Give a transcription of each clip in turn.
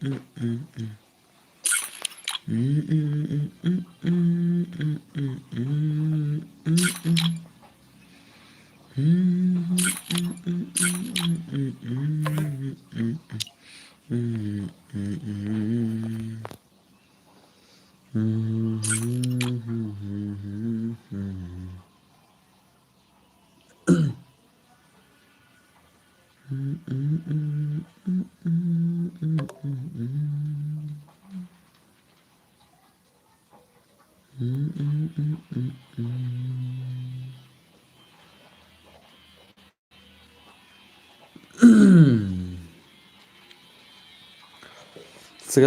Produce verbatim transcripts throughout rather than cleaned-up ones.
Second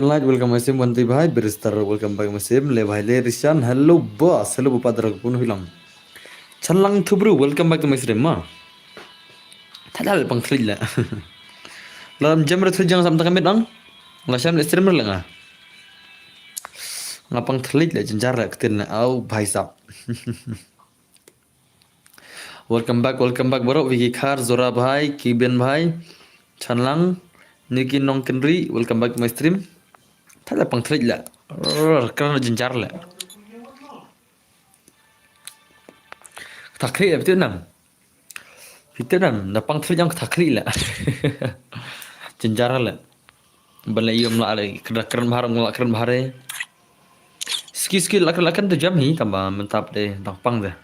light, welcome my sim, Wanti bhai, Barrister, welcome back my sim, le bhai, le Rishan, hello boss, hello Bapadar, pun hilang. Chanlang Thubru, welcome back to my stream, ma. Thadal pang thlik la. Lam jam re thlik jang sam tang mit ang. La sham le stream le nga. Nga pang thlik la, jynjar la, ktin la, au, bhai sab. Welcome back, welcome back, bro. Vicky Khar, Zora bhai, Kiben bhai, Chanlang, Niki Nongkenri, welcome back to my stream. Thadal pang thlik la. Rrr, kran jynjar la. Thakri la, betul nam. Phi tip nam, da pang thrik jong ka thakri la. Jynjar la. Ban la ïoh la le, kren, kren bha re, la kren bha re. Ski, ski, la kren, la kren tu jam hi, tang ba mynta pat de, dang pang de.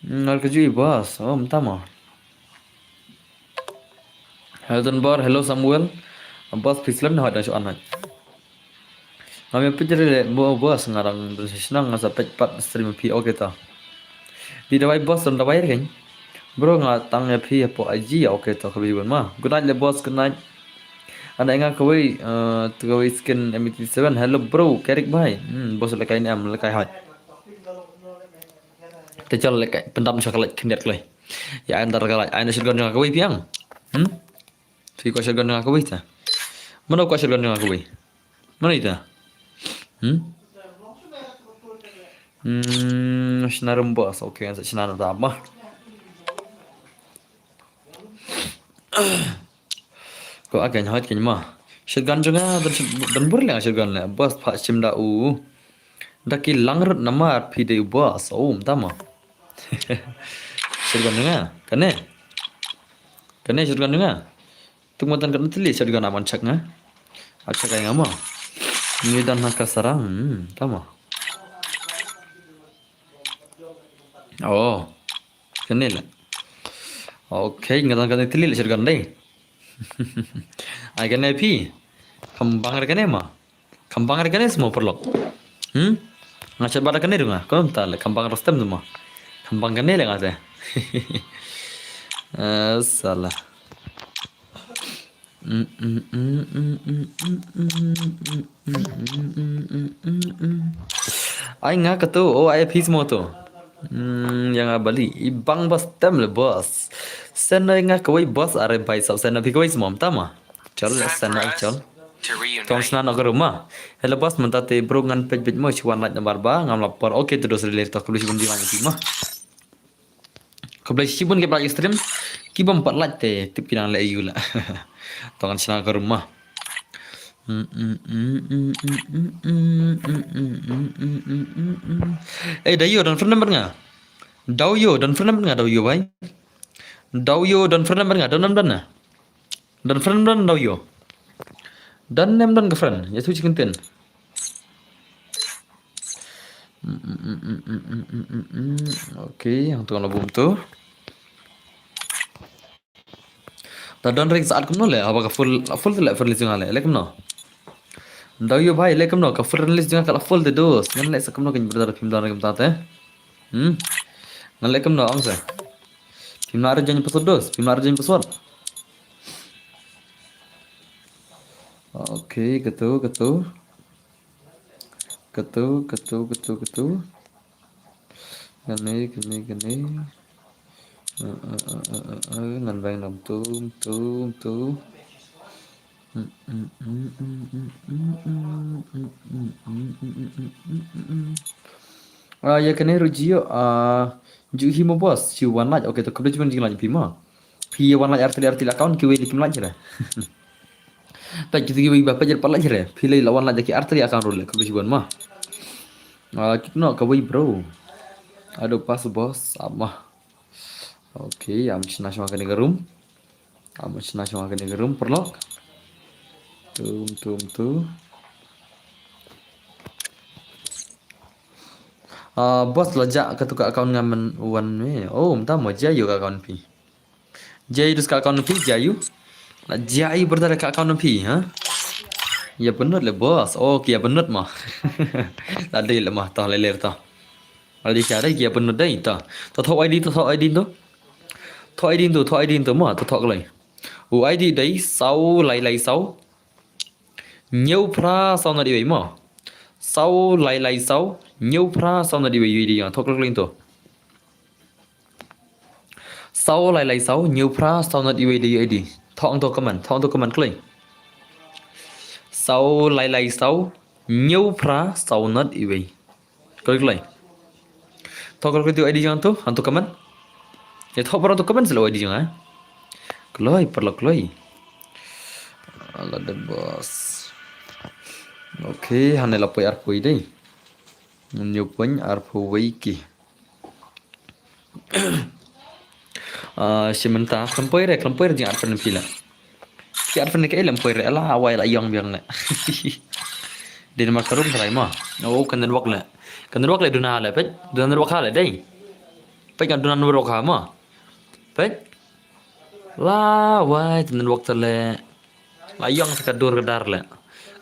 Ngar ka jui boss, oh, mynta mo. Helton Bor, hello Samuel. Boss, phi slem ne hoi dang shu an hoi. Ngam ïa peit re le mo boss, nga dang don shisha nga sa peit pat stream phi, okay to. Di dawai boss, don dawai re kein. Bro, nga tang ïa phi hapoh I G, okay to, khublei shibun ma. Good night le boss, good night. Ana nga kawei, eh, tu kawei skin M eighty seven. Hello bro, Kerik bhai. Hmm, boss lekai ne em, lekai hoi. Te jal lekai, pyndam sha ka light khyndiat kloi. Ïa, ai ndar ka light, ai na shotgun jong nga kawei phi ang. Hmm? Phi kwah shotgun jong nga kawei ta? Mano kwah shotgun jong nga kawei? Mano ita? Hmm? Hmm, shna rum boss, okay, sa shna na ta ma. Ko akan hot kan ma. Shotgun jong nga, don, don bur leng shotgun le. Boss pha shim da u. Da ki lang rut namar phi dei u boss. Oh, mynta ma. Shotgun jong nga. Kane. Kane shotgun jong nga. Tuk matan kan tili shotgun aman chak nga. Achak ai nga ma. Ngi dan ha ka sarang. Hmm, mynta ma. Oh. Kane la. Okay, nga dan kan tili la shotgun dei. Ai kane phi. Kham bang re kane ma. Kham bang re kane sma paralok. Hmm? Nga chat bad kane ruh nga. Kano mynta le kham bang re stem sma. Kham bang kane le nga te. Eh, sala. Ai nga katu, oh, ai phi sma tu. Hmm, ïa nga bali, i bang boss tem le boss. Send ai nga kawei boss, are bhai sab send phi kawei sma mynta ma. Chal le send ai chal. Tong sna no ka room ma. Hello boss, mynta te bro ngan peit peit mo, shu wan like number ba, ngam la por. Okay, to dos relate to, khublei shibun di wan ki ma. Khublei shibun ki ba like stream. Ki bym pat like te tip ki nang leh aïu la. To ngan shna ka room ma. Eh, Dayo, don friend number nga. Dayo, don friend number nga, Dayo bhai. Dayo, don friend number nga, don number na. Don friend don Dayo. Don nem don ka friend. Ïa tu chicken tin. Okay, hangtu la bum tu. Ta don ring saat kumno le, haba ka full, full te le friend list jong nga le, le kumno. Dayo bhai, le kumno, ka friend list jong nga ka la full te dos. Ngan le sa kumno ka brother phim don ring kumta te. Hmm. Ngan le kumno ong sa. Phim la re join password dos, phim la re join password. Okay, katu, katu. Katu, katu, katu, katu. Kane, kane, kane. Eh, eh, eh, eh, eh, eh, ngan bang dong tum, tum, tum. Mm, mm, mm. Mm, mm, mm, mm, mm, mm. Ah, ïa kane ruh jia, ah, ju hi mo boss, ju wan lait. Okay, to khublei shibun jingïalait phi mo. Phi ïa wan lait artylli artylli account, kiwei de kim lait re. Peit kito kiwei ba peit pat lait re. Phi lei la wan lait da ki artylli account ruh le, khublei shibun mo. Ah, kito no kawei bro. Ado pass boss, ap mo. Okay, am shna shwa kane ka room. Am shna shwa kane ka room paralok. Tum tum tu. Ah, boss la jah katu ka account nga man wan me. Oh, mynta mo jia ïa ka account phi. Jia ïa dus ka account phi, jia ïa. La jia ïa brother ka account phi, ha? Ïa pynlut le boss. Oh, ki ïa pynlut mo. La dei le mo, to le le to. La dei ka dei ki ïa pynlut dei to. To thoh I D, to thoh I D to. Thoh I D to, thoh I D to mo, to thoh kloi. U I D dei saw lai lai saw. Hynñiew phra saw nod iwei mo. Saw lai lai saw. Hynñiew phra saw nod iwei, iwei dei ïa. Thoh kloi kloi to. Saw lai lai saw. Hynñiew phra saw nod iwei dei ïa I D. Thoh ang to comment. Thoh ang to comment kloi. Saw lai lai saw. Hynñiew phra saw nod iwei. Kloi kloi. Thoh kloi kloi tu I D jong to, han to comment. Ïa thoh baroh to comment sila I D jong, eh. Kloi, paralok kloi. Ala de boss. Okay, hangne la poi arphew dei. Hynñiew point arphew wei ki. Ah, shi mynta, khlem poi re, khlem poi re jingïa arphew phi la. Ki arphew kaei lem poi re la, wai la ïong biang le. Dei namar ka room tharai mo. Oh, ka network le. Ka network le duna le, peit. Duna network ha le, dei. Peit ka duna network ha mo. Peit. La, wai, duna network tale. La ïong sa ka dur ka dar le.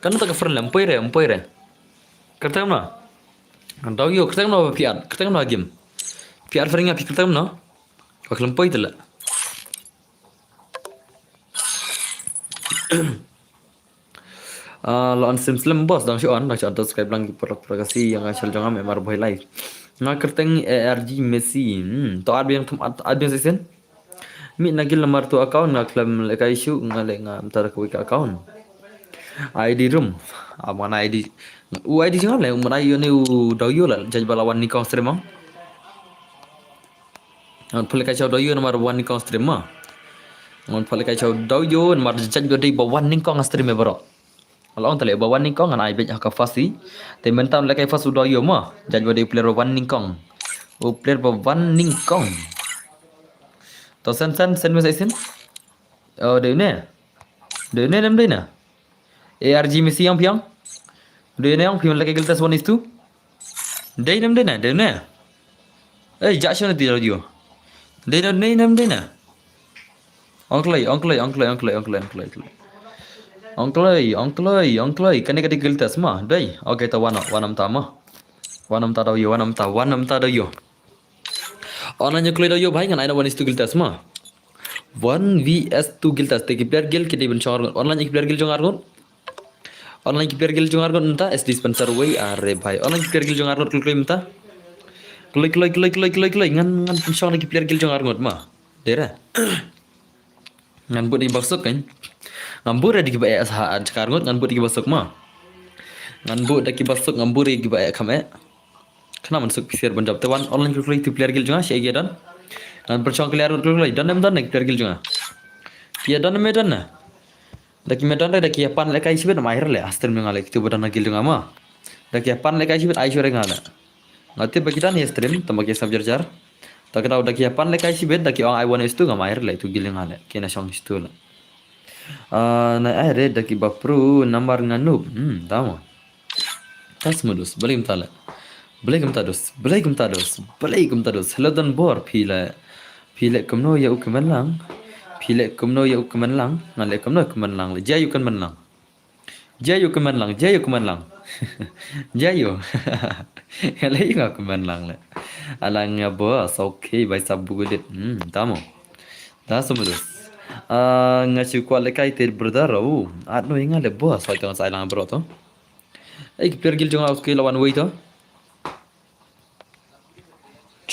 Kan ta ka friend le, mpoi re, mpoi re. Kyrteng no. Dau ïoh, kyrteng no ba phi at, kyrteng no game. Phi at friend nga phi kyrteng no. Ka khlem poi tale. Ah, lo an sim slem boss dang shu on, dang shu on subscribe lang ki por por kasi ïa nga channel jong nga Mar Boy Live. Nga kyrteng A R G Messi. Hmm, to at biang thum at, at biang sesen. Mih na gil namar tu account nga khlem lehkai shuh nga leh nga mynta da kawei ka account. I D room. Am ngan I D. U I D jong nga leh, um, I D ïoh ne u dau ïoh la, judge ba la wan nyngkong stream mo. Ngan pynlehkai sha u dau ïoh namar wan nyngkong stream mo. Ngan pynlehkai sha u dau ïoh namar judge ba dei ba wan nyngkong stream eh baroh. Nga la ong te leh ba wan nyngkong ngan ai beit ha ka first i. Te mynta lehkai first u dau ïoh mo. Judge ba dei u player ba wan nyngkong. U player ba wan nyngkong. To send, send, send message send. Oh, dei ne. Dei ne, nem dei ne. A R G Messi ïong phi ïong. Dei ne ïong phi lehkai guild test one is two. Dei nem dei ne, dei ne. Eh, jak shon ti radio. Dei ne, dei nem dei ne. Ong kloi, ong kloi, ong kloi, ong kloi, ong kloi, ong kloi, ong kloi. Ong kloi, ong kloi, ong kloi. Kane ka dei guild test mo. Dei. Okay, to wan, wan mynta mo. Wan mynta dau ïoh, wan mynta, wan mynta dau ïoh. Online ïa kloi dau ïoh bhai, ngan ai na one is two guild test mo. One V S two guild test, te ki player guild ki dei ban shong arngut. Online ïa ki player guild jong arngut. Online ki player guild jong arngut mynta, S D Spencer wei, are bhai. Online ki player guild jong arngut kloi kloi mynta. Kloi kloi kloi kloi kloi kloi. Ngan, ngan pynshong na ki player guild jong arngut mo. Dei re. Ngan bud da kiba suk kan. Ngan bud da kiba eh ha jaka arngut, ngan bud da kiba suk mo. Ngan bud da kiba suk, ngan bud da kiba eh kham eh. Khnang ban suk phi sir ban jop te wan online kloi kloi tu player guild jong nga shi ïa don. Ngan pynshong clear kloi kloi don em don ne player guild jong nga. Phi ïa don em don na. Da ki me don da ki ïa pan lehkai shibit mai re le, ah, stream nga le kitu ba don na guild jong nga mo. Da ki ïa pan lehkai shibit ai shuh re nga le. Nga tip ba ki don ïa stream tang ba ki sap jar jar. Ta ka dau da ki ïa pan lehkai shibit da ki ong ai one is two nga mai re le tu guild jong nga le. Ki na shong shi tu le. Ah, na ai re da kiba pro namar nga noob. Hmm, tamo. Tas mo dus, balei kumta le. Balei kumta dus, balei kumta dus, balei kumta dus. Hello Don Bor, phi le, phi le kumno ïa u kmen lang. Phi le kumno ïa u kmen lang. Nga le kumno kmen lang le. Jia ïa u kmen lang. Jia ïa u kmen lang, jia ïa u kmen lang. Jia ïa u. Nga le ïa nga kmen lang le. Ala nga boss, okay, bai sab bugulit. Hmm, tamo. Da sum dus. Ah, nga shu kwah lehkai te brother, oh. At no ïa nga le boss, sa tong sa lang bro to. Ei, ki player guild jong nga ki la wan wei to.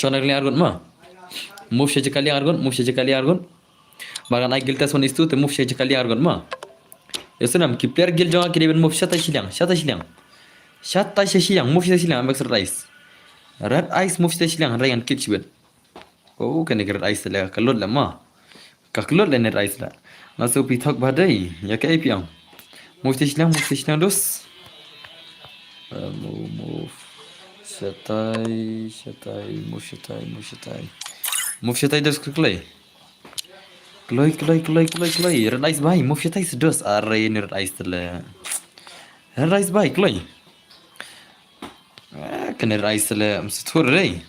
Shong na ka liang arngut mo. Move sha jaka liang arngut, move sha jaka liang arngut. Ba ngan ai guild test one is two te move sha jaka liang arngut mo. Ïa shu nam ki player guild jong nga ki dei ban move shatai shiliang, shatai shiliang. Shatai sha shiliang, move shatai shiliang, I'm exercise. Red Eyes move stage lang, hynrei ngan kit shibit. Oh, kane ka Red Eyes la ka lut la ma. Ka lut la ne Red Eyes la. Nga su pi thok ba dei, ya ka A P ang. Move stage lang, move stage lang dos. Uh, move, move. Shatai, shatai, move shatai, move shatai. Move shatai dos ka klei. Kloi, kloi, kloi, kloi, kloi. Red Eyes bai, move shatai sedos. Are ne Red Eyes tele. Red Eyes bai, kloi. Ah, kane Red Eyes tele, mesti tur dei.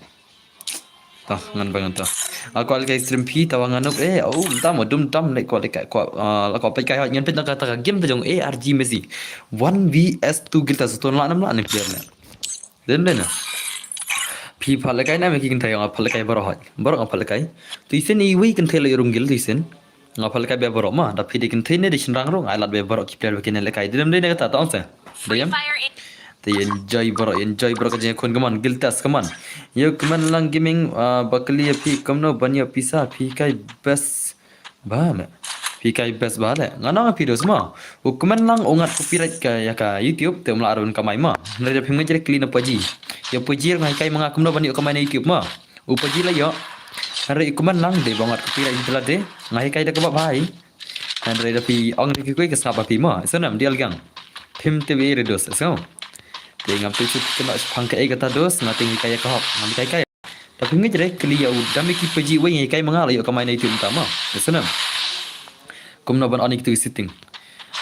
Tah, ngan bangan tah. Aku alkai stream pi, tawa nganuk, eh, oh, tam, dum tam, lek ko lek ko, ah, ko pek kai, ngan pek ka ta game ta jong A R G Messi. One V S two gilta, so ton la nam la ne player ne. Den den na. Pi pha lekai na me ki kynthei nga pha lekai baroh hoi. Baroh nga pha lekai. Tu isen i wi kynthei la i rung gil tu isen. Nga pha lekai be baroh ma. Da pi de kynthei ne de shin rang rung. Ai lat be baroh ki player be kine lekai. Den den ne kata ta ong se. Dayam. Te enjoy baroh, enjoy baroh ka jingkhun kaman, giltas kaman. Yo kaman lang gaming, ah, bakli ya pi kamno ban ya pisa pi kai best. Ba le. Pi kai best ba le. Nga nang pi dos ma. U kmen lang u ngat copyright ka ya ka YouTube te um la arun kamai ma. Hynrei da phim ngai jere kli na paji. Ya paji ngai kai ma nga kumno ban yu kamai na YouTube ma. U paji la yo. Hynrei u kmen lang de ba ngat copyright jela de. Ngai kai da ka ba bai. Hynrei da pi ong de ki koi ka sngap ba pi ma. So nam dial gang. Phim te be re dos. So. Te ngam te chup kena phang ka e kata dos. Nga te ngai kai ya ka hok. Ngam kai kai. Tapi ngi jere kli ya u dam ki paji wei ngi kai ma nga la yu kamai na YouTube ta ma. Snam. Kumno ban on ki tu setting.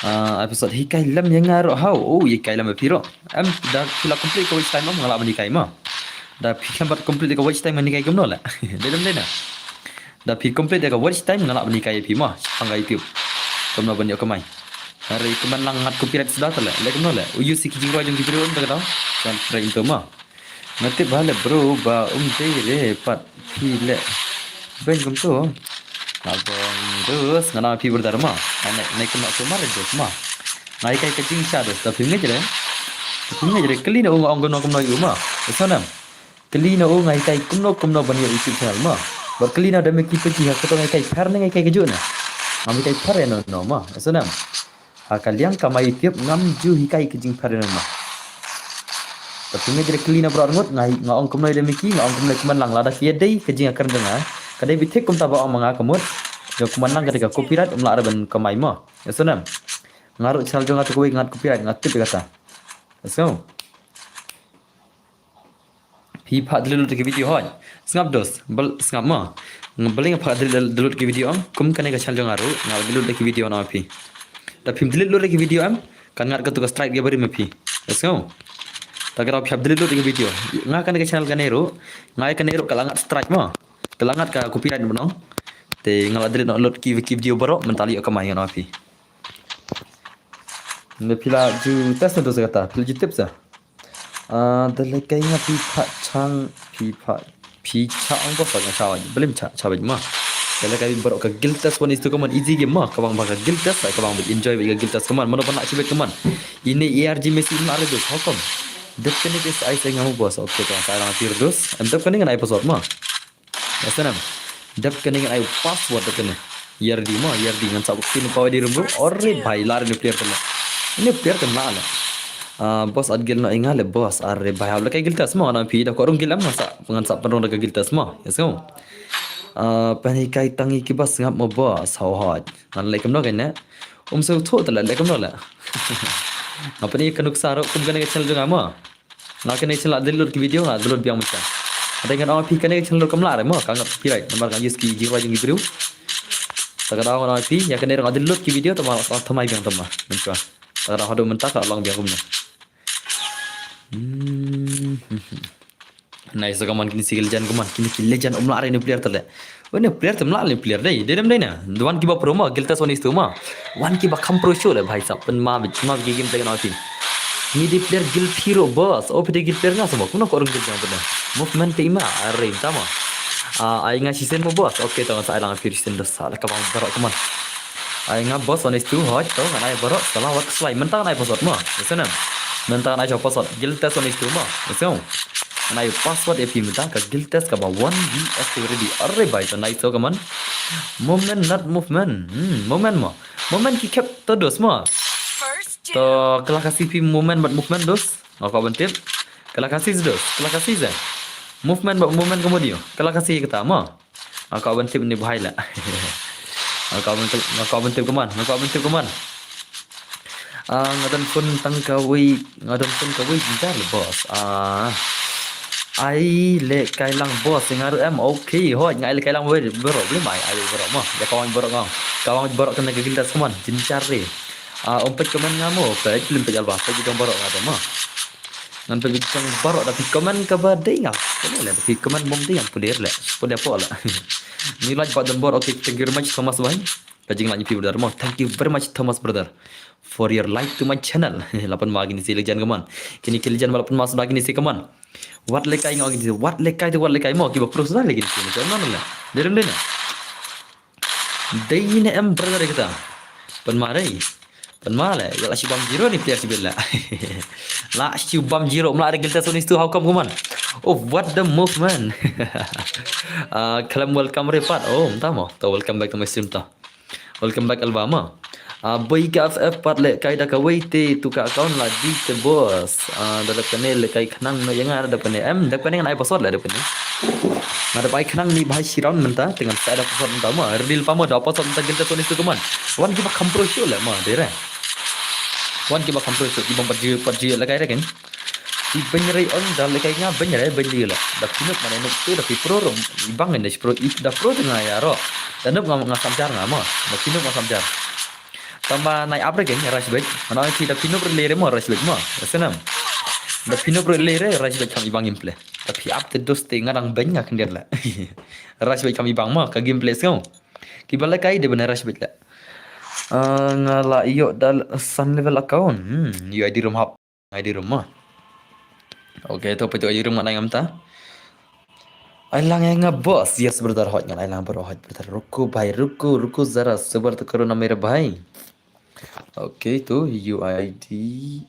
Ah, episode hi kai lam ya nga ro hau. Oh, hi kai lam pi ro. Em da phi la complete ka watch time am nga la ban hi kai ma. Da phi kan bat complete ka watch time ni kai kumno la. Dei dam dei na. Da phi complete ka watch time nga la ban hi kai phi ma. Pang ka YouTube. Kumno ban yu kamai. Hari kuman lang ngat copyright sudah ta la. Le kumno la. U yu si ki jingroi jong ki video ta ka dau. Kan try into ma. Nga tip ba le bro ba um dei re pat phi le. Ben kum tu. Nga bang dus nga na phi berdar ma. Nga ne ne kena tu ma re dus ma. Nga ikai ka jing sha dus ta phi ngi jere. Phi ngi jere kli na u nga ong kumno kumno yu ma. Eso nam. Kli na u nga ikai kumno kumno ban yu YouTube channel ma. Bar kli na da me ki phi ha ka to nga ikai phar ne nga ikai ka ju na. Nga ikai phar no no ma. Eso nam. Ha ka liang kamai YouTube ngam ju hikai ka jingpher na ma. Tapi ngi jere kli na bro ngut ngai nga ong kumno de miki nga ong kumno kuman lang lada ki dei ka jingakren nga. Ka dei bitik kumta ba ong ma nga ka mut. Jo kuman lang ka dei ka copyright um la ra ban kamai ma. Ya so nam. Nga ru channel jong nga tu kawei ngat copyright nga tip kata. Let's go. Phi pha delete lut ki video hoi. Sngap dos, bal sngap ma. Bal nga pha delete lut ki video am. Kum kane ka channel jong nga ru, nga delete lut ki video na phi. Da phim delete lut ki video am, kan ngat ka tu ka strike ga bari ma phi. Let's go. Ta ka phi delete lut ki video. Nga kane ka channel kane ru, nga kane ru ka la ngat strike ma. Ka la ngat ka copyright ma nong. Te nga la delete lut ki video baroh, mynta lei ka mai na phi. Ne phi la ju test na dos kata, phi la ju tip sa. Ah, da lei kai nga phi pha chang, phi pha, phi cha ong bos nga cha wai, blim cha, cha wai ma. Da lei kai baroh ka guild test one is to kaman easy game ma, ka bang ba ka guild test, ka bang ba enjoy ba ka guild test kaman, mano ba na chi bet kaman. Ine A R G Messi na re dos, how come? Dep kane ke sa ai sa ngam bos, okay, to sa lang phi dos, em dep kane ngan ai password ma. Snam. Dep kane ngan ai password dep kane. Yardi ma, yardi ngan sab pin pa di rum rum. Ore bhai lar ni player tala. Ni player tala la. Ah, boss at gil na inga le boss. Are bhai hab le kai giltas ma na phi da ko rung gilam ngan sab ngan sab rung da giltas ma. Yes ko. Ah, pani kai tangi ki bas ngap ma boss. How hot. Ngan le kam no kai ne. Um so tho tala le kam no la. Apa ni kanuk saro kum kane channel jong ama. Nga kane channel la delete ki video, nga delete biang mynta. Ada ngan ong phi kane channel kam la re mo, ka ngat copyright, namar nga use ki jiwa jong ki briew. Ta ka daw ngan ong phi, ya kane nga delete ki video, tama tama biang tama. Mynta. Ta ka daw hadu mynta ka long biang kumne. Hmm. Nice ka man kini si legend ka man, kini ki legend um la re ni player tale. Wene player tem la le player dei. Dei dem dei na. Wan kiba pro ma, giltas wan istu ma. Wan kiba kham pro show le bhai sab pen ma bit ma game play na tin. Ni di player gil phiro boss. O pede gil player nga sama. Kuno ko orang gil jang pede. Movement te ima. Are tama. Ah, ai nga sisen mo boss. Okay, tama sa lang phi sisen dos sa la ka bang barok man. Ai nga boss wan istu hot to ngan ai barok salah wat slai. Mentang ngan ai password ma. Senam. Mentang ngan ai password. Giltas wan istu ma. Senam. Ngan ai password ya phi mynta ka giltas kaba one V S two ready. Are bhai to nai to kaman. Movement not movement. Hmm, movement mo. Movement ki khep to dos mo. To kala ka C P movement but movement dos. Nga ka ban tip. Kala ka C dos. Kala ka C. Movement ba movement ka mut ïoh. Ka la ka si kata mo. Nga kwah ban tip ni bhai la. Nga kwah ban tip, nga kwah ban tip kumno, nga kwah ban tip kumno. Ah, nga don phone tang kawei, nga don phone kawei jynjar le boss. Ah. Ai lehkai lang boss, nga ruh em, okay, hooid, nga ai lehkai lang wei, baroh, balei ma ai, ai baroh mo. Ïa ka wang baroh nga. Ka wang baroh kane ka guild kumno, jynjar re. Ah, ym peit comment nga mo, peit, lem peit Alba, peit jong baroh nga te mo. Ngan peit jong baroh da phi comment kaba dei nga. Kane le da phi comment bym dei ngan pule le. Pule pole. Ni like button bor, okay, thank you very much Thomas bhai. Ka jinglike phi brother mo. Thank you very much Thomas brother for your like to my channel. La pynma kine ki legend kumno. Kine ki legend ba la pynma suda kine ki kumno. Wat lehkai nga kine, wat lehkai te wat lehkai mo, kiba pro suda le kine ki. Kumno le. Dei rem dei na. Dei ne em brother kita. Pynma dei. Pynma le, ïa la shi bam zero ni player shi bel la. La shi bam zero, mla re guild test one is two, how come kumno. Oh, what the movement. Ah, Clem welcome re pat. Oh, mynta mo. To welcome back to my stream to. Welcome back Alba mo. Ah, boi ka F F pat lehkai da kawei te tu ka account la di te boss. Ah, da dep kane lehkai khnang no ïa nga da dep kane. Em, dep kane ngan ai password la dep kane. Nga dep ai khnang ni bhai shi round mynta, te ngan sa ai da password mynta mo. Ready pa mo da password mynta guild test one is two kumno. Wan kiba kham pro shuh le mo, dei re. Wan kiba kham pro shuh, kiba pat ju, pat ju lehkai re ken. Ki beng re on da lehkai nga beng re beng di le. Da phi noob mane noob tu da phi pro rom. I bang ne pro i da pro te nga ïa ro. Da noob nga nga samjar nga mo. Da phi noob nga samjar. Tangba nai ap re ken rush back. Mana ki da phi noob re le re mo rush back mo. Senam. Da phi noob re le re rush back kham i bang gameplay. Da phi ap te dos te nga dang beng nga khyndiat le. Rush back kham i bang mo ka gameplay sngew. Kiba lehkai de ban rush back le. Ah, nga la ïoh da san level account. Hmm, ïoh I D room hap. I D room mo. Okay, to peit to I D room ngan ai ngam ta. Ai lang ïa nga boss. Yes brother, hooid ngan ai lang bro, hooid brother. Ruko bhai, ruko, ruko zara, sabar to karo na mere bhai. Okay, to U I D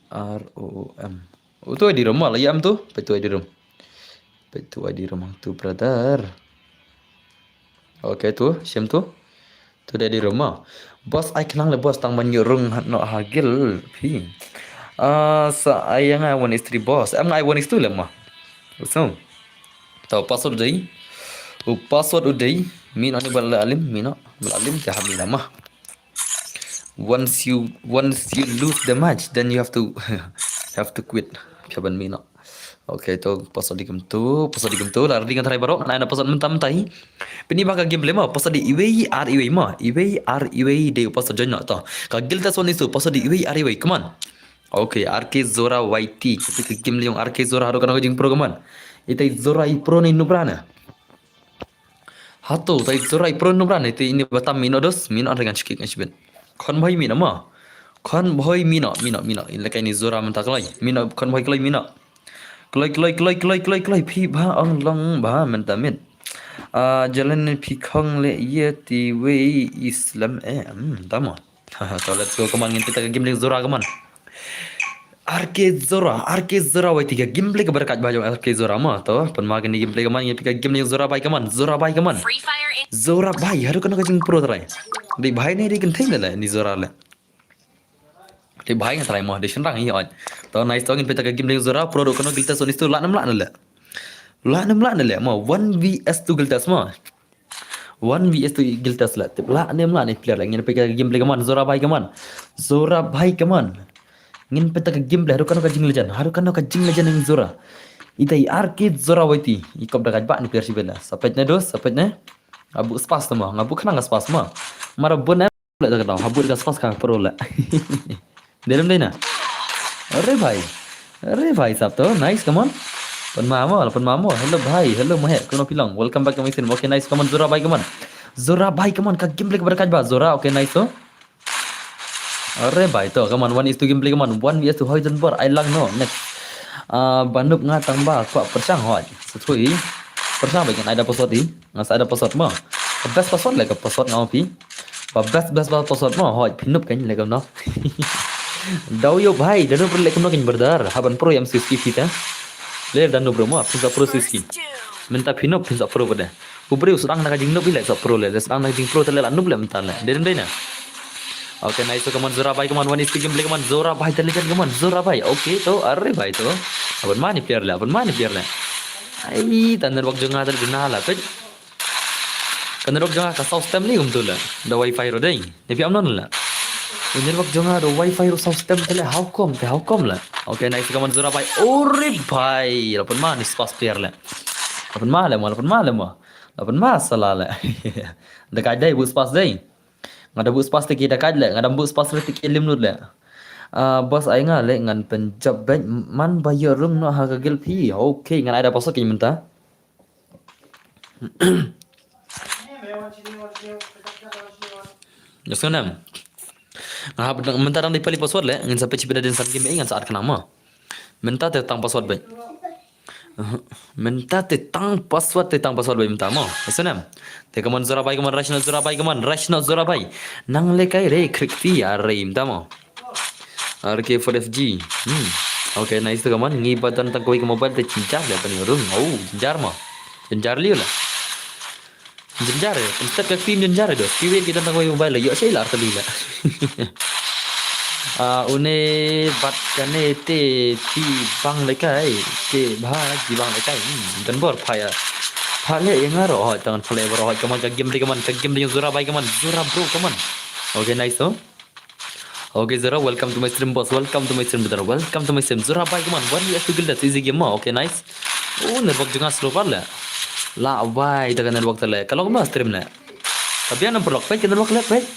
R O O M. Oh, to I D room mo, la ïa am to. Peit to I D room. Peit to I D room hang to brother. Okay, to, shim to. To dei di room mo. Boss ai khnang le boss tang ban ïoh rung ha, noh ha guild phi. Ah, sa ai ïa nga one is three boss. Em nga ai one is two le mo. So. To password u dei. U password u dei. Mi noh ni ba la lim, mi noh. Ba la lim te ha mi noh mo. Once you, once you lose the match, then you have to, have to quit. Phi ban mi noh. Okay, to password di kumto, password di kumto, la ready ngan try baroh, ngan ai na password mynta mynta hi. Pynban ka gameplay mo, password di iwei ar iwei mo, iwei ar iwei dei password join noh to. Ka guild test one is two, password di iwei ar iwei, come on. Okay, R K Zora Y T, kita ka gameplay jong R K Zora haduh kano ka jingpro, come on. Ita i Zora i pro ni nubra na. Hato, ta i Zora i pro nubra na, ita ini batam mi noh dos, mi noh re ngan shikik ngan shibit. Khon bhoi mi noh mo. Khon bhoi mi noh, mi noh, mi noh. Ila kai ni Zora mynta kloi. Mi noh, khon bhoi kloi mi noh. Kloi, kloi, kloi, kloi, kloi, kloi. Phi bha ong long bha mynta mit. Ah, jalan phi khong le ye ti wei Islam eh. Hmm, tamo. To let's go, come on, ngin peit ïa ka gameplay Zora, come on. R K Zora, R K Zora, wei ti ka gameplay kaba rkait bha jong R K Zora mo, to, pynban kane gameplay, come on, ngin peit ïa ka gameplay Zora bhai, come on, Zora bhai, come on. Zora bhai, haduh kano ka jingpro trai. Dei bhai ne dei kynthei ne le, ni Zora le. Dei bhai nga trai mo, dei shynrang hi oi. To nice to, ngin peit ïa ka gameplay Zora, pro haduh kano guild test one is two, lah ne em lah ne le. Lah ne em lah ne le mo, one V S two guild test mo. One V S two guild test la. Tip lah ne em lah ne player la. Ngin peit ka gameplay, come on. Zora bhai, come on. Zora bhai, come on. Ngin peit ka gameplay. Haduh kano ka jinglegend. Haduh kano ka jinglegend jong Zora. Ita i R K Zora wei ti. I kop da ka jbak ni player shibit la. Sa peit ne dos, sa peit ne. Nga buh spas tu mo. Nga buh khnang ka spas mo. Mara bun em. Leh ta ka daw, ha bud ka spas ka pro leh. Dei lem dei na. Are bhai. Are bhai sap to. Nice, come on. Pynma mo, pynma mo. Hello bhai, hello mo he. Kumno phi long? Welcome back to my stream. Okay, nice, come on. Zora bhai, come on. Zora bhai, come on. Ka gameplay ka ba da kait ba. Zora, okay, nice to. Are bhai to, come on. One is two gameplay, come on. One V S two hoi don bor. Ai lang no. Next. Ah, ba noob nga tang ba kwah pyrshang hoi. Sa thui. Pyrshang ba ngan ai da password i. Nga sa ai da password mo. Ka best password leh ka password nga ong phi. Ba best, best, best password mo. Hoi, phi noob kan leh kumno. Daw ïoh bhai, da noob leh kumno kan brother. Haban pro ïam Swiski phi ta. Leh da noob mo, phin sa pro Swiski. Mynta phi noob, phin sa pro bad. U briew sdang na ka jingnoob i leh sa pro leh. Leh sdang na ka jingpro te leh la noob leh mynta leh. Dei dei na. Okay, nice to, come on, Zora bhai, come on, one is two gameplay, come on, Zora bhai, intelligent, come on, Zora bhai. Okay to, are bhai to. Haban mane player leh, haban mane player leh. Ai, ta network jong nga ta duna la, peit. Ka network jong nga ka saw stem li kumtu la. Da wifi ruh dei. Ne phi ïa ong non la. Ka network jong nga da wifi ruh saw stem te la, how come, te how come la. Okay, nice, ka mon Zura bhai. Ore bhai. La pynma ni spas player la. La pynma la mo, la pynma la mo. La pynma sala la. Da ka dei bu spas dei. Nga da bu spas te ki da kait le, nga da bu spas re te ki lim lut le. Ah, boss, ai nga le ngan pynjop beit man ba ïoh rung noh ha ka guild phi. Okay, ngan ai da password ki mynta. Yes, ngan em. Nga hap mynta dang dei pali password le, ngin sa peit shi bynta dien san game, eh, ngan sa add khnang mo. Mynta te tang password beit. Mynta te tang password, te tang password beit mynta mo. Yes, ngan em. Te ka mon Zura bhai, ka mon Rashna Zura bhai, ka mon Rashna Zura bhai. Nang le kai re, krik ti, are mynta mo. R K four F G. Hmm. Okay, nice to ka mon. Ngi ba don tang kawei ka mobile te jynjar le ban ïoh rung. Oh, jynjar mo. Jynjar liu la. Jynjar eh. Instead ka team jynjar eh, dos. Kiwei ki don tang kawei mobile le. Ïoh shei la artylli la. Ah, une bad kane te phi bang le kai. Te bha ki bang le kai. Hmm, don bor pha ïa. Pha le ïa nga ruh hoi, tang pha le bor hoi. Ka mon ka game dei ka mon, ka game dei Zura bhai ka mon. Zura bro ka mon. Okay, nice to. Okay, Zura, welcome to my stream, boss. Welcome to my stream, brother. Welcome to my stream. Zura bhai ka mon. One vs two guild, that's easy game mo. Okay, nice. Oh, network jong nga slow pat le. La wai da ka network te le. Ka long ma stream le. Ka biang na block, peit ka network le, peit.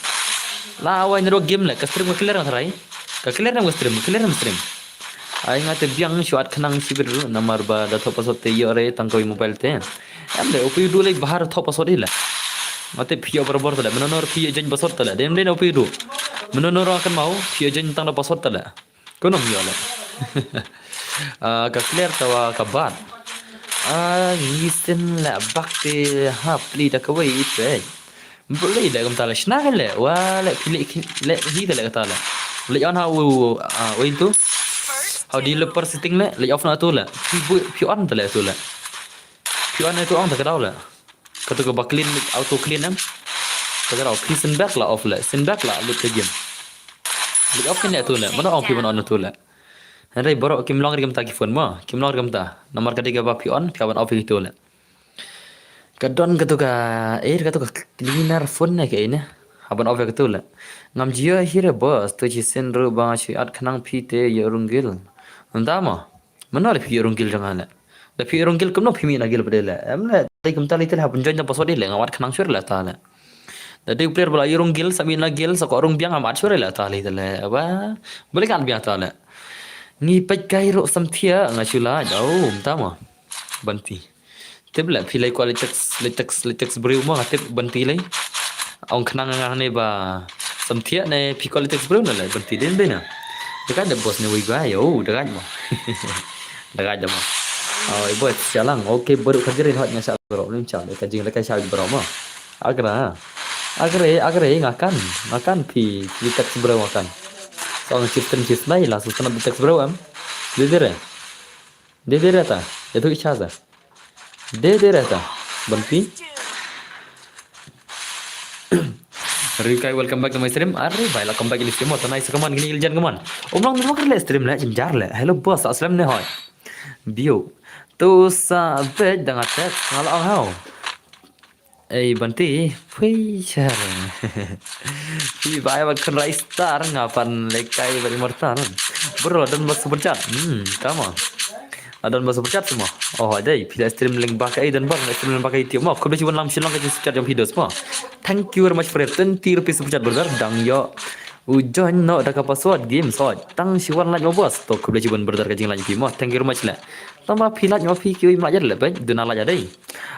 La wai network game le. Ka stream ka clear na tharai. Ka clear na ka stream, ka clear na stream. Ai nga te biang shu add khnang shibit ruh namar ba da thoh password te ïoh re tang kawei mobile te. Em le, u phi u duh lei bha thoh password hi le. Nga te phi ïoh barabor te le. Mynno nor phi ïoh jaiñ password te le. Dem le na u phi u duh. Mynno nor kan mau phi ïoh jaiñ tang da password te le. Ko nong ïoh le. Ah, ka clear tawa ka bat. Ah, ngi sien le bak te ha pli da kawei te. Bro le le kumta le shna ka le. Wa le phi le ki-, le hi te le kata le. Le on ha u, ah, wei tu. How do you look for setting le? Le off na tu le. Phi bu, phi on te le tu le. Phi on na tu ong ta ka daw le. Katu ka ba clean, auto clean em. Ta ka daw phi send back la off le. Send back la lut ka game. Le off kane tu le. Mana ong phi ban on tu le. Hynrei baroh kim long ri kumta ki phone mo. Kim long ri kumta. Namar ka dei ka ba phi on, phi ban off ïa kitu le. Ka don katu ka, eh, katu ka cleaner phone ne ka ei ne. Haban off ïa kitu le. Ngam jia hi re boss, tu chi sien ruh ba nga shu add khnang phi te ïoh rung guild. Mynta mo. Mynno le phi ïoh rung guild jong nga le. Da phi ïoh rung guild kumno phi mih na guild ba dei le. Em le, dei kumta le te le haban join da password le, nga wad khnang shuh le ta le. Da dei player ba la ïoh rung guild, sa mih na guild, sa ko rung biang, ngam wad shuh le ta le te le. Ba, ba le kan biang ta le. Ngi peit kai ruh samthiah nga shu la, oh, mynta mo. Banti. Tip le phi lei kwah lei text, lei text, lei text briew mo, nga tip Banti lei. Ong khnang nga ne ba samthiah ne phi kwah lei text briew ne le Banti din din na. Dekat de boss ne wei guy, oh, dekat mo. Dekat de mo. Oh, eh, boss, sha lang. Okay, baru ka jering hot nga sha bro, lim sha, ka jing le ka sha bro mo. Agra. Agre, agre, ngakan. Ngakan phi, phi text briew ngakan. So, ang system system la, susana text briew em. Dei dei re. Dei dei re ta. Itu icha sa. Dei dei re ta. Banti. Rikai, welcome back to my stream. Are, bhai, la come back in the stream. Oh, tanai sa kaman, gini iljan kaman. Om long, long le stream le, jynjar le. Hello boss, aslam ne hoi. Bio. Tu sa bej dang attack, ngala ang hau. Ei Banti, phui char. Phi bai bad khun rai star nga pan lekai bad immortal. Bro, don bad super chat. Hmm, tama. Adon bad super chat semua. Oh, adai, phi la stream link ba ka ei don bad stream link ba ka ei tio mo. Khublei shibun lam shilong ka super chat jong phi dos mo. Thank you very much for your twenty rupees super chat, brother. Dang yo. U join no da ka password game soi. Tang shi wan like mo boss. To khublei shibun brother ka jing like phi mo. Thank you very much le. Tang ba phi like mo phi kiwi ma jad le bai. Duna like adai.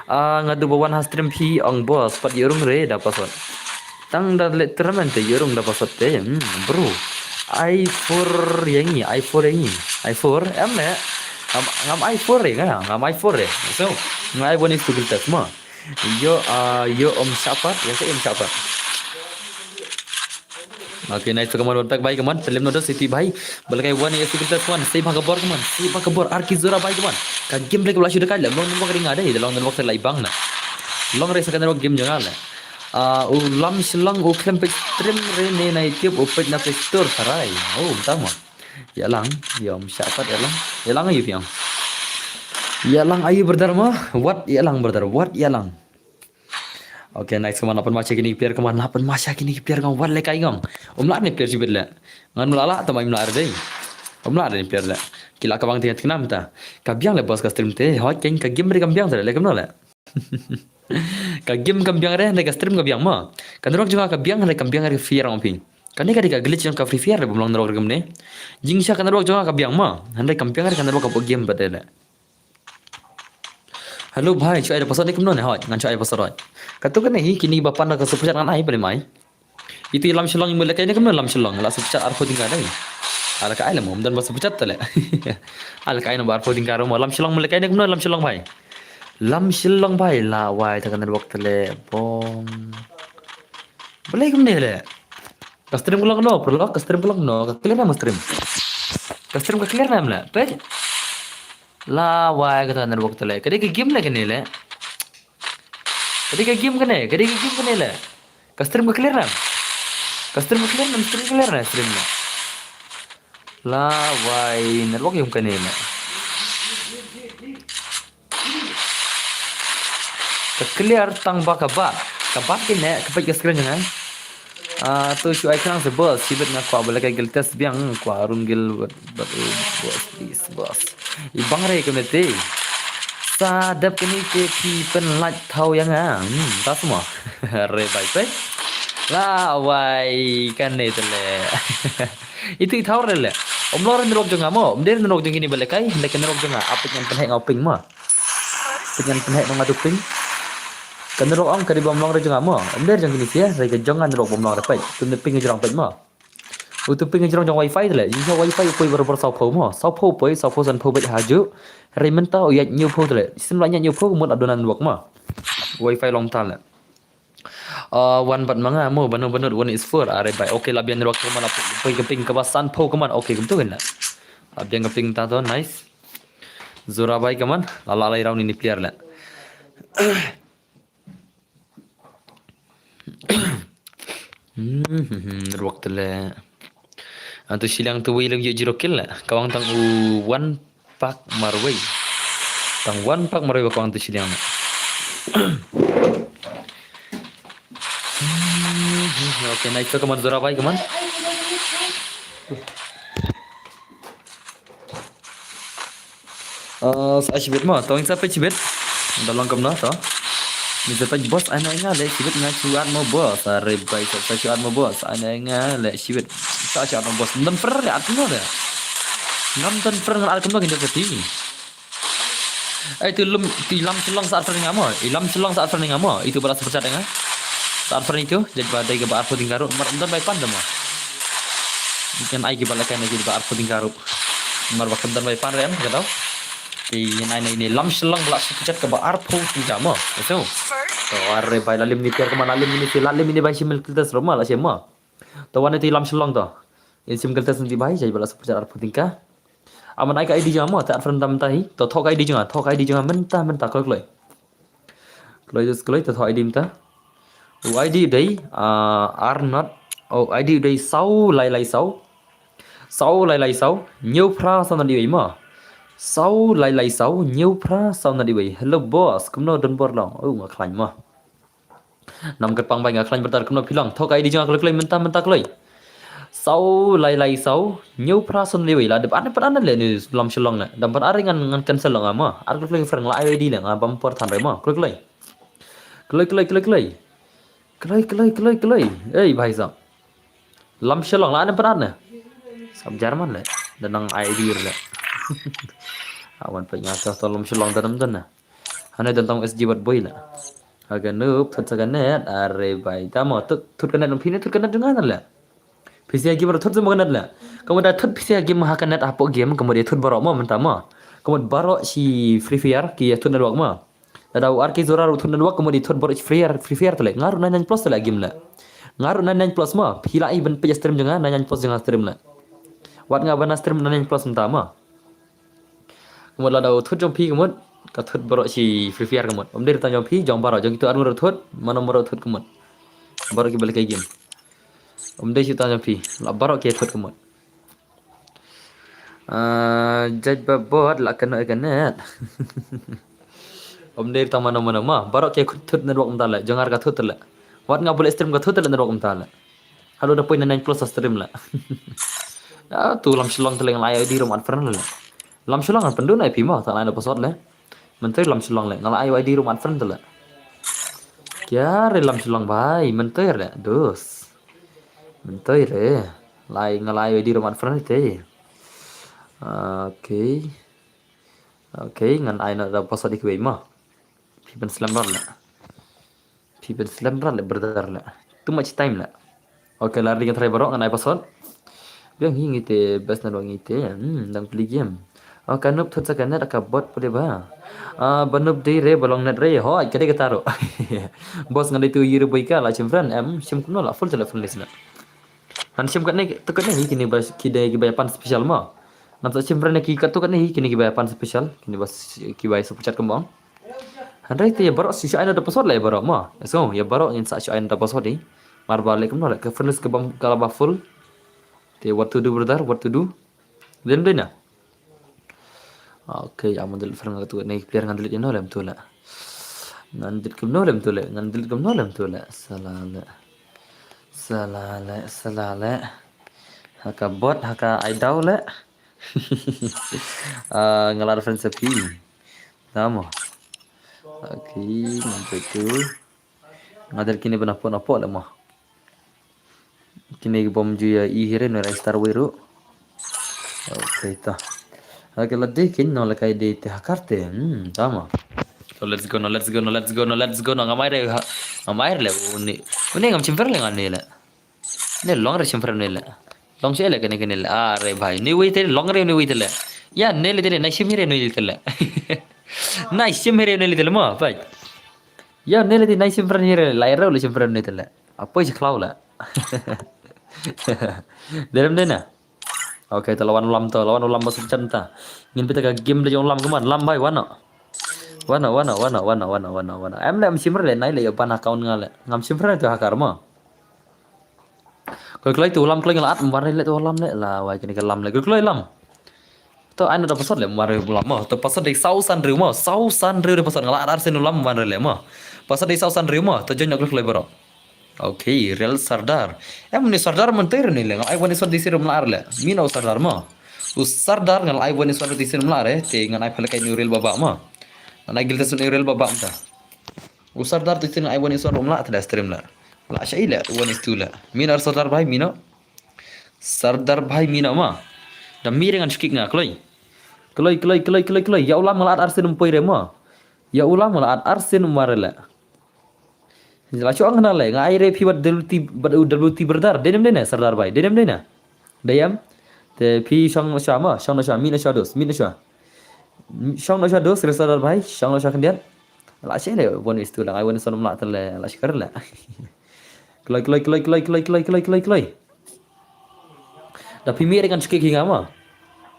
Ah, nga du ba wan ha stream phi ong boss pat ïoh rung re da password. Tang da le tournament te ïoh rung da password te. Hmm, bro. I four ïa ngi, I four ïa ngi. I four em le. Ngam, ngam I four re nga, ngam I four re. So, ngai one is to guild test mo. Yo, ah, yo om shapat, ya ke om shapat. Okay, nice to come on, back bye, come on. Telim nodo city bhai. Balakai one ya super test one. Save ha ka bor, come on. Save ha ka bor. Arki Zura bhai, come on. Ka game break bala shu dekat la. Long network ring ada. Long network te lai bang na. Long re sa ka network game jong nga la. Ah, u lam shilong u klem page stream re ne na YouTube u page na Play Store sarai. Oh, tama. Ya lang, ya om shapat ya lang. Ya lang ayu piang. Ïalang aïu brother mo? Wat ïalang brother, wat ïalang. Okay, nice, kaman la pynmasa kine ki player, kaman la pynmasa kine ki player, kaman wat lehkai ngong. Um lah ne player shibit leh. Ngan mula lah, tama im lah dei. Um lah ne player leh. Ki la ka bang te ngat khnam ta. Ka biang leh boss ka stream te. Hoi, keng ka game re kam biang te leh, kumno leh. Ka game kam biang re, hynrei ka stream ka biang mo. Ka network jong nga ka biang, hynrei kam biang re Free Fire ong phi. Kane ka dei ka glitch jong ka Free Fire re, bym long network re kumne. Jingshisha ka network jong nga ka biang mo. Hynrei kam biang re ka network ka game pat leh. Hello bhai, shu ai da password ne kumno ne hoi, ngan shu ai password hoi. Katu kane hi kine ba pan da ka super chat ngan ai pale mai. Itu i Lam Shillong i mut lehkai ne kumno Lam Shillong, la super chat arphew tyngka dei. Ala ka ai la mo, ym don ba super chat te leh. Ala ka ai na ba arphew tyngka ruh mo, Lam Shillong mut lehkai ne kumno Lam Shillong bhai. Lam Shillong bhai, la wai ta ka network te leh bong. Balei kumne leh. Ka stream ka long no, paralok, ka stream ka long no, ka clear ne em stream. Ka stream ka clear ne em leh, peit. La wai kata network te leh. Ka dei ka game leh kane leh. Ka dei ka game kane, ka dei ka game kane leh. Ka stream ka clear ne em. Ka stream ka clear ne em, stream ka clear ne em, stream ne. La wai network ïa kane leh. Ka clear tang ba ka bat. Ka bat kine, ka peit ka screen jong nga. Ah, to shu ai khnang se boss, shibit nga kwah ba lehkai guild test biang, kwah rung guild bad, bad, oh, boss, please, boss. I bang re kumne te. Sa dep kine te phi pynlait thaw ïa nga. Hmm, ta sma. Re bai peit. La wai kane te leh. Itu i thaw re leh. Ym long re network jong nga mo, ym dei re network jong kine ba lehkai, lehkai network jong nga. Apit ngan pynheh nga u ping mo. Pynjan pynheh nong atu ping. Ka network ong ka dei bym long re jong nga mo. Ym dei re jong kine sia, re ka jong nga network bym long re peit. Tu ne ping ka jrong peit mo. Utu ping ka jrong jong wifi te leh. Jong wifi u poi barabor saw phew mo. Saw phew u poi, saw phew san phew beit ha ju. Re mynta u ïaid hynñiew phew te leh. Sim la ïaid hynñiew phew mut la don network mo. Wifi long ta leh. Uh, wan bad ma nga mo, bano bano one is four. Are bai. Okay, la biang network mo, la poi ka ping kaba san phew kaman. Okay, kumtu kan leh. La biang ka ping ta to, nice. Zura bai kaman, la la lai round ini player leh. Hmm, ruak te leh. Antu shiliang tu wei lem yu zero kill leh. Kawang tang u wan pak marwei. Tang wan pak marwei ba kawang tu shiliang leh. Hmm, okay, nice to kaman Zura bai kaman. Uh, sa shibit mo, tong sa peit shibit. Da long kumno to. Ni sa peit boss, ai na nga leh shibit, nga shu at mo boss. Are bai sa, sa shu at mo boss. Ai na nga leh shibit. Sa shu at mo boss. Ngam don friend leh at kumno leh. Ngam don friend ngan at kumno kin da pati. Ai tu lum, tu i Lam Shillong sa at friend nga mo. I Lam Shillong sa at friend nga mo. Itu ba la sa pechat nga. Sa at friend itu, jait ba dei kaba arphew tyngka ruh, mar ym don bai pan da mo. Kan ai kiba la kai na kiba arphew tyngka ruh. Mar ba kan don bai pan re em, ka dau. Te ïa nai nai ne Lam Shillong ba la sa pechat kaba arphew tyngka mo. Itu. To are bai la lim ni tiar kama la lim ni si la lim ni bai shim kill test ruh mo la shim mo. To wan itu i Lam Shillong to. In shim kill test ni bai, jait ba la sa pechat arphew tyngka. Aman ai ka I D jong nga mo, te at friend tam ta hi. To thoh ka I D jong nga, thoh ka I D jong nga mynta mynta kloi kloi. Kloi dus kloi, to thoh I D mynta. U I D u dei, ah, ar not, oh, I D u dei saw lai lai saw. Saw lai lai saw, hynñiew phra saw not iwei mo. Saw lai lai saw, hynñiew phra saw not iwei. Hello boss, kumno don bor long. Oh, nga khlaiñ mo. Nam kat pang bai nga khlaiñ bynta kumno phi long. Thoh ka I D jong nga kloi kloi mynta mynta kloi. Saw lai lai saw, hynñiew phra saw not iwei la dep an pat an leh ni Lam Shillong leh. Dam pat ar ngan ngan cancel long mo. Ar kloi kloi friend la I D leh nga bam por than re mo. Kloi kloi. Kloi kloi kloi kloi. Kloi kloi kloi kloi. Ei bhai sahab. Lam Shillong la an pat an ne. Sap German leh. Da nang I D leh. Awan peit nga to Lam Shillong da nam dan ne. Hane don tang S G wat boi la. Aga noob thut sa ka net, are bai ta mo thut, thut ka net phi ne thut ka net jong nga la. Phi sia game thut sa mo ka net la. Ka mut da thut phi sia game ha ka net hapoh game, ka mut da thut baroh mo mynta mo. Ka mut baroh shi Free Fire ki ïa thut network mo. Da dau ar ki Zura ruh thut network ka mut da thut baroh shi Free Fire, Free Fire te la. Nga ruh nine nine plus te la game la. Nga ruh nine nine plus mo. Phi la i ban peit stream jong nga nine nine plus jong nga stream la. Wat nga ban stream nine nine plus mynta mo. Ka mut lada u thut jong phi ka mut, ka thut baroh shi Free Fire ka mut. Ym dei tang jong phi, jong baroh, jong kitu ar ngut ruh thut, mano mano thut ka mut. Baroh ki ba lehkai game. Ym dei shi tang jong phi, la baroh ki thut ka mut. Ah, judge ba bot la kano ka net. Om dei tang mano mano ma. Baroh ki thut network mynta le. Jong nga ka thut le. Wat nga bule stream ka thut le network mynta le. Halo da point nine plus stream le. Ya tu lam Shillong te le ngan ai I D ruh mat friend le. Lam Shillong ngan pyndun ai phi ma, ta lai na password le. Mynta lam Shillong le. Ngan ai I D ruh mat friend le. Kya re lam Shillong bhai, mynta re dos. Mynta re. Lai ngan ai I D ruh mat friend te. Okay. Okay, ngan ai na da password di kiwei ma. Phi ban slem rat le. Phi ban slem rat le brother le. Too much time le. Okay, la ring try baroh ngan ai password. Biang hi ngi te best na ngi te. Hmm, dang play game. Oh, ka noob thut sa ka net ka bot pule ba. Ah, ba noob dei re ba long net re. Hoi, ka dei ka taruh. Boss ngan dei tu yir boy ka la shim friend. Em, shim kumno la full telephone list na. Ngan shim katne tu katne hi kini ba ki dei ki ba pan special ma. Ngan sa shim friend ki katu katne hi kini ki ba pan special. Kini ba ki ba super chat kumong. Hynrei te ya baroh shu ai na da password le ya baroh ma. So ya baroh ngin sa shu ai na da password di. Mar ba le kumno le ka friend list ka bam ka la ba full. Te what to do brother, what to do? Dei dei na. Okay, am delete friend nga tu ne player ngan delete no lem tu le. Ngan delete kumno lem tu le, ngan delete kumno lem tu le. Sala le. Sala le, sala le. Haka bot, haka idol le. Ah, nga la friend sa phi. Tamo. Okay, ngan tu. Nga del kini ba napoh napoh le mo. Kini ki bom ju ya i hire no rai star wei ruh. Okay ta. Okay la dei kin no la kai dei te hakar te. Hmm, tama. So let's go no, let's go no, let's go no, let's go no. Ngamai re ha. Ngamai re le uni. Uni ngam chimfer le ngani le. Ne long re chimfer ne le. Long che le kene kene le. Are bhai. Ni wei te long re ni wei te le. Ya ne le te na chim hire ni le te le. Na chim hire ni le te le mo bhai. Ya ne le te na chimfer ni le. Lai ro le chimfer ni te le. Apoi chi khlau la. Derem dei na. Okay, ta lawan ulam ta, lawan ulam ba sum chan ta. Ngin pita ka game de jong lam keman, lam bai wano. Wano, wano, wano, wano, wano, wano, wano. Em le em shimmer le nai le ya ban account nga le. Ngam shimmer tu hakar ma. Koi kloi tu lam kloi ngelat mbar le tu lam le la wai kini ka lam le koi kloi lam. To ai na da password le mbar lam ma. To password de sau san riu ma, sau san riu de password ngelat ar sen ulam mbar le ma. Password de sau san riu ma, to join na kloi kloi baro. Okay, real Sardar. Em ni Sardar menteri ni le ngai wani sor di sirum lar le. Mino Sardar ma. U Sardar ngan ai wani sor di sirum lar eh. Te ngan ai phalkai ni real baba ma. Ngan ai gilta sun real baba mta. U Sardar tu tin ai wani sor um la tda stream la. La shai la wani stu la. Mino Sardar bhai mino. Sardar bhai mino ma. Da mi dengan shikik nga kloi. Kloi kloi kloi kloi kloi. Ya ulam ngelat arsin umpoi re ma. Ya ulam ngelat arsin umare le. La shu ang na le nga ai re phi bad W T bad W T brother. Denem dena Sardar bhai. Denem dena. Dayam. Te phi shang na sha ma, shang na sha, mi na sha dos, mi na sha. Shang na sha dos, re Sardar bhai, shang na sha kendiat. La shi le bon istu la ngai wan son la tele la shi kar la. Kloi kloi kloi kloi kloi kloi kloi kloi kloi. Da phi mi re ngan shikik hi nga ma.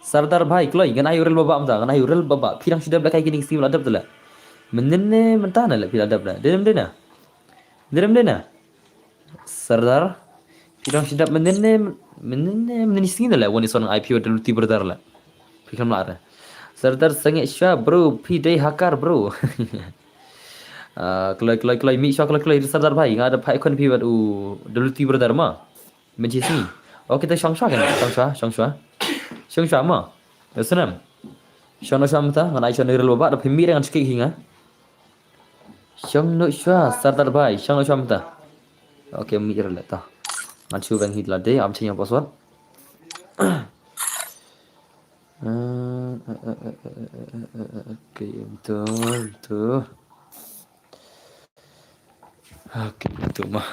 Sardar bhai kloi ngan ai urel baba amta ngan ai urel baba phi dang shidap la kai kini sim la dap tele. Menene mentana le phi la dap la. Denem dena. Derem dena. Sardar. Phi dang shidap menene menene menene sini le wani son I P O W T brother le. Phi kam la re. Sardar sangit shwa bro phi dei hakar bro. Ah, kloi kloi kloi mi shwa kloi kloi Sardar bhai nga da phai kon phi bad u W T brother ma. Menchi sini. Okay ta shong shwa kan shong shwa shong shwa. Shong shwa ma. Yasanam. Shong shwa mata ngan ai shong rel baba da phi mi ngan shikik hi nga. Shong no shwa Sardar bhai, shong no shwa mata. Okay, mi ir le ta. Ngan shu bang hit la de, am change password. Okay, betul. Okay, betul mah.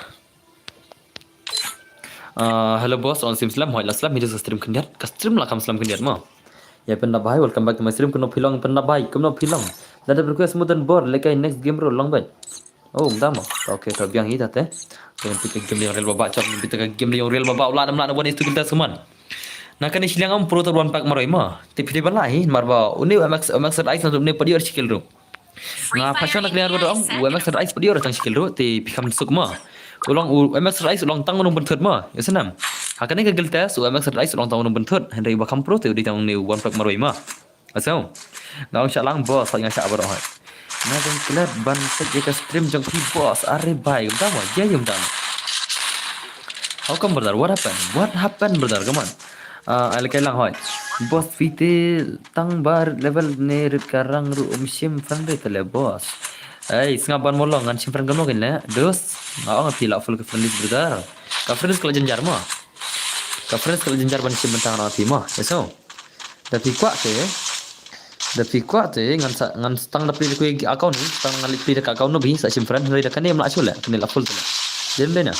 Ah, hello boss, on sim slam, hoi la slam, hidu stream kendiat, ka stream la kam slam kendiat ma. Ya penda bhai, welcome back to my stream. Kumno phi long penda bhai, kumno phi long. Lada request mutan bor lekai next game ro long bai. Oh, mda mo. Okay, to biang hi tate. Kami pita game yang real baba chap, pita game yang real baba ula nam la wan itu kita suman. Na kani shiliang am pro to wan pak maroi ma. Te phi bala hi marba uni M X M X ice na uni padi or skill ro. Nga passion na clear ko dong, u M X Ice padi ora tang skill ro, te phi kam suk ma. Ulang u M X Ice ulang tang unung benthut ma, ya senam. Ha kane ka guild test u M X Red Ice u long tang u nongpynthut, hynrei ba kham pro te u dei tang une u One Pack marwei ma. Aso. Nga ong shah lang boss, nga shah baroh hoi. Nga dang klet ban check ïa ka stream jong phi boss. Are bhai, kumta mo, ïa ïa kumta mo. How come brother? What happened? What happened brother? Come on. Ah, ai lehkai lang hoi. Boss phi te tang ba rit level ne rit ka rang ruh um shim friend rate le boss. Ei, sngap ban mo long ngan shim friend kano kin le. Dos. Nga ong phi la full ka friend list brother. Ka friend list ka la jynjar mo. Ka friend list ka la jynjar ban shim bynta nga ong phi mo. Eso. Da phi kwah te. Da phi kwah te ngan sa ngan stang da phi da ka account ni, stang ngan lip phi da ka account no bi sa shim friend hynrei da kane em lah shu le, kane la full te le. Dem de na.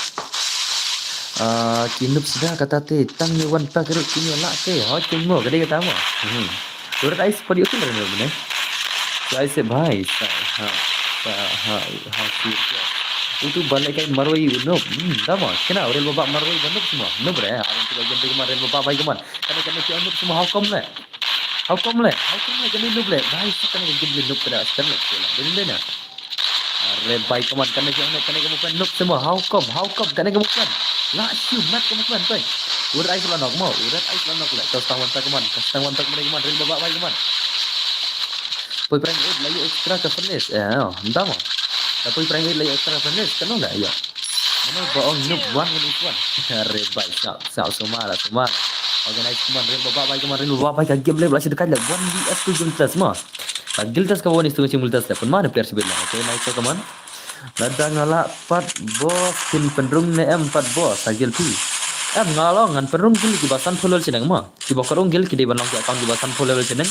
Ah, ki noob sida kata te tang ïa One Pack ruh ki ïa lah te. Hoi king mo, ka dei kata mo. Hmm. Urat ai sepadi okey lah ne. Ai se bhai, sa ha sa ha ha si. Utu ba lehkai marwei u noob. Hmm, da mo. Kena u rel baba marwei ba noob semua. Noob re. Awan tu ba game tu kemar rel baba bai kemar. Kane kane ki noob semua, how come le? How come le? How come le kane noob le? Bhai, sa kane game le noob kane askar le kela. Dei dei na. Are bhai, come on, kane ki noob, kane ki noob, noob semua. How come? How come? Kane ki noob. La shu mat ki noob pai. Urat ai la nok mo. Urat ai la nok le. Kau stang One Pack kemar. Kau stang One Pack kemar, kemar. Rel baba bai kemar. Poi prank eight la ïoh extra ka furnace. Eh, oh, entah mo. Poi prank eight la ïoh extra ka furnace. Kano la ïoh? Mano ba ong noob one ngan is one. Are bhai, sa sa sumar sumar. Organize kemar, rel baba bai kemar, rel baba bai ka game le la shu dekat le one V S two guild test mo. Ka guild test ka one is two guild test le. Pun mana player sibit le. Okay, nice kemar. Lada nga lah pat boss kin pynrung ne em pat boss ha guild phi. Em nga long ngan pynrung guild kiba sanphew level shaneng mo. Kiba kyrung guild ki dei ban long ki account kiba sanphew level shaneng.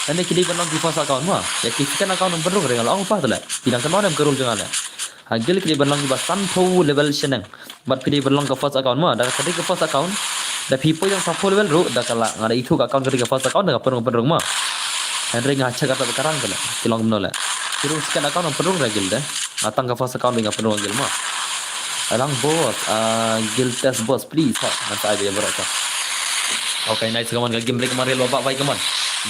Lane ki dei ban long ki first account mo. Ïa ki second account ym pynrung re nga long pa tele. Ki dang kynmaw ne em ka rule jong nga le. Ha guild ki dei ban long kiba sanphew level shaneng. Bad phi dei ban long ka first account mo. Da ka dei ka first account. Da phi poi tang sanphew level ruh da ka lah nga da ithuh ka account ka dei ka first account da ka pynrung pynrung mo. Hynrei nga check ata ba ka rang ka le. Ki long kumno le. Ki rung second account ym pynrung re guild de. Nga tang ka first account dei nga pynrung guild mo. Alang boss, ah, guild test boss please. Ha, ngan sa ai ba ïa baroh ka. Okay, nice kemar ka game break kemar rel baba bai kemar.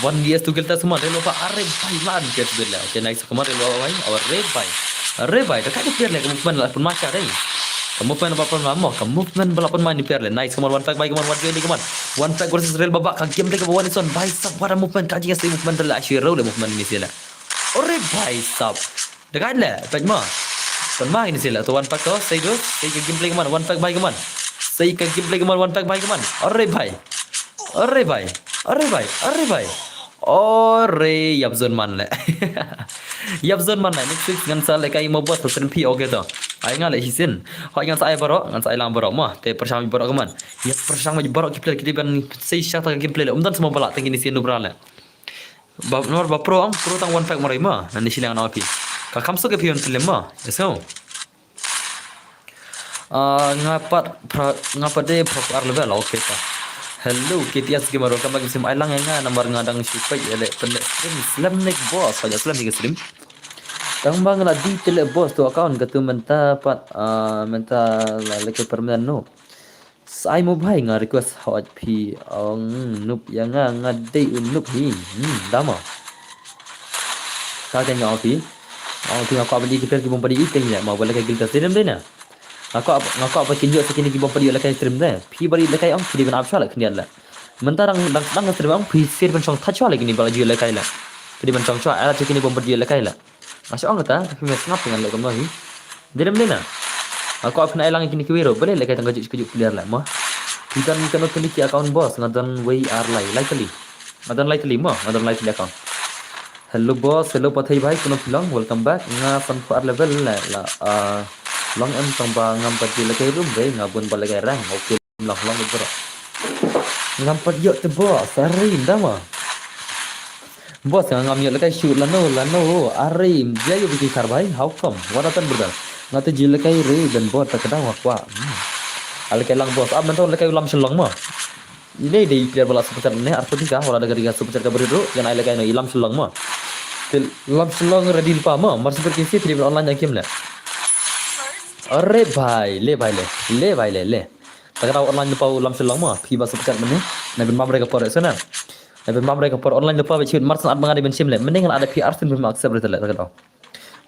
One V S two guild test kemar rel baba are bai man ke sibit le. Okay, nice kemar rel baba bai. Are bai. Are bai. Da ka player le ka movement la pun macha dei. Ka movement ba pun ma mo, ka movement ba la pun ma ni player le. Nice kemar One Pack bai kemar One Pack kemar. One Pack versus rel baba ka game break ba one is one bai sap what a movement ka jinga sei movement le ashi rel le movement ni sila. Ore bai sap. Dekat le, pek ma. Pun ma ini sila tu One Pack tu, sei tu, sei ka game break kemar One Pack bai kemar. Sei ka game break kemar One Pack bai kemar. Ore bai. Ore bai. Ore bai. Ore bai. Ore yap zone man le. Yap zone man le. Next week ngan sa lehkai mo boss pynphi okay to. Ai nga le hisin. Hoi ngan sa ai baroh, ngan sa ai lang baroh mo. Te pyrshang baroh kemar. Ïa pyrshang baroh ki player ki dei ban sei shata ka game play le. Um don semua bala tang ini sila bra le. Ba nor ba pro ang pro tang One Pack marai ma. Nani silang na pi. Ka kam so ke pion film ma. Eso. Ah, nga pat pra, nga pat de pro ar level. Okay ta. Hello K T S gamer, welcome back. Sim ai lang nga namar nga dang shu pek ïa le pynleh stream. Slem nek boss, aja slem nek stream. Tang bang la di tele boss tu account ka tu mynta pat, ah, mynta la leke permanent no. Sai mo bhai nga request hot phi ong noob ïa nga nga dei u noob hi. Hmm, dama. Ka ken nga ong phi. Ong phi nga kwah ban i ki player ki bym pat i teng ïa ma ba lehkai guild test dei na. Nga kwah nga kwah ba kin ïoh sa kine ki bym pat i lehkai stream de. Phi ba i lehkai ong phi dei ban ap shwa la khyndiat la. Mynta dang dang dang stream ong phi sir ban shong that shwa la kine ba la ju lehkai la. Phi dei ban shong shwa ala kine bym pat i lehkai la. Nga shu ong kata, tapi me sngap ngan leh kumno hi. Dei dem dei na. Nga kwah phin ai lang ïa kine kiwei ruh, balei lehkai tang kajuh kajuh player leh mo. Phi don kano kine ki account boss, nga don wei ar lai, lai tylli. Nga don lai tylli mo, nga don lai tylli account. Hello boss, hello pathai bhai, kumno phi long, welcome back. Nga sanphew ar level leh la, ah, long em tang ba ngam pat ju lehkai room re, nga bun ba lehkai rank. Okay. Lah long bro. Ngam pat ïoh te boss, are nda ma. Boss nga ngam ïoh lehkai shoot lano lano. Are ïa ïoh biki kar bhai, how come? What happened brother? Nga te ju lehkai re dan bot ta ka dang wa kwah. Hmm. A lehkai lang boss, ah mynta lehkai u Lam Shyllong ma. Ine dei player ba la super chat ne, arphew tyngka, wala da ka dei ka super chat ka brit ruh, ngan ai lehkai no i Lam Shyllong ma. Te Lam Shyllong ready lypa ma, mar super kisi phi dei ban online game le. Are bhai, le bhai le, le bhai le, le. Ta ka dei online lypa u Lam Shyllong ma, phi ba super chat mynne. Na pynbam re ka por re sana. Na pynbam re ka por online lypa ba chut mar san at ba nga dei ban shim le. Mynne nga la da phi ar sien phi ma accept re te le ta ka dei.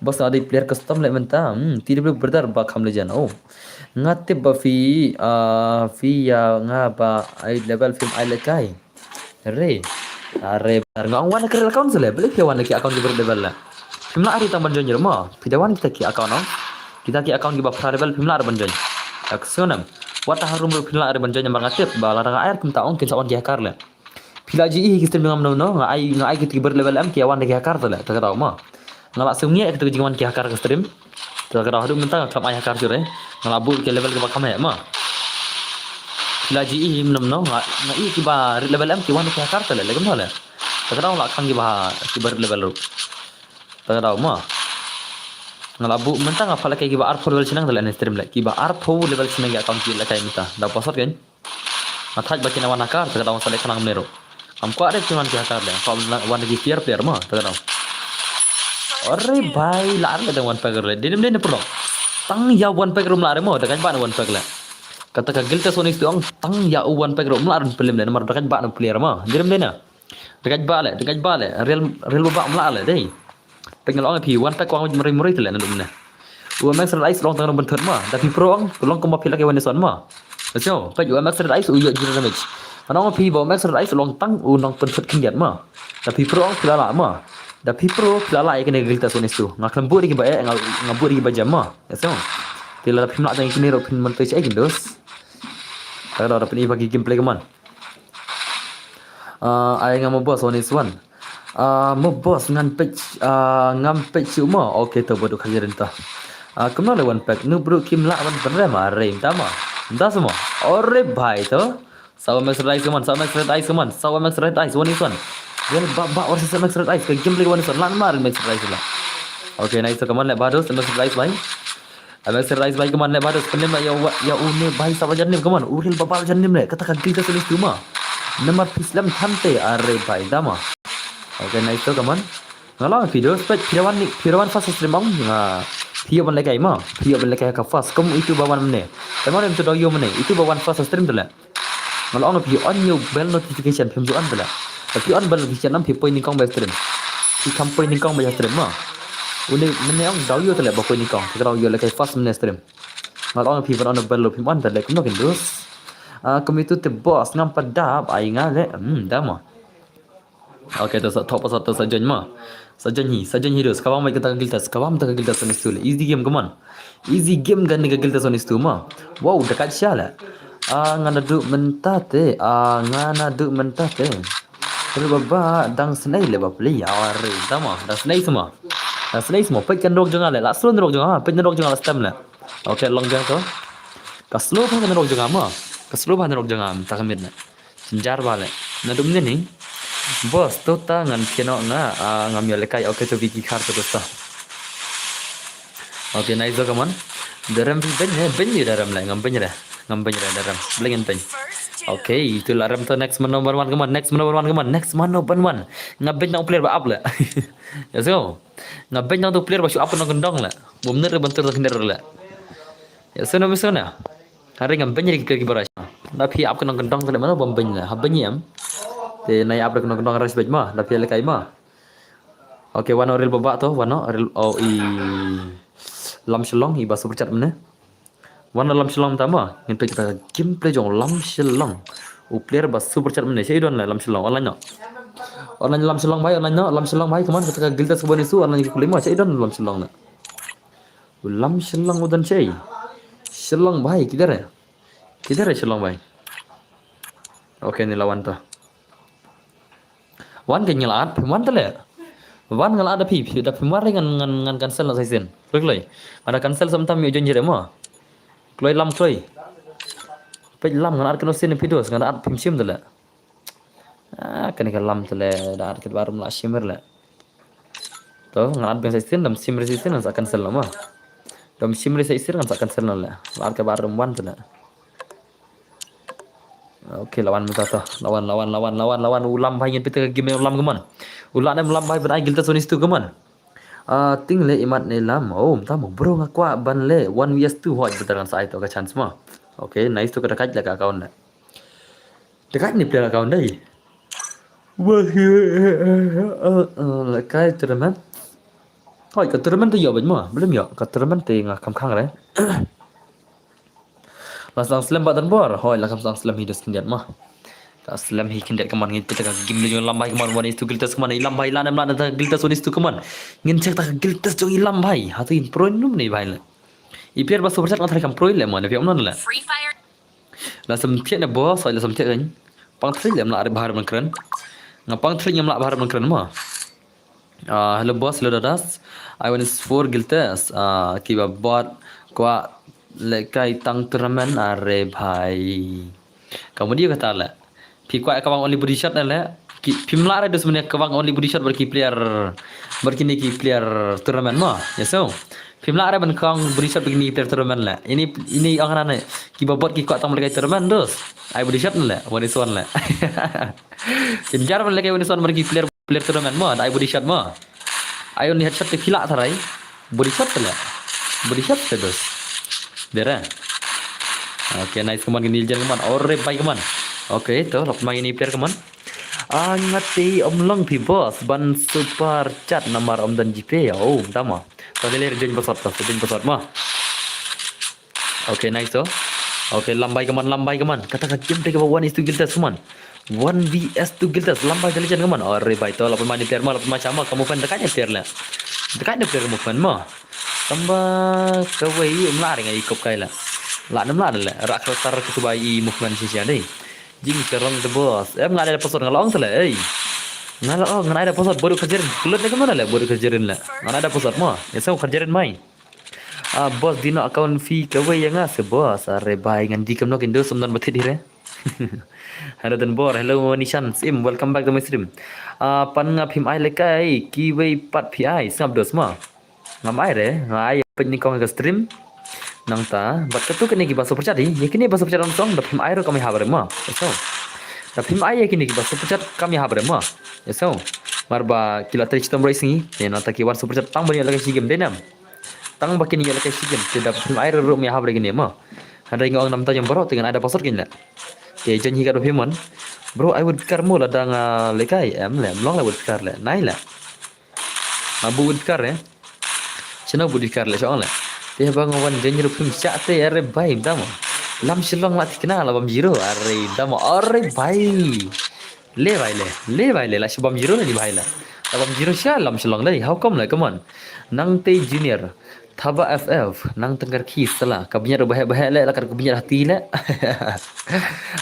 Boss nga dei player custom le mynta. Hmm, T W brother ba kham legend. Oh. Nga tip ba phi, ah, phi ïa nga ba ai level phim ai lehkai. Re. Are bar nga ong wan ka real account sele, beli phi wan ki account ki bar level la. Phim lah ri tang ban join mo. Phi da wan kita ki account no. Kita ki account ki ba phra level phim lah ri ban join. Ak sunam. Wat ta harum ru phim lah ri ban join namar nga tip ba la nga ai kim ta ong kin sa wan ki hacker le. Phi la ji i ki stream ngam no no nga ai nga ai ki bar level em ki wan da ki hacker te le. Ta ka daw mo. Nga la sum ngi ki tu jingwan ki hacker ka stream. Ta ka daw haduh mynta nga khlem ai hacker jure. Nga la buh ki level ki ba kham he mo. Phi la ji i him nom no nga nga i ki ba rit level em ki wan ki hacker te le le kum no le. Ta ka daw la khang ki ba ki ba rit level ru. Ta ka daw mo. Nga la buh mynta nga pha la ki ba arphew level shinang te le ne stream le ki ba arphew level shinang ki account ki le kai mynta. Da password kan. Nga thaj ba kina wan hacker, te ka daw sa le khnang mero. Am kwah de kin wan ki hacker le, kwah wan ki player player mo, te ka daw. Ore bai la ar le dang wan pack le, dinem dinem pro. Tang ïa wan pack rum la re mo, da kan ba wan pack le. Kata ka guild test one is two ong, tang ïa u wan pack rum la rum pelim le, namar da kan ba player mo. Dinem dinem. Da kan ba le, da kan ba le, real real ba mla le dei. Pek ngal ong phi wan pek kwang mari mari tele na dum ne. U Max Red Ice long tang ban thot ma. Da phi pro ong long kumba phi lak wan son ma. Acho, pek u Max Red Ice u yo jira damage. Mana ong phi ba u Max Red Ice long tang u nong ban thot khyndiat ma. Da phi pro ong phi la la ma. Da phi pro phi la la ya kene guild test one is two. Nga khlem buri ki ba eh nga nga buri ki ba jam ma. Acho. Phi la phi mla tang kini ro phin man pech ai kindos. Kada da phi ba ki gameplay kaman. Ah, ai nga mo boss one is one. Ah, mo boss ngan pech ah ngam pech shu mo. Okay to bodu khajarin to. Ah, kumno le wan pek nu bru kim la wan penre ma re ta ma. Da semua. Ore bhai to. Sawa Max Red Ice kaman, sawa Max Red Ice kaman, sawa Max Red Ice one is one. Gel ba ba versus Max Red Ice ka game lagi one is one lan mar Max Red Ice la. Okay, nice to kaman le bados Max Red Ice bhai. Max Red Ice bhai kaman le bados penem la ya ya une bhai sawa janim kaman uril babal janim le kata ka guild test one is two ma. Namar phi slem thante are bhai dama. Okay, nice to kaman. Nga long phi dos pet phi wan ni phi wan first stream ong nga phi wan lekai ma phi wan lekai ka first kum itu ba wan mene. Teman itu dong yo mene itu ba wan first stream tele. Nga long phi on yo bell notification phi on tele. Phi on bell notification nam phi poi ningkong ba stream. Phi kam poi ningkong ba stream ma. Une mene ong dong yo tele ba poi ningkong. Phi dong yo lekai first mene stream. Nga long phi on bell phi on tele kumno kin dos. Ah, kum itu te boss ngam padap ai nga le. Hmm, dama. Okay, to sa thok pasal to sa join ma. Sa join hi, sa join hi dos. Kabam mai kata ka guild test, kabam ta ka guild test one is two le. Easy game kaman. Easy game kan ni ka guild test one is two ma. Wow, dekat sha le. Ah, ngana du mentate, ah, ngana du mentate. Terus baba dang senai le bapli. Awari, tama, dang senai semua. Dang senai semua. Pet kan rok jong le, la slow rok jong, pet rok jong la stem le. Okay, long jong to. Ka slow ba kan rok jong ma. Ka slow ba kan rok jong ta ka mit ne. Sinjar bale. Na dum ne ni. Boss to ta ngan piano nga ah, ngam yo lekai okay to biki khar to dosta. Okay, nice do kaman. Daram bi ben ne ben ni daram le ngam ben re. Ngam ben re daram. Blengen ben. Okay, itu la ram to next man number one kaman. Next man number one kaman. Next man number one. Ngam ben na player ba up le. Ya so. Ngam ben na player ba shu up na gendong le. Bum ne re bentur tak le. Ya so na so na. Hari ngam beny ki ki baraj. Da phi ap ka nong kentong kali mana bom beny la. Ha beny em. Te nai ap ka nong kentong ras beny ma. Da phi lekai ma. Okay, wan oril baba to, wan oril o i lam shelong i ba super chat mene. Wan lam shelong ta ma. Ngin pe kita gameplay jong lam shelong. U player ba super chat mene. Sai don la lam shelong. Online no. Online lam shelong bhai, online no. Lam shelong bhai, kaman kita guild test bani su online ki kulima. Sai don lam shelong na. Lam shelong udan chei. Shelong bhai, kidare? Kidare shelong bhai? Okay, ni lawan ta. Wan ke ngelat, phi wan tele. Wan ngelat da phi, phi da phi mar ngan ngan ngan cancel na saisin. Kloi kloi. Ada cancel samtam yo jonjere mo. Kloi lam kloi. Pej lam ngelat keno sin phi dos, ngelat phi sim tele. Ah, kani ka lam tele da ar ket barum la shimmer le. To, ngan at beng sa isin, dam shimmer sa isin ngan sa cancel nama. Dam shimmer sa isin ngan sa cancel nama le. La ar ket barum wan tele. Okay, lawan muta to. Lawan, lawan, lawan, lawan, lawan. Ulam bhai ngin pita game ulam keman. Ulam nem ulam bhai ben ai guild test one is two keman. Ah, ting le imat ne lam. Oh, mta mo bro nga kwah ban le one vs two hoj betul kan sa ai to ka chance ma. Okay, nice to ka dekat le ka account le. Dekat ni player account dai. Wah, eh, eh, eh, eh, eh, kai tournament. Hoi, ka tournament tu yo bej mo, belum yo. Ka tournament tu nga kam khang re. Ba sdang slem ba don bor. Hoi, la kam sdang slem hi dos khyndiat ma. Ka slem hi khyndiat ka mon, ngin peit ka game la jong Lambai ka mon, one is to Guiltas ka mon, i Lambai la ne em la ne ta Guiltas one is to ka mon. Ngin check ta Guiltas jong i Lambai. Hato in pro num ne bai le. I player ba super chat nga tharai kam pro le mo, ne phi ong non le. Free Fire. La sem thiah ne boss, la sem thiah kan. Pang thrik le em la are bahar ban kren. Nga pang thrik em la bahar ban kren mo. Ah, hello boss, hello dadas. I want is four Guiltas. Ah, kiba bot kwah lehkai tang tournament are bhai. Ka mudi kata le. Phi kwah ka bang only body shot ne le. Ki phim lah re dus mene ka bang only body shot bad ki player, bad kine ki player tournament mo. Ya so. Phim lah re ban ka bang body shot bad kine ki player tournament le. Ini ini ang ne. Kiba bot ki kwah tang lehkai tournament dus. Ai body shot ne le. One is one le. Phin jar ban lehkai one is one bad ki player player tournament mo, da ai body shot mo. Ai only headshot te phi lah tharai. Body shot te le. Body shot te bes. Dera. Okay, nice ka mon, kini jan ka mon. Ore bai ka mon. Okay, to lok mai ni player ka mon. Ah, nga te ym long phi boss ban super chat namar ym don GPay. Oh, tama. To le le join password, to join password mo. Okay, nice to. Okay, Lambai ka mon, Lambai ka mon. Kata ka game te ka ba one is to Guiltas ka mon. One V S to Guiltas, Lambai the legend ka mon. Ore bai to, la pynmai ni player mo, la pynmai chama, ka movement dekat ni player le. Dekat ni player movement mo. Tamba kawei ym lah re ngai kop kai le. Lah nem lah le. Rak tar ka subai i movement shisha dei. Jing terong the boss. Em nga da password nga la ong te le. Ei. Nga la ong nga da password bodoh kerjerin. Kulut ne ka mon le bodoh kerjerin le. Nga da password mo. Ya so kerjerin mai. Ah, boss, dino account phi kawei ïa nga se boss. Are bai, ngan di kam nok indo sum don bathit hi re. Hello Don Bor, hello Nishan Sim, welcome back to my stream. Ah, pan nga phim ai lehkai, kiwei pat phi ai, sngap dos ma. Ngam ai re, nga ai peit ni kong ka stream. Nangta, bad katu kane kiba super chat hi, ïa kine ba super chat ong song, da phim ai ruh kam ïahap re ma. So. Da phim ai ïa kine kiba super chat kam ïahap re ma. So. Mar ba ki la trei chitom roi sngi, ïa nangta ki wan super chat tang ban ïa lehkai shi game dei nam. Tang ba kin ïa lehkai shi game, te da phim ai ruh ruh ym ïahap re kine ma. Hynrei nga ong namta jong baroh te ngan ai da password kin leh. Te jan hi ka da phim mon. Bro, ai wut kar mo lada nga lehkai, em le, em long le wut kar le, nai le. Nga bu wut kar eh. Chino bu wut kar le, shong le. Te ba nga wan jan ruh phim shah te are bai dam. Lam Shillong la thikna la bam zero, are dam, are bai. Le bai le, le bai le, la shu bam zero ni bai le. La bam zero sha lam Shillong dei, how come le, come on. Nang te junior, thaba F F, nang tengkar ki sala, ka bniat ba heh ba heh le, la kar ka bniat hati le.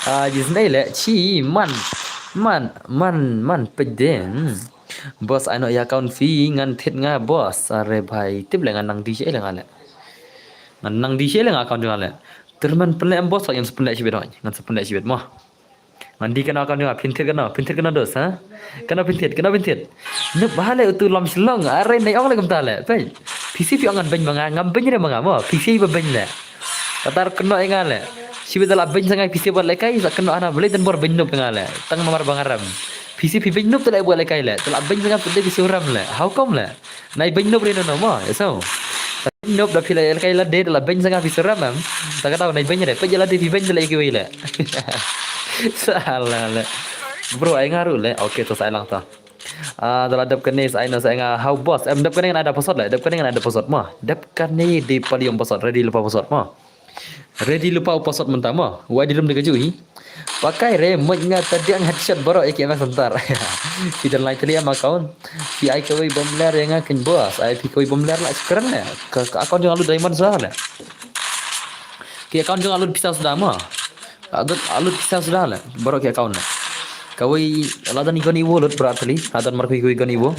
Ah, jis nei le, chi, man, man, man, man, pej de. Hmm. Boss, ai no ya account phi, ngan thied nga, boss. Are bai, tip le ngan nang di shi le nga le. Ngan nang di shi le nga account nga le. Terman pynleh em boss, ngan sa pynleh shibit hoi, ngan sa pynleh shibit mo. Ngan di kano kano, phin thied kano, phin thied kano dos, ha? Kano phin thied, kano phin thied. Nup bha le utu lam Shillong, are nei ong le kumta le. Pei. Phi sih phi ong ngan beiñ ma nga, ngam beiñ re ma nga mo, phi sih ba beiñ le. Kata ruh kano ïa nga le. Shibit da la beiñ sa nga phi sih ba lehkai, sa kano hana balei Don Bor beiñ nup ïa nga le. Tang namar ba nga rem. Phi sih phi beiñ nup te le ba lehkai le. Te la beiñ sa nga phi dei phi sih rem le. How come le? Nai beiñ nup re no no mo, ya so. Beiñ nup da phi la lehkai la dei da la beiñ sa nga phi sih rem em. Ta kata nai beiñ re, peit la dei phi beiñ da la kiwei le. Salah le. Bro, ai nga ruh le. Okay, to sa ai lang ta. Ah, da la dep kane sa ai no sa ai nga how boss. Em dep kane ngan ai da password le. Dep kane ngan ai da password mo. Dep kane dei pali ong password. Ready lypa password mo. Ready lypa u password mynta mo. Wai di rum de kaju hi. Pakai re moj nga tadiang headshot baroh ïa ki M X Center. Phi don lai tali am account. Phi ai kawei bom ler ïa nga kin boss. Ai phi kawei bom ler la kren le. Ka, ka account jong nga lut diamond sa le. Ki account jong nga lut pisa suda mo. Lut, lut pisa suda le. Baroh ki account le. Kawei la don i gun iwo lut bra tali. La don mar kawei kawei gun iwo.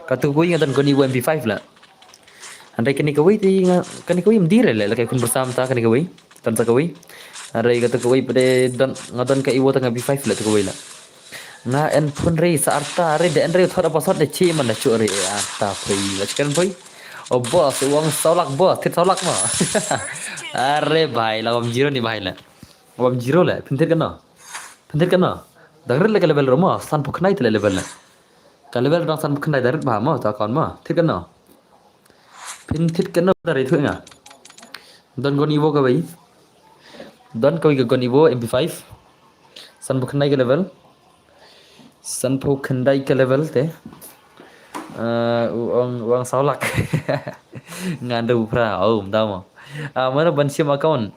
Katu kawei nga don gun iwo M P five le. Hynrei kane kawei te nga, kane kawei ym dei re le, lehkai khun byrsam ta kane kawei. Don sa kawei. Hynrei kata kawei pat de don, nga don ka iwo ta nga B five le ta kawei la. Nga en phone re sa arta re de en re thot apa sot de chi man da chu re arta phoi. La chicken phoi. O boss, u ong saw lak boss, thied saw lak ma. Are bhai, la bam zero ni bhai le. Bam zero le, phin thied kano. Phin thied kano. Dang rit le ka level ro ma, sanphew khyndai te le level le. Ka level dang sanphew khyndai dang rit bha ma, ta account ma. Thied kano. Phin thied kano da re thuh nga. Don gun iwo kawei. Don kawei ka gun iwo M P five. Sanphew khyndai ka level. Sanphew khyndai ka level te. Eh, u ong, u ong saw lak. Ngan da u phra, oh, mda mo. Ah, mano ban shim account.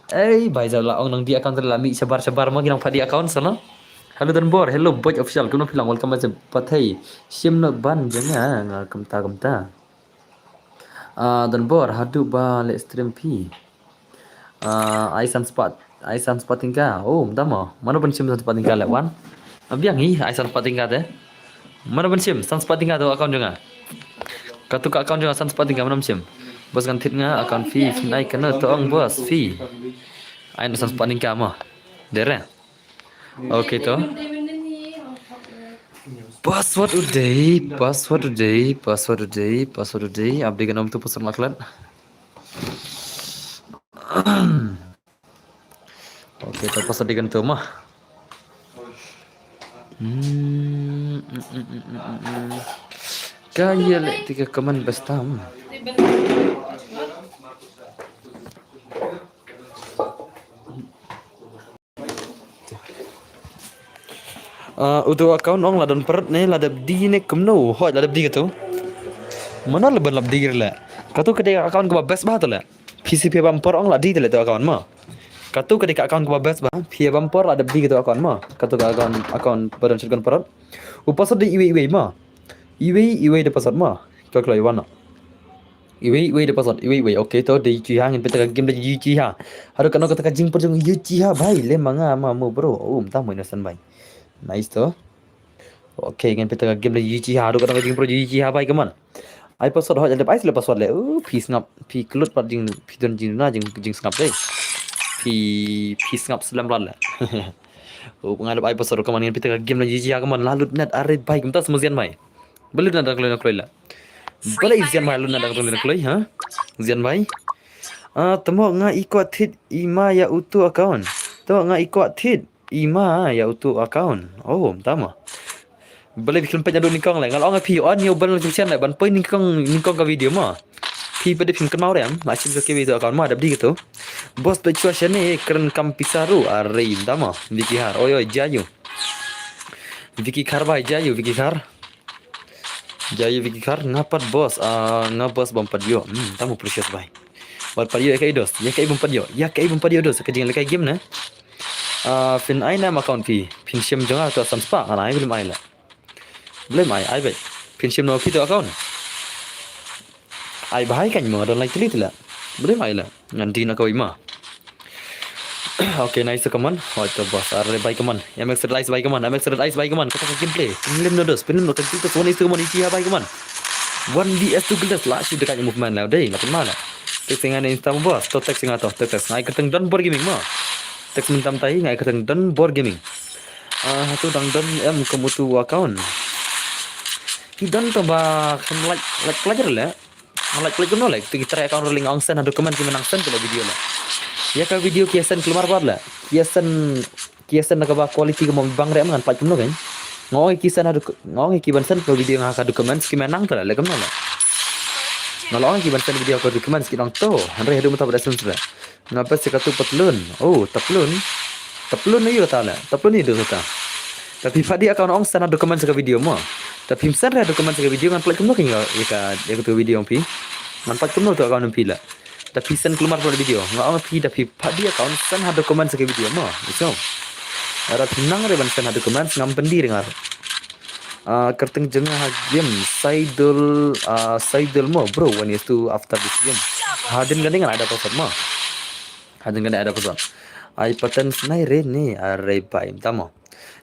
Ei, bai, jaw la ong nang die account la mih shabar shabar ma ki nang pha die account sala. Hello Donbor, hello Boj Official, kumno phi lang, welcome back. Pathai, shim no ban jong nga, nga kumta kumta. Ah, Donbor, haduh ba leh stream phi. Ah, ai san spah, ai san spah tyngka. Oh, mynta mo. Mano ban shim san spah tyngka leh wan? Abiang hi, ai san spah tyngka te. Mano ban shim san spah tyngka to account jong nga. Katu ka account jong nga san spah tyngka mano ban shim. Boss ngan thied nga account phi, phin ai kano to ong boss phi. Ai no san spah tyngka mo. Dei re. Okay to. Password u dei, password u dei, password u dei, password u dei. Update kan om tu password maklat. Okay, to password dei kan tu mah. Hmm, mm, mm, mm, mm, mm. Ka ïa leh te ka comment best tam. Ah, utu account ong la don parot ne la dep die ne kumno? Hooid la dep die katu. Mano la ban la die le. Katu ka dei account kaba best bha tu le. Phi shu phi bam por ong la die tu le tu account mo. Katu ka dei ka account kaba best bha. Phi bam por la dep die katu account mo. Katu ka account, account ba don shotgun parot. U password dei iwei iwei mo. Iwei iwei dei password mo. Ka kloi wan. Iwei iwei dei password, iwei iwei. Okay to, dei jiha, ngin peit ka game dei jiha. Haduh kano kata ka jingpur jong jiha bai, le ma nga ma mo bro. Oh, mynta mo innocent bai. Nice to. Okay, ngin peit ka game dei jiha, haduh kano ka jingpur jiha bai, come on. Ai password hooid, ai le password le. Uh, phi sngap, phi klut pat jing, phi don jingduna jing, jingsngap dei. Phi, phi sngap slem pat le. Oh, nga le ai password, come on, ngin peit ka game dei jiha, come on. La lut net are bai, kumta sa mo zian bai. Balei na dang kloi na kloi la. Balei zian bai lun na dang kloi na kloi, ha? Zian bai. Ah, tamo nga i kwah thied i ma ïa utu account. Tamo nga i kwah thied i ma ïa utu account. Oh, tamo. Balei bikin peit na du nyngkong le. Nga la ong phi on ïa u ban la jingsian le ban poi nyngkong, nyngkong ka video mo. Phi pat dei phin kynmaw re em. La shim ka kiwi utu account mo, dap di katu. Boss peit chwa shane kren kam pisa ruh. Are tamo. Vicky Har. Oi oi jayu. Vicky Khar bai jayu Vicky Khar. Jayu Vicky Khar, nga pat boss, ah, nga boss bam pat ïoh. Hmm, tamo precious bai. Bam pat ïoh ïa kaei dos, ïa kaei bam pat ïoh, ïa kaei bam pat ïoh dos, ka jing le kai game ne. Ah, phin ai nam account phi, phin shim jong nga to san spah, ngan ai blim ai la. Blim ai, ai bai. Phin shim no phi to account. Ai bai kan mo don lai tili tila. Blim ai la. Ngan die na kawei ma. Okay, nice, come on. Hoi to boss. Are bai, come on. M X Red Ice bai, come on. M X Red Ice bai, come on. Kata ka gameplay. Pynlem no dos. Pynlem no ka gameplay. One is to one is ya bai, come on. One V S two Gildas la shu dekat movement la. Dei, la pynma la. Text nga ne insta boss. To text nga to. Text, text. Ngai kyrteng Donbor Gaming ma. Text mynta mynta ngai kyrteng Donbor Gaming. Ah, tu dang don em kum utu account. Ki don to ba kan like, like, like le. Like, like kumno le, tu ki trai account ruling ong send ha document ki mynta nang send ka video le. Ïa ka video ki send kulmar bad le. Ki send, ki send na kaba quality ka mo bang re ngan pait kumno kan. Nga ong ki send ha docu-, nga ong ki ban send ka video nga ha ka document ki mynta nang ta le kumno le. Nga la ong ki ban send video ha ka document ki nang to. Hynrei haduh mynta ba da send le. Nga best ïa katu patlun. Oh, taplun. Taplun aïu kata le. Taplun aïu kata. Tapi pha die account ong send ha document sa ka video mo. Tapi phim send re ha document sa ka video ngan pynlait kumno ka ïa ka, ïa katu video ong phi. Ngan pynlait kumno tu account ong phi le. Tapi send kulmar pha video. Nga ong phi tapi pha die account send ha document sa ka video mo. So. Ara phi nang re ban send ha document ngam pyndie re nga. Ah, kyrteng jong nga ha game Saidul, ah, Saidul mo bro, one is two after this game. Hadien kane ngan ai da password mo. Hadien kane ai da password. Ai pattern snai re ne, are bai mynta mo.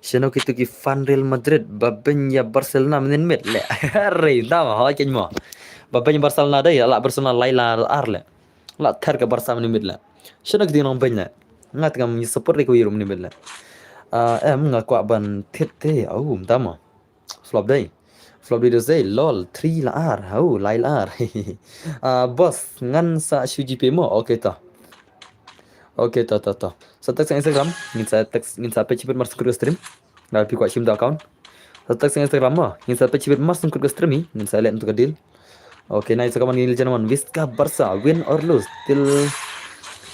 Shano kitu ki fan Real Madrid, ba beiñ ïa Barcelona mynnin miet le. Are mynta mo, hoi kein mo. Ba beiñ Barcelona dei, la Barcelona lai la ar le. La ther ka Barca mynnin miet le. Shano kitu nong beiñ le. Nga te ngam support re ko ïa rum mynnin miet le. Ah, em nga kwah ban thied te, au mynta mo. Flop dei. Flop dei dos dei. Lol. Three la ar. Hau, lai la ar. Ah, boss, ngan sa shu G P mo. Okay to. Okay to, to, to. Sa text Instagram. Ngin sa text, ngin sa page bit mar sengkut ka stream. Nga phi kwah shim da account. Sa text Instagram mo. Ngin sa page bit mar sengkut ka stream hi. Ngin sa let untuk ka deal. Okay, nice, come on, ngin legend mon. Visca Barca, win or lose. Still,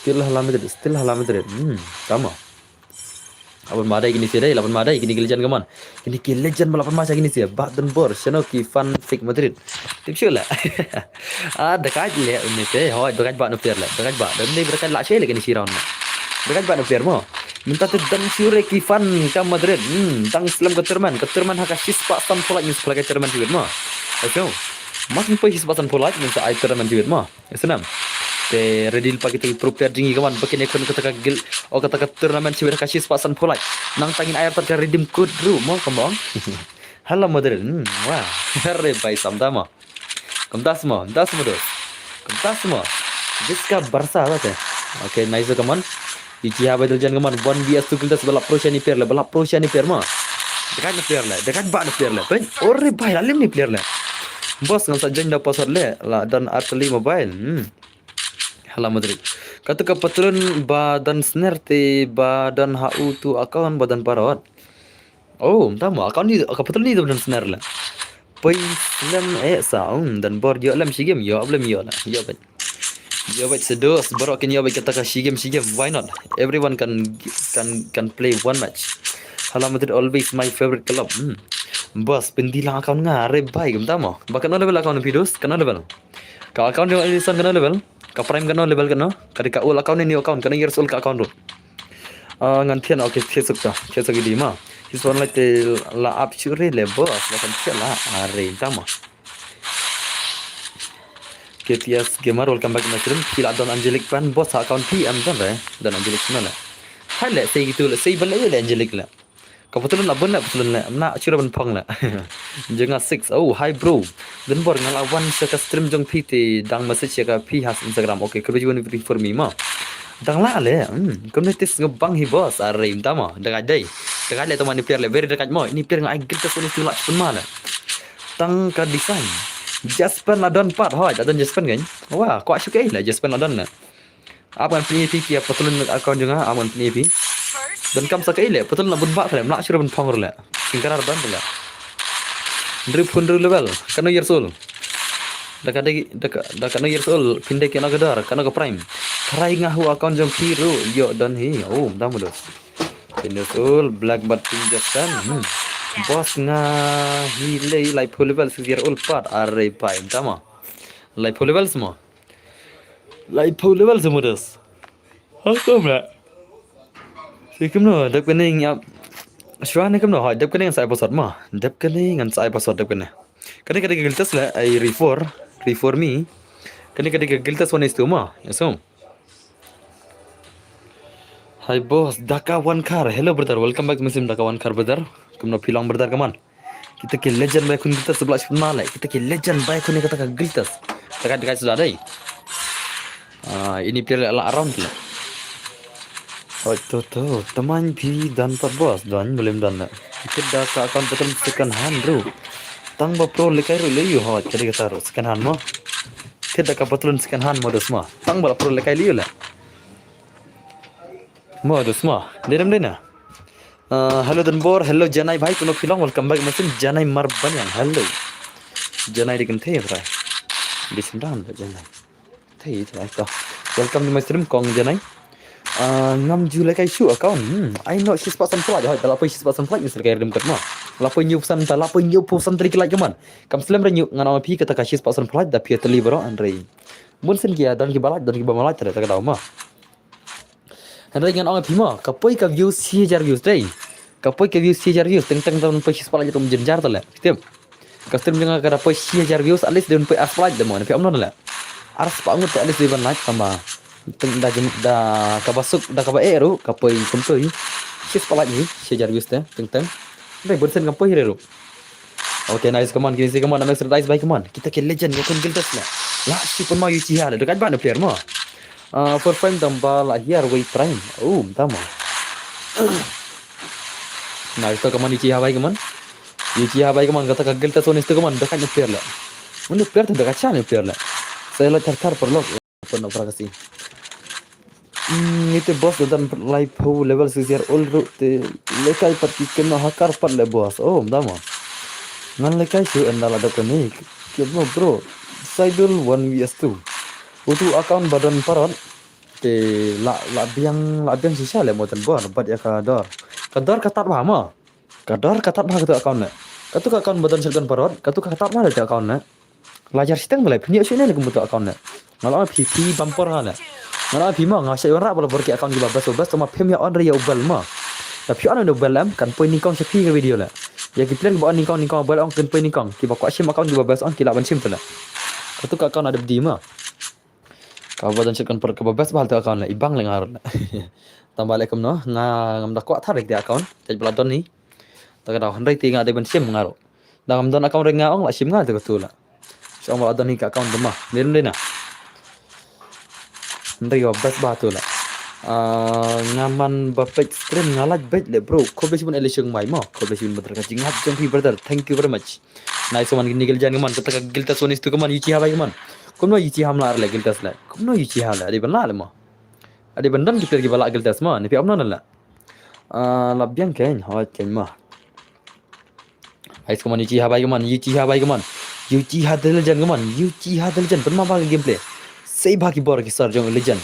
still hala Madrid. Still hala Madrid. Hmm, come on. Laban madai kini si dei, laban madai kini ki legend kaman. Kini ki legend ba laban madai kini si. Ba Donbor, shano ki fan fake Madrid. Tip shu la. Ah, dekat le uni te, hoi, dekat ba nupir le. Dekat ba, dan ni dekat la shu le kini si round. Dakaid ba na player mo. Mynta te dang sure ki fan ka Madrid. Hmm, dang slem ka tournament, ka tournament ha ka shispah sanphew lait ngin sa pynlait ka tournament shibit mo. Ayo. Mas ngin poi shispah sanphew lait ngin sa ai tournament shibit mo. Ïa snam. Te ready lypa kita ki pro player jong ngi ka mon, ba kin ïakhun kata ka guild, o kata ka tournament shibit ha ka shispah sanphew lait. Nangta ngin ai artat ka redeem code ruh mo, kumba ong. Hala Madrid. Hmm, wah. Hare bhai, sam da mo. Kumta sma, kumta sma dos. Kumta sma. Jiska Barca ba te. Okay, nice, come on. Ïa ki ha ba dal jan, come on. One V S two guiltas, ba la pro sha ine i player le, ba la pro sha ine i player mo. Dakaid na player le, dakaid ba na player le. Pyn, ore bhai, la lem ine i player le. Boss, ngan sa join da password le, la don artylli mobile. Hmm. Hala Madrid. Katu ka patlun ba don snare te ba don ha utu account ba don parot. Oh, mynta mo, account ni, ka patlun ni ba don snare la. Poi slem eh sa, um, don bor ïoh lem shi game, ïoh lem ïoh la, ïoh bad. Ïoh bad sedos, baroh kin ïoh bad kata ka shi game, shi game, why not? Everyone can, can, can play one match. Hala Madrid always my favorite club. Hmm. Boss, pyndilang account nga, are bhai, kumta mo. Ba katno level account phi dos, katno level? Ka account jong Ellison katno level? Ka prime katno level katno? Ka dei ka old account ne new account, katno years old ka account ruh? Ah, ngan thied, okay, thied suk ta, thied suk ïa i di ma. Hi son lait te la ap shuh re le boss, la kan thied la, are ta ma. K T S Gamer, welcome back to my stream. Phi la don Angelic Pan, boss ha account phi em don re, don Angelic Pan le. Hai le, sei gitu le, sei ban le, le Angelic le. Ka patlun la bun le, patlun le, na shuh ban phong le. Jong nga six, oh, hi bro. Don bor nga la wan sha ka stream jong phi te dang message ïa ka phi ha Instagram. Okay, khublei shibun for me ma. Dang la le, hmm, kumne tis nga bang hi boss, are mynta ma. Dakaid dei. Dakaid le tang ma ine i player le, very dakaid mo. Ine i player nga ai guiltas one ine i tu la shipun ma le. Tang ka design. Jasper la don pat, hoi, la don Jasper kan. Wah, kwah shuh kaei le, Jasper la don le. Ap ngan pyni ïa phi ki ïa patlun account jong nga, ap ngan pyni ïa phi. Donkam sa kaei le, patlun la bun bah le, mlak shuh ban phong ruh le. Singkarar ban ruh le. Hynriew phew hynriew level, katno years old? Da ka dei, da ka, da katno years old, phin dei katno ka dor, katno ka prime. Tharai nga hu account jong phi ruh, ïoh don hi. Oh, da mudo. Ten years old, black bat pink Justin. Hmm. Boss nga hi lei laiphew level, six year old pat, are pai, da ma. Laiphew level sma. Laiphew level sma dos. Ha kumno la. Te kumno, dep kane ngin ap. Shuwa ne kumno, hoi, dep kane ngan sa ai password ma. Dep kane ngan sa ai password dep kane. Kane kane ka guiltas le, ai refer, refer me. Kane kane ka guiltas one is two ma. Yes, so. Hi boss, Daka One Car. Hello brother, welcome back to my stream Daka One Car brother. Kumno phi long brother, come on. Kita ki legend ba ïakhun guiltas, sa ba la shipun ma le. Kita ki legend ba ïakhun ïa kata ka guiltas. Dakaid dakaid suda dei. Ah, ine i player la around le. Hoi to to, tang ma phi don pat boss, don, ba lem don le. Kita da ka account patlun second hand ruh. Tang ba pro lehkai ruh le ïoh, hoi, ka dei kata ruh second hand mo. Kita da ka patlun second hand mo dos ma. Tang ba la pro lehkai le ïoh le. Mo dos ma. Dei dem dei na. Ah, hello Donbor, hello Janai bhai, kumno phi long, welcome back to my stream, Janai Marbaniang, hello. Janai dei kynthei bhai. Dei sendang bhai Janai. Thei thei to. Welcome to my stream kong Janai. Ah, ngam ju lehkai shuh account. Hmm, ai noh shispah sanphew lait, hoi, da la poi shispah sanphew lait ngin sa lehkai redeem code ma. La poi hynñiewphew san, da la poi hynñiewphew san tylli ki lait ka mon. Kam slem re ñiuh, ngan ong ïa phi kata ka shispah sanphew lait da phi ïatylli baroh hynrei. Bun sien ki ïa don kiba lait, don kiba ym lait, te da ka daw ma. Hynrei ngan ong ïa phi mo, ka poi ka views shi hajar views dei. Ka poi ka views shi hajar views, teng teng tang poi shispah lait ruh ym jynjar te le. Tip. Ka stream jong nga ka da poi shi hajar views, at least dei ban poi arspah lait de mo, ne phi ong kumno le. Arspah ngut te at least dei ban lait tang ba. Teng da jin da kaba suk, da kaba eh ruh, ka poi kumtui. Shispah lait hi, shi hajar views te, teng teng. Hynrei bun sien kam poi hi re ruh. Okay, nice, come on, kine si, come on, Amex Red Ice bhai, come on. Kita ki legend, ïakhun guiltas la. La shipun ma Uchiha la, dakaid ba na player mo. Ah, four prime tang ba la hiar wei prime. Oh, mynta mo. Nice to, come on, Uchiha bhai, come on. Uchiha bhai, come on, kata ka guiltas one is two, come on, dakaid na player la. One player te dakaid sha na player la. Sa la thar thar paralok. Pon opera kasi. Hmm, ite boss da don laiphew level six year old ruh te lehkai pat ki kynnoh ha kar pat le boss. Oh, mynta mo. Ngan lehkai shuh ynda la dep kane. Kit mo bro. Saidul one V S two. Utu account ba don parot. Te la, la biang, la biang shisha le mo Donbor. Bad ïa ka dor. Ka dor ka tad bha mo. Ka dor ka tad bha katu account ne. Katu ka account ba don shotgun parot, katu ka tad bha katu account ne. La jar shiteng balei phin ïoh shuh ne kum katu account ne. Nga la ong phi phi bam por ha ne. Nga ong phi mo, nga shait wanrah ba la bor ki account kiba best ba best, tangba phim ïa on re ïa u bel mo. Lada phi on u bel em, kan poi nyngkong sha phi ka video leh. Ïa ki player kiba on nyngkong nyngkong bel ong kan poi nyngkong, kiba kwah shim account kiba best ong ki lah ban shim te leh. Katu ka account ada bdi mo. Kaba don shit kan per kaba best ba hal tu account leh, i bang leh nga ruh leh. Tangba leh kumno, nga ngam da kwah thar ïa ki account, te ba la don hi. Ta ka daw hynrei te nga dei ban shim nga ruh. Da ngam don account re nga ong lah shim nga te katu leh. Shong ba la don hi ka account te mo. Dei ne em dei na. Hynrei ba best ba tu leh. Ah, nga man ba peit stream nga like beit leh bro. Khublei shibun Eli Shong Mai mo. Khublei shibun brother ka jingngeit jong phi brother. Thank you very much. Nice one, kine ki legend ka man, kata ka Guild Test one is two ka man, Uchiha bhai ka man. Kumno Uchiha ym lah leh Guild Test leh. Kumno Uchiha leh, dei ban lah leh mo. Dei ban don ki player kiba lah Guild Test mo, ne phi ong kumno leh. Ah, la biang kein, hooid kein mo. Nice ka man, Uchiha bhai ka man, Uchiha bhai ka man. Uchiha the legend ka man, Uchiha the legend, pynma ba ka gameplay. Sei ba ki bor ki sar jong legend.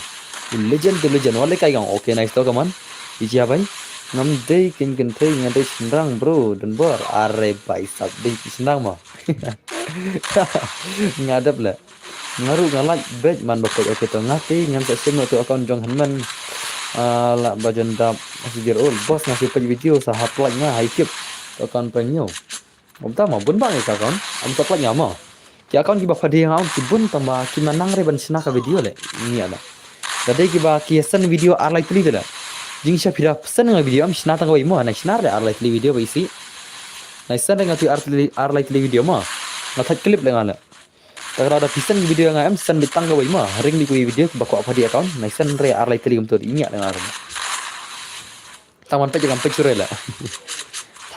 Legend to legend, wat leh kai kong. Okay, nice to ka man. Uchiha bhai. Ngam dei kein kynthei, nga dei shynrang bro, don bor. Are bhai sab dei shynrang mo. Nga dep leh. Nga ruh nga like beit man ba peit. Okay to nga te ngam sa shim noh tu account jong hynmen. Ah, lah ba jon dap. Shu jir ul boss nga shu peit video sa hap like nga hai kip. Tu account prank nyo. Bym ta mo bun ba ngi ka account. Am sa like nga mo. Ki account kiba pha dei nga ong ki bun tangba ki ma nang re ban shna ka video leh. Ngi ana. Da dei kiba ki send video ar lai tli te leh. Jing sha phi da send nga video am shna tang wei mo, na shna re ar lai tli video ba isi. Na send re nga tu ar lai tli, ar lai tli video mo. Nga thait clip leh nga leh. Ta ka daw da phi send video nga em send beit tang kawei mo. Ring beit kawei video ba kwah pha dei account. Na send re ar lai tli kumtu i ngiah leh nga re. Tang ban peit jingam peit shuh re leh.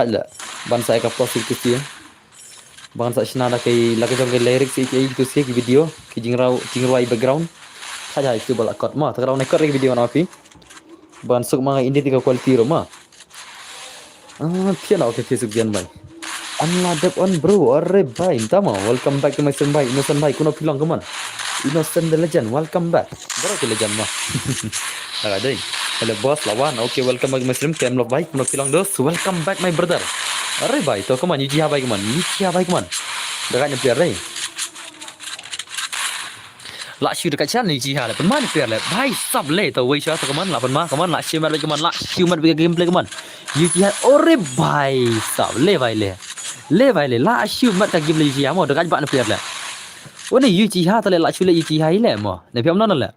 Thait leh. Ban sa ka post tu si. Ban sa shna da kai la ka jong kai lyrics ki, ki tu si ki video ki jingrwai, jingrwai background. Thait ha itu ba la kot mo. Ta ka daw na kot re ki video na phi. Ban suk ma nga indi ti ka quality ruh mo. Ah, phi na okay Facebook bian bhai. An la dep on bro, are bhai, tama. Welcome back to my stream bhai, Innocent bhai, kumno phi long ka man. Innocent the legend, welcome back. Bro ki legend mo. Ala dei. Hello boss, lawan. Okay, welcome back to my stream, Kem Love bhai, kumno phi long dos. Welcome back my brother. Are bhai, to ka man, Uchiha bhai ka man, Uchiha bhai ka man. Daga nyam player dei. Lah shu da ka chan ni Uchiha leh. Pynman player leh. Bhai sab leh to wei sha to ka man lah pynman ka man lah shu mat beit ka man lah shu mat beit ka gameplay ka man. Uchiha ore bhai sab leh bhai leh. Leh bhai leh lah shu mat ka gameplay Uchiha mo da ka ba ni player leh. One Uchiha ta leh lah shu leh Uchiha leh mo. Ne phi ong kumno leh.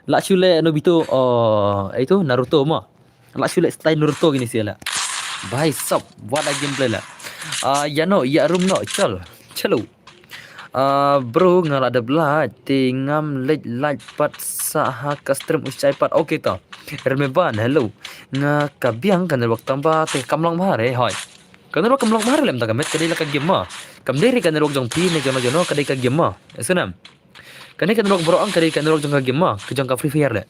Lah shu leh Nobito, oh, itu Naruto mo. Lah shu leh style Naruto kine sha leh. Bhai sab, what a gameplay leh. Ah, ïa no, ïa room no, chal. Chalo. Ah, bro, nga la dep lait, te ngam leit lait pat sa ha ka stream u shai pat. Okay to. Rem ban, hello. Nga ka biang ka network tangba te kam long bha re, hoi. Ka network kam long bha re lem ta ka met ka dei la ka game mo. Kam dei re ka network jong phi ne jong no jong no ka dei ka game mo. Sunam. Kane ka network bro ang ka dei ka network jong ka game mo, ka jong ka Free Fire leh.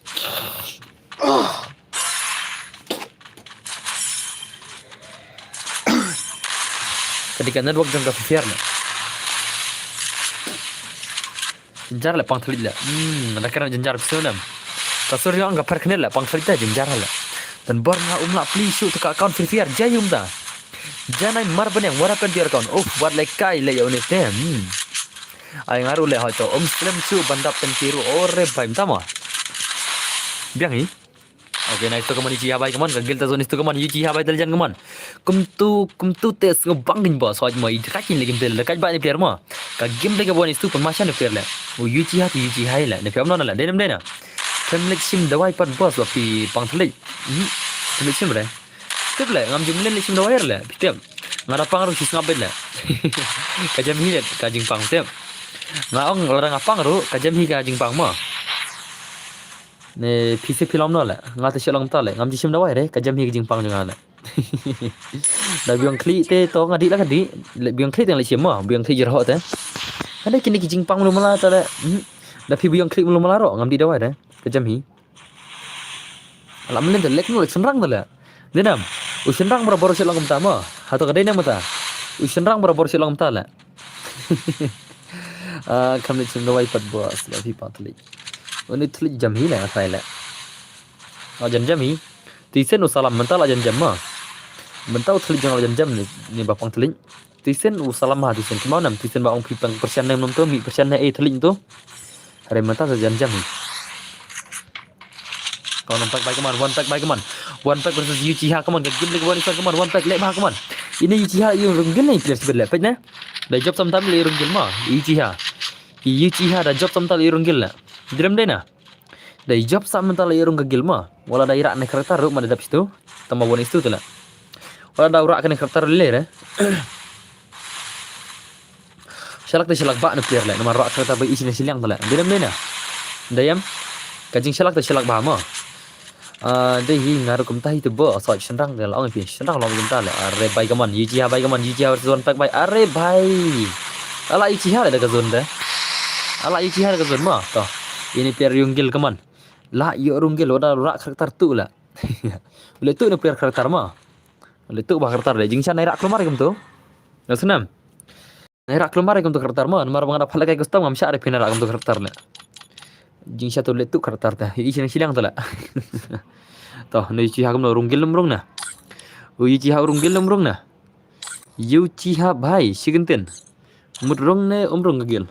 Ka dei ka network jong ka Free Fire leh. Jynjar leh pang thylliej leh. Hmm, da kren jynjar phi sngewnem. Ka sur jong ang ka pher khyndiat leh pang thylliej te jynjar leh. Don bor nga um lah plie shuh tu ka account Free Fire jai um da. Janai mar bniang, what happened to your account? Uf, wat leh kai leh ïa une te. Hmm. Ai nga ruh leh hoi to um slem shuh ban dap tang ki ruh ore bhai mynta mo. Biang hi. Okay, nice to ka man Uchiha bhai ka man, ka Guild Test one is two ka man, Uchiha bhai the legend ka man. Kumtu, kumtu te sngewbang kin boss hoi mo, i daka kin leh gameplay leh, ka ba ni player mo. Ka gameplay ka one is two pynma sha ni player leh. U Uchiha tu Uchiha leh, ne phi ong kumno leh, dei ne em dei na. Phi ym leit shim dawai pat boss ba phi pang thylliej. Hmm. Phi leit shim re. Tip leh, ngam ju mlien leit shim dawai re leh. Phi tip. Nga da pang ruh shi sngap beit leh. Ka jem hi leh, ka jingpang tip. Nga ong lada nga pang ruh, ka jem hi ka jingpang mo. Ne phi shu phi long kumno leh. Nga te shu long kumta leh. Ngam ju shim dawai re, ka jem hi ka jingpang jong nga leh. Da biang khlieh te to nga dih la ka dih. Leh biang khlieh te nga leit shim mo, biang khlieh jyrhoh te. Hynrei kine ki jingpang mlu mala ta leh. Hmm. Da phi biang khlieh mlu mala ruh, ngam dih dawai re. Ka jem hi. Alah mlien te lek nu lek shynrang te leh. Dei nam. U shynrang barabor shu long kumta mo. Hato ka dei nam ta. U shynrang barabor shu long kumta leh. Ah, kam leit shim dawai pat boss. Leh phi pang thylliej. Une thylliej jem hi leh nga sai leh. Nga jan jem hi. Tisen u salam mynta la jan jem mo. Mynta u thylliej jong la jan jem ni, ni ba pang thylliej. Tisen u salam ha tisen kumno nam tisen ba ong phi pang pyrshah ne nom to mi pyrshah ne e thylliej to. Hare mynta sa jan jem hi. Ka one pack bhai, come on, one pack bhai, come on. One pack versus Uchiha, come on. Ka game leh ka one star, come on, one pack leh bha, come on. Ine Uchiha ïa u rung guild ne player sibit leh pack ne. Da jop sam tam leh rung guild mo. Uchiha. Uchiha da jop sam tam leh rung guild leh. Drum dei na. Da jop sam tam leh rung ka guild mo. Wala da ïarap ne character ruh ma da dap situ. Tama one is two tu leh. Wala da ïarap ne character leh re. Shalak te shalak ba na player leh, namar rak kata ba isin silang te leh. Dinem dina. Dayam. Ka jing shalak te shalak ba mo. Ah, dei hi nga rukom tahi tu bo, so shenrang te la ong pi, shenrang long kumta leh. Are bhai, come on, Uchiha bhai, come on, Uchiha versus one pack bhai. Are bhai. Ala Uchiha leh da ka zone de. Ala Uchiha da ka zone mo. To. Ine player rung guild, come on. La ïoh rung guild, wada rak character tu leh. Leh tu ne player character mo. Leh tu ba character leh. Jingshah nai rak klumar kumtu. Nai rak klumar kumtu character mo, namar ba nga da phalak kai custom ngam shah re phin rak kumtu character leh. Jingshah tu leh tu character te. Isin silang tu leh. To, ne Uchiha kumno rung guild lum rung na. Uchiha rung guild lum rung na. Uchiha bhai, shigentin. Mut rung ne um rung ka guild.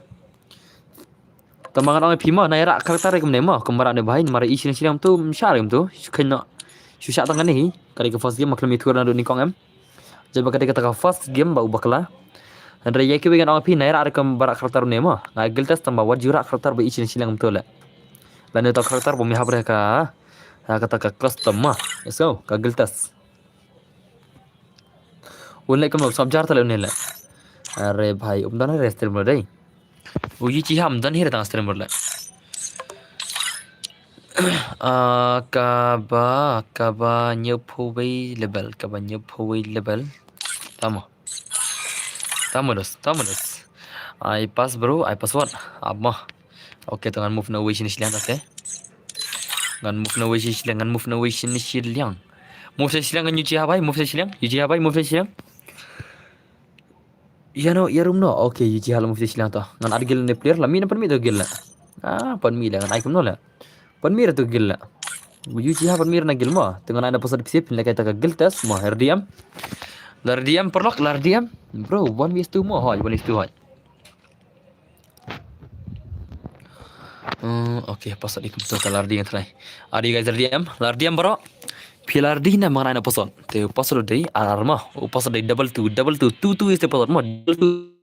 Tama ngan ong phi mo, nai rak character re kumne mo, kumba ne bhai, namar isin silang tu, mshah re kumtu, shu kena. Shu shah tang kane hi, ka dei ka first game, ma khlem ïa thur na du ni kong em. Jaba ka dei kata ka first game ba u bakla. Hynrei ïa kiwei ngan ong phi, nai rak re kumba rak character ne mo, nga guild test tama wat ju rak character ba isin silang tu leh. Lane to character ba mi hap re ka, ha kata ka custom mo. Let's go, ka guild test. Un leh kumno sop jar te leh un leh. Are bhai, um don hi re stream leh dei. U Uchiha um don hi re tang stream leh. Ah, kaba, kaba hynñiewphew wei level, kaba hynñiewphew wei level. Tamo. Tamo dos, tamo dos. I pass bro, I pass what? Ap mo. Okay, to ngan move na uwei shiliang te. Ngan move na uwei shiliang, ngan move na uwei shiliang. Move shiliang ngan Uchiha bhai, move shiliang. Uchiha bhai, move shiliang. Ïa no, ïa rum no. Okay, Uchiha la move shiliang to. Ngan add guild ne player la, mi na pan mi to guild la. Ah, pan mi la ngan ai kumno la. Pan mi ra to guild la. Uchiha pan mi ra na guild mo. Te ngan ai na pasal pisa phin la kai ta ka guild test mo, R D M. La R D M paralok, la R D M. Bro, one v two mo, hoi, one v two hoi. Hmm, okay, pasal ikum to ka la R D M try. Are you guys R D M? La R D M bro. Phi la R D M na mangai na pasal. Te pasal dei ar ar mo. U pasal dei double two, double two, two two is the pasal mo. Double two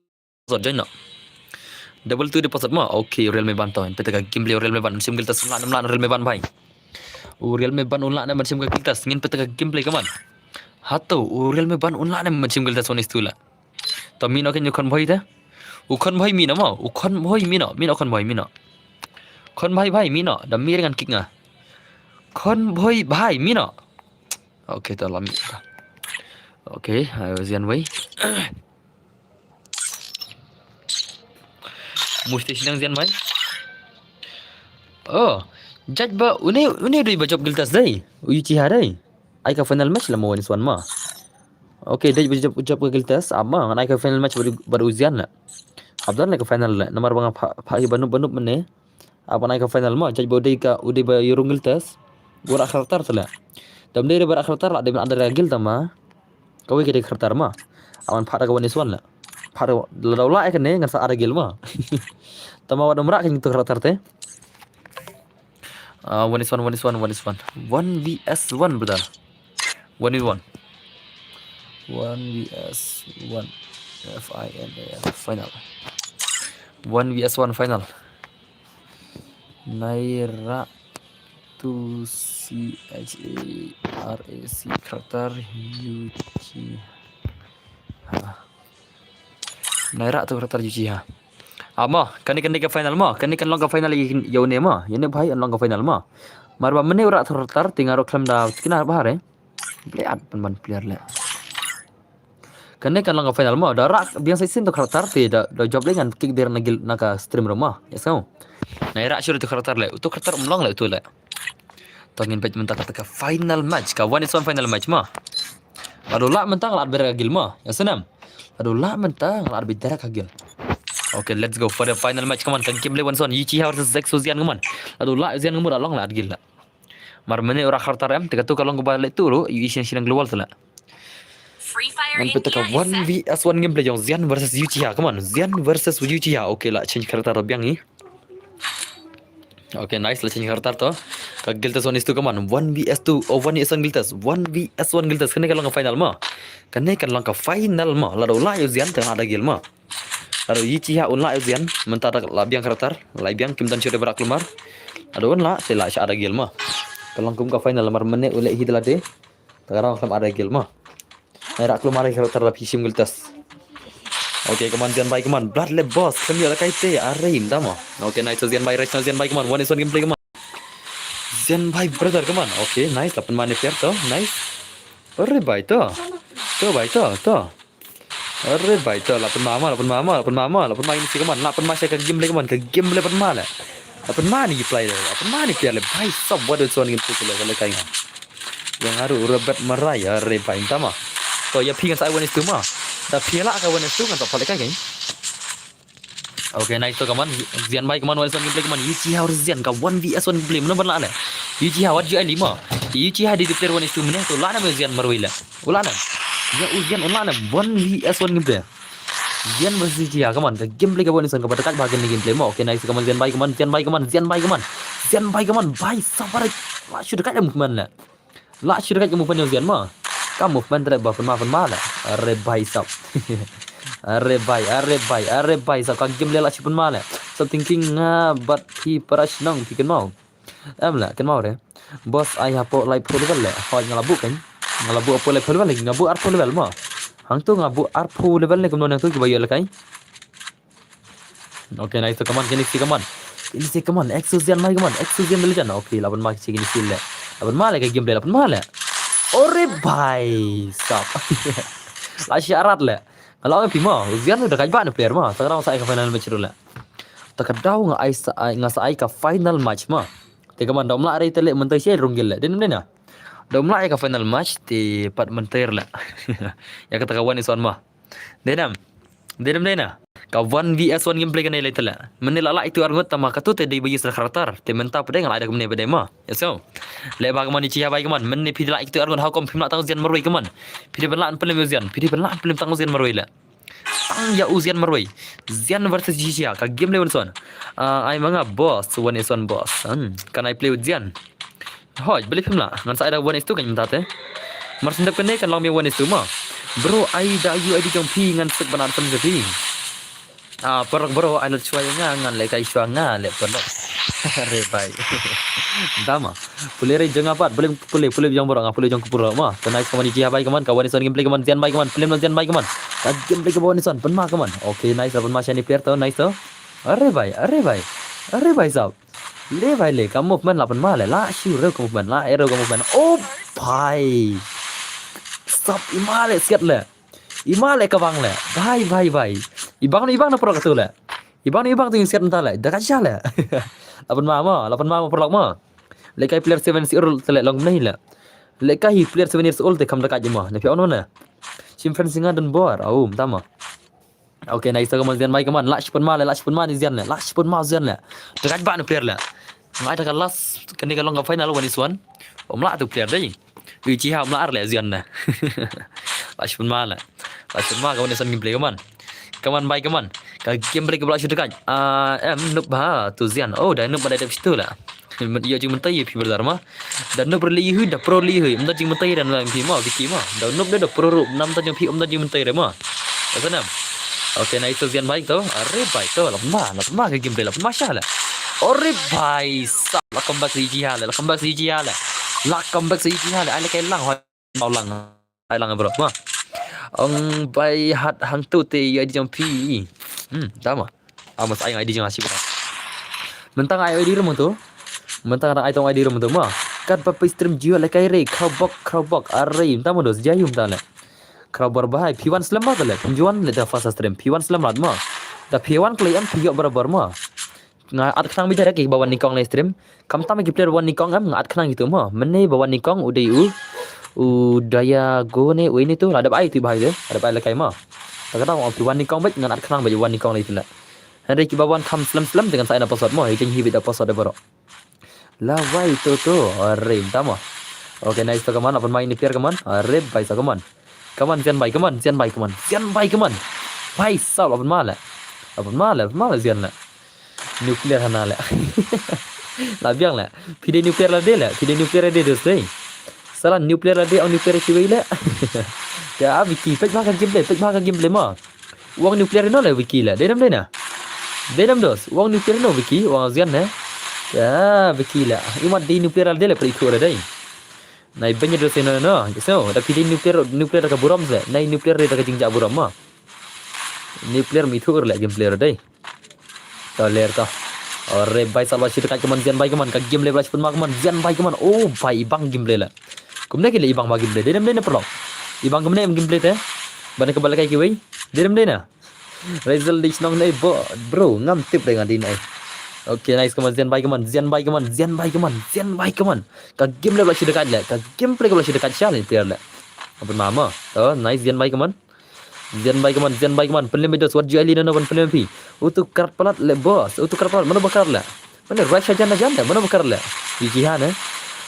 pasal join no. Double two de pasal mo. Okay, Realme ban to. Peta ka gameplay Realme ban. Sim guild test la nam la Realme ban bhai. U Realme ban un la nam sim ka guild test. Ngin peta ka gameplay kaman. Hato u Realme ban un la nam sim guild test one is two la. To mino ken u khon bhoi te. U khon bhoi mino mo. U khon bhoi mino. Mino khon bhoi mino. Khon bhoi bhai mino. Da mir ngan kick nga. Khon bhoi bhai mino. Okay, to la mi. Okay, ayo zian wei. Move station zian mai. Oh, judge ba une une dei ba jop guild test dei. Uchiha dei. Ai ka final match la mo one is one ma. Okay, dei ba jop jop ka guild test ama ngan ai ka final match bad u zian la. Abdan la ka final la. Namar ba nga pha pha hi banup banup mene. Apa nai ka final ma, judge ba u dei ka, u dei ba ïa rung guild test. Ba rak character te la. Tam dei ba rak character la, dei ban ada guild tama. Kawei ka dei character ma. Awan phah da ka one is one la. Phah da la dau la ka ne ngan sa ada guild ma. Tama wa dum rak ka tu character te. Ah, one is one, one is one, one is one. One v s one brother. One v one. One v s one. F I N A L final. One v s one final. Naira to C H A R A C character Uchiha. Naira to character Uchiha. Ama, kane kane ka final ma, kane kan long ka final ïa une ma, ïa une bhai long ka final ma. Mar ba mene rak character tinga ro khlem da tikna bahare. Ble at ban ban player le. Kane kan long ka final mo, da rak biang sa isin to character te da da job le ngan kick der na guild na ka stream room mo. Yes kau. Na rak sure to character le, to character um long le to le. To ngin peit mynta ka final match, ka one is one final match mo. Ado la mynta ngal at ber ka guild mo. Yes nam. Ado la mynta ngal at ber ka guild. Okay, let's go for the final match. Come on, kan kim le one is one. Uchiha versus Zexo Zian, come on. Ado la Zian ngemur along la at guild la. Mar mene ura khartar em, te katu ka long ba le tu ru, yu isin silang global tela. Ngan peta ka one v s one gameplay jong Zian versus Uchiha. Come on, Zian versus Uchiha. Okay la, change character biang ni. Okay, nice, la change character to. Ka Guiltest one is two ka mon. One V S two, oh, one is one Guiltest. One V S one Guiltest. Kane ka long ka final mo. Kane ka long ka final mo. Lada u lah ïa u Zian te ngan ai da guild mo. Lada u Uchiha un lah ïa u Zian, mynta da la biang character, la biang, kim don shuh de ba rah kulmar. Lada un lah te la shah ai da guild mo. Ka long kum ka final namar mynne u leh hi da lade. Te ka dang khlem ai da guild mo. Ai rah kulmar ïa ka character da phi shim Guiltest. Okay, ka mon Zian bai ka mon. Blood le boss, khlem ïoh lehkai te, are ym da mo. Okay, nice, Zian bai, right now Zian bai ka mon. One is one gameplay ka mon. Zian bai brother ka mon. Okay, nice, la pynman ïa u player to, nice. Are bai to. To bai to, to. Are bai to, la pynman mo, la pynman mo, la pynman mo, la pynman ïa u ka mon, la pynman sha ka gameplay ka mon, ka gameplay pynman le. La pynman ïa u player, la pynman ïa u player le. Bai sab, what is one gameplay le, le kai nga. Ïa nga ruh u Robert Marai, are bai, ym da mo. To ïa phi ngan sa ai one is two mo. Da phi lah ka one is two ngan sa pha lehkai. Okay, nice to ka mon. Zian bai ka mon, one is one gameplay ka mon. Uchiha versus Zian ka one V S one gameplay. Mano ban lah ne? Uchiha, wat ju ai limo. Uchiha dei u player one is two mynne. To lah ne mo Zian marwei le. U lah ne. Ïa u Zian u lah ne. One V S one gameplay. Zian versus Uchiha ka mon. Ka gameplay ka one is one kaba da kat ba kane gameplay mo. Okay, nice ka mon. Zian bai ka mon. Zian bai ka mon. Zian bai ka mon. Zian bai ka mon. Bai sabar. Lah shu da kat movement le. Lah shu da kat ka movement ïa u Zian mo. Ka movement te ba pynman pynman le. Are bai sab. Are bai, are bai, are bai sab. Ka gameplay lah shu pynman le. Sab thinking nga bad phi para shnong phi kynmaw. Em le, kynmaw re. Boss ai hapoh laiphew level le. Hoi nga la buh kan. Nga la buh hapoh laiphew level lagi, nga buh arphew level mo. Hangto nga buh arphew level ne kumno nangto kiba ïoh lehkai. Okay, nice to ka mon, kine shi ka mon. Kine shi ka mon, Exo Zian mai ka mon, Exo Zian the legend. Okay, la pynman shi kine shi le. La pynman le ka gameplay, la pynman le. Ore bai sab. La shi arat le. Nga la ong phi mo, u Zian u da kait ba ne player mo. Sa ka daw sa ai ka final match ruh le. Ta ka daw nga ai sa ai, nga sa ai ka final match mo. Te ka mon da um lah re te le mynta shi rung gil le. Dei ne em dei na. Da um lah ai ka final match te pat mynta le. Ïa kata ka one is one mo. Dei ne em. Dei ne em dei na. Ka one V S one gameplay kane lei te le. Mynne la lah itu arngut tama katu te dei ba use da character. Te mynta pat dei nga lah ai da kumne pat dei mo. Ïa so. Le ba ka mon Uchiha bai ka mon. Mynne phi lah itu arngut, how come phim lah tang u Zian marwei ka mon. Phi dei ban lah pynlem ïa u Zian. Phi dei ban lah pynlem tang u Zian marwei le. Tang ïa u Zian marwei. Zian versus Uchiha. Ka gameplay one is one. Ah, ai ma nga boss. One is one boss. Hmm. Can I play with Zian? Hoi, balei phim lah? Ngan sa ai da one is two kan mynta te. Mar shu dep kane kan long mih one is two mo. Bro, ai da U I D jong phi ngan suk ban add friend jong phi. Ah, paralok bro, ai lut shuwa ïa nga, ngan lehkai shuwa nga leh paralok. Are bai. Ym da mo. Pule re jong nga pat, pule, pule, pule jong bro, nga pule jong ku pule mo. Te nice ka mon Uchiha bai ka mon, ka one is one gameplay ka mon, Zian bai ka mon, pule mo Zian bai ka mon. Ka gameplay ka one is one, pynman ka mon. Okay, nice, pynman sha ine player to, nice to. Are bai, are bai. Are bai sab. Le bai le, ka movement la pynman le, la shu rew ka movement, la rew ka movement. Oh bai. Sab, i ma le siat le. I ma le ka bang le. Bai, bai, bai. I bang, i bang na paralok tu le. I bang, i bang tu ïa siat mynta le. Da ka sha le. La pynman mo, la pynman mo paralok mo. Lehkai player seven years old te le long nei le. Lehkai player seven years old te kham da ka jima. Ne phi on mo ne. Shim friend singa don bor. Au, mynta mo. Okay, nice ka mon Zian bai ka mon, lah shi pynman le, lah shi pynman Zian le, lah shi pynman Zian le. Te ka ba ne player le. Nga ai da ka last, kane ka long ka final one is one. Um lah tu player dei. Uchiha um lah ar le Zian le. Lah shi pynman le. Lah shi pynman ka one is one gameplay ka mon. Ka mon bai ka mon. Ka gameplay ka ba lah shi te ka. Ah, em noob ba tu Zian. Oh, da noob ba da dep shi tu le. Ïa jingmyntoi ïa phi brother ma. Da noob re leh ïa hi, da pro leh ïa hi. Ym don jingmyntoi re na phi ma, Vicky ma. Da noob re da pro ruh, nam ta jong phi ym don jingmyntoi re ma. Ka sa nam. Okay, nice to Zian bai to. Are bai to, la pynman, la pynman ka gameplay, la pynman sha le. Are bai sab, la comeback sa Uchiha le, la comeback sa Uchiha le. La comeback sa Uchiha le, ai lehkai lang hoi. Mau lang. Ai lang bro. Ma. Ong bai hat hangtu te ïa I D jong phi. Hmm, da ma. Amas ai I D jong ashi bro. Mynta ai I D ruh mynta. Mynta ai tong I D ruh mynta ma. Kat ba phi stream jio lehkai re, khraw bok, khraw bok. Are, mynta ma dos jayum ta le. Khraw bor bahai, phi wan slem ma ta le. Phi wan le da fast stream. Phi wan slem rat ma. Da phi wan klei em phi yok bor bor ma. Nga at khnang bida ki ba wan nyngkong live stream. Kam tam ki player wan nyngkong em nga at khnang gitu mo. Mynne ba wan nyngkong u dei u. U Diago ne u ini tu la dep ai tu bahai tu. La dep ai lehkai mo. Ta kata mo phi wan nyngkong bad ngan at khnang bad wan nyngkong live tu la. Hynrei ki ba wan kham slem slem te ngan sa ai na password mo. Hi jing hi bida password de bro. La wai tu tu. Are, mynta mo. Okay, nice to ka mon, la pynman ini player ka mon. Are, bai sa ka mon. Ka mon, Zian bai ka mon, Zian bai ka mon, Zian bai ka mon. Bai sa la pynman le. La pynman le, pynman le Zian le. Nuclear hana le. La biang le. Phi dei nuclear lade le. Phi dei nuclear lade dos dei. Sala nuclear lade, ong nuclear kiwei le. Ya, Vicky, peit bha ka gameplay, peit bha ka gameplay mo. Ong nuclear no le Vicky le. Dei nam dei na. Dei nam dos. Ong nuclear no Vicky, ong Zian ne. Ya, Vicky le. Imat dei nuclear lade le peit ithuh lade. Nai benya dos no no. So, da phi dei nuclear, nuclear da ka burom le. Nai nuclear da ka jingjah burom mo. Nuclear mi ithuh le gameplay lade. To ler to. Ore bhai, sala shi dakaid kaman, Zian bhai kaman, ka gameplay bla shi pynma kaman, Zian bhai kaman. Oh bhai, ibang gameplay la. Kumne ki le ibang ba gameplay. Dei nam dei na paralok. Ibang kumne em gameplay te. Bane ka bala kai kiwei. Dei nam dei na. Result di shnong nei bo, bro, ngam tip dei nga dei nei. Okay, nice kaman, Zian bhai kaman, Zian bhai kaman, Zian bhai kaman, Zian bhai kaman. Ka gameplay bla shi dakaid le, ka gameplay bla shi dakaid sha le player le. Apun mama. To, nice Zian bhai kaman. Zian bhai kaman, Zian bhai kaman, pynlem dos, wat ju ai li na no ban pynlem phi. Utu krat palat le boss, utu krat palat, mano ba krat le. Mano rush jan jan de, mano ba krat le. Iji ha ne.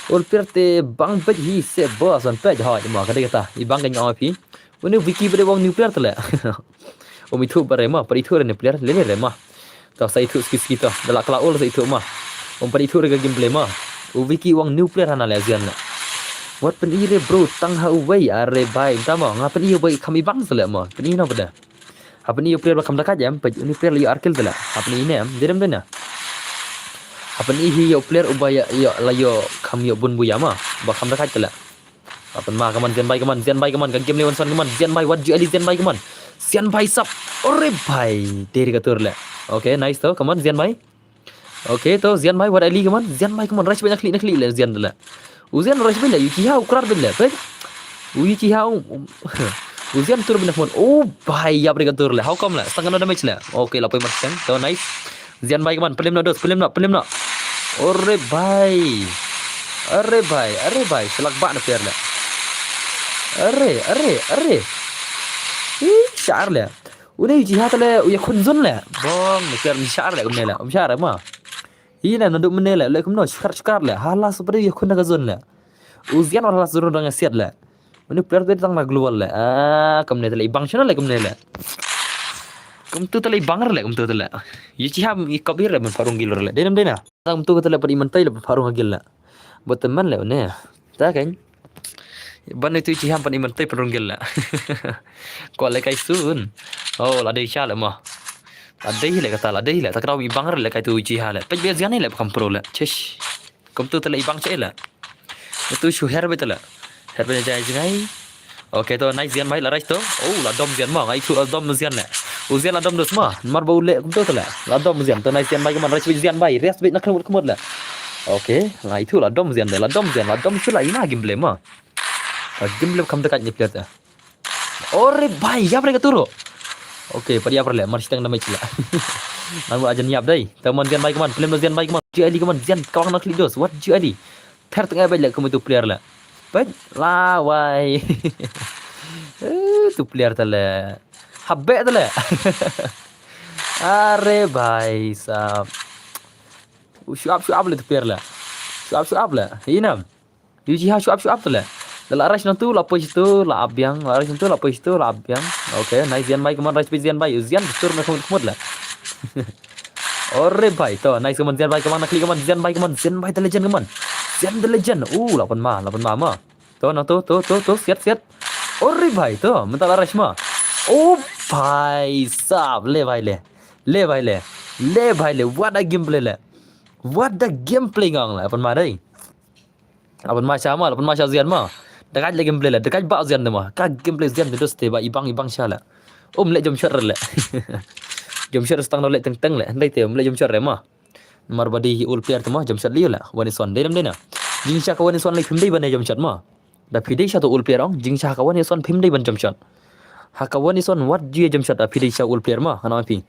Ul player te bang bej hi se boss, ban pej ha, mo ka dei kata. I bang ka nyong phi. Uni Vicky bade wang nuclear te le. Umi thu bare ma, pari thu re nuclear, le le re ma. To sa ithuh ski ski to. Da la kla ol sa ithuh ma. Um pari ithuh re ka gameplay ma. U Vicky wang nuclear hana le Zian le. Wat pyni re bro, tang ha uwei, are bhai. Tama nga pyni uwei kham ibang sa le ma. Pyni no bada. Ha pyni u player ba kham dakaid em, peit uni player la ïoh ar kill te le. Ha pyni ne em, dei dem dei na. Ha pyni hi ïoh player uba ïa, ïoh la ïoh kham ïoh bun buya ma. Ba kham dakaid te le. Apun ma kaman, Zian bhai kaman, Zian bhai kaman, ka game le wan son kaman, Zian bhai, wat ju ai li Zian bhai kaman. Zian bhai sap. Ore bhai, dei re ka tur le. Okay, nice to, kaman Zian bhai. Okay, to Zian bhai, wat ai li kaman, Zian bhai kaman, rush beit na khlieh na khlieh le Zian te le. U Zian rush beit le, Uchiha u krat beit le, peit. U Uchiha u, u Zian tur beit na khmut. Oh bhai, ïap re ka tur le. How come le? Stang kano damage le. Okay, la poi mar stang. To nice. Zian bhai kaman, pynlem no dos, pynlem no, pynlem no. Ore bhai. Are bhai, are bhai, shlak ba na player le. Are, are, are. Ih, shar le. Une Uchiha te le u ïakhun zone le. Bong, ne player um shar le, kumne le. Um shar ma. Hi ne, naduh mynne le, le kumno, shkar, shkar le. Hala super ïakhun da ka zone le. U Zian wala zone dang siat le. Une player te tang na global le. Ah, kumne te le, ibang shano le, kumne le. Kumtu te le, ibang le, kumtu te le. Uchiha i kop le, ban parung gil le. Dei nam dei na. Kumtu te le, pari mentai le, parung gil le. Buat teman le, une. Ta kan. Ban itu Uchiha pan iman tai pynrung gil la. Ko le kai sun. Oh, la dei sha le mo. La dei le kata, la dei le. Ta kraw ibang le kai tu Uchiha le. Pej be Zian le kam pro le. Chish. Kumtu te le ibang che le. Itu shu her be te le. Her be jai jingai. Okay to, nice Zian bhai, la rush to. Oh, la dom Zian mo. Ngai tu la dom Zian le. U Zian la dom dos ma. Mar ba u le kumtu te le. La dom Zian. To nice Zian bhai, kaman rush beit Zian bhai. Rest beit na khmut khmut le. Okay, la itu la dom Zian de, la dom Zian, la dom shu la ina gameplay ma. La gameplay kham dekat ni player te. Ore bhai, ïap re ka turo. Okay, pari ïap re le, mar shiteng damage le. Nang ajan ïap dai. Taman Zian bhai kaman, pynlem Zian bhai kaman. Ju ai li kaman, Zian kawang na khlieh dos. Wat ju ai li. Pher tengah bhai le kum itu player le. Bhai, la wai. Eh, tu player te le. Habek te le. Are bhai sab. Shu ap, shu ap le tu player le. Shu ap, shu ap le. Ina. Uchiha shu ap, shu ap te le. La rush nang tu, la poi tu, la ap biang. La rush nang tu, la poi tu, la ap biang. Okay, nice Zian bhai, kaman rush beit Zian bhai. Zian tur na khmut khmut le. Ore bhai, to nice kaman Zian bhai, kaman na khlieh kaman Zian bhai, kaman Zian bhai the legend kaman. Zian the legend. Uh, la pan ma, la pan ma ma. To na to, to, to, to, siat, siat. Ore bhai, to, mynta la rush ma. Oh bhai sab, le bhai le. Le bhai le. Le bhai le, what a gameplay le. What a gameplay ngang le, pan ma dai. Laban ma sha ma, laban ma sha Zian ma. Dekat le gameplay le, dekat ba Zian de ma. Ka gameplay Zian de dos te ba ibang ibang sha le. Um le jump shot re le. Jump shot stang le teng teng le. Ndai te um le jump shot re ma. Mar ba dei ul player te ma, jump shot le le. One is one de nam de na. Jing sha ka one is one le phim dei ba ne jump shot ma. Da phi dei sha to ul player ong, jing sha ka one is one phim dei ban jump shot. Ha ka one is one wat ju jump shot da phi dei sha ul player ma, ngan ong phi.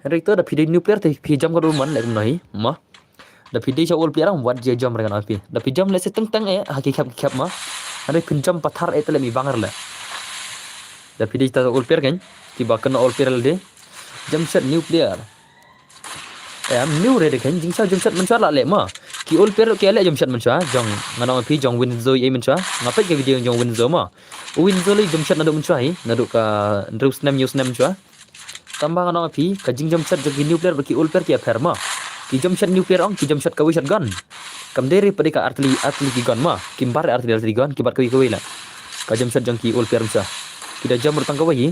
Hynrei to da phi dei new player te phi jump ka dul man le kumno hi ma. Da phi dei sha ul player ong wat ju jump re ngan ong phi. Da phi jump le se teng teng eh ha ki khep ki khep ma. Hynrei phin jump pathar eh te le mi bang re le. Da phi dei sha ul player kan. Ki ba kena ul player le de. Jump shot new player. Em, new re de kan jing sha jump shot man sha la le ma. Ki ul player ki le jump shot man sha. Jong ngan ong phi jong Winzo ei man sha. Nga peit ka video jong Winzo ma. Winzo le jump shot naduh man sha hi. Naduh ka drew snem yu snem man sha. Tamba ngan ong phi, ka jing jump shot jong ki new player bad ki ul player ki ïapher ma. Ki jump shot new player ong, ki jump shot kawei shotgun. Kam dei re pat dei ka artylli, artylli ki gun mo. Kim bat re artylli, artylli gun, ki bat kawei kawei la. Ka jump shot jong ki old player mynta. Ki da jump ruh tang kawei hi.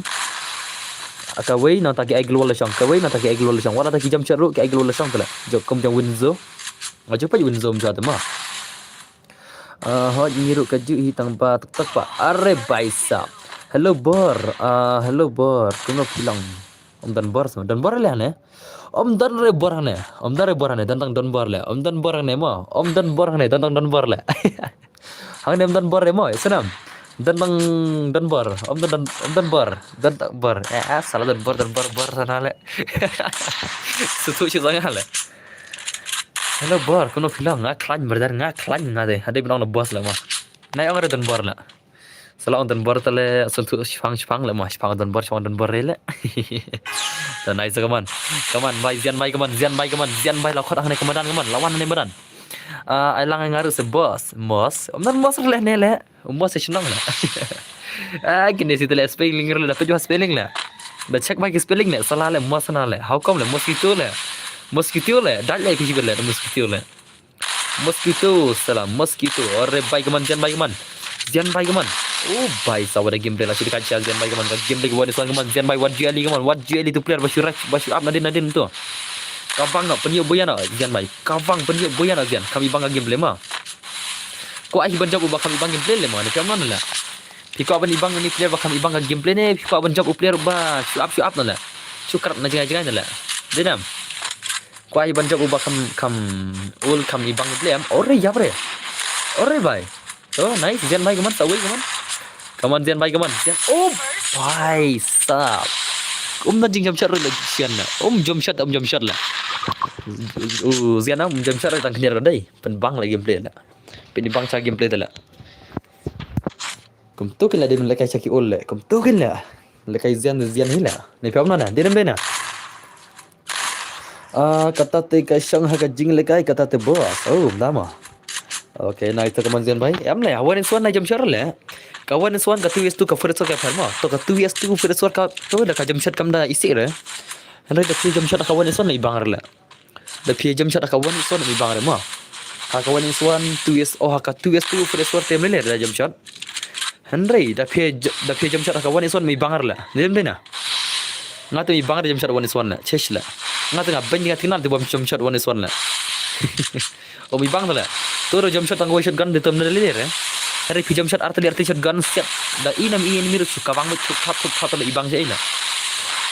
Kawei nangta ki ai gloo wall la shong. Kawei nangta ki ai gloo wall la shong. Wat la ki jump shot ruh ki ai gloo wall la shong te la. Jop kum jong Winzo. Nga jop pat Winzo mynta te mo. Ah, hot ngi ruh ka ju hi tang ba tuk tuk ba. Are baisa. Hello bor. Ah, hello bor. Kumno phi long? Ym don bor sa. Don bor le ne? Ym don re bor ne. Ym don re bor ne. Don tang don bor le. Ym don bor ne mo. Ym don bor ne. Don tang don bor le. Hangne ym don bor re mo. Sanam. Don tang don bor. Ym don, don, ym don bor. Don tang bor. Eh, eh, salah don bor, don bor, bor sana le. Sutu shi zanga le. Hello bor, kumno phi long? Nga khlaiñ brother, nga khlaiñ nga de. Hade binong na boss la mo. Nai ong re don bor la. Sala ong don bor tale, sun tu shipang shipang le mo, shipang don bor, shipang don bor re le. Ta nai sa kaman. Kaman bai, Zian bai kaman, Zian bai kaman, Zian bai la khot hangne ka madan kaman, lawan hangne madan. Ah, ai lang nga ruh se boss, boss. Ym don boss le ne le. Ym boss se shnong le. Ah, kine si tale spelling re le, da pejwa spelling le. Da check bai ki spelling le, sala le, boss na le. How come le, mosquito le. Mosquito le, dal le ki jibat le, mosquito le. Mosquito, salam, mosquito. Ore bai kaman, Zian bai kaman. Zian bai kaman. Oh, bai sa wada gameplay la shu dikait sha Zian bai kaman. Ka gameplay ka wada suan kaman, Zian bai, wat ju ali kaman, wat ju ali tu player ba shu rush, ba shu up nadin nadin tu. Ka bang na, pynïoh boyan na, Zian bai. Ka bang pynïoh boyan na, Zian. Kam ibang ka gameplay mo. Kwah hi ban jump u ba kam ibang gameplay le mo, ne kam non la. Phi kwah ban ibang ni player ba kam ibang ka gameplay ne, phi kwah ban jump u player ba shu up, shu up na la. Shu krap na jingai jingai na la. Dei nam. Kwah hi ban jump u ba kam, kam ul kam ibang gameplay am. Ore yap re. Ore bai. Oh, nice. Zian bai kaman, sa wei kaman. Kaman Zian bai kaman. Zian. Oh, bai sap. Um na jing jump shot re la Zian na. Um jump shot, um jump shot la. Uh, Zian na, um jump shot re tang khnir dei. Pynbang la gameplay la. Pynbang cha gameplay la. Kumto kin la dei men lehkai cha ki ol le. Kumto kin la. Lehkai Zian, Zian hi la. Ni phi ong na, dei dem dei na. Ah, kata te ka shong ha ka jinglehkai kata te boss. Oh, dama. Okay, na ito ka man Zian bai. Em le, one is one na jump shot le. Ka one is one ka two is two ka four is four ka pher mo. To ka two is two four is four ka to da ka jump shot kam da isi re. Hynrei da phi jump shot ka one is one na ibang re le. Da phi jump shot ha ka one is one mi bang re mo. Ha ka one is one, two is, oh, ha ka two is two, four is four te mlei le da jump shot. Hynrei da phi, da phi jump shot ha ka one is one mi bang re la. Dei dem dei na. Nga te mi bang re jump shot one is one la. Chesh la. Nga te nga beng nga te nga te bom jump shot one is one la. Oh, mi bang la. To ro jump shot tang wei shotgun de tem le le re. Hynrei phi jump shot artylli artylli shotgun set. Da i nam i enemy ro shu ka bang wei shot shot shot shot le i bang je la.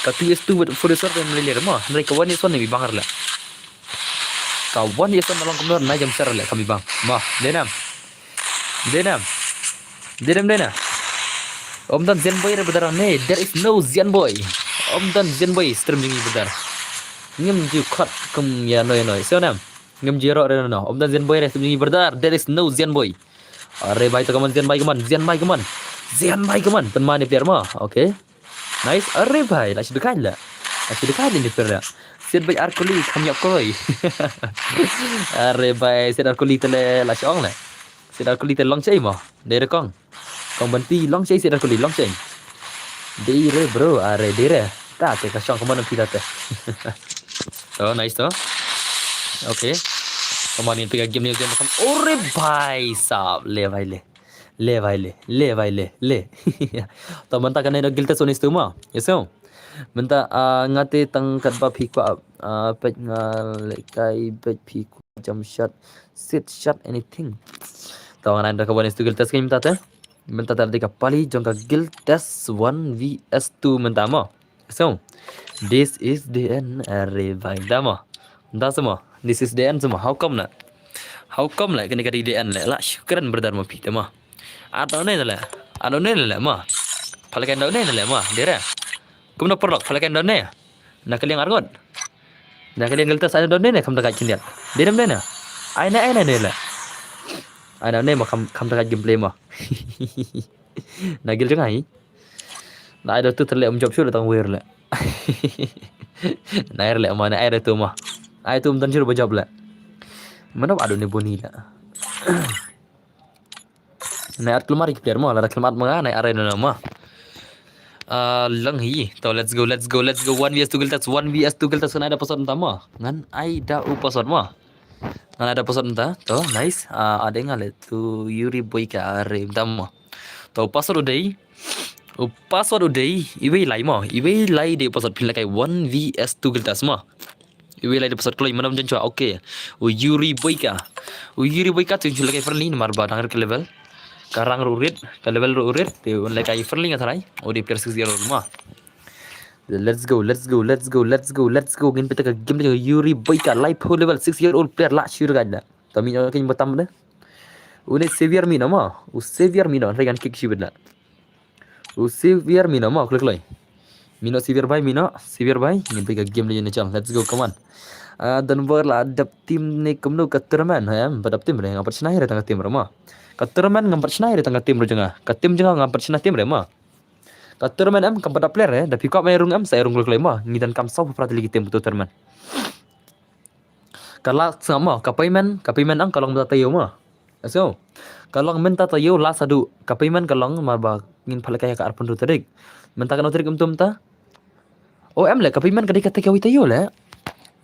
Ka two is two wei four is four te mlei le re mo. Hynrei ka one is one mi bang re la. Ka one is one na long kumno na jump shot re le kam i bang. Mo, dei nam. Dei nam. Dei nam dei na. Ym don Zian boy re brother ne. There is no Zian boy. Ym don Zian boy stream jong ngi brother. Ngim ju khot kum ïa no ïa no. Siew nam. Ngim ju ïaroh re no. Ym don Zian boy re stream jong ngi brother. There is no Zian boy. Are bai to kaman Zian bai kaman. Zian bai kaman. Zian bai kaman. Pynman ïa player mo. Okay. Nice. Are bai, la shu dkai la. La shu dkai la ni pera. Siat bai ar kuli kham ïap koi. Are bai, siat ar kuli te le la shong la. Siat ar kuli te long chei mo. Dei re kong. Kong Banti long chei, siat ar kuli long chei. Dei re bro, are dei re. Ta te ka shong kaman phi ta te. To, nice to. Okay. Kaman ni pika game ni game kam. Ore bai sab le bai le. Le bai le, le bai le, le. To mynta kane da guild test one is two mo. Yes, so. Mynta, ah, nga te tang kat ba phi kwah, ah, peit nga lehkai peit phi kwah jump shot, sit shot, anything. To nga nai da ka one is two guild test ka mynta te. Mynta te da ka pali jong ka guild test one V S two mynta mo. So, this is the end. Are bai da mo. Da sa mo. This is the end sa mo. How come la? How come la? Kane ka dei the end la. La shukran brother mo phi te mo. Ar da ne la. Ar da ne la mo. Phalkai da ne la mo. Dei re. Kumno paralok phalkai da ne. Na ka liang arngut. Na ka liang guild test ar da ne kham da ka chin dia. Dei re mo ne. Ai na ai na ne la. Ai na ne mo kham kham da ka gameplay mo. Na guild jong ai. Na ai da tu tele um job shu da tang wer le. Na ai le ma na ai da tu ma. Ai tu um tan shu ba job le. Mano ado ne boni le. Na ai at klmar ki player ma, la da klmar ma na ai are na ma. Ah, lang hi. To, let's go, let's go, let's go. One V S two guild test, one V S two guild test. Ngan ai da password mynta mo. Ngan ai da u password mo. Ngan ai da password mynta. To, nice. Ah, ada ngan le tu Yuri Boyka are mynta mo. To, password u dei. U password u dei. Iwei lai mo. Iwei lai dei u password, phin lehkai one V S two guild test mo. Iwei lai dei u password kloi, mano ym jan shuwa. Okay. U Yuri Boyka. U Yuri Boyka te un shu lehkai friendly namar ba dang rit ka level. Ka rank ruh rit, ka level ruh rit. Te un lehkai friendly nga tharai. U dei player six year old mo. Let's go, let's go, let's go, let's go, let's go. Ngin peit ïa ka game jong u Yuri Boyka, laiphew level, six year old player, lah shu rgait da. Te mih noh, kin batam de. Une Xavier mih noh mo. U Xavier mih noh, hynrei ngan kick shibit la. U Xavier mih noh mo, kloi kloi. Mih noh Xavier bhai, mih noh Xavier bhai. Ngin peit ïa ka game lei jong u chal. Let's go, come on. Ah, Don Bor, la dap team ne kumno ka tournament, em? Ba dap team re, ngam pat shna re tang ka team re mo. Ka tournament ngam pat shna re tang ka team re jong nga. Ka team jong nga ngam pat shna team re mo. Ka tournament em, kam pat dap player re, da phi kwah ban ïarung em, sa ïarung kloi kloi mo. Ngi donkam saw phew phra tylli ki team ha ka tournament. Ka last sngap mo, ka payment, ka payment ang ka long mynta taïew mo. So, ka long mynta taïew last haduh, ka payment ka long namar ba ngin phah lehkai ha ka arphew hynriew tarik. Mynta katno tarik mynta? O em le, ka payment ka dei kata kawei taïew le.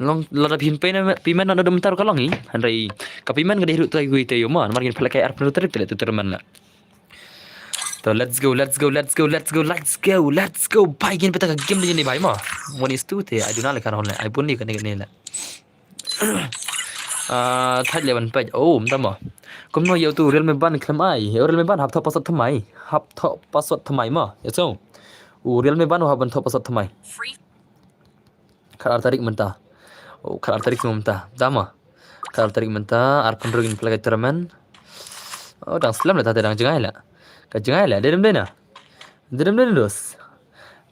Long lada phin payment, payment naduh mynta ruh ka long hi. Hynrei ka payment ka dei haduh kawei taïew mo, namar ngin phah lehkai arphew hynriew tarik te le tu tournament la. To, let's go, let's go, let's go, let's go, let's go, let's go. Bhai, ngin peit ïa ka game lei jong ngi bhai mo. One is two te, ai duna le kan hon le, ai bun le kane kane le. Ah, thait le ban peit. Oh, mynta mo. Kumno ïa utu Realme Band khlem ai. Ïa u Realme Band hap thoh password thymmai. Hap thoh password thymmai mo. Ïa so. U Realme Band u hap ban thoh password thymmai. Khatar tarik mynta. Oh, khatar tarik mynta. Dama. Khatar tarik mynta, arphew hynriew ngin peit ïa ka tournament. Oh, dang slem la, te dang jngai la. Ka jngai la, dei dem dei na. Dei dem dei na dos.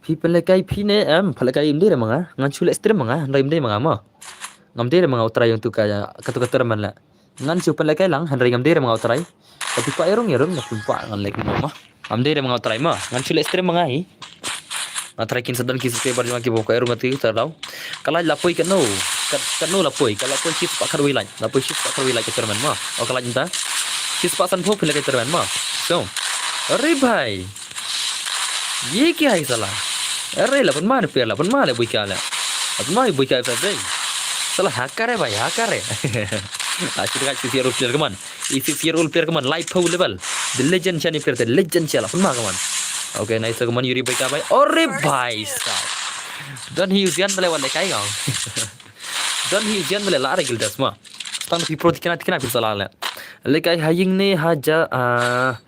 Phi pynlehkai phi ne em, pynlehkai ym dei re ma nga. Ngan shu leh stream ma nga, hynrei ym dei ma nga mo. Ngam dei re ma nga u trai ïa utu ka, katu ka tournament la. Ngan shu pynlehkai lang, hynrei ngam dei re ma nga u trai. Ka phi kwah ïarung, ïarung, ka phi kwah ngan leh kumno mo. Ngam dei re ma nga u trai mo. Ngan shu leh stream ma nga hi. Nga trai kin sa don ki subscriber jong nga kiba kwah ïarung katu ka daw. Ka live la poi katno. Kat, katno la poi. Ka la poi shispah khatwei like. La poi shispah khatwei like ka tournament mo. O ka live mynta. Shispah sanphew pynlehkai tournament mo. So. Are bhai. Ye kya hai sala? Are la pynma ne player la pynma le Boyka la. La pynma Boyka fa dei. Sala hacker hai bhai, hacker hai. Ah, six year old player, come on. I six year old player, come on. Laiphew level. The legend shane player, the legend shala pynma, come on. Okay, nice, come on, Yuri Boyka bhai. Are bhai sab. Don hi u Zian bale wan lehkai ngam. Don hi u Zian bale la re guild test mo. Tang phi pro tikna tikna phi sala le. Lehkai ha ïing ne ha ja, ah,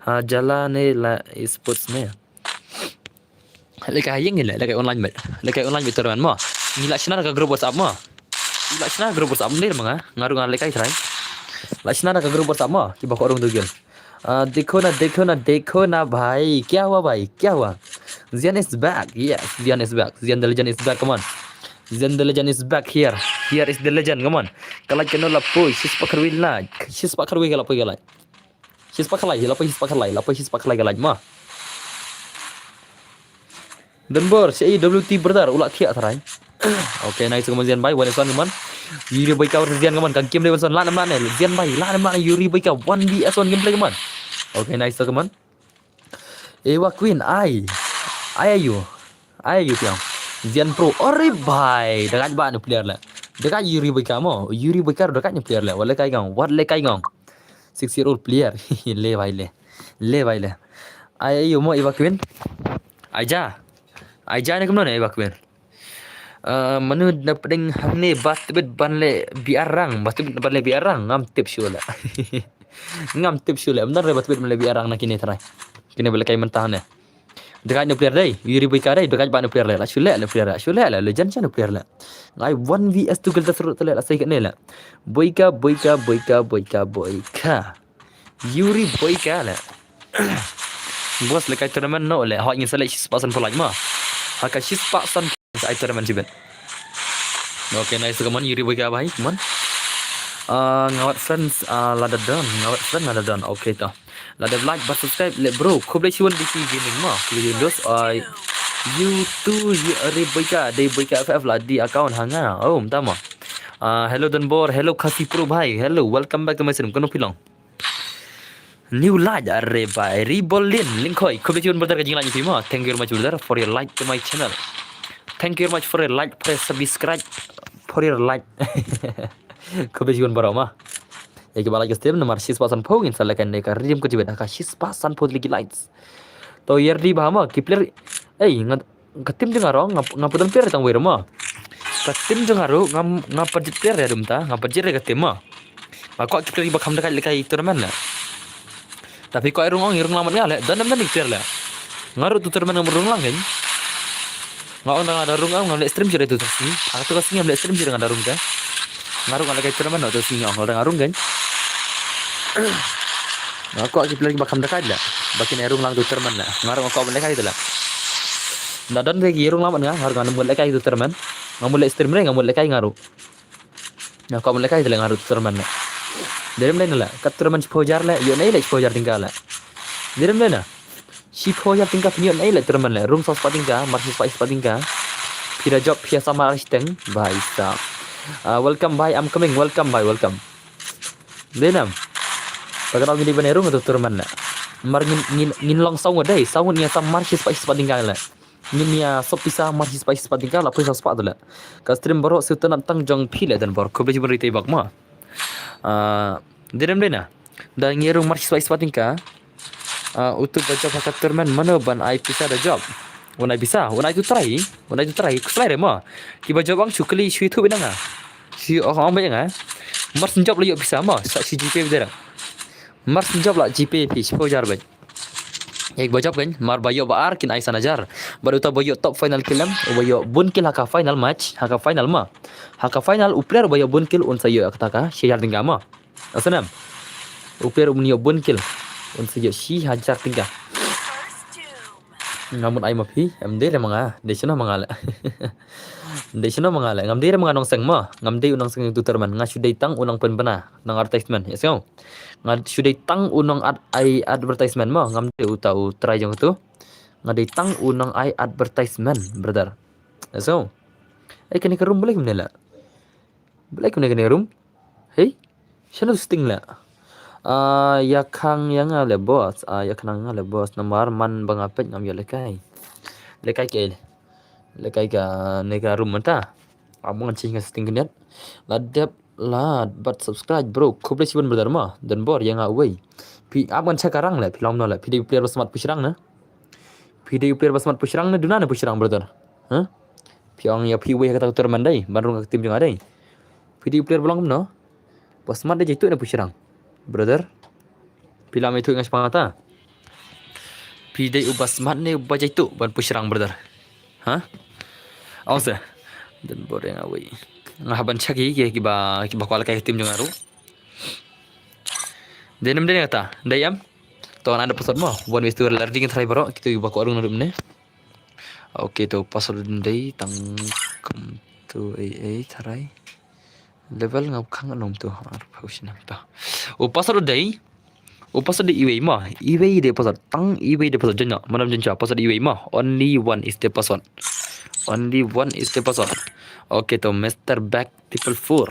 ha jala ne la esports ne. Lehkai ha ïing le, lehkai online beit. Lehkai online beit tournament mo. Ngi la shna da ka group WhatsApp mo. Ngi la shna da ka group WhatsApp, ym dei re ma nga. Nga ruh nga lehkai trai. La shna da ka group WhatsApp mo. Kiba kwah ïarung tu game. Ah, dekho na, dekho na, dekho na bhai. Kya hua bhai? Kya hua? Zian is back. Yes, Zian is back. Zian the legend is back. Come on. Zian the legend is back here. Here is the legend. Come on. Ka live katno la poi? Shispah khatwei like. Shispah khatwei ka la poi ka live. Shispah khalai, la poi shispah khalai, la poi shispah khalai ka live mo. Don Bor, shaei W T brother, u la thiah tharai. Okay, nice, come on Zian bhai, one v one, come on. Yuri Boyka versus Zian, come on, ka game dei one v one, lah ne em lah ne, Zian bhai, lah ne em lah ne, Yuri Boyka, one v one gameplay, come on. Okay, nice, come on. Eva Queen, ai. Ai ayu. Ai ayu tiang. Zian Pro, are bhai, da gait ba ne player le. Da gait Yuri Boyka mo, Yuri Boyka da gait ne player le, wat lehkai ngam, wat lehkai ngam. Six year old player. Le bhai le. Le bhai le. Ai ayu mo Eva Queen. Ai ja. Ai ja ne kumno ne Eva Queen. Ah, mano da pdeng hangne ba tbit ban leh biar rang, ba tbit ban leh biar rang, ngam tip shuh la. Ngam tip shuh la, ym don re ba tbit ban leh biar rang na kine trai. Kine ba lehkai mynta ne. Da gait ne player dei, Yuri Boyka dei, da gait ba ne player le, la shu leh le player le, shu leh le, legend sha ne player le. Ngai one v two guild test ruh te le, la sei kane le. Boyka, Boyka, Boyka, Boyka, Boyka. Yuri Boyka le. Boss lehkai tournament no le. Hoi ngin sa leh shispah sanphew like mo. Ha ka shispah san ai tournament shibit. Okay, nice, come on, Yuri Boyka bhai, come on. Ah, nga wad friends, ah, lada don, nga wad friend lada don. Okay to. Lada like bad subscribe le bro. Khublei shibun D P Gaming mo. Khublei shibun dos. Ai. You too, Yuri Boyka, dei Boyka F F la dei account ha nga. Oh, mynta mo. Ah, hello Don Bor, hello Khasi Pro bhai. Hello, welcome back to my stream. Kumno phi long? New like, are bhai, Ribolin Lyngkhoi. Khublei shibun brother ka jinglike ïa phi mo. Thank you very much brother for your like to my channel. Thank you very much for your like, for your subscribe, for your like. Khublei shibun baroh mo. Ïa kiba like ka stream namar shispah sanphew ngin sa lehkai ne ka redeem code jingmut ha ka shispah sanphew tylli ki likes. To ïa ready bha mo ki player. Ei, nga ka team jong nga ruh nga, nga put player tang wei ruh mo. Ka team jong nga ruh nga, nga put player ïa dum ta, nga put ïa ka team mo. Nga kwah ki player kiba kham da kai lehkai tournament na. Tapi kwah rung ong, rung lang mat nga leh, don em don ki player leh. Nga ruh tu tournament nga rung lang kan. Nga ong nga da rung, ngam leh stream shuh tu sngi. Aku tu ka sngi ngam leh stream shuh nga da rung ka. Nga ruh nga lehkai tournament tu sngi nga ong nga da rung kan. Nga kwah ki player kiba kham da kai leh. Ba kin rung lang tu tournament leh. Nga ruh nga kwah ban lehkai tu leh. Da don ki rung lang mat nga, nga ruh ngam lehkai tu tournament. Ngam leh stream re, ngam lehkai nga ruh. Nga kwah ban lehkai tu leh nga ruh tournament leh. Dei rem dei na leh, ka tournament shiphew hajar leh, ïoh na ei leh shiphew hajar tyngka leh. Dei rem dei na. Shiphew hajar tyngka phin ïoh na ei leh tournament leh, rung saw spah tyngka, mar shi spah shi spah tyngka. Phi da jop phi ïa samar ar shiteng, bhai sahab. Ah, welcome bhai, I'm coming, welcome bhai, welcome. Dei nam. Ba ka dei ngin dei ban rung tu tournament leh. Mar ngin, ngin, ngin long saw ngut dei, saw ngut ngin ïa samar shi spah shi spah tyngka leh. Ngin ïa sop pisa mar shi spah shi spah tyngka la poi saw spah tu leh. Ka stream baroh shu tang tang jong phi leh don bor. Khublei shibun rite bak mo. Ah, dei rem dei na. Da ngi rung mar shi spah shi spah tyngka. Ah, utu ba jop ha ka tournament mano ban ai pisa da jop. Un ai pisa, un ai tu trai, un ai tu trai. Khuslai re mo. Kiba jop ang shu kylli shu ithuh bina nga. Shu ong ong bina nga. Mar shu jop la ïoh pisa mo, sa shu GPay bida. Mar shu jop la GPay phi shiphew hajar bad. Ïa kiba jop kan, mar ba ïoh ba ar kin ai san hajar. Bad uta ba ïoh top final kill em, uba ïoh bun kill ha ka final match, ha ka final mo. Ha ka final u player uba ïoh bun kill un sa ïoh kata ka shi hajar tyngka mo. Asnam. U player uba ïoh bun kill un sa ïoh shi hajar tyngka. Ngam mut ai ma phi, em dei re ma nga, dei shano ma nga leh. Dei shano ma nga leh, ngam dei re ma nga nongseng mo, ngam dei u nongseng tu tournament, nga shu dei tang u nongpynbna, nong advertisement, ïa sngew. Nga shu dei tang u nong ad-, ai advertisement mo, ngam dei uta u trai jong tu. Nga dei tang u nong ai advertisement, brother. Ïa sngew. Ei kane ka room balei kumne leh. Balei kumne kane ka room. Hei. Shano sting leh. Ah, ïa khang ïa nga leh boss. Ah, ïa khang ïa nga leh boss. Namar man ba nga peit ngam ïoh lehkai. Lehkai ke. Lehkai kane ka room mynta. Ap ngan change ka setting khyndiat. La dep lad bad subscribe bro. Khublei shibun brother mo. Don bor ïa nga uwei. Phi ap ngan check ka rang leh. Phi long no leh. Phi dei u player ba smat push rang na. Phi dei u player ba smat push rang na. Duna na push rang brother. Huh? Phi ong ïa phi uwei ha kata ka tournament dei. Ban rung ka team jong nga dei. Phi dei u player ba long kumno. Ba smat dei jaitu na push rang. Brother. Phi lam itu nga shpang ata. Phi dei uba smat ne uba jaitu ban push rang brother. Ha? Ong se. Don bor ïa nga uwei. Nga hap ban check ïa ki, kiba, kiba kwah lehkai ka team jong nga ruh. Dei nam dei kata. Dei em. To ngan da password mo. Wan wis tu la ring try baroh. Kitu kiba kwah rung na room ne. Okay to password dei tang kum tu ei ei tharai. Level nga khang nong tu. Arphew snem to. U password dei. U password dei iwei mo. Iwei dei password. Tang iwei dei password. Jong nga. Manam jong nga. Password iwei mo. Only one is the password. Only one is the password. Okay to Mister Black triple four.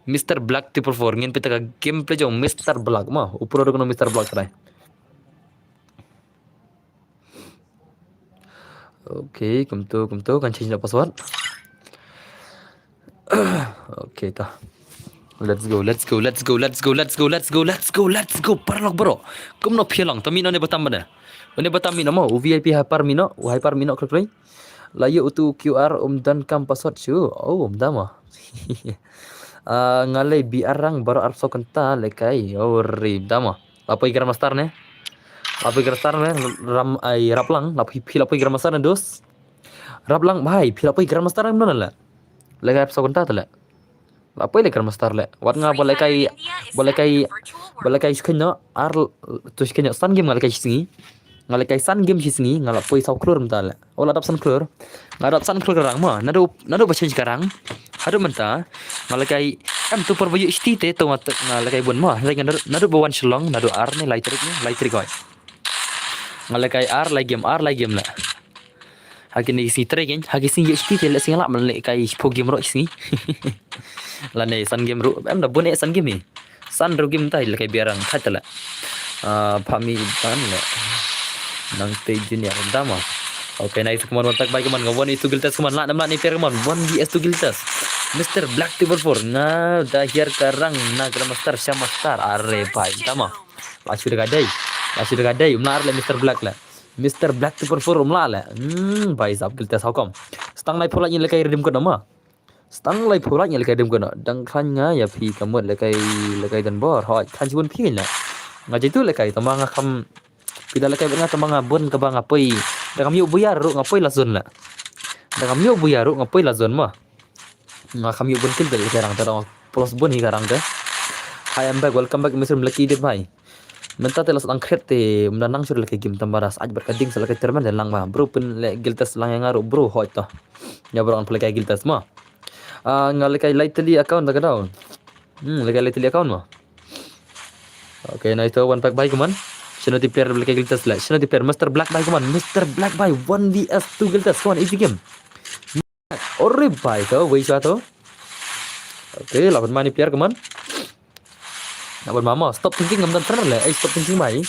Mister Black triple four. Ngin peit ïa ka gameplay jong Mister Black mo. U pro dei kano Mister Black tharai. Okay, kumtu, kumtu, kan change na password. Okay, ta. Let's go, let's go, let's go, let's go, let's go, let's go, let's go, let's go, paralok bro. Kumno phi long, ta mih noh ne batam bane. Une batam mih noh mo, u VIP hyper mih noh, u hyper mih noh khlek khlek. La ïoh utu QR um don kam password shuh. Oh, um da mo. Ah, nga leh B R rang baroh arphew saw kynta lehkai. Oh, ri da mo. La poi Grandmaster ne. La poi Grandmaster ne. Ram ai rap lang. La poi, phi la poi Grandmaster ne dos. Rap lang bhai. Phi la poi Grandmaster ne mano la. Lehkai arphew saw kynta te la. La poi leh Grandmaster leh. Wat nga ba lehkai, ba lehkai, ba lehkai shu kynnoh ar tu shu kynnoh san game nga lehkai shi sngi. Nga lehkai san game shi sngi nga la poi saw klur mynta leh. Oh la dap san klur. Nga dap san klur ka rang mo. Naduh, naduh ba change ka rang. Haduh mynta nga lehkai em tu por ba ïoh shiti te to nga te, nga lehkai bun mo. Nga naduh, naduh ba wan Shillong, naduh ar ne lai tarik ne, lai tarik hoi. Nga lehkai ar lai game, ar lai game leh. Ha kine ki sngi trei kein, ha ki sngi ïoh shiti te leh sngi lah ban lehkai shiphew game ruh shi sngi. Lane san game ruh, em da bun eh san game hi. San ruh game ta lehkai biang rang khat te leh. Ah, pha mi ban le. Nangtei Junior, dama. Okay, nice, come on, one pack buy, come on, one is two guild test, come on, lah, nam lah, ni player, come on, one V S two guild test. Mister Black Triple Four, nga da hiar ka rang na Grandmaster, Shaman Star, are bhai, dama. Lah shu da ka dei, lah shu da ka dei, um lah le Mister Black le. Mister Black Triple Four, um lah le. Hmm, bhai sahab, guild test, how come? Stang lai phola ngi le kai redeem code ma. Stang lai phola ngi le kai redeem code. Dang khlaiñ nga ïa phi ka mut le kai, le kai don bor. Hoi, khlaiñ shibun phi ngi le. Nga jitu le kai, tama nga kham. Phi da le kai nga, tama nga bun kaba nga poi. Da kam ïoh buya ruh nga poi last zone le. Da kam ïoh buya ruh nga poi last zone ma. Nga kham ïoh bun kill te le kai rang te, rang plus bun hi ka rang te. Hi, I'm back. Welcome back, Mister Lucky Idiot bhai. Mynta te la sdang create te, mynta nang shuh le kai game tang ba da saj bad ka ding sa le kai tournament te lang ba. Bro, pyn le guild test lang ïa nga ruh bro, hoi to. Ïa bro, an pyn le kai guild test ma. Ah, nga le kai lai tylli account da ka daw. Hmm, le kai lai tylli account ma. Okay, nice to, one pack buy, come on. Shano ti player le kai guild test le. Shano ti player, Mister Black buy, come on. Mister Black buy, one V S two guild test, come on, easy game. Ore bhai to, wei sha to. Okay, lah ban ma ni player, come on. Lah ban ma ma, stop thinking, ngam don friend le. Eh, stop thinking bhai.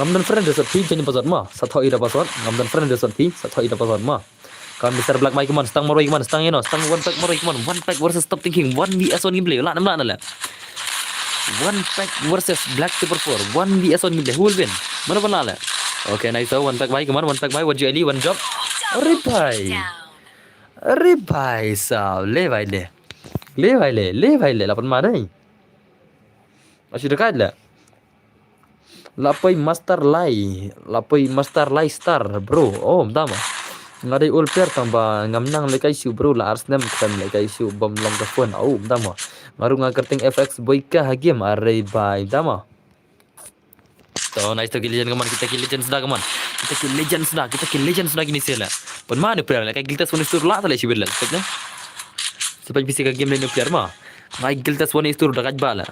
Ngam don friend de sot phi, jan pa sot ma. Sa tho i da pa sot, ngam don friend de sot phi, sa tho i da pa sot ma. Come on, Mister Black bhai, come on, stang marwei, come on, stang ïa no, stang one pack marwei, come on, one pack versus stop thinking, one V S one gameplay, lah nam lah na le. One pack versus Black Triple Four, one V S one gameplay, who will win? Mano ban lah le? Okay, nice, one pack bhai, come on, one pack bhai, one G L E, one drop. Are bhai. Are bhai sahab, le bhai le. Le bhai le, le bhai le, lah ban ma dei. Lah shu da kai le. Lah poi Master Lai, lah poi Master Lai Star, bro. Oh, dama. Nga dei old player tang ba ngam nang le kai shu, bro, la ar snem khlem le kai shu, bym long ka phone. Oh, dama. Nga ruh nga kyrteng F X Boyka ha game, are bhai, dama. To, nice to, ki legend, come on, kita ki legend suda, come on. Kita ki legend suda, kita ki legend suda kine sila. Pynma ne player le, kai guild test one is two lah ta le shibit le. Spek ne. Spek bisi ka game le ne player ma. Ngai guild test one is two da kaj ba le.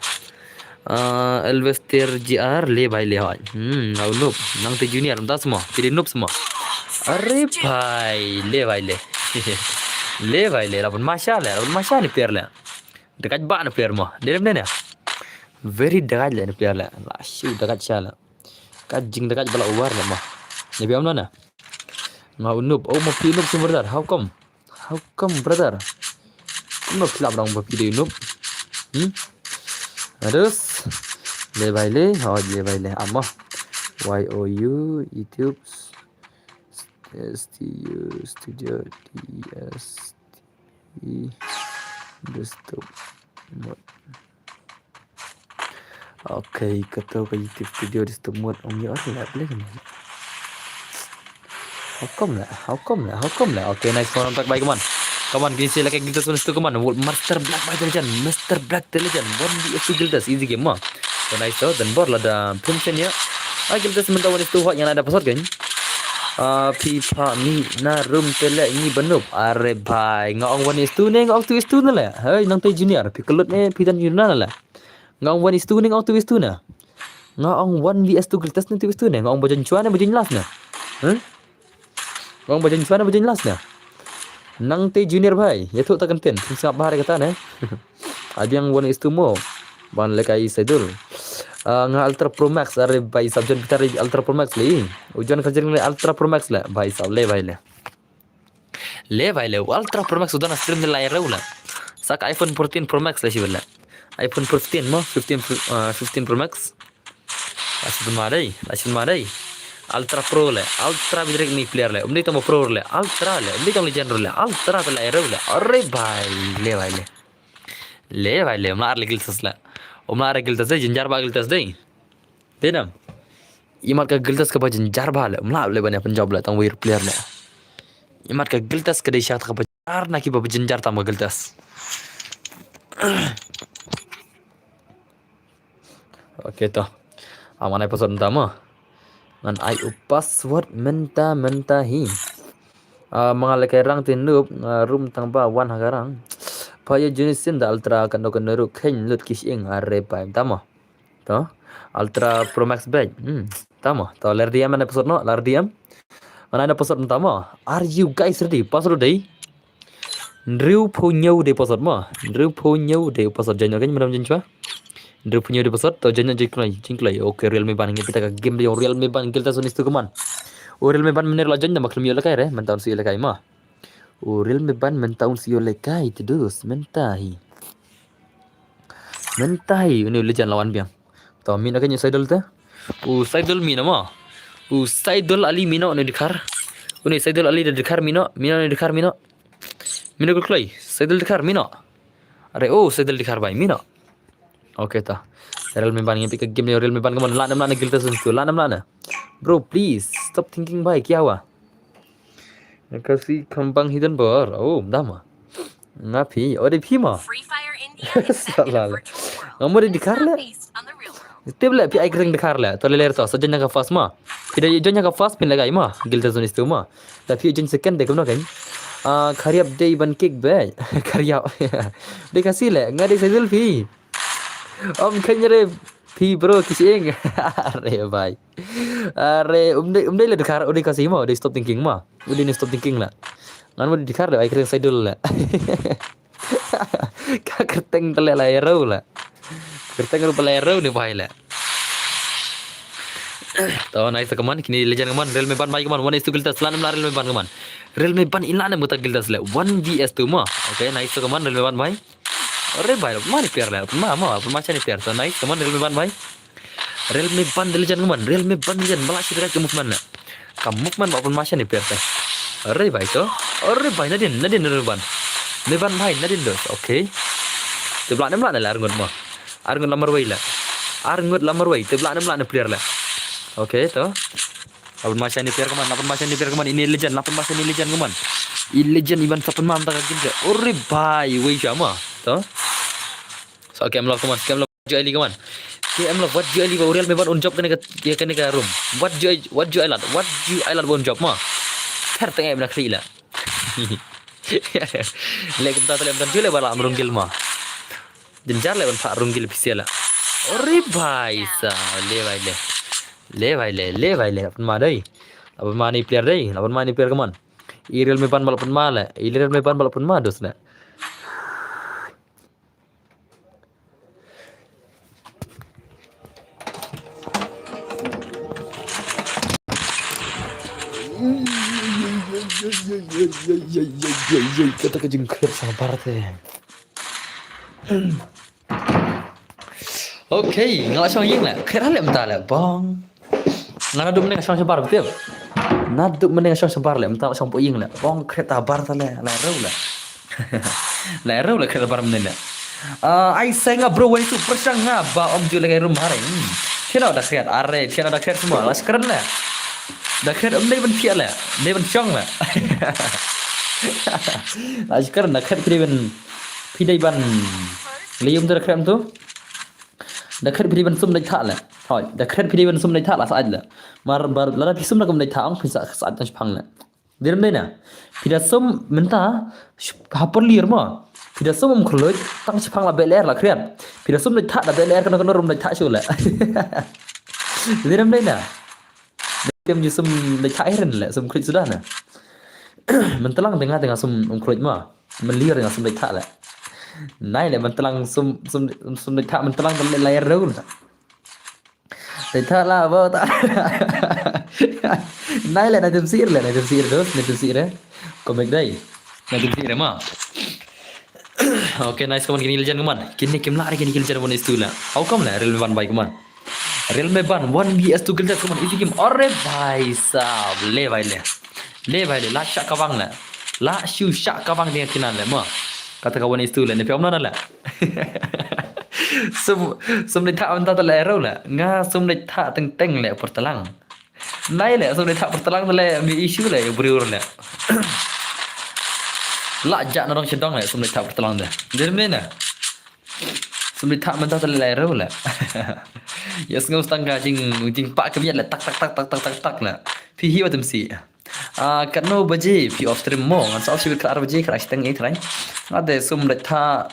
Ah, Elvester G R, le bhai le hoi. Hmm, ngau noob. Nangtei Junior, mynta semua. Pide noob semua. Are bhai, le bhai le. Le bhai le, lah ban ma sha le, lah ban ma sha ne player le. Da kaj ba ne player ma. Dei ne ne. Very da kaj le ne player le. Lah shu da kaj sha le. Ka jing da kaj ba la over le ma. Ne biam na ne. Ngau noob. Oh, ma phi noob sum brother. How come? How come, brother? Kumno phi lah ban ong ba phi dei noob? Hmm? Terus. Le bhai le, hoi le bhai le. Ama. Y O U, YouTube, S T U, Studio, D E S T, Desktop Mode. Okay, kato ka YouTube Studio Desktop Mode, ong ïa ar la play kan. How come la? How come la? How come la? Okay, nice one, one pack buy, come on. Come on, kini sila ka guild test one is two, come on. Master Black by the Legend, Mister Black the Legend, one V S two guild test, easy game ma. So nice to, dan bor lada pynchen ïa. Ah, guild test mynta one is two hot, ïa na da password kan. Ah, phi pha mi na room te le ngi ba noob. Are bhai, nga ong one is two ne, nga ong two is two ne le. Hei, Nangtei Junior, phi kyllut ne, phi don junior ne le. Nga ong one is two ne, nga ong two is two ne. Nga ong one V S two guild test ne, two is two ne. Nga ong ba jan chwa ne, ba jan last ne. Huh? Nga ong ba jan chwa ne, ba jan last ne. Nangtei Junior bhai, ïathuh ta kan pyn. Phin sngap bha re kata ne. Abiang one is two mo. Ban le kai Saidul. Ah, nga Ultra Pro Max, are bhai sahab, jon Peter Ultra Pro Max le. U jon Kharjring le Ultra Pro Max le. Bhai sahab le, bhai le. Le bhai le, Ultra Pro Max u don ha stream ne lai reu le. Sa ka iPhone fourteen Pro Max le shi le. iPhone fifteen mo, fifteen Pro, ah, fifteen Pro Max. Lashit ma dei, lashit ma dei. Ultra Pro le, Ultra bidrek ni player le, um dei tang Pro le, Ultra le, um dei tang Legend le, Ultra te le, Hero le. Are bhai, le bhai le. Le bhai le, um lah ar le guild test le. Um lah ar guild test dei, jynjar ba guild test dei. Dei nam. Imat ka guild test kaba jynjar ba le, um lah le ban ïa pynjop le tang wir player le. Imat ka guild test ka dei sha kaba jynjar na kiba jynjar tam ka guild test. Okay to. Ah, ngan ai password mynta mo. Ngan ai u password mynta mynta hi. Ah, ma nga lehkai rang te noob, nga room tang ba wan ha ka rang. Pha ïa Juni Sin da Ultra kano kano ruh kheiñ lut ki shyieng, are bai mynta mo. To. Ultra Pro Max bad. Hmm. Mynta mo. To, lar D M ngan ai password noh, lar D M. Ngan ai password mynta mo. Are you guys ready? Password dei. Hynriewphew hynñiew dei password mo. Hynriewphew hynñiew dei password, jaiñ noh kein, mynta jaiñ shuwa. Hynriew phew hynñiew dei ba sot, to join na jingkloi, jingkloi. Okay, Realme Ban, ngi peit ïa ka game de, Realme Ban, gilda zone stu ka man. O Realme Ban mynne la join da ma khlem ïoh lehkai re, mynta un sa ïoh lehkai ma. O Realme Ban mynta un sa ïoh lehkai te dus, mynta hi. Mynta hi, une u Legend la wan biang. To mih noh kein u Saidul te. U Saidul mih noh ma. U Saidul Ali mih noh, une u dkhar. Une u Saidul Ali da dkhar mih noh, mih noh une u dkhar mih noh. Mih noh ka kloi, Saidul dkhar mih noh. Are, o Saidul dkhar bai, mih noh. Okay ta. Realme Ban, ngi peit ka game ne, Realme Ban, come on, lah ne em lah ne gilda zone stu, lah ne em lah ne. Bro, please, stop thinking bhai, kya hua? Kasi khambang hidden bar. Oh, mda ma. Nga phi, o dei phi ma. Free Fire India is set in a Salah le. Virtual world. Nga mo dei dkhar le. Based on the real world. Tip le, phi ai kyrteng dkhar le. To le le to, sa join ka first ma. Phi da join ka first phin lehkai ma. Gilda zone stu ma. Da phi join second de kumno kein. Ah, khariap dei ban kick be. Khariap. Dei Khasi le, nga dei Saidul phi. Om khein re phi bro, ki shyieng. Are bhai. Are, um dei, um dei le dkhar, u dei Khasi ma, u dei stop thinking ma. U dei ne stop thinking la. Ngan mo dei dkhar le, ai kyrteng Saidul le. Ka kyrteng te le la ïarew le. Kyrteng ruh ba la ïarew ne bhai le. To, nice, come on, kine Legend, come on, Realme Ban bai, come on, one is two gilda, lah ne em lah Realme Ban, come on. Realme Ban, lah ne em uta gilda le, one V S two ma. Okay, nice, come on, Realme Ban bai. Are bhai, ma ne player le, ma, ma, ma shane player, to nice, come on, Realme Ban bai. Realme Ban de Legend, come on, Realme Ban Legend, ba la shit ka movement le. Ka movement ba pynma shane player te. Are bhai to, are bhai, nadien, nadien Realme Ban. Me Ban bhai, nadien dos, okay. Te bla ne em lah ne le arngut ma. Arngut la marwei le. Arngut la marwei, te bla ne em lah ne player le. Okay, to. Lapan masa ni player, come on, lapan masa ni player, come on. Ini Legend, lapan masa ni Legend, come on. I Legend iban lapan masa ta ka game te. Ore bhai, wei sha ma. To. So, okay, em love, come on, scam love, what you, come on. K M love, what you, ba u Realme Ban un jop kane ka, kane ka room. What you, what you, what you, ba un jop ma. Ter teng ai bna khli la. Le kumta te le em tan ju le ba la am rung gil ma. Jynjar le ban phah rung gil phi sia la. Ore bhai sa, le bhai le. Le bhai le, le bhai le, lapan ma dei. Lapan ma ni player dei, lapan ma ni player, come on. I Realme Ban ba lapan ma le, i Realme Ban ba lapan ma dos le. Kata ka jingkhlep sabar te. Okay, nga la shong ïing le. Khlem ta le bong. Nga naduh mynne nga shong shabar, betul? Naduh mynne nga shong shabar le, mynta nga shong hapoh ïing le. Bong, kret ta bar ta le, la rew le. La rew le, kret ta bar mynne le. Ah, ai sa nga bro, wan ïa tu pyrshang nga ba ym ju lehkai room ha re. Hmm. Thied noh da kret, are, thied noh da kret semua. La shkren le. Da kret ym dei ban thied le, dei ban shong le. La shkren da kret phi dei ban, phi dei ban. Le ym da kret tu. Da kret phi dei ban sum dei thah le. Hoi, da kret phi dei ban sum dei thah la sah le. Mar ba lada phi sum da kum dei thah ong phi sa sah tang shipang le. Dei ym dei na. Phi da sum mynta ha por lir mo. Phi da sum um khluit tang shipang la beh ler la kret. Phi da sum dei thah da beh ler kano kano rum dei thah shu le. Dei ym dei na. Kem ju sum dei thah iren le, sum khluit suda na. Mynta lang denga denga sum um khluit mo. Mynta lir denga sum dei thah le. Nai le mynta lang sum, sum, sum dei thah mynta lang le lai rew le. Dei thah la ba ta. Nai le na dem sir le, na dem sir dos, na dem sir. Komik dei. Na dem sir ma. Okay, nice, come on, kini Legend, come on. Kini kim lah re kini Legend, one is two la. How come la? Realme Ban bai, come on. Realme Ban, one V S two gilda, come on, easy game. Are bhai sahab, le bhai le. Le bhai le, la shah kabang le. La shu shah kabang dia kina le, mo. Kata ka one is two le, ne phi ym na le. Sum, sum le thah mynta le rew le. Nga sum le thah teng teng le por talang. Nai le, sum le thah por talang le, mi issue le, briur le. La jak na dong shedong le, sum le thah por talang de. Dei ym dei na. Sum dei thah mynta te lai rew le. Ïa sngew stang ka jing, jingpah ka miat le tak tak tak tak tak tak tak le. Phi hi wa tem si. Ah, katno baje phi off stream mo? Ngan sa off shibit khat ar baje khat ashteng i trai. Nga te sum dei thah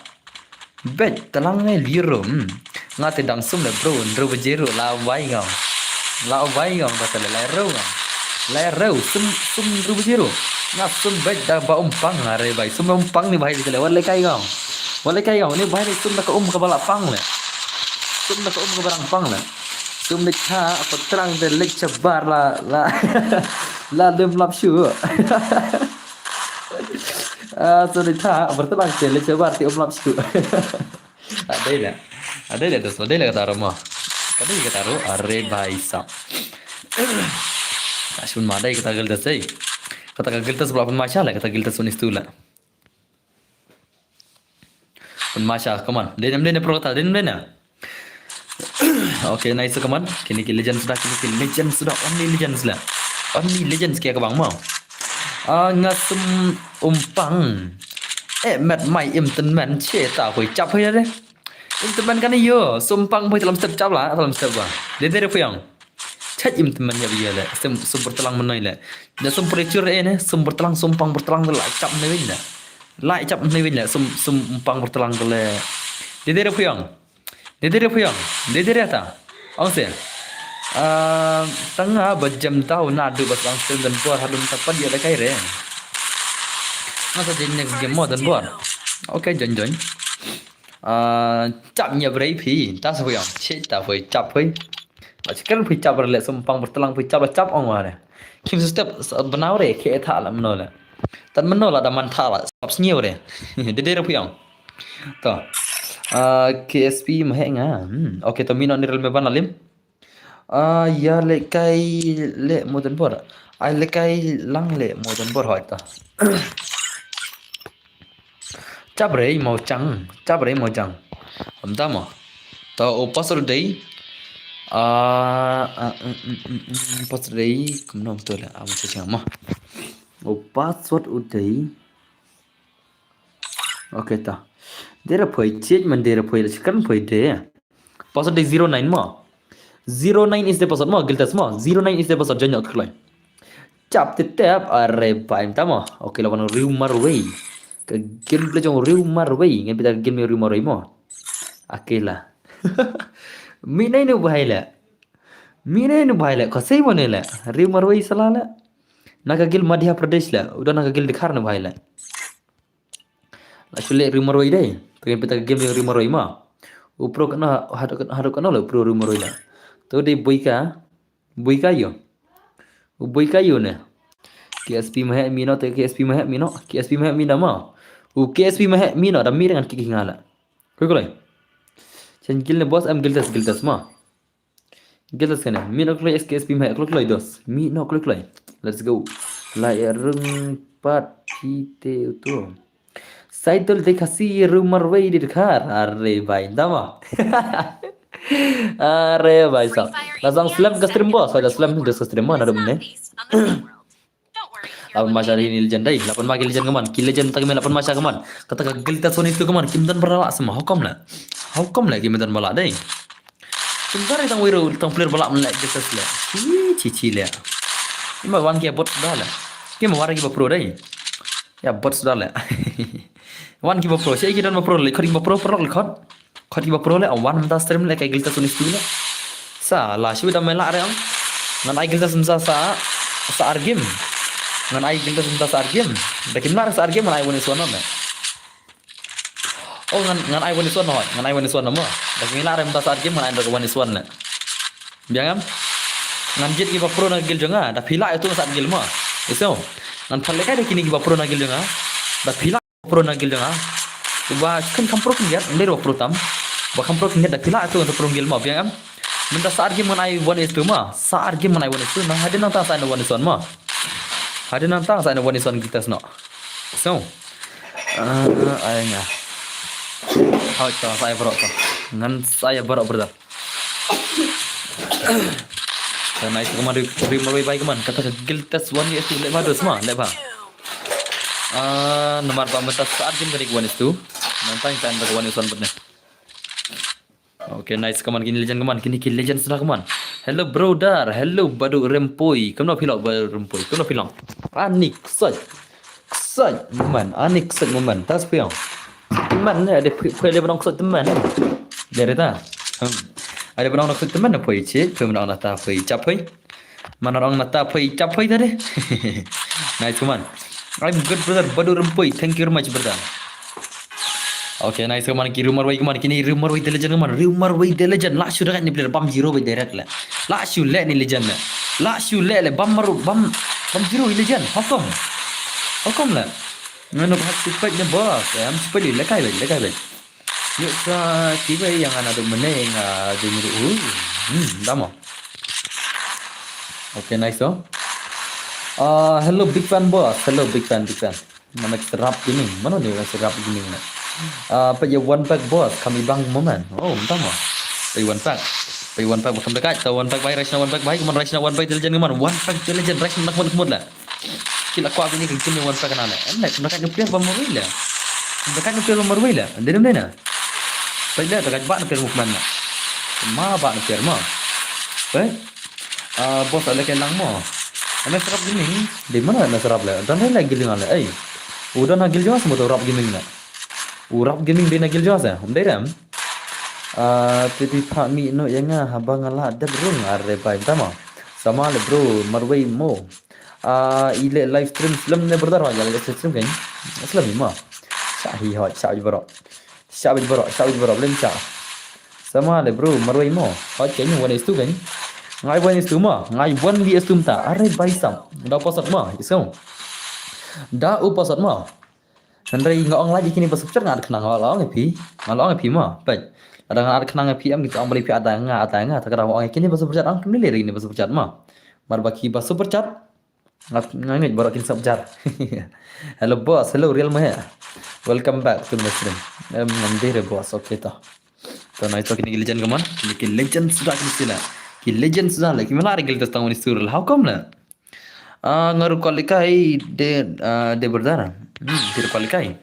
bej talang ne lirum. Nga te dang sum le bro, hynriew baje ruh la wai ngam. La wai ngam ba te le lai rew ngam. Lai rew sum, sum hynriew baje ruh. Nga sum bej da ba um pang, are bai. Sum um pang ni bai te le, wat le kai ngam. Wat le kai ngam, ni bai ni sum da ka um ka ba la pang le. Kum na ka um ka barang pang la. Kum ni ka pyrtlang te lek shabar la la la lem lap shu. Ah, so ni ka pyrtlang te lek shabar te um lap shu. Adai la. Adai la dos, adai la kata rama. Kata kata ro, are bhai sab. Ashun ma dai kata giltas ei. Kata giltas bla pun masha la, kata giltas unis tu la. Pun masha, come on. Dai nam dai na pro kata, dai nam dai na. Okay, nice, come on. Kini ki legends da, kini ki legends da, only legends la. Only legends ki ka bang mo. Ah, nga sum umpang. Eh, met mai im ten men che ta hoi chap hoi de. Im ten men kan yo, sum pang hoi talam step chap la, talam step ba. De de re puyang. Chat im ten men ya biya le. Sum sum bertelang menoi le. Da sum pericur eh ne, sum bertelang, sum pang bertelang la chap ne win le. La chap ne win le, sum sum pang bertelang le. De de re puyang. Dede re puyang, dede re ta. Ong se. Ah, tanga ba jem tau na du bas ang sel dan bor hadum tapat ya da kai re. Nga sa jin ne game mo dan bor. Okay, join join. Ah, chap nya brei phi, ta sa puyang. Che ta pui chap pui. Ba chikan pui chap le sum pang bertelang pui chap chap ong wa re. Kim step benaw re ke tha la mno le. Tan mno la da man tha la sap sngew re. Dede re puyang. To. Ah, K S P ma he nga. Hmm. Okay, to mino ni rel me ban alim. Ah, ya le kai le modern bor. Ai le kai lang le modern bor hoi to. Chap rei mo chang, chap rei mo chang. Am ta mo. To o pastor dei. Ah, ah, mm, mm, mm, mm, pastor dei kumno to le am chang mo. O password u dei. Okay ta. Dera poi chet man dera poi la chikan poi de. Password de zero nine mo. Zero nine is the password mo, giltas mo. Zero nine is the password, join out kloi. Chap te tap are paim ta mo. Okay, la wan riu marwei. Ka game play jong riu marwei. Ngan pita game riu marwei mo. Akela. Mi nai nu bahai le. Mi nai nu bahai le. Ko sei mo ne le. Riu marwei sala le. Na ka gil Madhya Pradesh le. Udah na ka gil dikhar nu bahai le. La shu leh riu marwei dei. Te ngan peit ta ka game riu marwei ma. U pro kano haduh haduh kano le u pro riu marwei la. To dei boi ka. Boi ka ïo. U boi ka ïo ne. K S P ma heh mino te K S P ma heh mino. K S P ma heh mino ma. U K S P ma heh mino da mi dengan kiki ngala. Koi koloi. Chen gil ne boss am giltas giltas ma. Giltas kane. Mi no kloi S K S P ma heh kloi kloi dos. Mi no kloi kloi. Let's go. La ya rung pat phi te uto. Saidol de khasi riu marwei de khar. Are bhai dama. Are bhai sab. La sang slem ka stream boss. La slem de ka stream ma na dum ne. Lapan masha ni legend dai. Lapan ma ki legend kaman. Ki legend tak me lapan masha kaman. Kata ka giltas one itu kaman. Kim don bala sma. How come la? How come la kim don bala dai? Kim don tang wiro tang player bala mle giltas le. Chi chi chi le. Ima wan ki bot da le. Kim war ki ba pro dai. Ya bot da le. Wan ki ba pro. Shi ki don ba pro le. Khot ki ba pro pro le khot. Khot ki ba pro le wan mynta stream le kai giltas unis tu le. Sa la shi da me la re ong. Ngan ai giltas mynta sa sa ar game. Ngan ai giltas mynta sa ar game. Da kim la sa ar game ngan ai one is one le. Oh ngan ngan ai one is one no. Ngan ai one is one no mo. Da kim la re mynta sa ar game ngan ai da one is one le. Biang am. Ngan jit ki ba pro na gil jonga da phi la itu sa ar game mo. Iso. Ngan phal le kai da kini ki ba pro na gil jonga. Da phi la pro na gil jonga. Ba kan kam pro kin yat ndai ro pro tam. Ba kam pro kin yat da phi la itu ngan pro gil mo biang am. Mynta sa ar game ngan ai one is two ma. Sa ar game ngan ai one is two na hadin nang ta sa one is one ma. Hadin nang ta sa one is one giltas no. So. Ah, ai nga. Hau ta sa ai bro ta. Ngan sa ai bro brother. Ka nice kaman riu, riu marwei bai kaman. Kata ka giltas one is two le ba dos ma le ba. Ah, namar ba mynta sa ar game ka ri one is two. Nantang sa ar game ka one is one bad ne. Okay, nice kaman kini legend kaman. Kini ki legend sna kaman. Hello brother, hello Badu Rempoi. Kamno phi long Badu Rempoi? Kamno phi long? Anik soi. Ksoj man, ani ksoj man, tas puyong. Teman ne, ada pui, pui ada benong ksoj teman ne. Dari ta. Hmm. Ada benong ksoj teman ne pui cik, pui benong nata pui cap pui. Mana orang nata pui cap pui tadi. Nice man. I'm good brother, Badu Rempui. Thank you very much brother. Okay, nice, kaman ki Riew Marwei, kaman kine Riew Marwei the legend, kaman Riew Marwei the legend. Lah shu da kane player bam zero beit direct le. Lah shu leh ne legend le. Lah shu leh le bam maru bam bam zero i legend. How come? How come le? Ngano ba hap shu peit ne boss. Em shu peit le kai beit, le kai beit. Ïoh sa kiwei ïa nga naduh mynne nga dei ruh. Hmm, da mo. Okay, nice to. Ah, hello big fan boss. Hello big fan, big fan. Nga na Serap Gaming. Mano ne Serap Gaming ne? Ah, peit ïa one pack boss, kam i bang moment. Oh, mynta mo. Peit one pack. Peit one pack ba kham da kait. Ta one pack bhai, Raishna one pack bhai, kaman Raishna one pack the legend, kaman one pack the legend, Raishna na khmut khmut la. Ki la kwah kine ki game one pack na le. Em le, kam da kait nuclear ba marwei le. Kam da kait nuclear ba marwei le. Ym dei ne, ym dei ne. Peit le, da kait ba nuclear movement na. Ma ba nuclear ma. Peit. Ah, boss ale ke lang mo. Ane Serap Gaming. Dei mano ane Serap le? Don le guild jong nga le. Ei. U don ha guild jong nga, semua tu Rap Gaming le. U Rap Gaming dei na guild jong nga se. Ym dei re. Ah, te phi phah mih noh ïa nga haba nga la dep rung, are bhai, mynta mo. Sama le bro, marwei mo. Ah, i leh live stream slem ne brother, ïa leh live stream kan. Slem i mo. Shah hi hot, shah i bro. Shah beit baroh, shah beit baroh, lem shah. Sama le bro, marwei mo. Hot kein one is two kein. Nga ai one is two mo, nga ai one V S two mynta. Are bhai sahab. Da u pasat mo, i song. Da u pasat mo. Hynrei nga ong lait ïa kine ba super chat nga at khnang, nga la ong ïa phi. Nga la ong ïa phi mo. Peit. Lada nga at khnang ïa phi em, ki ong balei phi at da nga, at da nga. Te ka da nga ong ïa kine ba super chat, ong kim lei lei ïa kine ba super chat mo. Mar ba ki ba super chat. Nga, nga ngeit baroh kin sop jar. Hello boss, hello Real Maheh. Welcome back to my stream. Em, ngam dei re boss, okay to. To nice to, kine ki legend kaman, kine ki legend suda kine sila. Ki legend suda le, ki mala re guild tang one is two le. How come le? Ah, nga ruh kwah lehkai de, ah, de brother. Hmm, de ruh kwah lehkai.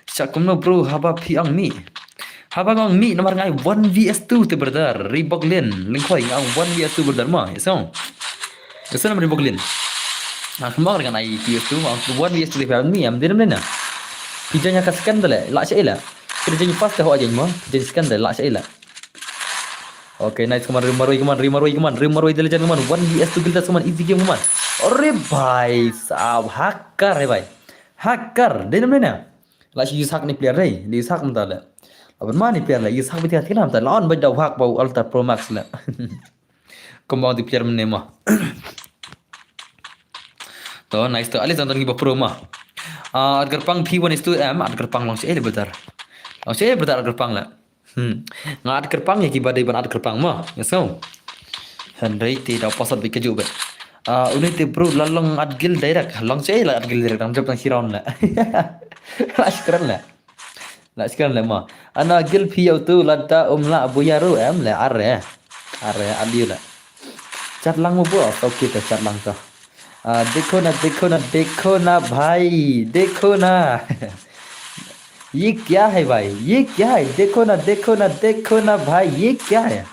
Shah kumno bro, haba phi ong mih. Haba nga ong mih namar nga ai one V S two te brother. Reebok Lin, lyngkhoi nga ong one V S two brother mo. Ïa song. Ïa song namar Reebok Lin. Ah, kumno nga ai two V S two, nga ong one V S two te phi ong mih, em dei ne em dei na. Phi join ha ka second te le, lah sha ila. Phi join first te ho join mo, phi join second te lah sha ila. Okay, nice, kaman Riew Marwei, kaman Riew Marwei, kaman Riew Marwei the legend, kaman one V S two guild test, kaman easy game, kaman. Are bhai sahab, hacker re bhai. Hacker, dei ne em dei na. Lah shi use hack ne player re, use hack mynta le. Laban ma ne player le, use hack beit ïa kine mynta. La on beit da u hack ba u Ultra Pro Max le. Kumba ong te player mynne mo. To nice to, ale tang tang ngi ba pro mo. Ah, at kyrpang phi one is two em, at kyrpang long shi eh brother. Long shi eh brother, at kyrpang le. Hmm. Nga at kyrpang ïa kiba dei ban at kyrpang mo. Ïa song. Hynrei te da u pasat beit kajuh beit. Ah, une te bro la long at guild direct. Long shi eh la at guild direct, dang jop tang shi round le. Lah shi kren le. Lah shi kren le mo. Ana guild phi ïa utu lada um lah buya ruh em le, are. Are, at ïa u le. Chat lang mo boss. Okay to, chat lang to. Ah, देखो ना, देखो ना, देखो ना भाई, देखो ना। ये क्या है भाई? ये क्या है? देखो ना, देखो ना, देखो ना भाई, ये क्या है?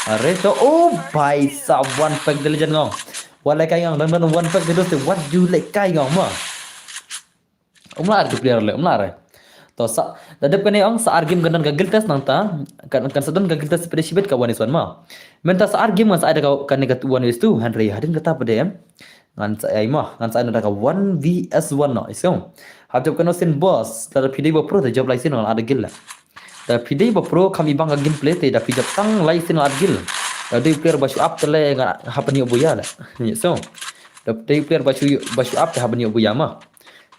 Are to, oh bhai sahab, one pack the legend ngong. Wat lehkai ngong, dang dang one pack the legend, wat ju lehkai ngong mo. Um lah ar ki player le, um lah ar. To sa, da dep kane ong sa ar game kan don ka guild test nangta, kan, kan sa don ka guild test pdeng shibit ka one is one mo. Mynta sa ar game ngan sa ai da ka, kane ka one is two, hynrei hadien kata pat em. Ngan sa ai mo, ngan sa ai da ka one V S one no, isong. Hap jop kano sin boss, da phi dei ba pro te jop lai sin ngan ar guild la. Da phi dei ba pro kham i bang ka gameplay te da phi jop tang lai sin ngan ar guild. Da dei player ba shu up te le ngan hap ni buya la. Isong. Da dei player ba shu, ba shu up te hap ni buya mo.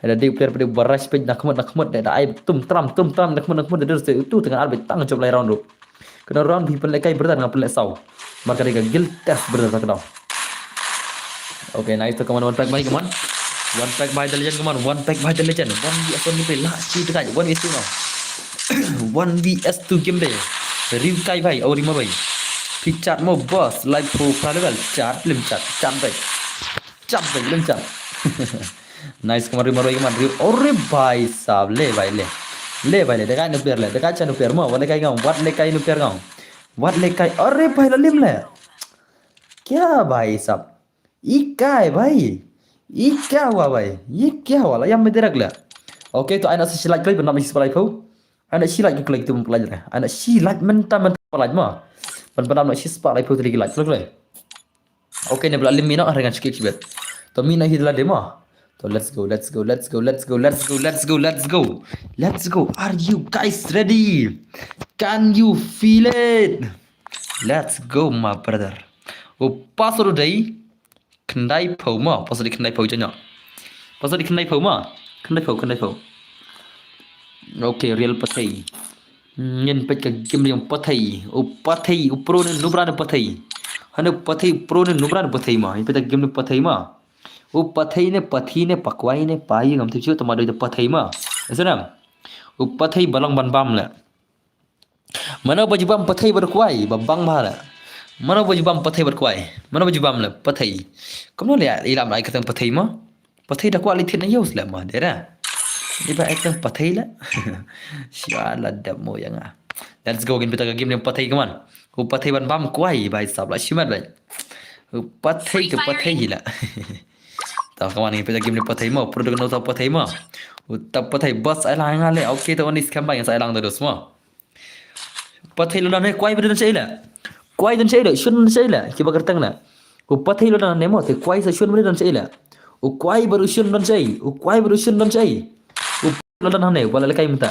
Da dei player pdeng ba rush peit na khmut na khmut da ai tum tram tum tram na khmut na khmut da dei tu tang ar beit tang jop lai round ruh. Kano round phi pynlehkai brother, nga pynleh saw. Mar ka dei ka guild test brother ta ka dau. Okay, nice to, kaman one pack bhai, kaman. One pack bhai the legend, kaman. One pack bhai the legend. One V S one gameplay. Lah shi te kai. One V S two now. One V S two gameplay. Riew kai bhai, oh Riew Marwei. Phi chat mo boss, live pro pra level. Chat, lem chat, chat bhai. Chat bhai, lem chat. Nice, kaman Riew Marwei, kaman Riew. Ore bhai sahab, le bhai le. Le bhai le, da kai nu player le, da kai cha nu player mo, wat lehkai ngong, wat lehkai nu player ngong. Wat lehkai, ore bhai la lim le. Kya bhai sahab? Ye kya hai bhai? Ye kya hua bhai? Ye kya hua, la ïam me direct le. Okay, to ai na sa shi like kloi, ban dap na shi spah like phew. Ai na shi like kloi, to ban pynlait le. Ai na shi like mynta mynta pynlait mo. Ban, ban dap na shi spah like phew, to like kloi kloi. Okay, ne ba la lim mih noh, hynrei ngan shu kit shibit. To mih noh hi da lade mo. So let's go, let's go, let's go, let's go, let's go, let's go, let's go. Let's go. Are you guys ready? Can you feel it? Let's go, my brother. U password u dei khyndai phew mo, password u dei khyndai phew jong nga. Password u dei khyndai phew mo. Khyndai phew, khyndai phew. Okay, real pathai. Ngin peit ka game jong pathai. U pathai, u pro ne nubra ne pathai. Hane pathai, u pro ne nubra ne pathai mo. Ngin peit ka game jong pathai mo. U pathai ne, pathi ne, pakwai ne, payi ngam tip shuh, tama doi da pathai mo. Ese nam. U pathai ba long ban bam le. Mano ba ju bam pathai bad u kwai, ba bang bha le. Mano ba ju bam pathai bad u kwai. Mano ba ju bam le, pathai. Kumno le, i lam ai kyrteng pathai mo. Pathai da kwah li thied na ïew slem mo, dei re. Dei ba ai kyrteng pathai le. Sha la dep mo ïa nga. Let's go, ngin peit ka game jong pathai, come on. U pathai ban bam kwai, bhai sab la shimet bhai. U pathai ka pathai hi la. Ta, come on, ngin peit ka game jong pathai mo, pro da kano ta pathai mo. U ta pathai bas ai lang nga le, okay, ta one scam bhai, sa ai lang ta dos mo. Pathai la don ne, kwai ba don shaei le. Kwai don shaei le, shun don shaei le, kiba kyrteng le. U pathai la don ne mo, te kwai sa shun ba don shaei le. U kwai bad u shun don shaei, u kwai bad u shun don shaei. U la don hangne, ba la lehkai mynta.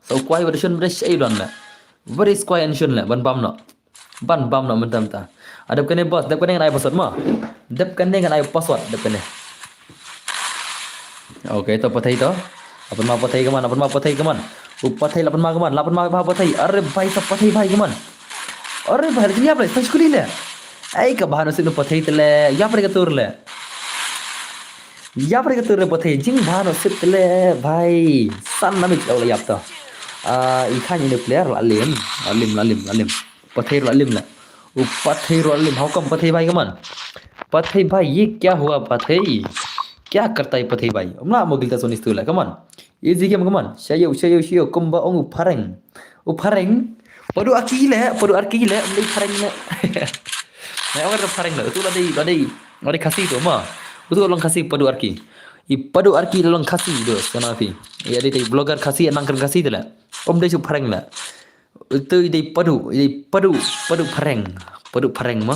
Sa u kwai bad u shun ba don shaei don le. Very kwai and shun le, ban bam noh. Ban bam noh mynta mynta. Ah, dep kane boss, dep kane ngan ai password mo. Dep kane ngan ai password, dep kane. Okay, to pathai to. Apan ma pathai kaman, apan ma pathai kaman. U pathai la pan ma kaman, la pan ma bha pathai. Are bhai sa pathai bhai kaman. Are bhai, la ïap le, sa skuli le. Ai ka bha noh sip u pathai te le, ïap re ka tur le. Ïap re ka tur le pathai, jing bha noh sip te le bhai. San na mi la ïap to. Ah, i khan ine player la lim, la lim, la lim, la lim. Pathai ruh la lim le. U pathai ruh la lim. How come pathai bhai kaman? Pathai bhai, ye kya hua pathai? Kya karta hai pathai bhai? Umla mo gilta sonis tu le, kaman. Easy game kaman. Shayo, shayo, shayo, kumba ong u phareng. U phareng. Padu aki le, padu arki le, um dei phareng le. Nai ong ka phareng le. Utu la dei, la dei, la dei Khasi tu mo. Utu long Khasi padu arki. I padu arki long Khasi tu, sana phi. Ïa dei dei vlogger Khasi, nang kren Khasi tu le. Um dei shu phareng le. Utu i dei padu, i dei padu, padu phareng. Padu phareng mo.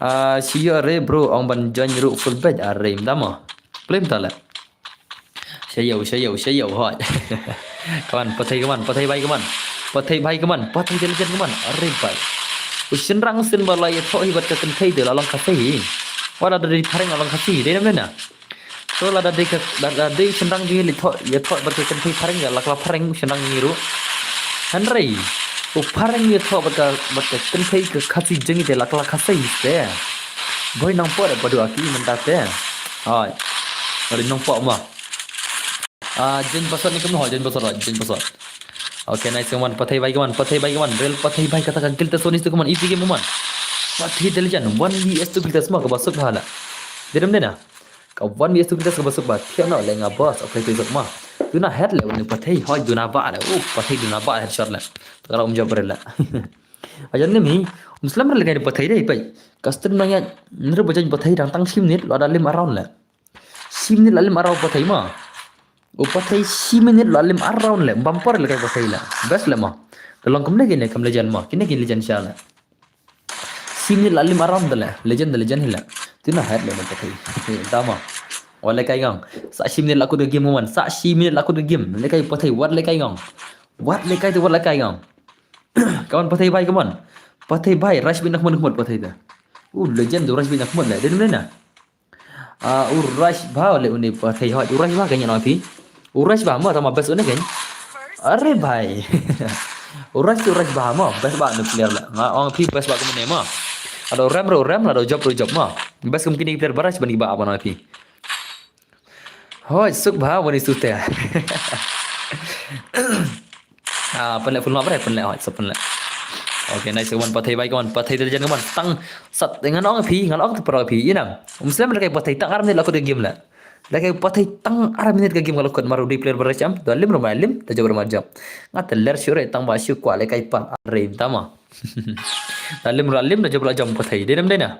Ah, shu ïa re bro, ong ban join ruh full badge, are mynta mo. Play mynta le. Shayo, shayo, shayo, hoi. Kaman, pathai kaman, pathai bhai kaman. Pathai bhai kaman, pathai intelligent kaman. Are bhai. U shynrang sien ba la ïathoh hi bad ka kynthei te la long Khasi hi. Wa la dei phareng la long Khasi, dei nam dei na. To la dei ka, la dei shynrang jong ngi la thoh, ïathoh bad ka kynthei phareng, la kla phareng u shynrang jong ngi ruh. Hynrei u phareng ïathoh bad ka, bad ka kynthei ka Khasi jong ngi te la kla Khasi te. Bhoi nang por padu aki mynta te. Hoi. Ri nang por mo. Ah, join password ne kumno, join password, join password. Okay, nice, kaman, pathai bhai kaman, pathai bhai kaman, real pathai bhai, kata ka guild te sonis tu kaman, easy game kaman. Pathai intelligent, one V S two guild te sma kaba suk bha la. Dei nam dei na. Ka one V S two guild te kaba suk bha, thiang noh le nga boss, okay, tu suk mo. Duna head le, une pathai, hoi, duna ba le, uh, pathai duna ba headshot le. Takara um jump re le. Ajan ni mi, um slem re le kai pathai dei, pai. Ka stream nang ïa, nru ba join pathai dang tang shi minit, la da lim around le. Shi minit la lim around pathai mo. U pathai shi minit la lim around le, bam por le kai pathai le. Best le mo. Ka long kam le kine, kam legend mo. Kine kine legend sha le. Shi minit la lim around le. Legend, legend hi le. Tina head le mo pathai. He, da mo. Wat le kai ngong. Sa shi minit la kut game mo man. Sa shi minit la kut game. Le kai pathai, wat le kai ngong. Wat le kai te, wat le kai ngong. Kaman pathai bhai, kaman. Pathai bhai, rush bit na khmut khmut pathai te. U legend tu rush bit na khmut le. Dei nam dei na. Ah, u rush bha le une pathai hoi. U rush bha kane nong phi. U rush bha mo, tama best une kane. Are bhai. U rush, u rush bha mo, best bha une player le. Nga ong phi best bha kumne mo. Lada u rem ruh u rem, lada u jump ruh u jump mo. Best kum kine ki player ba rush ban ki ba ban nong phi. Hoi, suk bha, wani sute. Ah, pynleh full map re, pynleh, hoi, sa pynleh. Okay, nice, kaman, pathai bhai, kaman, pathai intelligent, kaman, tang, sat, ngan ong phi, ngan ong tu para phi, ina. Um slem le kai pathai, tang ar minit la kut game le. Le kai pathai, tang ar minit ka game ka la kut, mar u dei player ba rush am, da lim ruh ma lim, da jump ruh ma jump. Nga te ler shu re, tang ba shu kwah le kai pat, ar re, tama. Da lim ruh la lim, da jump ruh la jump pathai, dei nam dei na.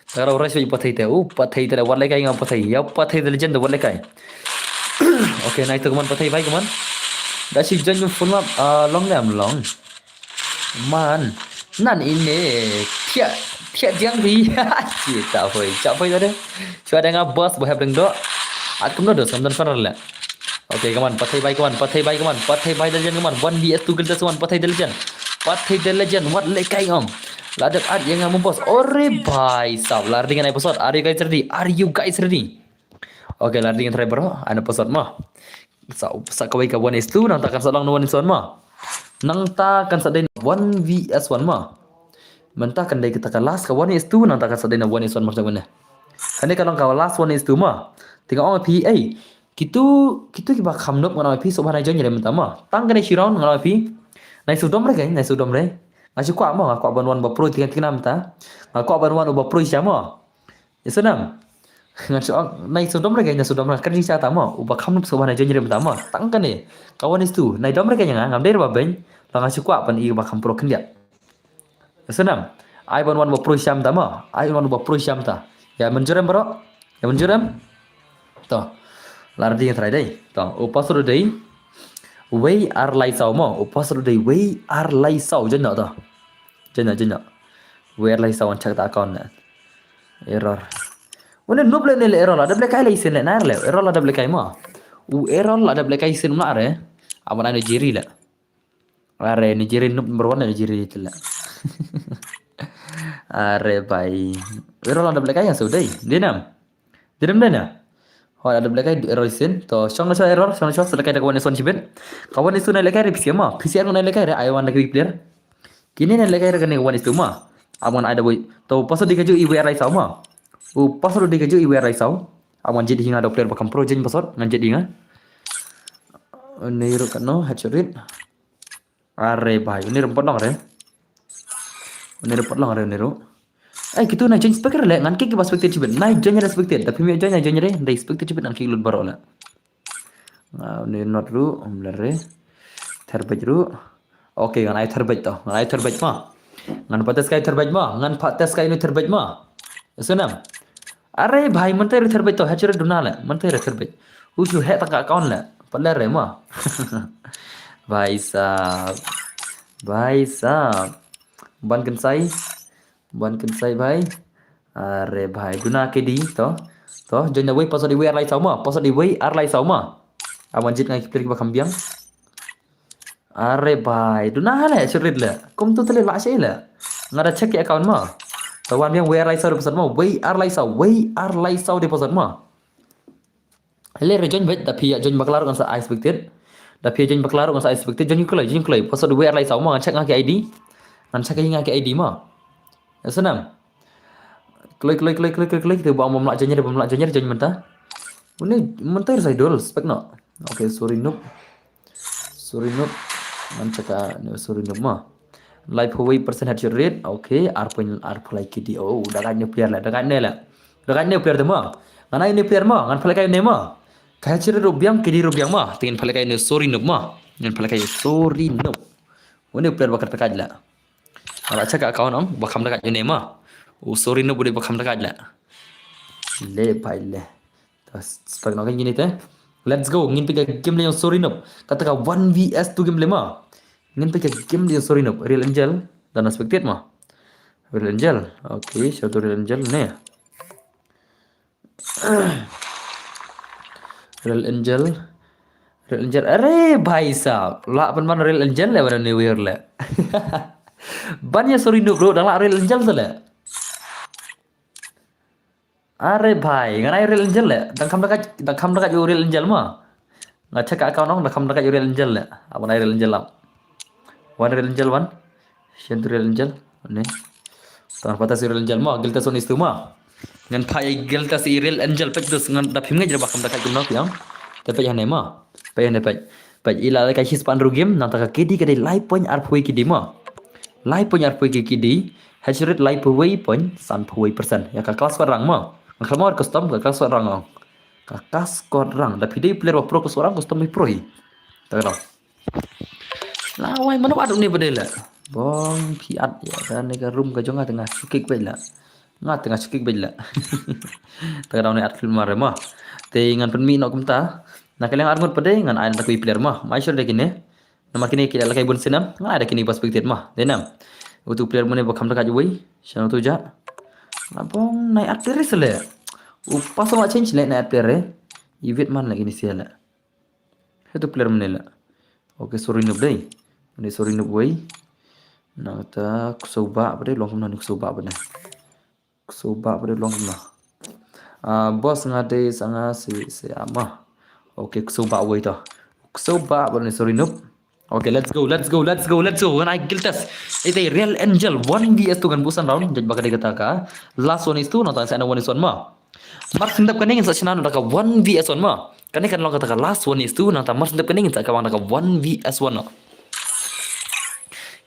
Takara u rush bha pathai te, u pathai te le wat le kai ngong pathai. Ïa pathai te legend te wat le kai. Okay, nice to kaman pathai bhai kaman. Da shi join full map, ah, long ne em long. Man. Nan ine thiah thiah jiang ri. Chi ta hoi cha hoi da de. Chwa da nga boss ba hap deng do. At kum no do sam dan fan le. Okay, come on, pathai bai, come on, pathai bai, come on, pathai bai da jen, come on, one V S two kill da one, pathai da jen. Pathai da jen, wat le kai ong. La dep at yang mo boss. Ore bai sab la ring nai pasot. Are kai cerdi. Are you guys ready? Okay, la ding try bro, ana pasot ma. Sa sa kawai ka one is two, nang ta kan sa long one is one ma. Nang ta kan sa dei one V S one ma. Mynta kan dei kita ka last ka one is two, nang ta kan sa dei one is one ma sa one. Kan dei ka long ka last one is two ma. Tinga ong phi ei. Kitu kitu kiba kham nup ngan ong phi so ba nai join re mynta ma. Tang kan dei shi round ngan ong phi. Nai sudom re kai, nai sudom re. Nga shi kwa ma, nga kwa ban wan ba pro tinga tinga mynta. Nga kwa ban wan ba pro sha ma. Ya sanam. Nga shu ong, nai shu dom re ka, nai shu dom re ka, kan jingshah tama. Uba kham nup shu ba nai join re tama. Tang kane. Ka one is two. Nai dom re ka nga, ngam dei re ba beng. La nga shu kwah ban i ba kham pro khyndiat. Ya sanam. Ai ban wan ba pro sham tama. Ai wan ba pro sham ta. Ya mynjur em bro. Ya mynjur em. To. La ready try dei. To. U password dei. Wei ar lai saw mo. U password dei wei ar lai saw. Join to. Join join. Wei ar lai saw, ngan check ta account na. Error. Une nup le ne le error la dep le kai le isin le nar le. Error la dep le kai ma. U error la dep le kai isin ma re. Aban ai ne jiri le. Are ne jiri nup number one ne jiri te le. Are bai. Error la dep le kai ya so dei. Dinam. Dinam dei na. Hoi, la dep le kai error isin. To shong na sha error, shong na sha sa le kai da ka one is one chibit. Ka one is two na le kai re P C M ma. P C M na le kai re ai wan da ka player. Kine ne le kai re kane ka one is two ma. Aban ai da wei. To password dei ka ju i wei ar lai saw ma. U password dei ka ju i wei ar lai saw. Aban jit hinga da player ba kham pro jin password ngan jit hinga. Une ru kano headshot rit. Are bai, une ru pat long re. Une ru pat long re, une ru. Ai kitu na join spectator le ngan ki ki ba spectator chibit. Na join re spectator. Da phim join na join re. Da spectator chibit ngan ki lut baro le. Nga une not ru, um le re. Tharbej ru. Okay, ngan ai tharbej to. Ngan ai tharbej ma. Ngan pates kai tharbej ma. Ngan pates kai ne tharbej ma. Sunam. Are bhai, mynta re tharbej to. Hachre duna le. Mynta re tharbej. Hu shu he tang ka account le. Pale re ma. Bhai sahab. Bhai sahab. Ban kynsai. Ban kynsai bhai. Are bhai, duna ke di to. To, join da wei password di wei ar lai saw ma. Password di wei ar lai saw ma. Aban jit ngai player ba kham biang. Are bhai, duna le, surit le. Kum tu tele la shi le. Nga da check ki account ma. To wan biang wei ar lai saw password ma. Wei ar lai saw, wei ar lai saw di password ma. Le re join bhai, da phi join bakla ru ngan sa expected. Da phi join bakla ru ngan sa expected. Join kloi, join kloi. Password wei ar lai saw ma, ngan check nga ki I D. Ngan check nga ki I D ma. Ya sanam. Kloi, kloi, kloi, kloi, kloi, kloi. Te ba mam la join re, ba mam la join re, join mynta. Une mynta re sa idol, spek no. Okay, sorry noob. Sorry noob. Ngan check a, ne, sorry noob ma. Lai phew wei percent headshot rate. Okay, ar point ar phew lai K D. Oh, da ka new player la, da ka ne la. Da ka new player de ma. Ngan ai new player ma, ngan phlek ai ne ma. Ka headshot rate ruh biang, K D ruh biang ma. Te ngin phlek ai ne sorry noob ma. Ngin phlek ai sorry noob. Une player ba kar ta ka la. Ala check account ong, ba kham da ka ne ma. Oh, sorry noob de ba kham da ka la. Le bhai le. Spek no kan gini te. Let's go. Ngin peit ka game le ïa u sorry noob. Kata ka one V S two game le ma. Ngin peit ka game le ïa u sorry noob. Real Angel. Da na spectate ma. Real Angel. Okay, shout out Real Angel ne. Real Angel. Real Angel. Are bhai sahab. La pan man Real Angel le wan ne wir le. Ban ïa sorry noob bro, dang la Real Angel te le. Are bhai, ngan ai Real Angel le. Dang kham da ka, dang kham da ka u Real Angel ma. Nga check ka account ong, dang kham da ka u Real Angel le. Aban ai Real Angel lam. Wan Real Angel wan. Shen tu Real Angel. Ne. Tang pata si Real Angel ma, gilta son istu ma. Ngan pha ai gilta si Real Angel pek dus ngan da phim ngai jera ba kham da ka jum na piang. Te pek hane ma. Pek hane pek. Pek ila ka hispan ru game, nang ta ka K D ka dei lai point ar phew K D ma. Lai point ar phew K D. Headshot rate lai phew point san phew percent. Ya ka class ko rang ma. Ngan khlem custom ka class ko rang ong. Ka class ko rang. Da phi dei player ba pro class ko rang custom mi pro hi. Ta ka dong. La wai mano ad ne ba dei la. Bong phi ad ya ka ne ka room ka jong nga tengah sukik bej la. Nga tengah sukik bej la. Ta ka dong ne ad film mare ma. Te ngan pynmih no kumta. Na ka liang ar ngut pa dei ngan ai na ta kui player ma. Mai shur dei kine. Namar kine ki la kai bun sinam, ngan ai da kine ba spectate ma. Dei nam. Utu player mane ba kham da ka jwai. Shano tu ja. Labong nai at player sele. Upa sama change le nai at player. Iwit man lagi ni sia le. Hetu player mane le. Okay, sorry noob dei. Ni sorry noob wei. Nangta ksoba bade long kumna ni ksoba bade. Ksoba bade long kumna. Ah, boss nga dei sanga si si ama. Okay, ksoba wei to. Ksoba bade ni sorry noob. Okay, let's go, let's go, let's go, let's go. When I guild test. Ite Real Angel one v s two kan busan round. Jadi bakal dikata ka. Last one is two, nangta sa one is one ma. Mar sindap kane ngin sa shna nota ka one v s one ma. Kane kan long kata ka last one is two, nangta mar sindap kane ngin sa ka bang ka one v s one no.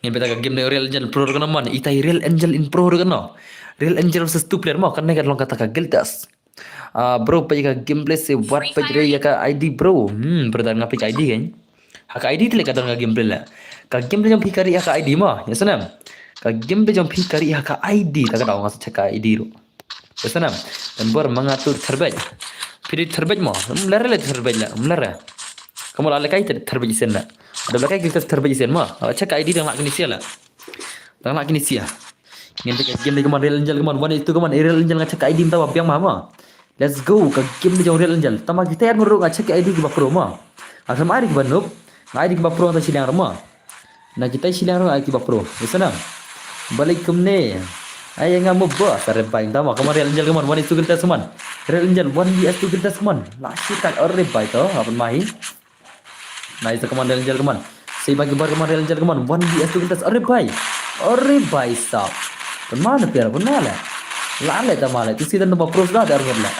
Ngin beta ka game de Real Angel Pro kan man. Ite Real Angel in Pro kan no. Real Angel versus two player ma. Kane kan long kata ka guild test. Ah, bro, page ka gameplay se wat page re ya ka I D, bro. Hmm, bro, dan nga page I D kan. Ha ka I D tele ka dan ka gameplay la. Ka gameplay jong phi kari ha ka I D ma, ya sanam. Ka gameplay jong phi kari ha ka I D ta ka daw nga sa check ka I D ro. Ya sanam. Dan bor manga tu therbej. Phi di therbej ma. Mlare le therbej la, mlare. Kamu la le kai therbej isen la. Ada la kai kita therbej isen ma. Ala check ka I D dan la kini sia la. Dan la kini sia. Ngin page game de kaman Real Angel kaman one eight two kaman Real Angel nga check ka I D mta ba biang ma ma. Let's go ka game de jong Real Angel. Tama kita yar ngoro nga check ka I D ki ba pro ma. Asam ai ki ba noob. Nga ai ki ba pro ta shiliang ma. Na kita shiliang nga ai ki ba pro. Bisa na. Balik kumne. Ai nga mo ba sare bai tama kaman Real Angel kaman one eight two guild test kaman. Real Angel one v s two guild test kaman. La shi tak ore bai to apan mai. Nice kaman Real Angel kaman. Sei bagi bar kaman Real Angel kaman. One v s two guild test. Are bhai. Are bhai sab. Pun mana player pun mana. La le ta male. Tu sida namba pros da dar la.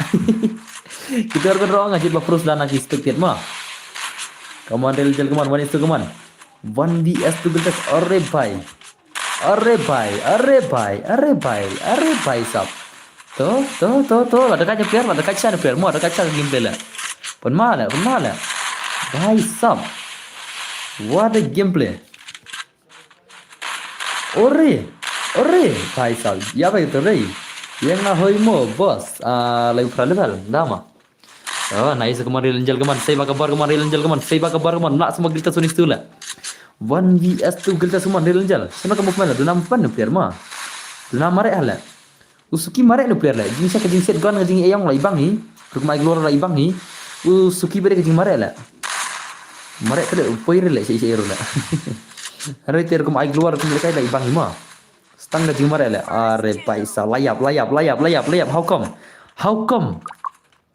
Kita orang orang aja ba pros da nak expected ma. Kaman Real Angel kaman. One is two kaman. One v s two guild test. Are bhai. Are bhai. Are bhai. Are bhai. Are bhai sab. To, to, to, to, la dekat je player, la dekat sha player, mo dekat sha gameplay la. Pun ma la, pun ma la. Bhai sab. What a gameplay. Ore, ore, bhai sab. Ya bhai to re. Yang na hoi mo, boss. Ah, lai pra level, dama. Oh, nice kaman Real Angel kaman. Sei ba ka bar kaman Real Angel kaman. Sei ba ka bar kaman. Nak semua guild test unis tu la. One v s two guild test kaman Real Angel. Sana ka movement la. Duna movement player ma. Duna mare hala. U Suki mareh nu player la. Jingshah ka jingset gun ka jingeyong la ibang hi. Rukom ai glor la ibang hi. U Suki bade ka jingmareh la. Mareh tele u poi re la sha sha ero la. Hare te rukom ai glor rukom lekai la ibang hi ma. Stang ka jingmareh la. Are bhai sab layap layap layap layap layap. How come? How come?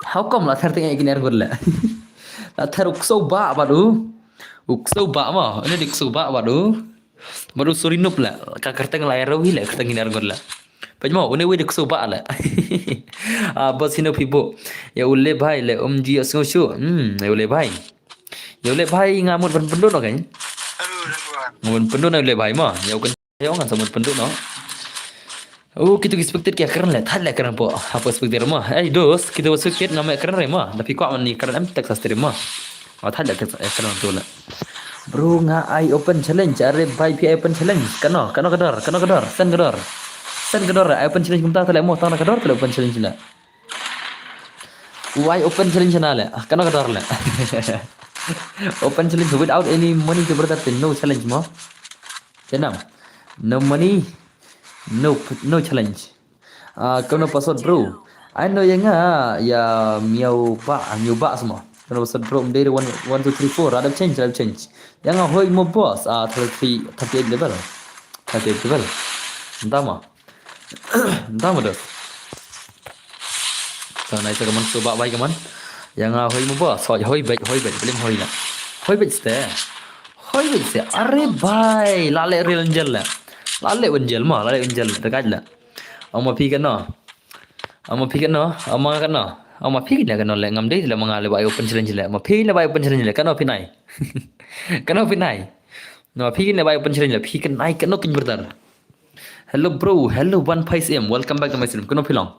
How come la thar teng ai kin er gor la. La thar u kso ba bad u. U kso ba ma. Ini di kso ba bad u. Baru sorry noob la. Ka kerteng la ero hi la kerteng hinar gon la. Pajmo une wi de kso ba la. Ah, bos hino pibo. Ya ule bhai le um ji asngo shu. Hmm, ya ule bhai. Ya ule bhai nga mut ban pendun no kan. Nga mut pendun na ule bhai ma. Ya kan ya ngan sa mut pendun no. Oh, kita expected ki kren le, thad le kren po. Apa expected ma? Eh, dos, kita expected nama kren re ma. Tapi kok ni kren em Texas terima. Oh, thad le kren tu la. Bro, nga ai open challenge. Are bhai phi ai open challenge. Kano, kano ka dor, kano ka dor, sen ka dor. Sen ka dor, ai open challenge kumta tale mo, tang ka dor tale open challenge la. Why open challenge na le? Kano ka dor le? Open challenge without any money to brother, no challenge mo. Janam. No money, no no challenge. Ah, kano password bro? Ai no ya nga ya miau ba, miau ba semua. Kano password bro? Mdere one one two three four. Radap change, radap change. Ya nga hoi mo boss. Ah, thirty three, thirty eight level. Thirty eight level. Entah ma. Entah ma dah. Sa nai sa kaman so ba bai kaman. Ya nga hoi mo boss. Hoi hoi bai hoi bai. Paling hoi la. Hoi bai ste. Hoi bai ste. Are bai. Lale real angel la. Lale angel ma. Lale angel la. Dekat la. Ama phi kano. Ama phi kano, ama kano. Ama phi kano kano le ngam dei le manga le bai open challenge le. Ama phi le bai open challenge le kano phi nai. Kano phi nai. No phi le bai open challenge le phi kan nai kano kin brother. Hello bro, hello one five M. Welcome back to my stream. Kano phi long.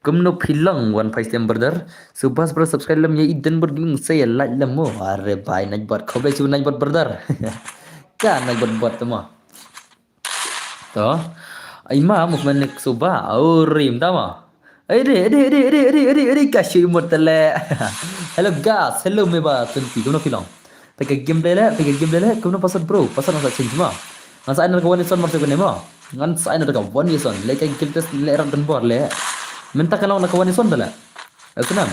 Kumno phi long one five M brother. So bas bro subscribe lem ye iden bro giming say like lem mo. Are bai nai bot khobe chu nai bot brother. Ka nai bot bot mo. To. Ai ma movement nek suba. Au rim tama. Ai de, ai de, ai de, ai de, ai de, ai de, kasih imut tele. Hello guys, hello meba twenty. Kumno phi long. Pake gameplay le, pake gameplay le. Kumno password bro. Password nasa change ma. Ngan sa ai na ka One Nation mar shu kane mo. Ngan sa ai na ka One Nation. Lehkai guild test leh rat don bor leh. Mynta ka long na ka One Nation da leh. Asnam.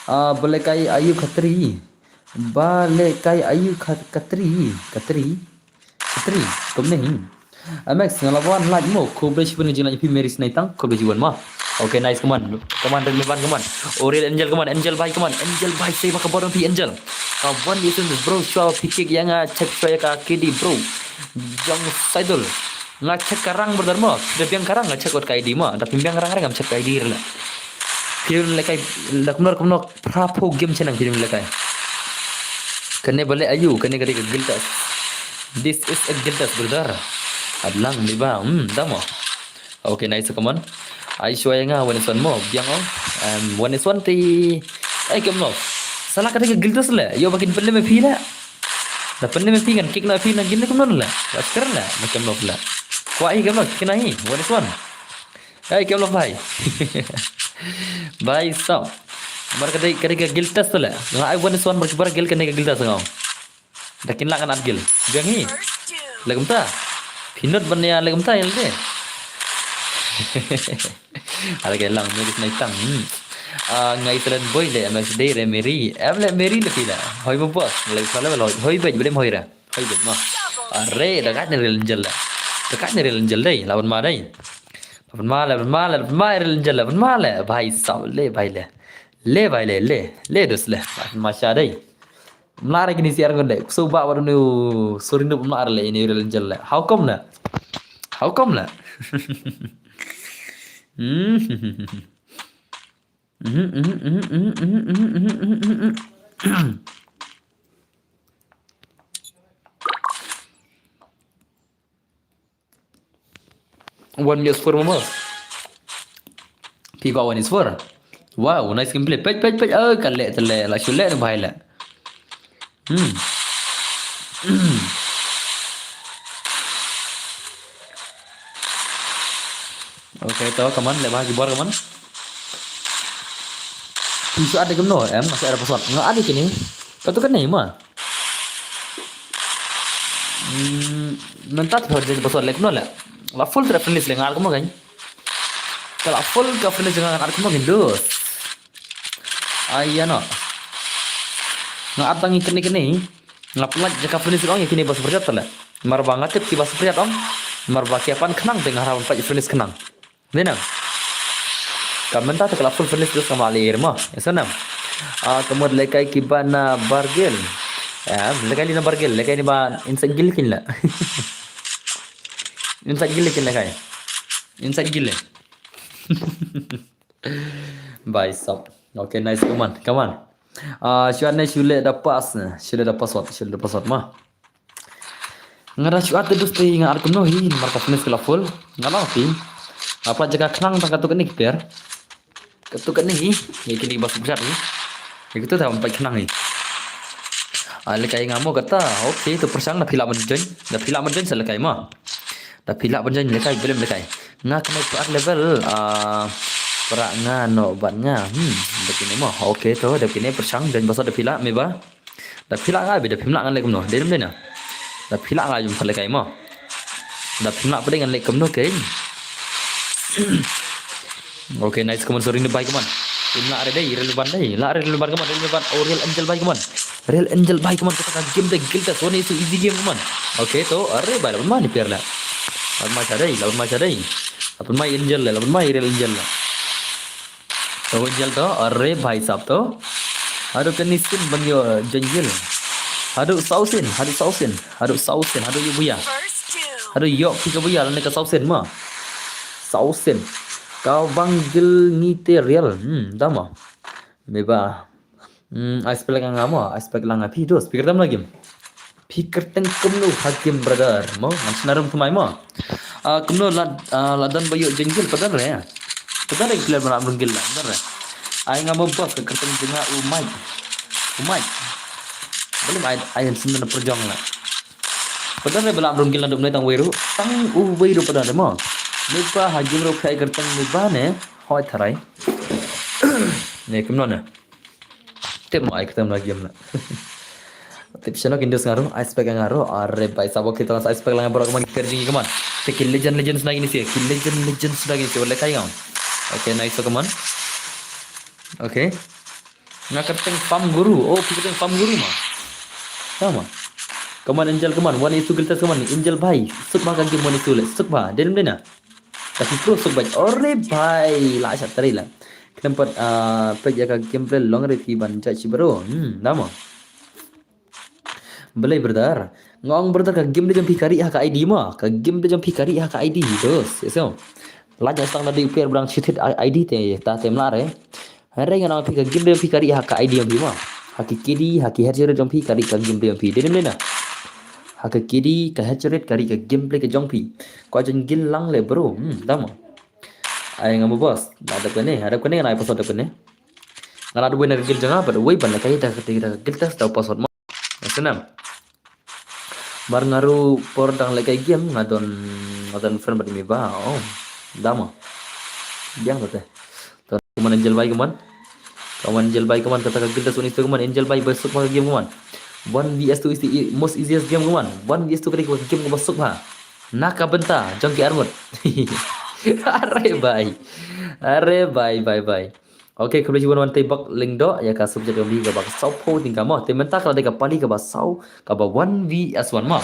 Ah, ba lehkai ayu khatri. Ba lehkai ayu khat-, khatri. Khatri. Khatri. Kumne hi. Amex nga la wan like mo. Khublei shibun ka jinglike phi Mary Snaitang. Khublei shibun mo. Okay, nice, come on. Come on, Red Levan, come on. Oriel Angel, come on. Angel bhai, come on. Angel bhai, sei ba ka bor phi Angel. Ka One Nation bro, shuwa phi kick ïa nga check shuwa ïa ka K D bro. Jong Saidul. Nga check ka rank brother mo. Da biang ka rank nga check wat ka I D mo. Da phim biang ka rank ngam check ka I D re la. Phi lehkai da kumno kumno phra phew game channel phi lehkai. Kane ba leh ayu, kane ka dei ka guild test. This is a guild test brother. At lang li ba, hmm, da mo. Okay, nice, come on. Ai shuwa ïa nga One Nation mo, biang o. Em, One Nation te. Ai, kem lo. Sala ka dei ka guild test leh. Ïoh ba kin pyllem ïa phi leh. Da pyllem ïa phi ngan kick noh ïa phi na guild leh kumno leh. Ba skhem leh, na kem lo leh. Kwah hi kem lo, kina hi, One Nation. Ai, kem lo bhai. Bhai sab. Mar ka dei, ka dei ka guild test leh. Nga ai One Nation mar ki bar guild kane ka guild test nga. Da kin lah ngan at guild. Biang hi. Leh kumta. Phi not ban ïa leh kumta ïa lade. Are ka lang Mary Snaitang. Hmm. Ah, ngai Italian boy leh M S D re Mary. Em leh Mary leh phi leh. Hoi mo boss. Leh phi leh hoi. Hoi bej, bej hoi ra. Hoi bej mo. Are, da kat ne Real Angel leh. Da kat ne Real Angel dei. Lawan ma dei. Lawan ma, lawan ma, lawan ma Real Angel, lawan ma leh. Bhai sab leh, bhai leh. Leh bhai leh, leh. Leh dos leh. Lawan ma sha dei. Mla re kini siar ngon de. Kuso ba ba nu suri nu mla re le ini Real Angel le. How come na? How come na? Hmm. One is four mama. Phi kwah one is four. Wow, nice gameplay. Peit, peit, peit. Oh, ka leh te leh. La shu leh ne bhai leh. Hmm. Okay, to, kaman, leh bha ki bor kaman. Phi shu add kumno, em, nga shu add password. Nga add kine. Kato kane ma. Hmm, mynta te phah jingpasal leh kumno leh. La full te friendlist leh nga ar kumno kan. Ka la full ka friendlist nga ar kumno kan dos. Ai ïa no. Nga ar tang kine kine. Nga pynlait jaka friendlist ong ïa kine ba super chat leh. Mar ba nga tip ki ba super chat ong. Mar ba ki pan khnang te nga harap pynlait friendlist khnang. Dei nang. Ka mynta te ka la full finish terus ka ma lyer mo. Esa nam. Ah, ka mut lehkai ki ba na bargel. Ya, lehkai li na bargel, lehkai ni ba inside guild kin la. Inside guild kin lehkai. Inside guild. Bhai sab. Okay, nice. Come on, come on. Ah, shu ne shu leh da pass ne. Shu leh da password, shu leh da password ma. Nga da shu at dus te nga ar kumno hi, namar ka finish ka la full. Nga la phi. Nga pla jaka khnang tang kato kane ki player. Kato kane hi, ïa kine ba super chat hi. Ïa kato ta pait khnang hi. Ah, lehkai nga mo kata, okay, to pyrshang da phi lah ban join. Da phi lah ban join sa lehkai ma. Da phi lah ban join lehkai, belem lehkai. Nga kane phi at level, ah, para nga no ban nga. Hmm, da kine mo. Okay, to, da kine pyrshang join basa da phi lah, me ba. Da phi lah nga bi da phim lah ngan leh kumno. Dei dei na. Da phi lah nga jum pha lehkai mo. Da phim lah pdeng ngan leh kumno ke. Okay, nice, come on, sorry ni bhai, come on. Im lah re dei, Real Levan dei. Lah Real Levan, come on, Real Levan. Oh, Real Angel bhai, come on. Real Angel bhai, come on. Kata ka game dei, guild test, one is easy game, come on. Okay, to, are bhai, lawan ma ni player la. Lawan ma sha dei, lawan ma sha dei. Lawan ma Angel la, lawan ma Real Angel la. To Angel to, are bhai sab to. Haduh kane sim ban ïoh, eh, janjil. Haduh saw sien, haduh saw sien, haduh saw sien, haduh ïoh buya. Haduh ïoh phi ka buya lane ka saw sien ma. Saw sien. Ka bang guild ngi te real. Hmm, da ma. Me ba. Hmm, ai spell ka nga ma, ai spell ka nga phi dos. Phi kyrteng la game. Phi kyrteng kumno ha game brother. Mo, ngan shna room thymmai mo. Ah, kumno la, ah, la don ba ïoh janjil padan re. Padan re player ba la am rung guild la, padan re. Ai nga mo boss ka kyrteng jong nga u Mike. U Mike. Balei ai, ai sim na pyrjong la. Padan re ba la am rung guild la dum ne tang wei ruh. Tang u wei ruh padan re mo. Me ba ha game ruh phi ai kyrteng me ba ne. Hoi tharai. Ne kumno ne. Tip mo ai kyrteng la game la. Tip shano kin dus nga ruh, ice pack nga ruh. Are bhai sahab, kita ice pack lang baroh ka man, ki kyrjing ka man. Te ki legend, legend sna kine sih, ki legend, legend sna kine sih, wat lehkai ngam. Okay, nice ka man. Okay. Nga kyrteng Farm Guru. Oh, ki kyrteng Farm Guru ma. Tama. Ka man Angel ka man, one is to guild test ka man. Angel bhai, suk bha ka game one is to le. Suk bha, dei ne em dei na. Ka ki pro suk bha. Are bhai, la sha tari la. Khlem pat, ah, peit ïa ka gameplay long re phi ban judge bro. Hmm, tama. Balei brother? Nga ong brother, ka gameplay jong phi ka ri ha ka I D ma. Ka gameplay jong phi ka ri ha ka I D, dos. Ïa so. Lait ïa stang na dei u player ba dang shit hit I D te, ta te mla re. Hynrei ngan ong phi, ka gameplay jong phi ka ri ha ka I D jong phi ma. Ha ki K D, ha ki head to head jong phi ka ri ka gameplay jong phi. Dei ne em dei na. Ha ka K D, ka head to head ka ri ka gameplay ka jong phi. Ka jong guild lang le bro. Hmm, tama. Ai nga mo boss. Da da kane, da kane ngan ai password da kane. Nga la dei na ka guild jong nga, bad wei ban lehkai da ka guild test da password ma. Nga snem. Mar nga ruh por dang lehkai game nga don, nga don friend bad me ba. Oh. Tama. Biang te. To ka man Angel bhai ka man. Ka man Angel bhai ka man, kata ka guild test one is to ka man, Angel bhai ba suk bha ka game ka man. One V S two is the e- most easiest game ka man. One V S two ka dei ka game kaba suk bha. Na ka bynta jong ki arngut. Are bhai. Are bhai, bhai, bhai. Okay, khublei shibun Wan Tei Bok Lyngdoh ïa ka super chat jong phi kaba saw phew tyngka mo. Te mynta ka la dei ka pali kaba saw, kaba one V S one mo.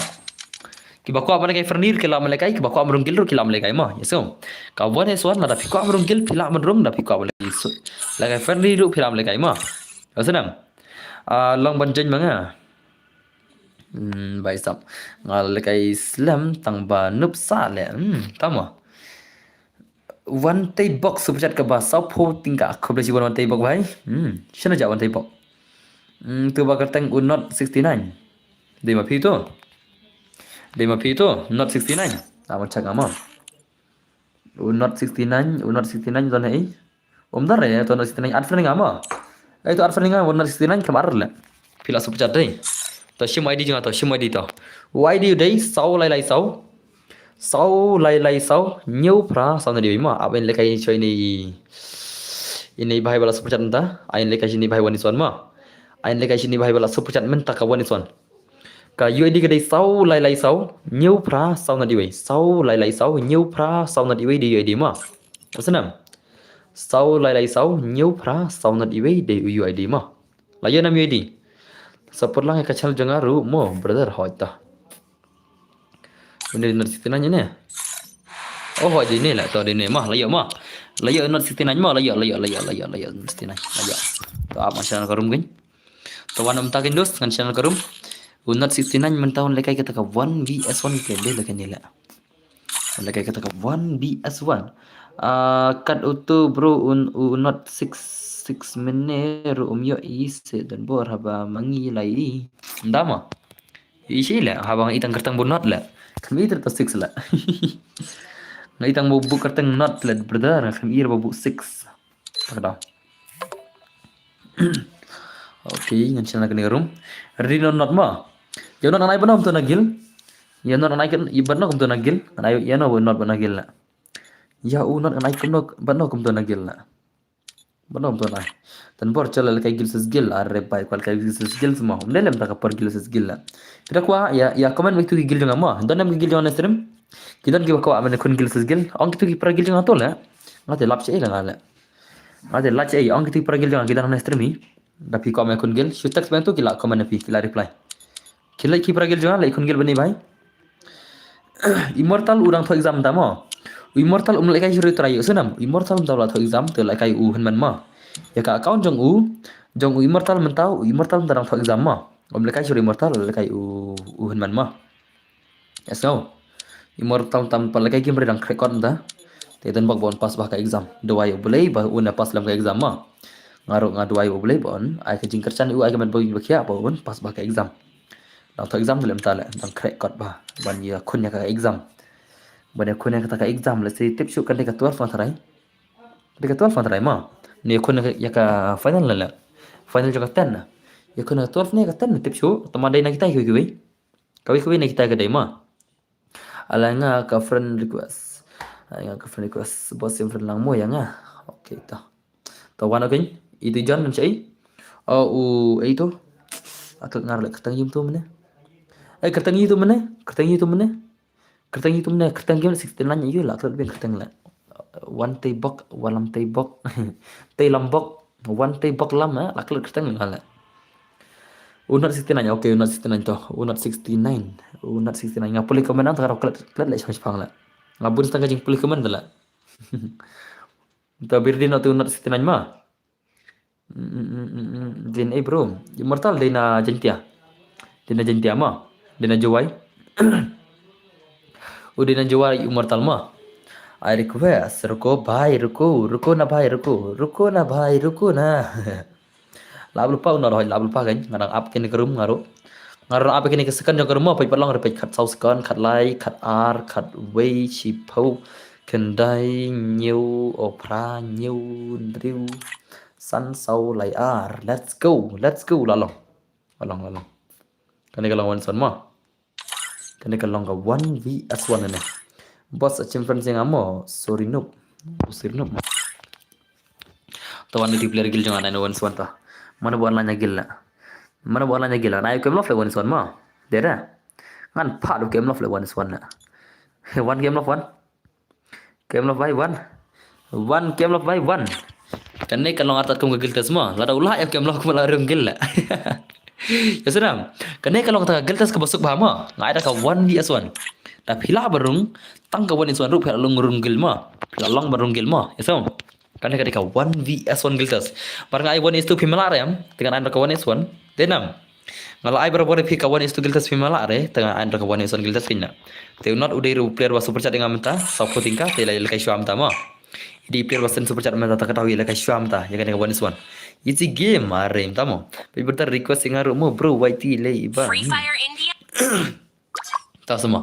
Kiba kwah ban lehkai friendly ki lah ban lehkai, kiba kwah ban rung guild ruh ki lah ban lehkai mo. Ïa so. Ka one V S one, lada phi kwah ban rung guild, phi lah ban rung, da phi kwah ban lehkai. So, lehkai friendly ruh phi lah ban lehkai mo. Ïa so nam. Ah, long ban join ma nga. Hmm, bhai sahab. Nga lehkai slem tang ba noob sah leh. Hmm, tama. Wan Tei Bok super chat kaba saw phew tyngka. Khublei shibun Wan Tei Bok bhai. Hmm, shano ja Wan Tei Bok. Hmm, tu ba kyrteng u Note sixty nine. Dei ma phi tu. Dei ma phi tu, Note sixty nine. Tama, check nga mo. U Note sixty nine, u Note sixty nine don hei. Um, dar re to Note sixty nine, ar friend nga mo. Ai to ar friend nga, u Note sixty nine kam ar le. Phi la super chat dei. To shim I D jong nga to, shim I D to. U I D u dei saw lai lai saw. Saw lai lai saw, hynñiew phra saw nod wei mo. Ap in lehkai shwa ine. Ine bhai ba la super chat mynta. Ai in lehkai shini bhai one is one mo. Ai in lehkai shini bhai ba la super chat mynta ka one is one. Ka U I D ka dei saw lai lai saw, hynñiew phra saw nod wei. Saw lai lai saw, hynñiew phra saw nod wei dei U I D mo. Ka snam. Saw lai lai saw, hynñiew phra saw nod wei dei U I D mo. La ïoh nam U I D. Support lang ïa ka channel jong nga ruh mo, brother, hoi ta. Une Note sixty nine ne. Oh, hoi dei ne la, to dei ne mo, la ïoh mo. La ïoh Note sixty nine mo, la ïoh, la ïoh, la ïoh, la ïoh, la ïoh Note sixty nine. La ïoh. To ap ma channel ka room kin. To wan um ta kin dos ngan channel ka room. U Note sixty nine mynta un lehkai kata ka one V S one ke dei lehkai ne la. Un lehkai kata ka one V S one. Ah, kat utu bro un u Note six six mene ru um ïoh i se don bor haba mangi lai i. Ndama. I shi le haba ngi tang kyrteng bu Note le. Kami ter to six le. Ngi tang bu bu kyrteng Note le brother, kami ir bu six. Pakda. Okay, ngan shna kane ka room. Ready no Note ma. Ïa u Note ngan ai bad no kumto na guild. Ïa u Note ngan ai kan i bad no kumto na guild. Ngan ai ïa no u Note bad na guild la. Ïa u Note ngan ai kumno bad no kumto na guild la. Bad no kumto na. Tan bor chala lehkai guild versus guild, are bhai, kwah lehkai guild versus guild mo. Um dei lem ta ka por guild versus guild la. Phi da kwah ïa, ïa comment bad kito ki guild jong nga mo. Don em ki guild jong nga na stream. Ki don kiba kwah ban khun guild versus guild. Ong kito ki para guild jong nga to la. Nga te lap sha ei la nga la. Nga te lap sha ei, ong kito ki para guild jong nga ki don na stream hi. Da phi kwah ban khun guild, shu text bad to ki la comment na phi, ki la reply. Ki la ki para guild jong nga la khun guild bad ni bhai. Immortal u dang thoh exam ta mo. U Immortal um lehkai shu try ïa u snam. U Immortal um ta la thoh exam te lehkai u hynmen mo. Ïa ka account jong u, jong u Immortal mynta, u Immortal mynta dang thoh exam mo. Um lehkai shu Immortal lehkai u, u hynmen mo. Yes, no. Immortal tam pa lehkai game re dang crack kot mynta. Te don bok ba un pass bha ka exam. Duwai U Blei ba un pass lem ka exam mo. Nga ruh nga duwai U Blei ba un ai ka jingkyrshan u ai ka met ba u ba khia ba un pass bha ka exam. Dang thoh exam te lem ta le dang crack kot bha. Ban ïa khun ïa ka exam. Ban ïa khun ïa kata ka exam lehse tip shuh kan dei ka twelve ma tharai. Dei ka twelve ma tharai mo. Ne khun ïa ka final la la. Final jong ka ten na. Ïa khun ïa ka twelve ne ka ten tip shuh. Tama dei na kita kiwei kiwei. Kawei kawei na kita ka dei mo. Ala nga ka friend request. Ala nga ka friend request. Bos sim friend lang mo ïa nga. Okay to. To wan okay. Itu John ngan shai. Oh, u itu. Aklet ngar le kyrteng ïa u mynne. Eh, kyrteng ïa u mynne. Kyrteng ïa u mynne. Kyrteng ïa u mynne. Kyrteng game sixty-nine ïa u la aklet biang kyrteng le. Wan tei bok, walam tei bok. Tei lam bok. Wan tei bok lam, eh, la aklet kyrteng le la. U not sixty-nine, okay, u not sixty-nine to. U not sixty-nine. U not sixty-nine. Nga pule comment nang tang aklet, aklet le shang shang le. Nga bun tang ka jingpule comment le. To bir di not u not sixty-nine ma. Din eh bro. Immortal dei na Jaintia. Dei na Jaintia ma. Dei na Jowai. U dei na Jowai Immortal ma. I request, ruko bhai, ruko, ruko na bhai, ruko, ruko na bhai, ruko na. Lap lupa u na roh, lap lupa kan. Nga dang ap kine ka room nga ruh. Nga ruh ap kine ka second jong ka room ma, peit pat long re peit khat saw second, khat lai, khat ar, khat wei, shiphew, khyndai, hynñiew, oh, phra, hynñiew, hynriew, san, saw, lai, ar. Let's go, let's go, la long. La long, la long. Kane ka long one v one ma. Kane ka long ka one v one ne. Boss achievement jong nga mo, sorry noob. Sorry noob. To one v two player guild jong nga nine one one ta. Mano ba online guild la. Mano ba online guild la. Nine game love le one v one ma. Dera. Ngan pat game love le one v one la. One game love one. Game love by one. One game love by one. Kane ka long artat kum ka guild test ma. Lada u lah ïa game love kum la rung guild la. Ya senam. Kane ka long ta ka guild test ka basuk ba ma. Ngai da ka one v one. Da phi lah ba rung tang ka one v one ruh phi lah long rung guild ma. Phi lah long ba rung guild ma. Ya senam. Kane ka dei ka one v one guild test. Bar nga ai one v two phi mala rem. Tengah ai da ka one v one. Dei nam. Nga la ai barabor phi ka one v two guild test phi mala re. Tengah ai da ka one v one guild test kina. Te u not u dei u player ba super chat nga mynta. Sa phu tingka te la ïa la kai shwa mynta ma. Dei player ba send super chat mynta ta ka taw ïa la kai shwa mynta. Ïa kane ka one v one. Easy game are mynta mo. Phi berta request nga ruh mo bro Y T le iba. Free Fire India. Ta sama.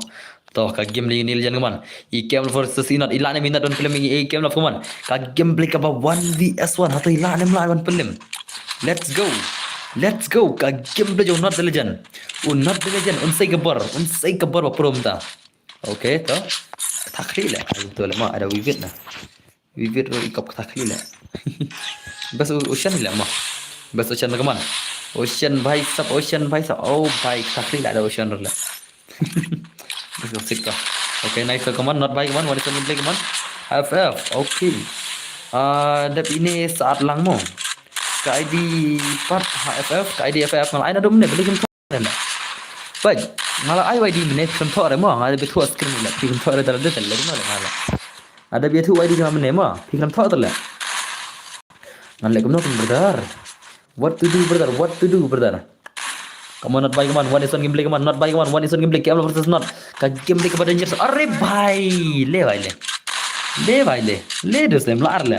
To ka game ni ni jan kaman. I game versus i not i la ne minat don film i game la kaman. Ka game play ka ba one v one hato i la ne mla one film. Let's go. Let's go. Ka game play jong not the legend. Un not the legend. Un sei ka bor. Un sei ka bor ba pro mynta. Okay to. Thakri le. Ai to le ma ada wivit na. Wivit ro i kop kata khli le. Bas Ocean le ma. Bas Ocean kaman. Ocean bhai sab, Ocean bhai sab. Oh bhai kata khli le ada Ocean le. Bas Ocean ka. Okay, nice kaman, not bhai kaman, what is the play kaman? F F, okay. Ah, dep ine saat lang mo. Ka I D pat ha F F, ka I D F F mal aina dum ne beli kim. Bai, nga la ai wai di mene phi khlem thoh re mo, nga da bit thoh screen le, phi khlem thoh re da da le mo nga la. Nga da bit thoh wai di jong mene mo, phi khlem thoh le. Ngan le kumno kum brother. What to do brother, what to do brother. Come on, not bhai kaman, one v one gameplay kaman, not bhai kaman, one v one gameplay, K M versus not. Ka gameplay ka ba dangerous. Are bhai, le bhai le. Le bhai le. Le dos le, mla ar le.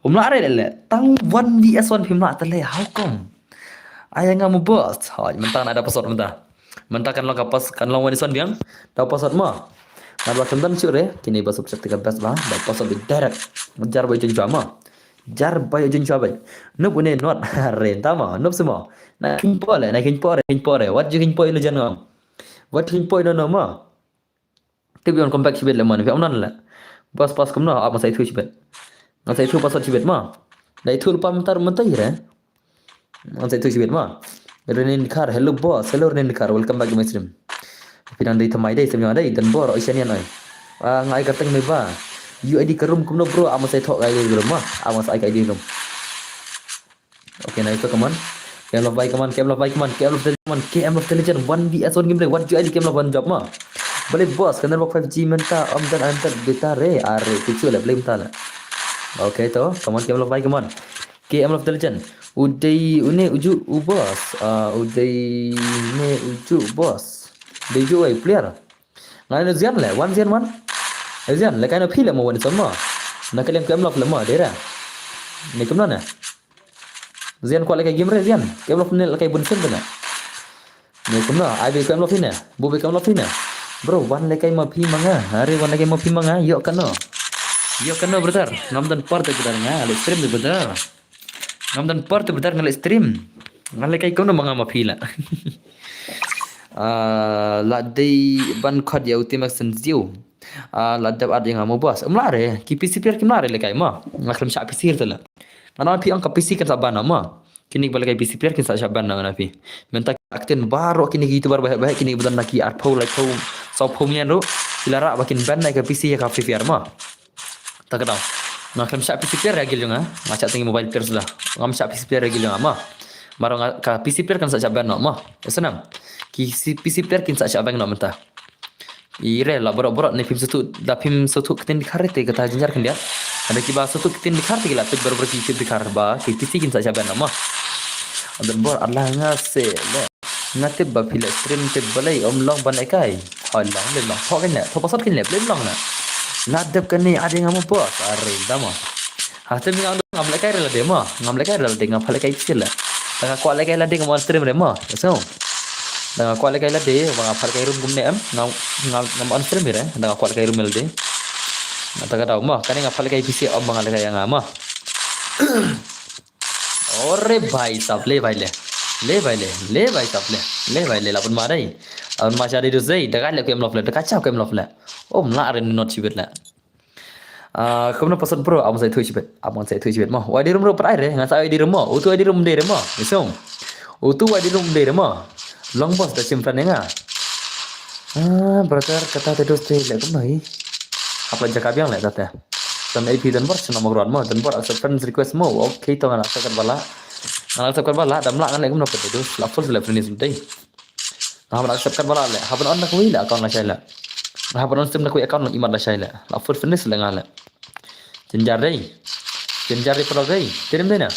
Um la ar le le. Tang one v one phi mla ta le, how come? Ai nga mo boss. Hoi, mynta na da password mynta. Mynta kan long ka pas, kan long one v one biang. Da password mo. Nga ba kan dan sure, kini ba subject ka best ba. Da password bi direct. Jar ba jun jwa mo. Jar ba jun jwa ba. Nup une not. Re ta mo, nup se mo. Na kin po le, na kin po re, kin po re. What you kin po le jan ngam. What kin po no no mo. Tip yon compact shibit le man, phi amnan le. Bas pas kumno, ap masai thu shibit. Masai thu pas shibit ma. Dai thu pa mentar mentai re. Masai thu shibit ma. Renin Kar, hello boss, hello Renin Kar, welcome back to my stream. Phi nang dei thamai dei, sem dei, dan bor, oi shanian oi. Ah, ngai ka teng me ba. U I D ka room kumno bro, ap masai thok ai di room ma. Ap masai ai di room. Okay, nice to, come on. K M love bhai, come on, K M love bhai, come on, K M love the legend, one V S one gameplay, what U I D K M love one job ma. Balik boss, kena bok five G menta, om dan antar beta re, are, kichu le, blame tala. Okay to, come on, K M love bhai, come on. K M love the legend. Udei, une, uju, u boss. Ah, udei, ne, uju, boss. Dei ju, ai, player. Ngai no Zian le, wan Zian wan. Eh, Zian, le kai no phi le mo wan son mo. Na kaliang K M love le mo, dera. Ne kumno ne. Zian kwah le kai game re Zian. K M love ne le kai bun sim tena. Ne kumno, ai be K M love ne. Bu be K M love ne. Bro, wan le kai ma phi ma nga. Are wan le kai ma phi ma nga. Yok kano. Yok kano brother. Ngam dan por te brother nga. Le stream de brother. Ngam dan por te brother nga le stream. Nga le kai kono ma nga ma phi la. Ah, la dei ban khot ïa u team action zio. Ah, la dep ad ïa nga mo boss. Em la re, ki P C player kim la re le kai ma. Nga khlem sha P C te la. Nga na phi ang ka P C kan sa ban ma. Kine ba lehkai P C player kin sa shah ban noh na phi. Mynta ki actin baroh kine ki YouTuber ba heh ba heh kine ba don na ki arphew laiphew sawphew million ruh. Ki la rah ba kin ban noh ïa ka P C ïa ka Free Fire mo. Ta ka daw. Nga khlem shah P C player ïa gil jong nga. Nga shah tang mobile player suda. Ngam shah P C player ïa gil jong nga mo. Baroh nga ka P C player kan sa shah ban noh mo. Ïa snem. Ki si- P C player kin sa shah ban noh mynta. I re la baroh baroh ne phim sngewthuh da phim sngewthuh ktien Dkhar te kata jynjar khyndiat. Haba kiba sngewthuh ktien Dkhar te ki la peit baroh baroh ki ktien Dkhar ba ki P C kin sa shah ban noh mo. Don bor ala nga se le. Nga tip ba phi leh stream tip balei ym long ban lehkai. Hoi long le long. Thoh kein le. Thoh password kein le. Balei ym long na. La dep kane ade nga mo boss. Are da mo. Ha stream nga ngam lehkai re lade mo. Ngam lehkai re lade nga pha lehkai phi le. Da nga kwah lehkai lade ngam on stream re mo. So. Da nga kwah lehkai lade ba nga pha lehkai room kumne em. Ngam ngam ngam on stream re. Da nga kwah lehkai room lade. Nga ta ka daw mo. Kane nga pha lehkai phi se ym ba nga lehkai ïa nga mo. Ore bhai sab le bhai le. Le bhai le. Le bhai sab le. Le bhai le la pun ma dai. La pun ma sha dei dus dei. Da ka le kem love le. Da ka cha kem love le. Ym lah re not shibit le. Ah, kumno password bro, am sa ithuh shibit. Am sa ithuh shibit mo. Wai di room ro pat ai re. Ngan sa wai di room mo. Utu wai di room dei re mo. Isong. Utu wai di room dei re mo. Long boss da shim friend nga. Ah, brother, kata te dos te le kumno hi. Hap la jaka biang le kata. Don A P Don Bor sna mo grot mo. Don Bor accept friends request mo. Okay, to ngan accept kat bala. Ngan accept kat bala. Dam la ngan le kumno kata dos. La full le friends dei. Nga hap accept kat bala le. Hap on na kawei le account la shai le. Nga hap on sim na kawei account la imat la shai le. La full finish le nga le. Jynjar dei. Jynjar dei prodok dei. Tirim dei na.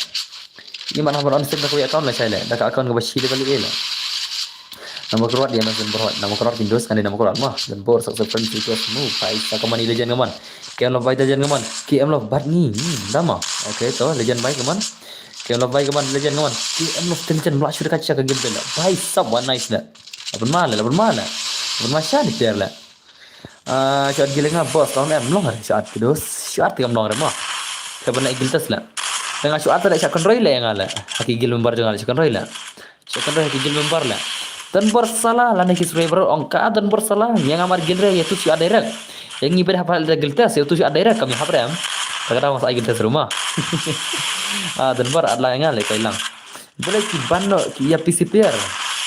Imat hap on sim na kawei account la shai le. Da ka account ka ba shi le bali le. Nama kruat dia mas berhot. Nama kruat Windows kan dia nama kruat mah. Dan bor sak friend itu mu. Pai sa kaman ni legend kaman. K M Love bai legend kaman. K M Love bat ni. Hmm, dama. Okay, to legend bai kaman. K M Love bai kaman legend kaman. K M Love legend bla shuda kacha ka game bela. Bai sab wan nice le. Laban ma le, laban ma le. Laban ma sha ni player le. Ah, shot gila nga boss lawan em long re shot kidus. Shot kam long re mo. Ka bana giltas le. Tengah shot le shot control le nga le. Haki gil member jong nga le shot control le. Shot control haki gil member le. Don Bor salah lane ki subscriber ong ka Don Bor salah. Yang amar gil re ya tu shot direct. Yang ngi bad hapal da giltas ya tu shot direct kami hap re em. Ka kata masa giltas rumah. Ah, Don Bor at la nga le kai lang. Bale ki ban noh ki ïa P C player.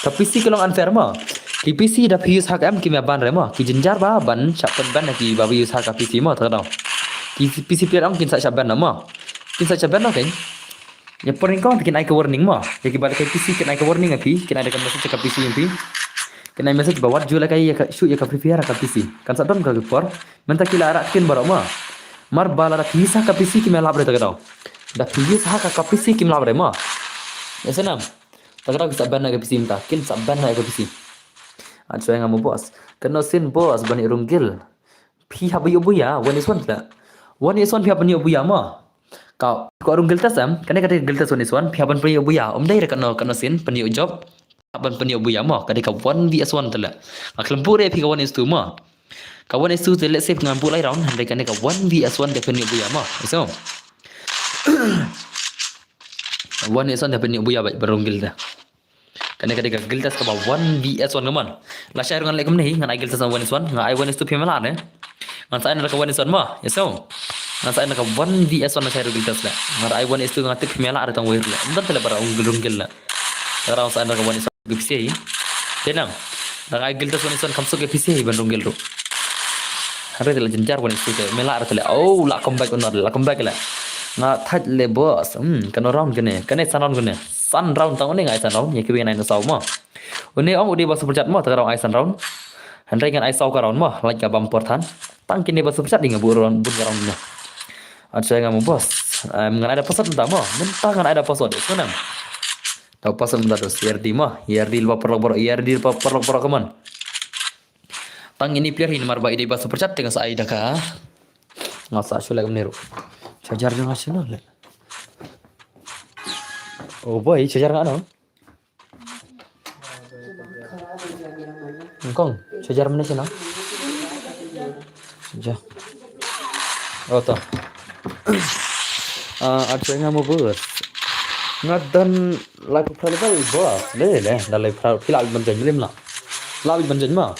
Ka P C ki long unfair mo. Ki P C da phi use ha ka em ki mia ban re mo. Ki jynjar ba ban shah pynban ki ba phi use ha ka P C mo ta ka daw. Ki P C player ong kin sa shah ban noh mo. Kin sa shah ban noh kein. Ïa por nyngkong te kin ai ka warning mo. Ïa ki ba da ka P C kin ai ka warning ha phi. Kin ai da ka message ha ka P C ïa phi. Kin ai message ba wat ju lehkai ïa ka shu ïa ka Free Fire ha ka P C. Kan sa don ka por. Mynta ki la rah kin baroh mo. Mar ba lada phi use ha ka P C kim ïalap re ta ka daw. Da phi use ha ka, ka P C kim lap re mo. Ïa snem. Ta ka daw ki sa ban na ka P C mynta. Kin sa ban na ka P C. At shuwa nga mo boss. Kano sin boss ban i rung gil. Phi haba ïoh buya, one is one pla. One is one phi haba ïoh buya mo. Ka, ka rung gil tas em. Kane ka gil tas one is one. Phi haba ïoh buya. Um dai re kano, kano sin, pynïoh job. Ban pynïoh buya mo, ka dei ka one V S one te le. Nga khlem buh re phi ka one is two mo. Ka one is two te le sep ngan buh lai round, hynrei kane ka one V S one te pynïoh buya mo. So. One V S one te pynïoh buya ba barung gil te. Kane ka dei ka gil tas ka ba one V S one ka mon. La shai ngan le kumne hi, ngan ai gil tas one is one, ngan ai one is two phi mala ne. Ngan sa ai na ka one is one mo. Ya so. Ngan sa ai na ka one V S one na shai ru gil tas le. Ngan ai one is two ngan tip phi mala re tang wei le. Ndan te le bara ung gil rung gil le. Ngan sa ai na ka one is one. Gipsi. Tenang. Nang ai gil tas one is one kam suk gipsi ban rung gil ru. Hare tele jynjar one is two te. Mela hare tele. Oh, la comeback unor, la comeback le. Nga thait le boss. Hmm, kano round kane. Kane san round kane. San round tang une ngai san round. Ye kiwi nai na saw mo. Une ong udi ba super chat mo, ta ka round ai san round. Hynrei ngan ai saw ka round mo. Like ka bam por than. Tang kine ba super chat ding bu round bun ka round mo. Acha nga mo boss. Em, ngan ai da password mynta mo. Mynta ngan ai da password. Sunam. Tau pasal mynta tu, C R D mo, C R D lypa paralok baroh, C R D lypa paralok baroh ka mon. Tang ini player hi namar ba i dei ba super chat te nga sa ai da ka. Nga sa shu leh kumne ruh. Charger jong nga shano leh. Oh boy, charger nga no. Kong, charger mynne shano. Ja. Oh, to. Ah, at nga mo bus. Nga don lai phew phra level bus. Le, le, da lai phew phra phi la ban join lim la. La ban join ma.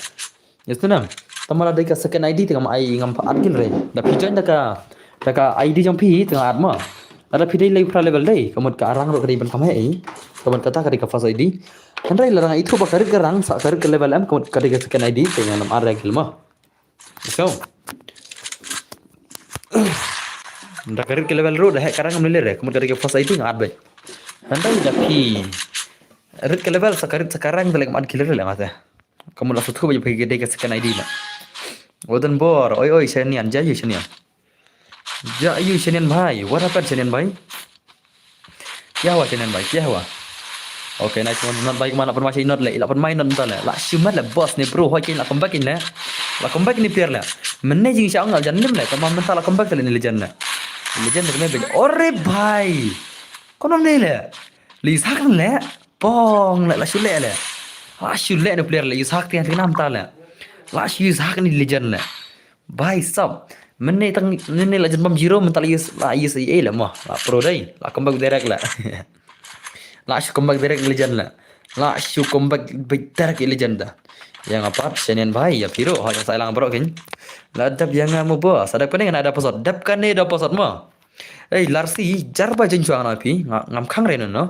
Yes, tu nam. Tama la dei ka second I D te ngam ai ngam pha add gil re. Da phi join da ka, da ka I D jong phi te nga add ma. Lada phi dei lai phra level dei, ka mut ka rang ruh ka dei ban kam heh ei. Ka mut kata ka dei ka first I D. Hynrei lada nga ithuh ba ka rit ka rang sa ka rit ka level em, ka mut ka dei ka second I D, te ngan ym ar ïa ka kill mo. So, da ka rit ka level ruh da heh ka rang ngam lei lei re, ka mut ka dei ka first I D nga ar beit. Hynrei da phi rit ka level sa ka rit sa ka rang da leh ngam ar kill re leh nga te. Ka mut la sngewthuh ba ïa phi ka dei ka second I D leh. Oden bor, oi oi, Shanian, ja ïa Shanian. Ja ïa Shanian bhai, what happened Shanian bhai? Kya hua Shanian bhai, kya hua? Okay, nice one, not bhai, kman la pynmai sha i not leh, la pynmai not mynta leh. La shu mat leh boss ne bro, hoi kein la come back in leh. La come back in i player leh. Mynne jingshisha ong la jan lim leh, kman mynta la come back leh ni legend leh. Legend leh kane bej. Ore bhai. Kumno ne leh? Li sak leh. Pong leh, la shu leh leh. La shu leh ni player leh, ïa sak tiang tiang namta leh. La shu ïa sak ni legend leh. Bhai sab. Mynne tang, mynne la jan bam zero, mynta la ïa, la ïa sa ei leh mo. La pro dei, la come back direct leh. La shu come back direct legend leh. La shu come back direct legend da. Ïa nga pat, Shanian bhai, ïa phi ruh, ha ïa sa lang bro kin. La dep ïa nga mo bro, sa dep kane nga na da pasot, dep kane da pasot mo. Ei, Larsi, jar ba jin shuwa na phi, nga, ngam khang re no, no.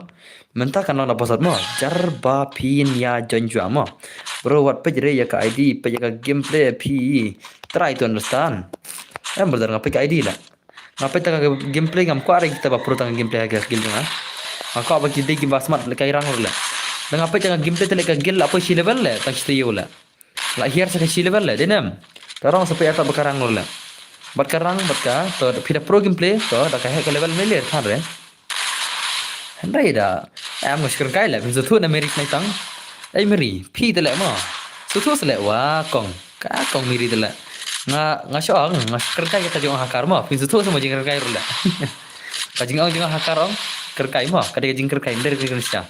Mynta kan long da pasot mo, jar ba phin ïa join shuwa mo. Bro, wat peit re ïa ka I D, peit ïa ka gameplay phi. Try to understand. Em, brother, nga peit ka I D leh. Nga peit ta ka gameplay ngam kwah re kita ba pro ta ka gameplay ha ka guild nga. Nga kwah ba ki dei ki ba smart leh ka i rang leh. Da nga peit ta ka gameplay te leh ka guild la poi shi level leh, tang shi taïew leh. La hiar sa ka shi level leh, dei nem. Ka rong sa phi ata ba ka rang leh. Bad ka rang, bad ka, to, phi da pro gameplay, to, da ka heh ka level me leh, than re. Hynrei da, em, nga shu kren kai leh, phin sngewthuh na Mary Snaitang. Ei Mary, phi te leh mo. Sngewthuh sa leh, wa kong. Ka kong Mary te leh. Nga, nga shu ong, nga shu kren kai ka jong ha kar mo, phin sngewthuh sa mo jingkren kai ruh leh. Ka jingong jong ha kar ong, kren kai mo, ka dei ka jingkren kai, ym dei ka jingkren sha.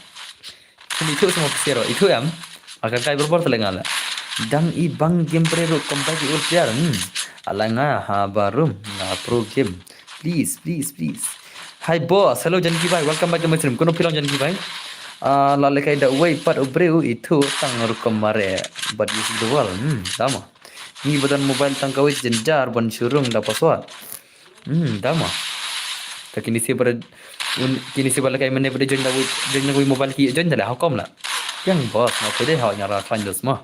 Kum ithuh sa mo phi sero, ithuh em. Aka kai berbor tele nga leh. Dang i bang game pre ruh comeback i ul player. Hmm. Ala nga ha barum nga pro game. Please, please, please. Hi boss, hello Janki bhai, welcome back to my stream. Kuno phi long Janki bhai? Ah, la lekai da wei pat u breu ithuh tang rukom mare. But you see the world. Hmm, tama. Ni badan mobile tang kawei jynjar ban shurung da password. Hmm, tama. Ka kini si bar, un, kini si bar lekai mynne bar join da wei, join da wei mobile ki join da leh, how come leh? Yang boss, nga pede ha nyara klan dos mo.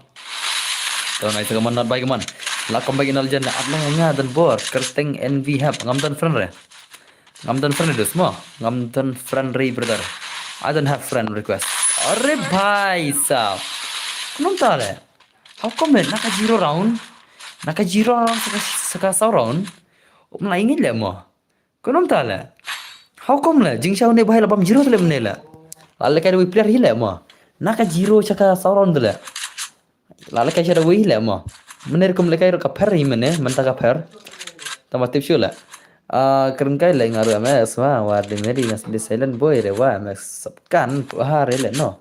To nai sa ka man not bai ka man. La comeback in legend leh, at la nga don bor, kerteng N V hap, ngam don friend re. Ngam don friend re dos mo, ngam don friend re brother. I don't have friend request. Are bhai sahab. Kumno ta leh? How come leh, na ka zero round? Na ka zero round sa ka, sa ka saw round? Um la ingit leh mo. Kumno ta leh? How come leh? Jingshaw ne bhai la bam zero leh mynne leh. La lekai da wei player hi leh mo. Na ka zero sha ka saw round leh. La lekai sha da wei leh mo. Mynne rukom lekai ruh ka pher hi mynne, mynta ka pher. Tama tip shu leh. Ah, kren kai leh nga ruh M S wa, wa de meri nga silent boy re wa, M S sap kan, ha re leh no.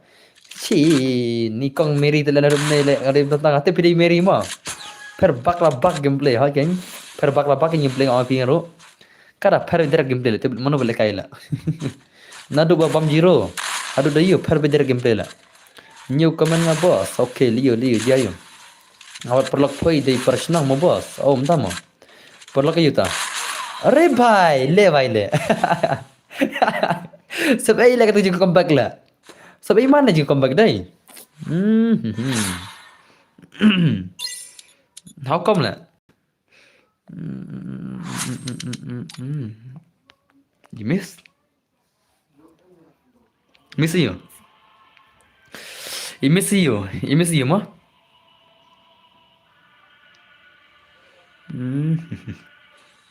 Chi, ni kong Mary te leh na room ne leh, nga dei tang tang, te phi dei Mary mo. Pher bak la bak gameplay, ha keng. Pher bak la bak gameplay nga ong phi nga ruh. Kada pher direct gameplay leh, te mano ba leh kai leh. Naduh ba bam zero. Haduh da ïoh pher direct gameplay leh. New comment nga boss. Okay, leh ïoh, leh ïoh, dia ïoh. Nga wat paralok phoi dei para shnong mo boss. Oh, mynta mo. Paralok ïoh ta. Are bhai, leh bhai leh. Sep ei leh kata jingkyrkhu comeback leh. Sep ei man leh jingkyrkhu comeback dei. Hmm, hmm, hmm. How come leh? Hmm, hmm, hmm, hmm, hmm, hmm. You miss? Miss you. I miss you. I miss you mo. Hmm.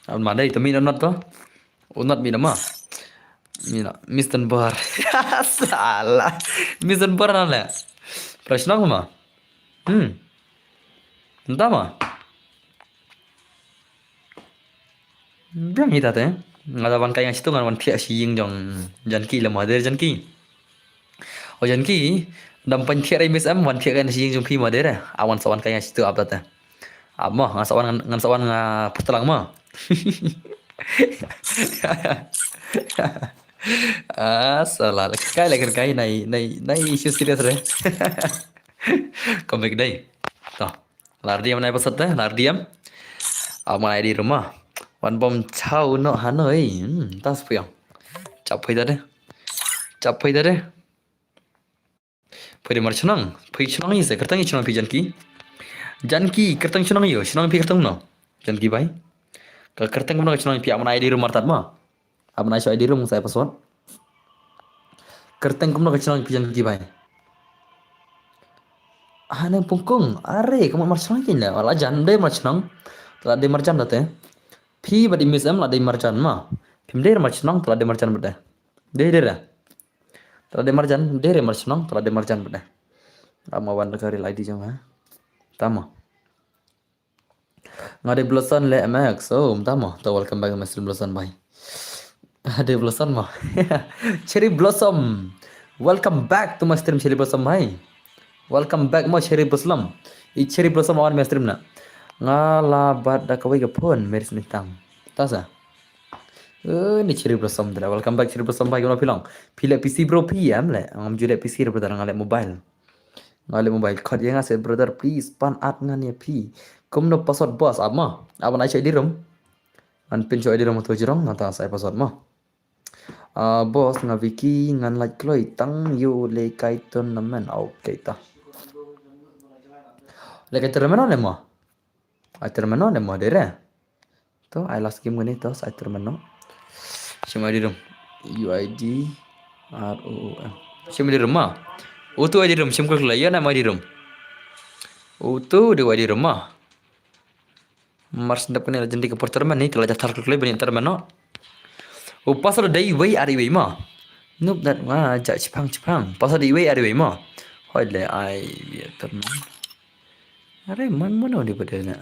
Am ma dei to mi no not to. U not mi no ma. Mi no. Mister Bar. Salah. Mister Bar na leh. Prashna ma. Hmm. Entah ma. Biang hi ta te. Nga da wan kai nga shitu ngan wan thiah shi ïing jong Janki la ma der Janki. O Janki, dam pan thiah rai mis em wan thiah kai na shi ïing jong phi ma der. A wan sa wan kai nga shitu ap ta te. Ap mo, nga sa wan ngan sa wan nga putlang mo. Ah, salah. Kai la kai nai nai nai issue serious re. Kom bek dai. To. Lar diam nai pasat te, lar diam. Amai di rumah. Wan bom chau no hanoi. Hmm, tas puyang. Chap phai da de. Chap phai da de. Phai de mar chnong. Phai chnong ïa se. Kyrteng ïa chnong phi Janki. Janki, kyrteng chnong ïa. Chnong phi kyrteng no. Janki bai. Ka kyrteng kumno ka chnong phi, ap ban ai I D room mar tad ma. Ap ban ai sha I D room sa ai password. Kyrteng kumno ka chnong phi Janki bai. Ah, neng pungkung. Are, ka mut mar chnong ki ne. Wala jan de mar chnong. Tala de mar jan da te. Phi bad i Miss em la dei marjan ma. Phim dei re marchnong, te la dei marjan bad de. Dei dei re. Te la dei marjan, dei re marchnong, te la dei marjan bad de. Ama wan da ka real I D jong ha. Tama. Nga dei Blossom le M X. Oh, tama. Ta welcome back to my stream Blossom bhai. Dei Blossom ma. Cherry Blossom. Welcome back to my stream Cherry Blossom bhai. Welcome back mo Cherry Blossom. I Cherry Blossom awan me stream na. Nga la bat da kawei ka phone, Mary Smith tang. Ta sa. Eh, ni Cherry Blossom tela. Welcome back Cherry Blossom bhai, kumno phi long? Phi le P C bro phi em le. Ngam ju le P C re brother, nga le mobile. Nga le mobile. Khot ïa nga se brother, please pan at ngan ïa phi. Kumno password boss, ap ma. Ap ban ai sha I D room. Ngan pin sha I D room to jrong, ngan ta sa ai password ma. Ah, boss, nga Vicky, ngan lait kloi tang ïa u lehkai tournament. Ah, okay ta. Lehkai tournament ne mo? Ai tournament ne mo dei re. To, ai last game kane to, ai tournament. Shim I D room. U I D R O O M. Shim I D room ma. Utu I D room, shim kul kul ïa na I D room. Utu de I D room ma. Mar sendap kane la jendek por tournament ni, te la jathar kul kul bani tournament no. U password dei wei ar wei ma. Nup dat wa ja chipang chipang. Password dei wei ar wei ma. Hoi le ai wei tournament. Are man mano di bade na.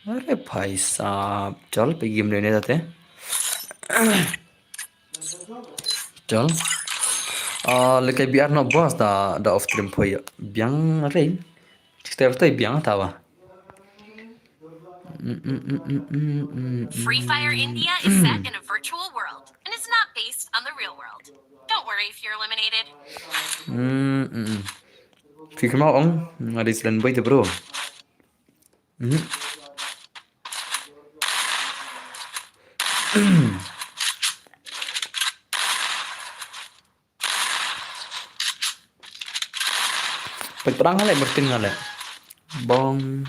Are bhai sahab. Chal pe game le ne tate. Chal. Ah, lehkai B R no boss da, da off stream poi. Biang are. Chester toi biang ta wa. Mm, mm, mm, mm, mm, mm, mm. Free Fire India is set in a virtual world and is not based on the real world. Don't worry if you're eliminated. Mm, mm, mm. Phi kynmaw ong, nga dei silent boy te bro. Mhm. Peit pdang nga leh, Martin nga leh. Bong.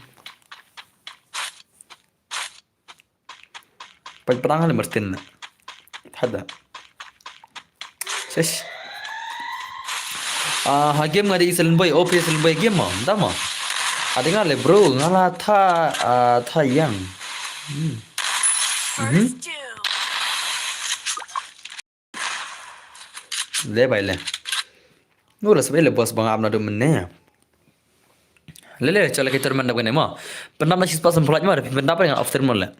Peit pdang nga leh Martin. Hada. Ses. Ah, ha game nga dei silent boy, oh, phi silent boy game mo, da mo. Ade nga leh bro, nga la tha, ah, tha yang. Hmm. Mhm. Le bai le. Nu la sebe le boss bang am na do mene. Le le, chale ka tournament da kane mo. Pyndap na shi spah san phew lait mo, pyndap nga off stream mo le.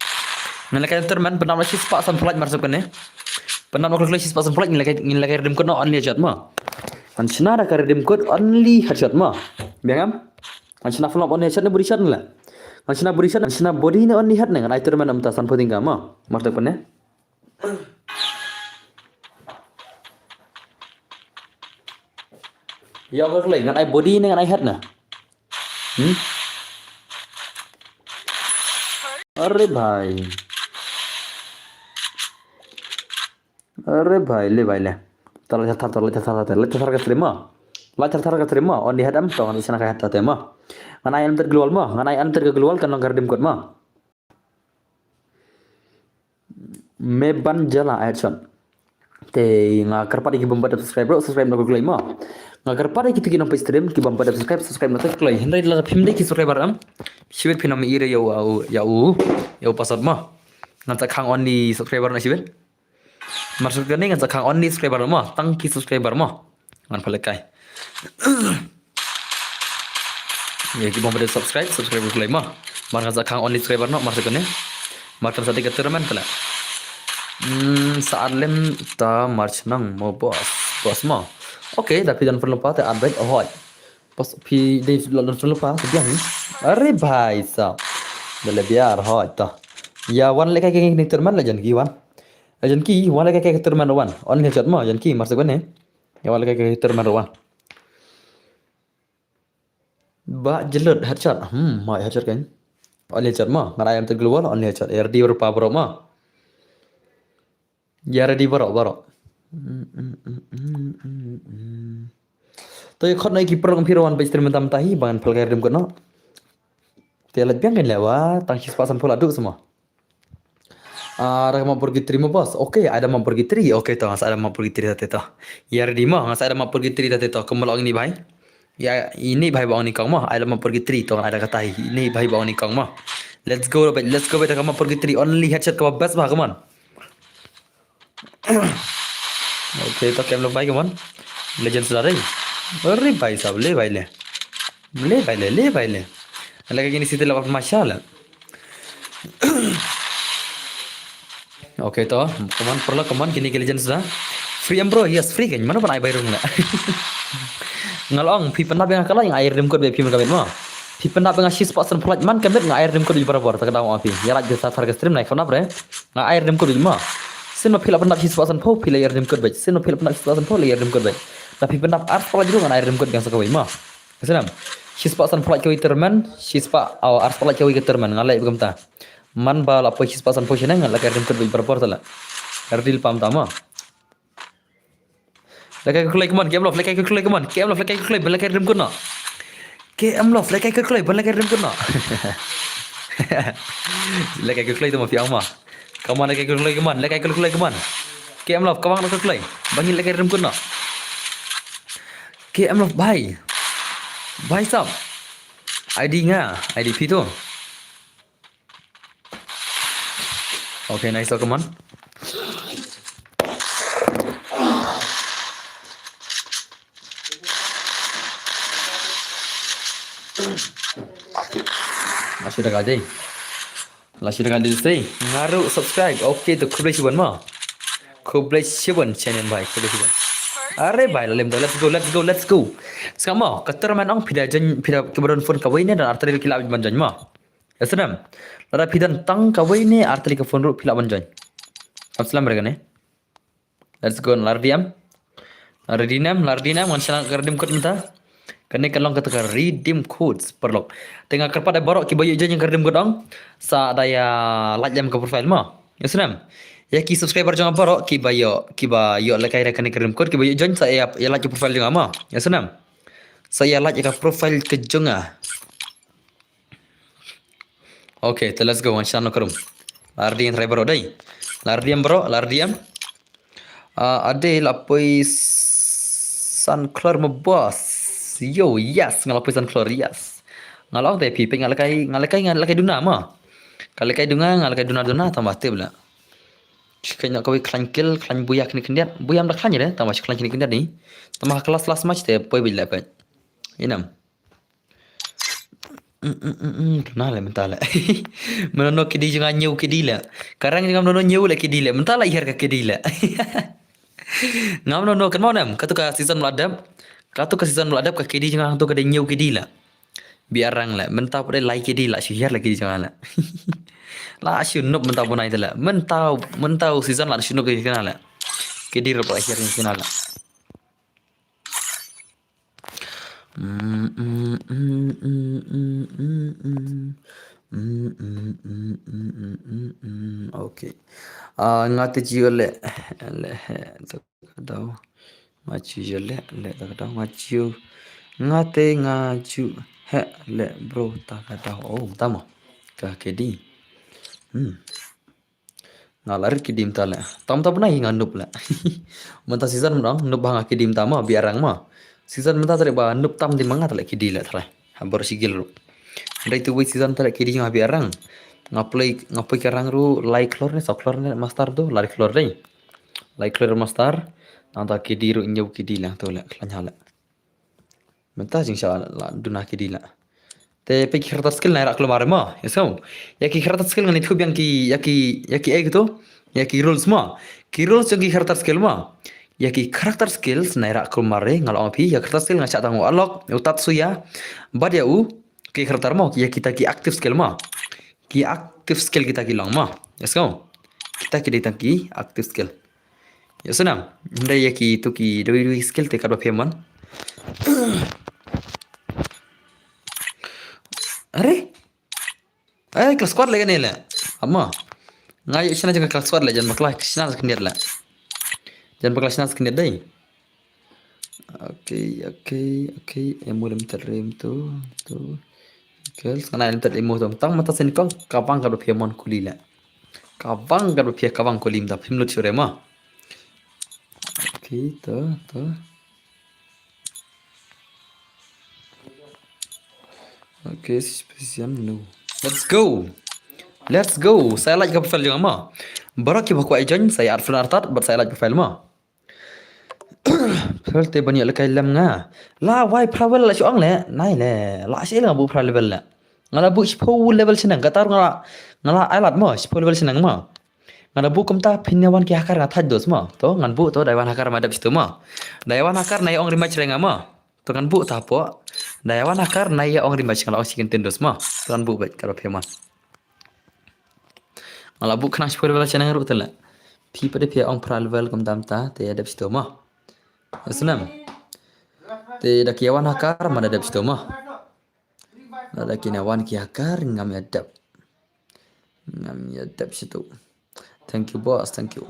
Ngan le ka tournament pyndap na shi spah san phew lait mar sep kane. Pyndap na kule shi spah san phew lait ngan le ka, ngan le ka redeem code no only headshot mo. Ngan shna da ka redeem code only headshot mo. Biang am? Ngan shna full only headshot ne body shot le. Ngan shna body shot, ngan shna body ne only head ne ngan ai tournament am ta san phew tyngka mo. Mar sep kane. Ïa ka klei ngan ai body ne ngan ai head na. Hmm? Are bhai. Are bhai, le bhai le. Ta la thar, ta la thar, ta la thar ka stream ma. La thar thar ka stream ma. On di head am to ngan shna ka head ta te ma. Ngan ai enter global ma. Ngan ai enter ka global kan long ka redeem code ma. Me ban jala headshot. Te nga kyrpad ïa ki bym pat subscribe bro, subscribe na ko kloi mo. Nga kyrpad ïa kito ki nongpeit stream ki bym pat subscribe, subscribe na ko kloi. Hynrei lada phim dei ki subscriber am. Shibit phin ym ïohi ïa u, ïa u, ïa u password mo. Ngan sa khang only subscriber na shibit. Mar shu kane ngan sa khang only subscriber mo. Tang ki subscriber mo. Ngan pale kai. Ïa ki bym pat subscribe, subscribe kloi mo. Mar ngan sa khang only subscriber no, mar shu kane. Mar kan sa dei ka tournament tala. Hmm, sa arlem ta mar shnong mo boss, boss mo. Okay, da phi don friend lypa te add back hoi. Boss phi dei don friend lypa te biang. Are bhai sahab. Da le biar hoi ta. Ïa wan le ka ka tournament la jan ki wan. La jan ki wan le ka ka tournament wan. Only headshot mo jan ki mar shu kane. Ïa wan le ka ka tournament wan. Ba jlut headshot. Hmm, ma headshot kan. Only headshot ma. Ngan ai enter global only headshot. Ïa ready baroh pa baroh ma. Ïa ready baroh baroh. To ïa khot na ki prong phi rawan ba stream mynta mynta hi ban pynlong ka rim kot noh. Te lait biang kan leh wa tang shi spah sanphew la duh sma. Ah, da ka map purgatory mo boss. Okay, ai da map purgatory. Okay to, nga sa ai da map purgatory ta te to. Ïa ready mo, nga sa ai da map purgatory ta te to. Kumba long ini bhai. Ïa ini bhai ba ong ni kong mo. Ai da map purgatory to, ai da kata hi. Ini bhai ba ong ni kong mo. Let's go, let's go, beta ka map purgatory. Only headshot ka ba best ba, come on. Okay, to kem lo bhai, come on. Legend sudah dei. Arey bhai sahab, le bhai le. Le bhai le, le bhai le. Lagi ini situ lawan masya la. Okay to, come on, paralok, come on, kine ki legend sudah. Free em bro, yes, free kan. Mano ban ai bai rung la. Nga la ong, phi pyndap ïa nga ka lait, nga ai rim kot beit, phi man ka beit mo. Phi pyndap ïa nga shi spah sanphew lait, man ka beit, nga ai rim kot beit barabor, ta ka daw ma phi. Ïa lait jasa thar ka stream, nai kham nap re. Nga ai rim kot beit mo. Sien ma phi la pyndap shi spah sanphew, phi la ai rim kot beit. Sien ma phi la pyndap shi spah sanphew, la ai rim kot beit. Da phi pyndap ar spah lait ruh, nga ai rim kot biang sa kawei mo. Ka snem. Shi spah sanphew lait kawei tournament, shi spah, oh, ar spah lait kawei ka tournament, nga leh kumta. Man ba la poi shi spah sanphew shane, nga la ai rim kot beit barabor ta la. Ready pam ta mo. Lehkai ka kloi, come on, K M Love, lehkai ka kloi, come on, K M Love, lehkai ka kloi, lehkai rim kot noh. K M Love, lehkai ka kloi, lehkai rim kot noh. Lehkai ka kloi to ma phi ong mo. Come on, lehkai ka kloi, come on, lehkai ka kloi, come on. K M Love, ka wang noh ka kloi, ba ngin lehkai rim kot noh. K M Love, bhai. Bhai sahab. I D nga, I D phi to. Okay, nice, come on. Lashida ka dei. Lashida ka dei sei. Nga ruh subscribe. Okay, to khublei shibun mo. Khublei shibun channel bhai, khublei shibun. Arey bhai, la lem to. Let's go, let's go, let's go. Sngap mo, ka tournament ong phi da join, phi da kiba don phone kawei ne don artylli ki lah ban join mo. Ïa snem. Lada phi don tang kawei ne artylli ka phone ruh phi lah ban join. Ap slam re kane. Let's go, la ready em. La ready ne em, la ready ne em, ngan shna ka redeem code mynta. Kane ka long kata ka redeem code, paralok. Te nga kyrpad ïa baroh kiba ïoh join ïa ka redeem code ong. Sa da ïa like lem ka profile mo. Ïa snem. Ïa ki subscriber jong nga baroh kiba ïoh, kiba ïoh lehkai da kane ka redeem code, kiba ïoh join sa ïa, ïa like ka profile jong nga mo. Ïa snem. Sa ïa like ïa ka profile ka jong nga. Okay, te let's go, ngan shna noh ka room. La ready em baroh dei. La ready em baroh, la ready em. Ah, ade la poi san klur mo boss. Yo, yes, nga la poi san klur, yes. Nga la ong te phi peit nga lehkai, nga lehkai, nga lehkai duna mo. Ka lehkai duna, nga lehkai duna duna, tang ba tip la. Shi kane kawei khlaiñ kill, khlaiñ buya kine khyndiat. Buya em da khlaiñ re, tang ba shi khlaiñ kine khyndiat ni. Tang ba ka last last match te poi beit la peit. Ïa snem. Mm, mm, mm, mm, duna leh mynta leh. Mano no K D jong nga ñiew K D leh. Ka rank jong nga mano no ñiew leh K D leh. Mynta la hiar ka K D leh. Nga mano no kan mo nem. Katu ka season ba la dep. Katu ka season ba la dep ka K D jong nga tu ka dei ñiew K D leh. Biar rank leh. Mynta pdei lai K D la shu hiar leh K D jong nga leh. La shu noob mynta bunai te leh. Mynta, mynta season la shu noob K D jong nga leh. K D ruh pdei hiar jong nga leh. Okay. Ah, nga te ju leh, leh, to ka daw. Nga ju leh, leh, to ka daw. Nga ju, nga te nga ju, he, leh, bro, to ka daw. Oh, tama. Ka K D. Hmm. Nga la rit K D mynta leh. Tam tam na hi nga noob leh. Mynta season mynta noob ba nga K D mynta mo biar rank mo. Season mynta tare ba noob tam di manga tare K D leh tare. Ha bor sigil ruh. Dei tu wei season tare K D nga biar rank. Nga play, nga play ka rank ruh lai klur ne, sa klur ne master tu, lai klur dei. Lai klur master. Nangta K D ruh ñiew K D leh tu leh, khlaiñ ha leh. Mynta jingshah la duna K D leh. Te peit ki character skill nai rah klumar mo. Ïa sngewbha. Ïa ki character skill ngan ïathuh biang ki, ïa ki, ïa ki ei kito. Ïa ki rules mo. Ki rules jong ki character skill mo. Ïa ki character skills nai rah klumar re nga la ong phi. Ïa character skill nga shah tang u Alok, u Tatsuya. Bad ïa u ki character mo. Ïa kita ki active skill mo. Ki active skill kita ki long mo. Ïa sngewbha. Kita ki dei tang ki active skill. Ïa sngewbha. Hynrei ïa ki tu ki dei dei skill te katba phi man. Are? Eh, class squad leh kane leh. Ama. Nga ïa shna jong class squad leh jan bakla shna khyndiat leh. Jan bakla shna skin dei. Okay, okay, okay. Emo limited rim tu, tu. Girls, ngana limited emo tu. Tang mata sini kong, kabang ka dopia mon kuli la. Kabang ka dopia, kabang kuli mta phim lut shure ma. Okay, tu, tu. Okay, special no. Let's go. Let's go. Sa like ka profile jong ma. Baroh kiba kwah join, sa add friend artat, bad sa like profile ma. Profile te ban ïoh lehkai lem nga. La wai profile la shu ong le, nai le, la shi le nga buh profile level le. Nga la buh shiphew level shaneng, kata ruh nga la, nga la ai lad mo, shiphew level shaneng mo. Nga la buh kumta phin ïa wan ki hacker nga thait dos mo. To, ngan buh to, dei wan hacker ma dep shitu mo. Dei wan hacker na ïa ong rematch re nga mo. To ngan buh ta hapoh. Dei wan hacker na ïa ong rematch nga la ong shi kyntien dos mo. To ngan buh bad ka la phi mo. Nga la buh khnang shiphew level shaneng ruh te le. Phi pat de phi ong profile level kumta mta, te ïa dep shitu mo. Ïa snem. Te da ki ïa wan hacker, ma da dep shitu mo. Da ki na wan ki hacker, ngam ïa dep. Ngam ïa dep shitu. Thank you, boss. Thank you.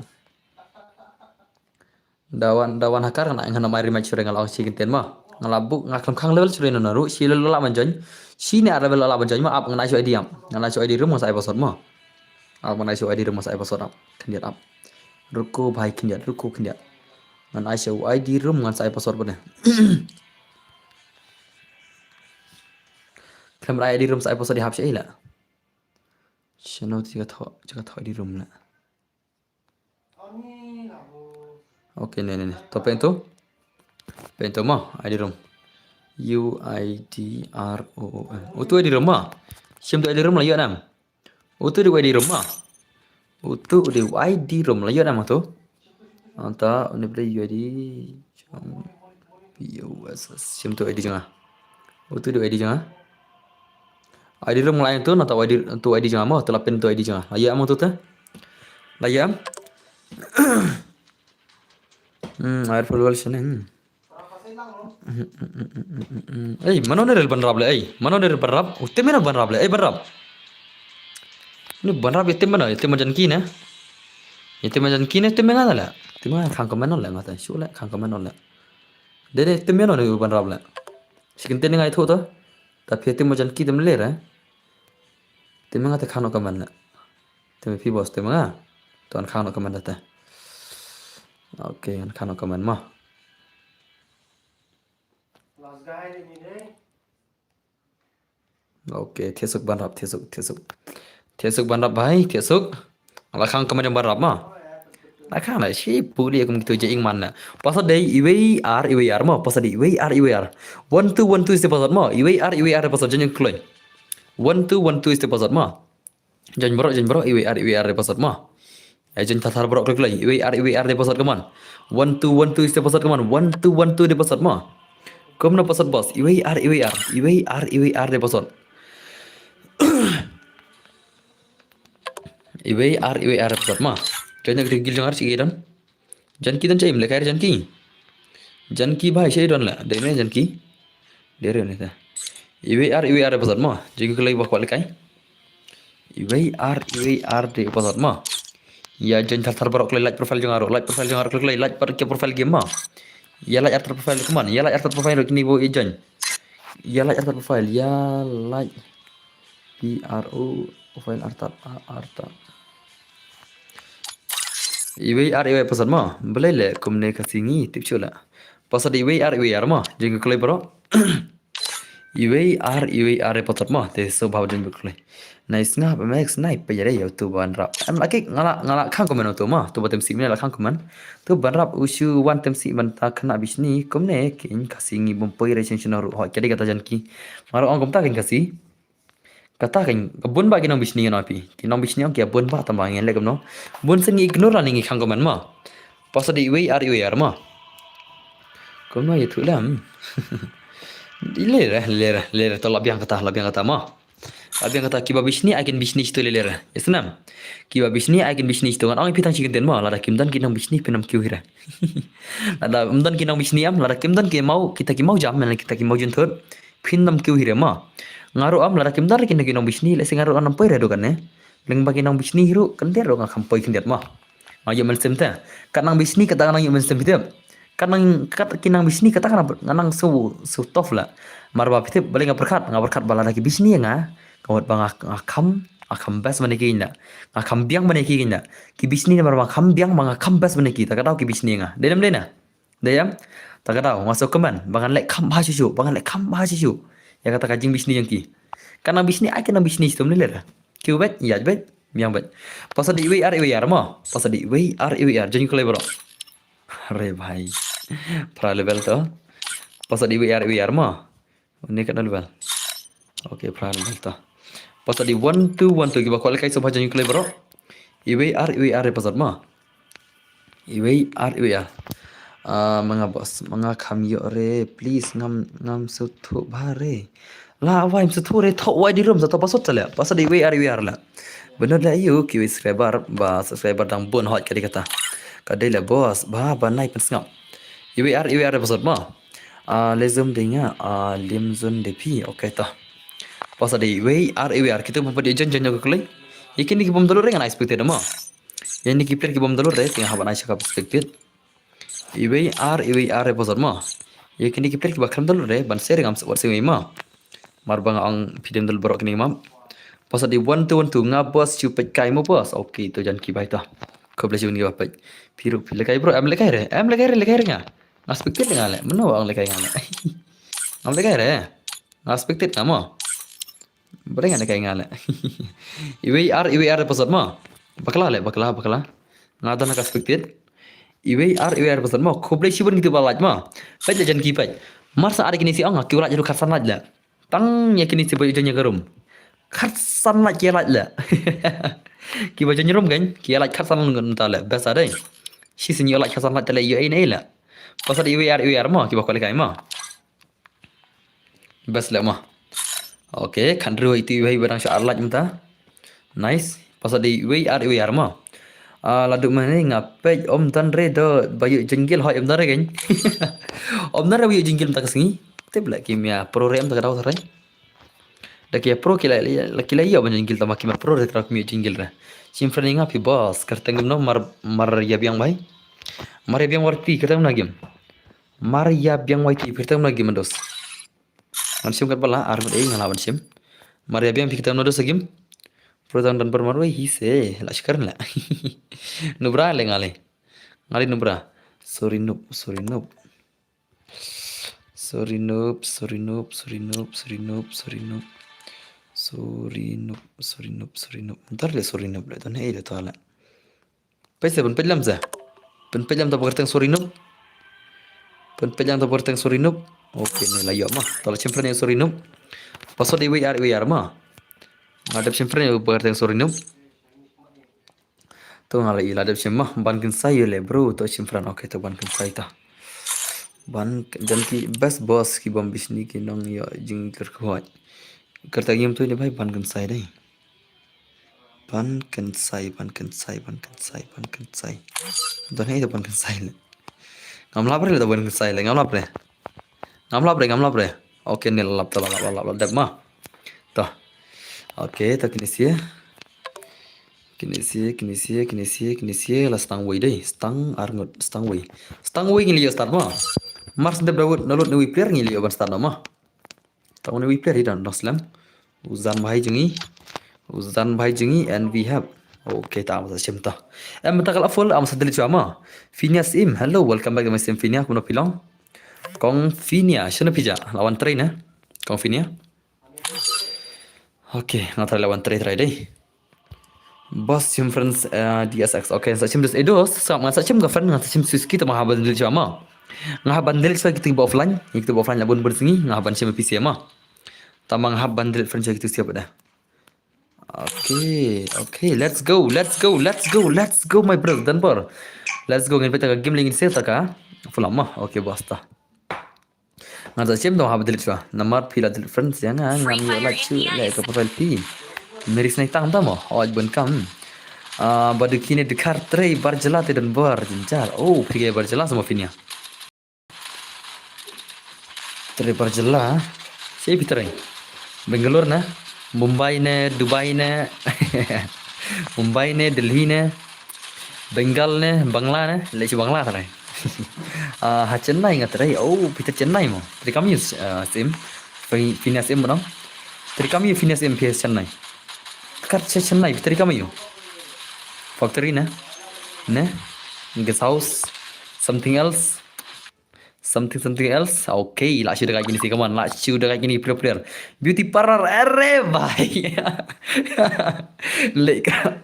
Da wan, da wan hacker, nga na, nga na mai rematch shuh re nga la ong shi kyntien mo. Nga la buh, nga khlem khang level shuh re na ruh, shi level la ban join. Shi ne ar level la ban join mo, ap nga na shu I D ap. Nga na shu I D room, nga sa ai password mo. Ap nga na shu I D room, nga sa ai password ap. Khyndiat ap. Ruko bhai khyndiat, ruko khyndiat. Nga na shu I D room, nga sa ai password bane. Khlem ai I D room, sa ai password di hap shi la. Shano ti ka tho, ti ka tho I D room la. Okay, ne, ne, ne. To pynto. Pynto mo, I D room. U I D R O O M. Utu I D room mo. Shim tu I D room la ïoh nam. Utu di U I D room mo. Utu di U I D room la ïoh nam tu. Anta, une ble U I D. P O S S. Shim tu I D jong nga. Utu di U I D jong nga. I D room la ïoh tu, nata U I D, tu I D jong nga mo, tu la pyn tu I D jong nga. La ïoh mo tu te. La ïoh. Hmm, air full well shaneng. Hmm. Ei, mano ne rel ban rap le, ei. Mano ne rel ban rap? U te mano ban rap le, ei ban rap. Ni ban rap ïa te mano, ïa te ma jan ki ne. Ïa te ma jan ki ne, te ma nga la. Te ma nga khang comment le, nga ta shu le, khang comment le. De de, te mano ne ban rap le. Shi kyntien nga ïathuh to. Ta phi te ma jan ki te mler eh. Te ma nga te khang no comment le. Te ma phi boss te ma nga. To an khang no comment te. Okay, an khang no comment mo. Okay, thiah suk ban rap, thiah suk, thiah suk. Thiah suk ban rap bhai, thiah suk. La khang comment ban rap mo. La khang la shi puli kum kitu je ing man la. Password dei iwei ar iwei ar mo, password dei iwei ar iwei ar. One two one two is the password mo. Iwei ar iwei ar password jan ïa kloi. One two one two is the password mo. Jan baroh, jan baroh, iwei ar iwei ar de password mo. Ai jan thar thar baroh kloi kloi. Iwei ar iwei ar de password, come on. One two one two is the password, come on. One two one two de password mo. Kumno password boss? Iwei ar iwei ar. Iwei ar iwei ar de password. Iwei ar iwei ar de password mo. Jan ïa kri gil jong ar shi gidan. Janki don cha im lehkai re Janki. Janki bhai, shei don la. Dei me Janki. Dei re ne ta. Iwei ar iwei ar de password mo. Jingkylli ba kwah lehkai. Iwei ar iwei ar de password mo. Ïa join thar thar baroh kloi, like profile jong nga ruh, like profile jong nga ruh kloi kloi, like pat ki profile game mo. Ïa like artat profile, come on. Ïa like artat profile ruh kini bo ïa join. Ïa like artat profile, ïa like. P R O profile artat, a, artat. Iwei ar iwei password mo. Balei le kumne Khasi ngi tip shuh la. Password iwei ar iwei ar mo. Jingkylli baroh. Iwei ar iwei ar password mo. Te so bha jingkylli. Nice nga ba max nai pa yare ïa utu ban rap. Em la ki nga la, nga la khang comment utu mo. Tu ba tem si mine la khang comment. Tu ban rap u shu wan tem si ban ta khynnah bishni kumne kin Khasi ngi bym poi re shen shen ruh. Ho kadi kata Janki. Nga ruh ong kumta kin Khasi. Kata kan, ka bun ba ki nong bishni ngan ong phi. Ki nong bishni ong ki bun ba tang ba ngi leh kumno. Bun sien ngi ignore lane ngi khang comment mo. Password dei iwei ar iwei ar mo. Kumno ïathuh lem. Lere, lere, lere, to la biang kata, la biang kata mo. La biang kata kiba bishni, ai kin bishni shitu lere. Ïa snem. Kiba bishni, ai kin bishni shitu. Ngan ong ïa phi tang shi kyntien mo, lada kim don ki nong bishni, phin ym kiew hi re. Lada ym don ki nong bishni em, lada kim don ki maw, kita ki maw jam, lane kita ki maw jynthut. Phin ym kiew hi re mo. Nga ruh em, lada kim don re ki nong bishni, lehse nga ruh ngan ym poi re dukan ne. Lyngba ki nong bishni hi ruh, khyndiat ruh nga kham poi khyndiat mo. Nga ïoh mynsiem te. Kat nang bishni kata nga nang ïoh mynsiem phi tip. Kat nang kat ki nang bishni kata nga nang shu shu tough la. Mar ba phi tip balei nga pyrkhat, nga pyrkhat ba lada ki bishni ïa nga, ka mut ba nga nga kham, nga kham best ban ïa ki kein da. Nga kham biang ban ïa ki kein da. Ki bishni namar ba nga kham biang ba nga kham best ban ïa ki. Ta ka daw ki bishni ïa nga. Dei ne em dei na? Dei em? Ta ka daw nga shu kmen ba ngan leh kham bha shuh shuh, ba ngan leh kham bha shuh shuh. Ïa kata ka jingbishni jong ki. Kat nang bishni ai kat nang bishni shitom lei lei da. Ki u beit, ïa beit, biang beit. Pasa dei wei ar wei ar mo. Pasa dei wei ar wei ar. Jan klei bro. Are bhai. Pra level to. Pasa dei wei ar wei ar mo. Ni kat level. Okay, pra level to. Pasa dei one two one two kiba kwah lehkai sngewbha jan klei bro. Iwei ar iwei ar pasa mo. Iwei ar iwei ar. Ah, ma nga boss, ma nga kham ïoh re, please ngam ngam sngewthuh bha re. La wai ym sngewthuh re, thoh wai di rum sa to ba sot sa leh. Pasa dei iwei ar iwei ar leh. Bynta leh ïa ki wei subscriber ba subscriber dang bun hot ka dei kata. Ka dei leh boss, ba ba nai pynsngap. Iwei ar iwei ar pasa mo. Ah, leh zoom dei nga, ah, lim zoom dei phi. Okay to. Pasa dei iwei ar iwei ar, kita ba pat ïa jan jan ka klei. Ïa kine ki bym download re ngan ai expected mo. Ïa kine ki player ki bym download re, te nga hap ban ai sha ka expected. Iwei ar iwei ar pasa mo. Ïa kine ki player kiba khlem download re, ban share ngam sngewthuh wei mo. Mar ba nga ong phi dem download baroh kine map. Pasa dei one two one two nga boss shu peit kai mo boss. Okay to jan ki bai to. Khublei shibun kiba peit. Phi ruh phi lehkai bro, em lehkai re. Em lehkai re, lehkai re nga. Nga expected nga leh. Mano ba ong lehkai nga leh. Ngam lehkai re. Nga expected nga mo. Ba dei nga lehkai nga leh. Iwei ar iwei ar pasa mo. Bakla leh, bakla, bakla. Nga don ka expected. Iwei ar iwei ar pasa mo. Khublei shibun kito ba like mo. Peit leh jan ki peit. Mar sa ar kine shi ong ki like ruh khatsan like leh. Tang ïa kine shi ba ïoh jan ïa ka room. Khatsan like ki like leh. Kiba jan ïa room kan, ki like khatsan ngan ta leh. Best dei. Shi sien ïoh like khatsan like ta leh ïoh ei ei leh. Pasa dei iwei ar iwei ar mo, kiba kwah lehkai mo. Best leh mo. Okay, khandrew itu iwei ba dang shu ar like mynta. Nice. Pasa dei iwei ar iwei ar mo. Ah, la duk mane nga peit ym don re do ba ïoh jingil hoi ym don re kan. Ym don re ba ïoh jingil mynta ka sngi. Tip leh ki mia pro re em ta ka daw ta re. Da ki pro ki la ki la ïoh ban jingil tama ki mia pro re ta ki mia jingil re. Shim friend ïa nga phi boss, kyrteng kumno mar mar ïa biang bai. Mar ïa biang war ti kyrteng kumno game. Mar ïa biang wai ti phi kyrteng kumno game dos. Ban shim kat ba la ar minit ei nga lah ban shim. Mar ïa biang phi kyrteng kumno dos game. Pro tang dan bar mar wei hi se la shkar la. Nubra le nga le. Nga le nubra. Sorry noob, sorry noob. Sorry noob, sorry noob, sorry noob, sorry noob, sorry noob. Sorry noob, sorry noob, sorry noob. Ntar le sorry noob le, don hei le to le. Peit se, pynpeit lem se. Pynpeit lem to ba kyrteng sorry noob. Pynpeit lem to ba kyrteng sorry noob. Okay, ne la ïoh ma. To la shim friend ïa sorry noob. Password iwei ar iwei ar ma. Nga dep shim friend ïa ba kyrteng sorry noob. To nga la i la dep shim ma, ban kynsai ïa le bro, to shim friend, okay, to ban kynsai ta. Ban jan ki best boss ki bom bishni ki nong ïa jingkyrkhu hoi. Kyrta ngim tu ni bai ban kynsai dei. Ban kynsai, ban kynsai, ban kynsai, ban kynsai. Don hei to ban kynsai le. Ngam lap re le to ban kynsai le, ngam lap re. Ngam lap re, ngam lap re. Okay, ne lap to lap, lap, lap, lap, dep ma. To. Okay, to kine sia. Kine sia, kine sia, kine sia, kine sia, la stang wei dei, stang arngut, stang wei. Stang wei ngi lio start ma. Mar sendep Daud, nalut ne wei player ngi lio ban start ma. Tang ne wei player i dan dong slem. Uzan bahai jngi. Uzan bahai jngi and we have. Okay, ta masa shim ta. Em ta kala full am sa delete ma. Phineas Im, hello, welcome back to my stream Phineas, kumno phi long? Kong Phineas, shano phi ja? Lawan train eh. Kong Phineas. Okay, nga try lawan try try dei. Bos shim friends, eh, D S X. Okay, sa shim dus edos, sa nga sa shim ka friend, nga sa shim Suzuki tama haban dil chama. Nga haban dil chama kita ba offline, kita ba offline la bun bun sngi, nga haban shim P C ma. Tama nga haban dil friend kita siapa dah. Okay, okay, let's go, let's go, let's go, let's go, my bro, dan bor. Let's go, ngin peta ka game lagi ni seta ka. Full ma. Okay, basta. Nga sa shim dong haba delete shuwa. Namar phi la delete friends ïa nga, ngam ïoh like shuh leh ka profile phi. Meri snai tang tamo. Oj bun kam. Ah, ba dukine dkhar trei bar jylla te don bar jynjar. Oh, phi ga bar jylla sama phi nia. Trei bar jylla. Sei phi trei. Bangalore na, Mumbai ne, Dubai ne. Mumbai ne, Delhi ne. Bengal ne, Bangla ne, leh shi Bangla tare. Ah, ha Chennai nga tare, oh, phi ta Chennai mo. Tare kam ïa, ah, sim. Fi-, Fina sim mo nang. Tare kam ïa Fina sim phi Chennai. Kat cha Chennai, phi tare kam ïa. Factory ne? Ne? Guest house, something else. Something, something else. Okay, la shu da kini si kaman, la shu da kini player player. Beauty parlor, are bhai. Leh ka.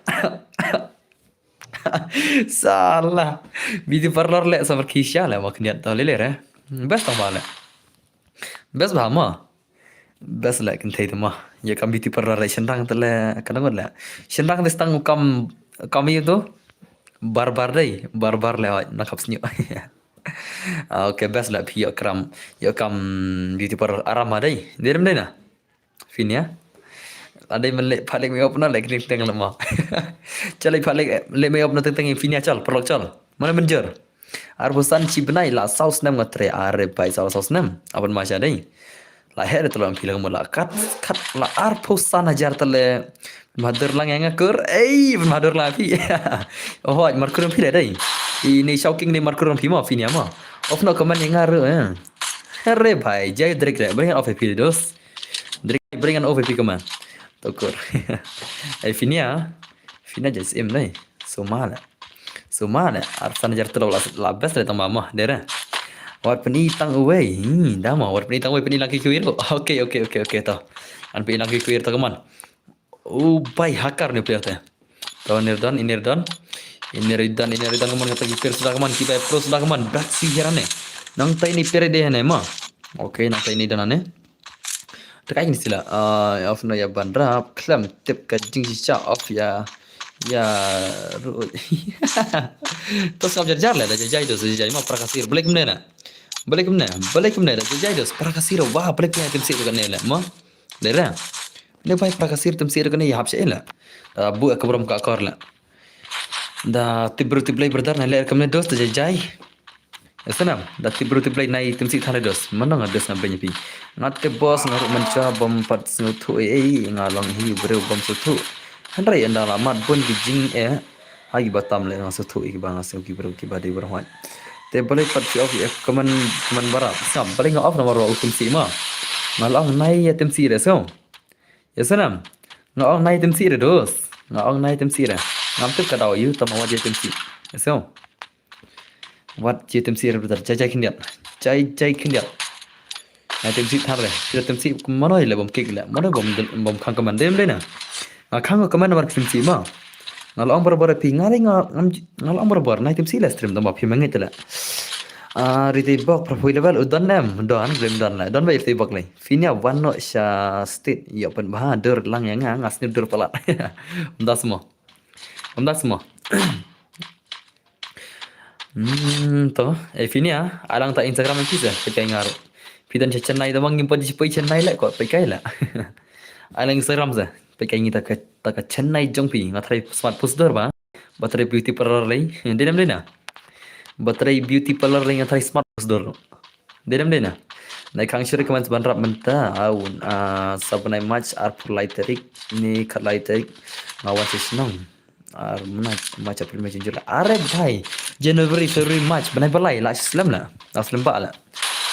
Salah. Beauty parlor leh sabar kisha leh ma khyndiat to lele re. Best tang ba leh. Best ba ma. Best leh kynthei te ma. Ïa kam beauty parlor leh shynrang te leh ka dang leh. Shynrang te stang kam kam ïa to. Barbar dei, barbar leh hoi na khap snyu. Ah, okay, best leh phi ïa kram, ïa kam beauty parlor aram ma dei. Dei rem dei na. Fina. Adei men leh pha leh me op na leh kini teng leh ma. Chal leh pha leh, leh me op na teng teng Fina chal, paralok chal. Mana menjer. Arphew san shi bnai la saw snem nga trei, are bhai saw, saw snem. Aban ma sha dei. La her te long phi la mo la kat, kat la arphew san hajar te leh. Madur lang ïa nga kur. Ei, madur lang phi. Oh, hoi, markur phi leh dei. Ini shocking ni markur phi ma, Fina ma. Of no comment ïa nga ru, eh. Are bhai, jai drek leh. Bring an off phi dos. Drek, bring an off phi kaman. To kur. Ei, Fina. Fina just im dei. So ma leh. So ma leh. Arphew san hajar te la, la best leh tang ma ma. Dei re. Wat pyni tang uwei. Hmm, da ma. Wat pyni tang uwei, pyni lang ki kuir ko. Okay, okay, okay, okay, to. An pyni lang ki kuir to kaman. Oh, bhai hakar ni player te. To, ini re don, ini re don. Ini re don, ini re don kaman kata ki player suda kaman, ki bhai pro suda kaman. Brak si hera ne. Nangta ini player dei ne ma. Okay, nangta ini don ne. Te ka ini sila. Ah, off no ïa ban rap, khlem tip ka jingshisha off ïa. Ïa ru. To sngap jar jar leh, da jai jai to, jai jai ma para ka sir. Balei kumne na. Balei kumne, balei kumne da jai jai to, para ka sir. Wah, balei kumne tim sih to kane leh ma. Dei re. Ne bhai para ka sir tim sih re kane ïa hap sha ila. Da bu ka brom ka kor la. Da tip bru tip blei brother na leh re kamne dos da jai jai. Ïa snam, da tip bru tip blei nai tim sih than dos. Mano nga dos na benya pi. Ngat te boss nga ruk mencha bom pat sngewthuh ei ei nga long hi breu bom sngewthuh. Hynrei ynda la mat bun ki jing eh. Ha ki batam leh nga sngewthuh ïa ki ba nga sngew ki breu ki ba dei breu hoi. Te balei pat ki off ïa kaman kaman barap. Sngap balei nga off namar ba u tim sih ma. Nga long nai ïa tim sih re so. Ïa snam. Nga ong nai tim sih re dos. Nga ong nai tim sih re. Ngam tip ka daw ïu tama wat ïa tim sih. Ïa so. Wat ïa tim sih re brother. Jai jai khyndiat. Jai jai khyndiat. Nai tim sih thar re. Kira tim sih mano ïa le bom kick le. Mano bom bom khang kaman dem de na. Nga khang kaman namar tim sih ma. Nga long barbar phi nga ri nga nga long barbar nai tim sih le stream tama phi mangit le. Ah, riti bok pra phui level u don em don blem don le don ba riti bok le. Fina wan noh sha state ïoh pynbha dur lang ïa nga nga sniw dur palat. Ym da smoh. Ym da smoh. Hmm, to, eh, Fina, ai lang ta Instagram phi sa, peit kai nga ruh. Phi don sha Chennai da ma ngim pat shu peit Chennai leh ko, peit kai leh. Ai lang Instagram sa, peit kai ngi ta ka, ta ka Chennai jong phi, nga tharai smat pus dur ba. Ba trai beauty parlor lei. Dei nam dei na. Ba trai beauty parlor lei nga trai smart store. Dei nam dei na. Nai khang shu recommend ban rap mynta. Aw, ah, sa bnai March arphew lai tarik ne khatlai tarik. Nga wan sha shnong. Ar bnai March, April, May, June, July. Are bhai. January, February, March. Bnai ba lai la slem la. La slem ba la.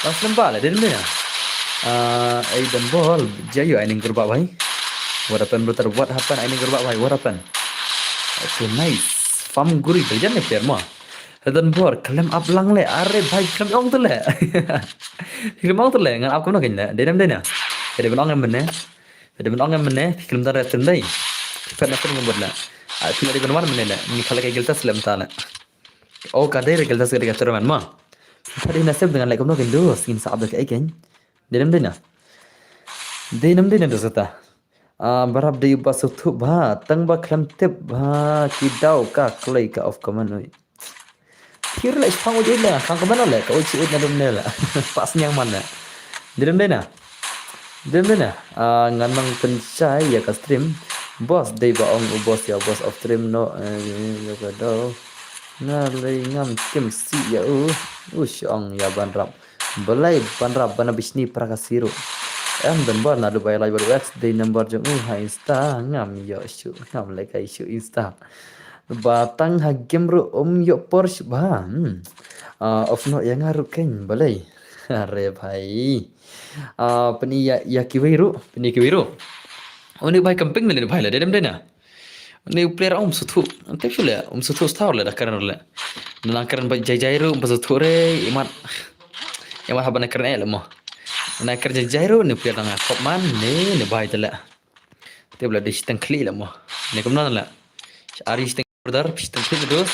La slem ba la, dei nam dei na. Ah, ai dan bol, jayo ai ning kurba bhai. What happened brother? What happened ai ning kurba bhai? What happened? Okay, nice. Farm guri bhai jan ne player mo. Dan bor, khlem ap lang le, are bhai khlem ong tu le. Khlem ong tu le, ngan ap kumno kein le. Dei nam dei na. Dei ban ong em ne. Dei ban ong em ne, khlem dan re tem dei. Pet na tem ngan bot le. Ah, phi la dei ban wan em ne le. Ni khala kai giltas lem ta le. Oh, ka dei re giltas ka dei ka tournament mo. Pha dei na sep dengan le kumno kein dus, ngin sa ap da ka ei kein. Dei nam dei na. Dei nam dei na dus kata. Ah, barap dei ba suthu ba, tang ba khlem tip ba, ki daw ka klei ka of command oi. Phi re le shipang oi oi le, khang command le, ka oi chi oi na dum ne le. Pas nyang man le. Dei nam dei na. Dei nam dei na. Ah, ngan nang pynshai ïa ka stream. Boss dei ba ong u boss ïa boss of stream no, eh, ïa ka daw. Nga lei ngam tim sih ïa u. U shong ïa ban rap. Balei ban rap ban bishni pra ka siro. Em dan bor na Dubai lai bor wax dei number jong u ha Insta ngam ïoh shu ngam leh kai shu Insta. Ba tang ha game ruh um ïoh por shuh ba. Hmm. Ah, off noh ïa nga ruh kein balei. Are bhai. Ah, pyni ïa, ïa kiwei ruh, pyni kiwei ruh. Une bhai camping ne bhai la dedem dena. Une player um suthu. Ante shu le, um suthu star le da karen le. Nang karen ba jai jai ruh um suthu re, imat. Imat haba na karen le mo. Na karen jai jai ruh ne player nang kop man ne ne bhai te le. Te bla de shiteng khli le mo. Ne kumno le. Ari shiteng brother, shiteng khli dos.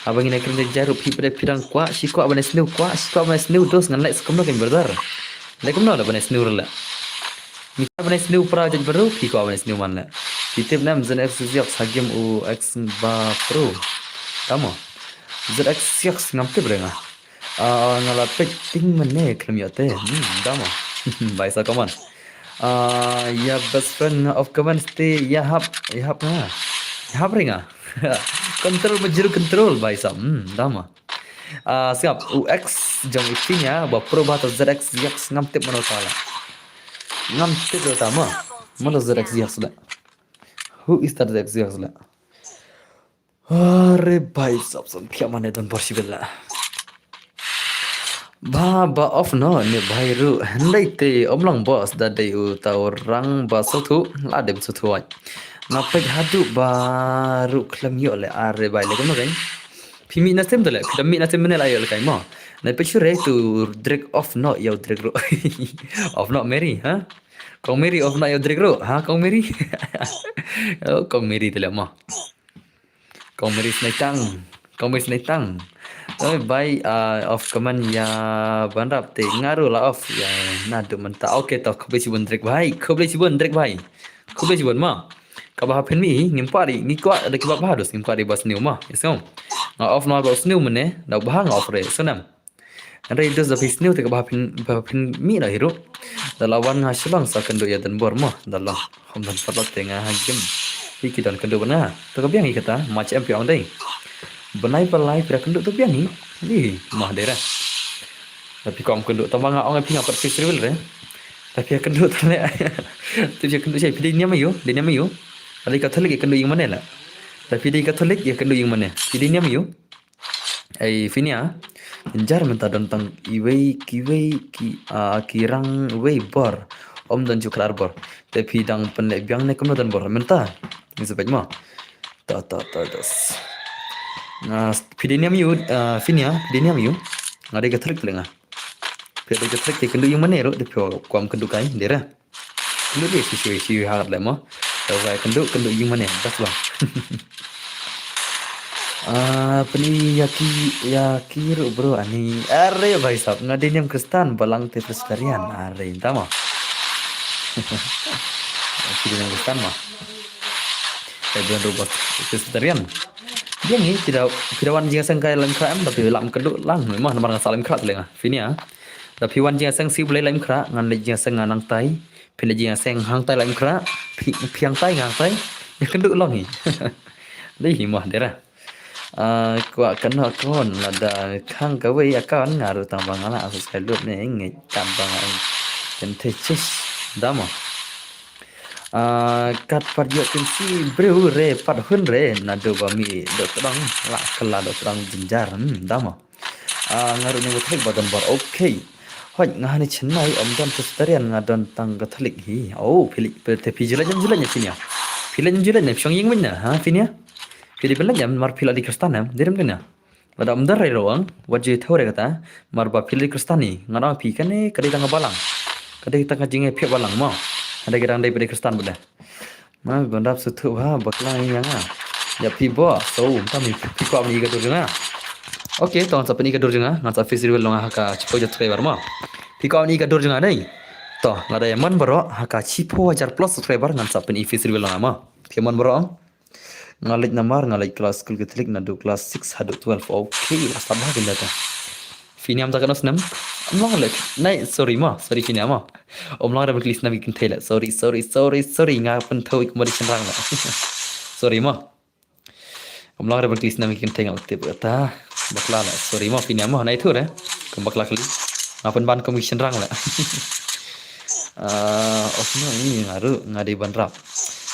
Abang ina kren jai jai ruh phi pada phi dang kwah, shi kwah ban sniew kwah, shi kwah ban sniew dos ngan leh skumno kan brother. Leh kumno la ban sniew le. Mi kwah ban sniew pra jai baru, phi kwah ban sniew man le. Phi tip nam zan F C Z X ha game u X ba pro. Tamo. Z X X ngam tip re nga. Ah, nga la peit ting mane khlem ïoh te. Hmm, dama. Bai sa comment. Ah, ïa best friend nga off comment te ïa hap, ïa hap nga. Ïa hap re nga. Control ba zero control bai sa. Hmm, dama. Ah, siap U X jong i Finia ba pro ba ta Z X X ngam tip mano ta la. Ngam tip ta ma. Mano Z X X la. Who is that Z X X la? Are bai sap sam pia mane don bor sibil la. Ba ba off noh ne bai ruh hynrei te omlang boss da dei u ta orang ba sothu la dem sothu ai. Nga peit haduh ba ruh khlem ïoh le are bai le kumno kein. Phi mih na stem te le phi da mih na stem mane la ïoh le kai mo. Na peit shu re tu drek off noh ïa u drek ruh. Off noh Mary ha. Kong Mary off noh ïa u drek ruh ha Kong Mary. Oh, Kong Mary te le mo. Kong Mary Snaitang. Kong Mary Snaitang. Oi bai ah, off comment ïa ban rap te nga ruh la off ïa naduh mynta. Okay to khublei shibun drek bai. Khublei shibun drek bai. Khublei shibun ma. Kaba hapin mi ngim pari ngi kwah da kiba ba dos ngim pari ba sniew ma. Yes no. Nga off na ba sniew mane da ba nga off re. So nam. Hynrei dos da phi sniew te kaba phin ba phin mih na hiru. Da la wan nga Shillong sa kynduh ïa Denbor mo da long. Hom don patlot te nga ha game. Hi ki don kynduh bana. To ka biang hi kata ma chem pi ong dei. Bnai palai pira kynduh to biang hi. Hi ma dei ra. Da phi kom kynduh tama nga ong phi nga pat phi sirwil re. Da phi kynduh to le. Tu phi kynduh shai phi dei niam ayu, dei niam ayu. Ada Katolik ïa kynduh ïing mane la. Da phi dei Katolik ïa kynduh ïing mane. Phi dei niam ayu. Ei Finia, jar mynta don tang iwei kiwei ki ah, ki rang wei bor. Om don ju khlar bor. Te phi dang pynleh biang ne kumno don bor mynta. Ni sebab mo. Ta ta ta das. Nga phi dei niam ïa u ah, Finia, phi dei niam ïa u. Nga dei Katolik te nga. Phi dei Katolik te kynduh ïing mane ruh te phi kwah kynduh kai dei ra. Kynduh dei shisha shisha hard le mo. Tawai kynduh kynduh ïing mane das bang. Ah, pyni ïa ki ïa ki ruh bro ani. Are bhai sahab nga dei niam Kristan balang te Presbyterian. Are tama. Ki dei niam Kristan ma. Te don ruh bos Presbyterian. Dia ni tidak tidak wan jingïaseng kai lem kra em tapi lam kynduh lang ma namar nga sa lem kra te le nga. Finia. Da phi wan jingïaseng si Blei lem kra ngan leit jingïaseng ngan nang tai. Phi leit jingïaseng hangtai lem kra. Phi hangtai ngan tai. Ïa kynduh long hi. Dei hi moh dei ra. Ah, kwah kano account lada khang kawei account nga ruh tang ba nga la subscribe lut ne ngeit tang ba nga kynthei chis. Dama. Ah, kat pat ïoh kynsi briew re pat hun re naduh ba mi doh tdong la kylla doh tdong jynjar. Hmm, dama. Ah, nga ruh nang Katolik ba don bor. Okay. Hoi nga hani Chennai om don Presbyterian nga don tang Katolik hi. Oh, phi leit te phi ju leit ne ju leit ne Finia. Phi leit ne ju leit ne phi shong ïing wei ne ha Finia. Phi dei ban leit ne mar phi la dei Kristan ne. Dei rem dei ne. Lada om don rai ruh wat ju thaw re kata mar ba phi la dei Kristan hi. Nga dang phi kane ka dei tang ka balang. Ka dei tang ka jingïapher balang mo. Hynrei ka dang dei ba dei Kristan ba dei. Ma ban dap suthu ha bakla ïa nga. Ïa phi bo so um tam phi kwah ban i ka dur jong nga. Okay to ngan sa pyni ka dur jong nga ngan sa face reveal long ha ka shiphew hajar subscriber ma. Phi kwah ban i ka dur jong nga dei. To nga dei mon baroh ha ka shiphew hajar plus subscriber ngan sa pyni face reveal long nga ma. Phi mon baroh. Nga leit namar nga leit class school Catholic naduh class six haduh twelve. Okay la sab ha kin data. Phi niam ta kano snem? Om long le. Nai sorry ma, sorry phi niam ma. Om long re ba kli snem ki kynthei le. Sorry, sorry, sorry, sorry nga pynthoh ik mari shenrang le. Sorry ma. Om long re ba kli snem ki kynthei nga tip ta. Bakla le. Sorry ma phi niam ma nai thu re. Kum bakla kli. Nga pynban kum ki shenrang le. Ah, of no ini nga ruh nga dei ban rap.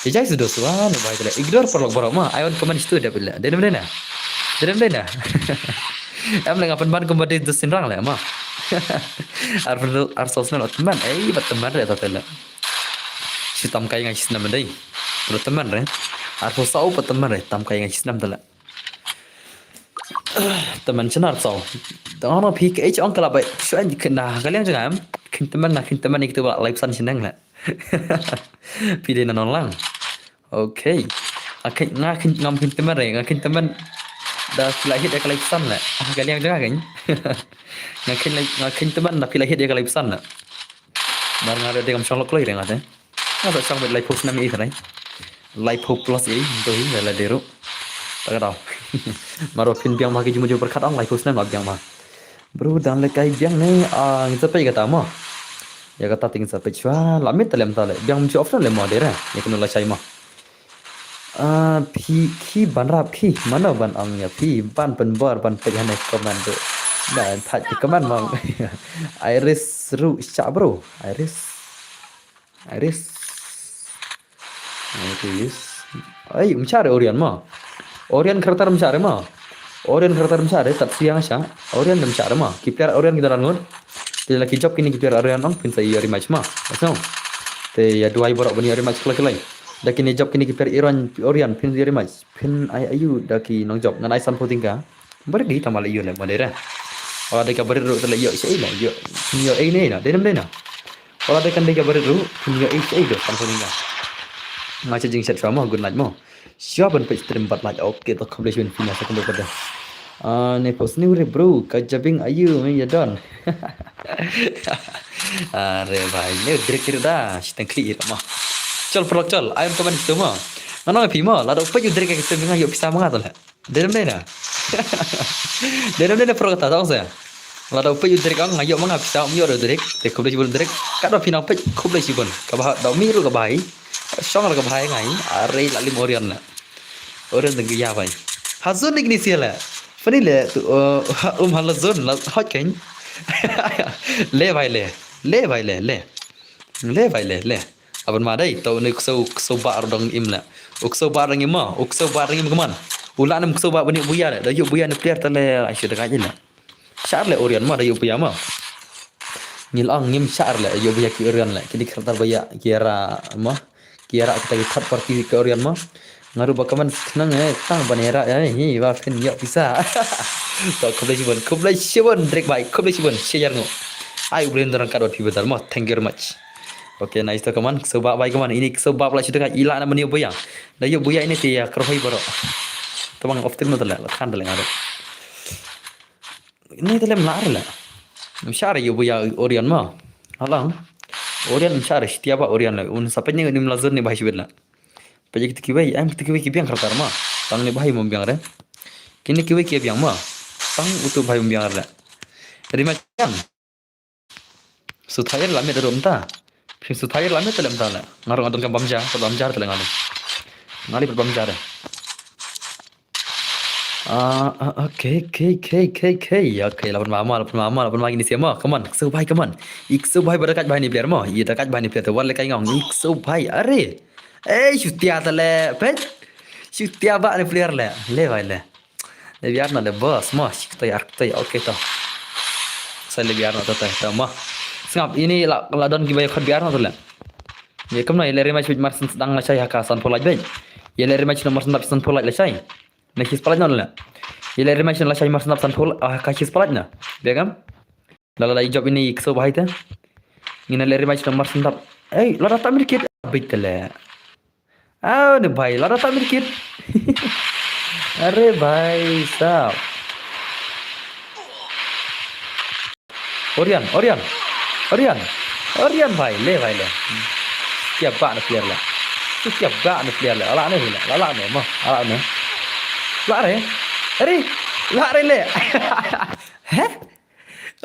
Ijai sudo suan bai tele. Ignore paralok baroh ma. Ai wan comment stu dep ila. Denem dena. Denem dena. Em le nga pynban kumba dei dus sinrang le ma. Ar ar sos na teman. Ei bat teman re ta tele. Shi tam kai ngai shisnem dei. Lo teman re. Ar pho sau pat teman re. Tam kai ngai shisnem tele. Teman chenar sau. Tang no phi ke ong kala bai. Shuan kena kaliang jengam. Kin teman na kin teman ni kita ba lai pesan shineng le. Phi dei na non lang. Okay. Nga khin, nga khin, ngam khin teman re, nga khin teman da phi la hit ïa ka live san le. Ah, ka liang jong nga khin. Nga khin, nga khin teman da phi la hit ïa ka live san le. Mar nga da dei ngam shong lok kloi re nga te. Nga sa shong bet live post nam i re. Live post plus i, to hi, la dei ruh. Ta ka daw. Mar wa phin biang ma ki jumu jumu berkat ong live post nam biang ma. Bro, dang le kai biang ne, ah, ngin sa peit kata mo. Ïa kata te ngin sa peit shuwa, la miet te lem ta le. Biang mynta option le mo dei re. Ïa kano lashai mo. Ah, phi, khi ban rap khi, mano ban ong ïa phi, ban pynbor, ban peit hane comment tu. Ban thait ki comment mo. Iris ruh sha bro. Iris. Iris. Iris. Ai, um shah re Orion mo. Orion karakter um shah re mo. Orion karakter um shah re, tat siang sha. Orion um shah re mo. Ki player Orion ki dang ngut. Te la ki jop kine ki player Orion ong, phin sa ïoh rematch mo. Asno. Te ïa duwai baroh ban ïoh rematch kloi kloi. Da kine jop kine ki player Orion, Orion phin ïoh rematch. Phin ai ayu da ki nongjop. Ngan ai san phew tyngka. Barit gi tang ma la ïoh le ma dei re. Wala dei ka barit ruh te la ïoh shei le ïoh. Phin ïoh ei ne na. Dei nam dei na. Wala dei kan dei ka barit ruh. Phin ïoh ei shei do kan phin nga. Nga cha jing chat shuwa mo, good night mo. Shuwa ban peit stream bad like. Okay to khublei shibun phi na sa kumba pada. Ah, ne post ni re bro, ka jabieng ayu me ya don. Are bhai, ne direct direct da, shiteng kli ira mo. Chol prolog chol, ayam kaman itu mo. Ngano phi mo, lada u peit u direct ka stream nga ïoh pisa ma nga to le. Dei nam dei na. Dei nam dei na pro kata tong se. Lada u peit u direct ong nga ïoh ma nga pisa, um ïoh da direct. Te khublei shibun direct. Ka da phi nang peit khublei shibun. Ka ba da mi ruh ka bai. Shong la ka bai ngai. Are la lim Orion na. Orion dang ïa bai. Ha zone ni kini sia la. Fani le tu, uh, um hala zone la hot ken. Le bai le. Le bai le le. Le bai le le. Aban ma dei to ne kso kso ba dong im la. U kso ba dong im ma. U kso ba dong im kaman. U la nem kso ba bani buya le. Da yu buya ne player ta le ai shi da ka le. Shar le Orion ma da yu buya ma. Ngil ang ngim shar le yu buya ki Orion le. Kini kerta baya ki era ma. Ki era kita ki third party ki Orion ma. Nga ruh ba kaman khnang eh tang ban era eh hi ba phin ïoh pisa. To khublei shibun, khublei shibun direct bai, khublei shibun share ngo. Ai u blin dorang ka dot phi betar mo. Thank you very much. Okay, nice to kaman. Kso ba bai kaman. Ini kso ba la shuta ka ila na mani buya. Da yu buya ini ti ya kerhoi baro. Tabang of til mo tala, khan tala ngaro. Ini tala mlar la. Mshar yu buya Orion ma. Alang. Orion mshar stia ba Orion la. Un sapet ni nim lazun ni bai shibit la. Pajak kita kiwei, em kita kiwei ki biang kertar ma. Tang ni bai mo biang re. Kini kiwei ki biang ma. Tang utu bai mo biang re. Rima chang. Suthair la me da rum ta. Phim suthair la me ta lem ta la. Ngarung adon kam bamja, ta bamja ta la ngarung. Ngali pat bamja re. Ah, ah, okay, okay, okay, okay, okay. Okay, lapan mama, lapan mama, lapan mama ini siapa? Come on, so bai, come on. Ik so bai berdekat bai ni player mo. Iya dekat bai ni player tu. Wal le kai ngong. Ik so bai, are. Eh, shutia ta le, pet. Shutia ba ni player le. Le bai le. Le biar na le boss mo, sik toy ark toy, okay to. Sa le biar na to to mo. Sngap ini la la don ki bai khot biar na to le. Ye kumno ye le rematch bit Marsen sedang la shai ha ka san pulaj bit. Ye le rematch no Marsen dap san pulaj la shai. Na shis pulaj no le. Ye le rematch no la shai Marsen dap san pulaj ha ka shis pulaj na. Biar kam. La la la job ini ikso bahai te. Ngin le rematch no Marsen dap. Eh, la data mirkit bit le. Oh, ne bhai, lada tak mirkit. Are bhai sab. Orion, Orion. Orion. Orion bhai, le bhai le. Kya ba ne player la. Kya ba ne player la. Ala ne hula. Ala ne ma. Ala ne. La re. Are. La re le. Heh?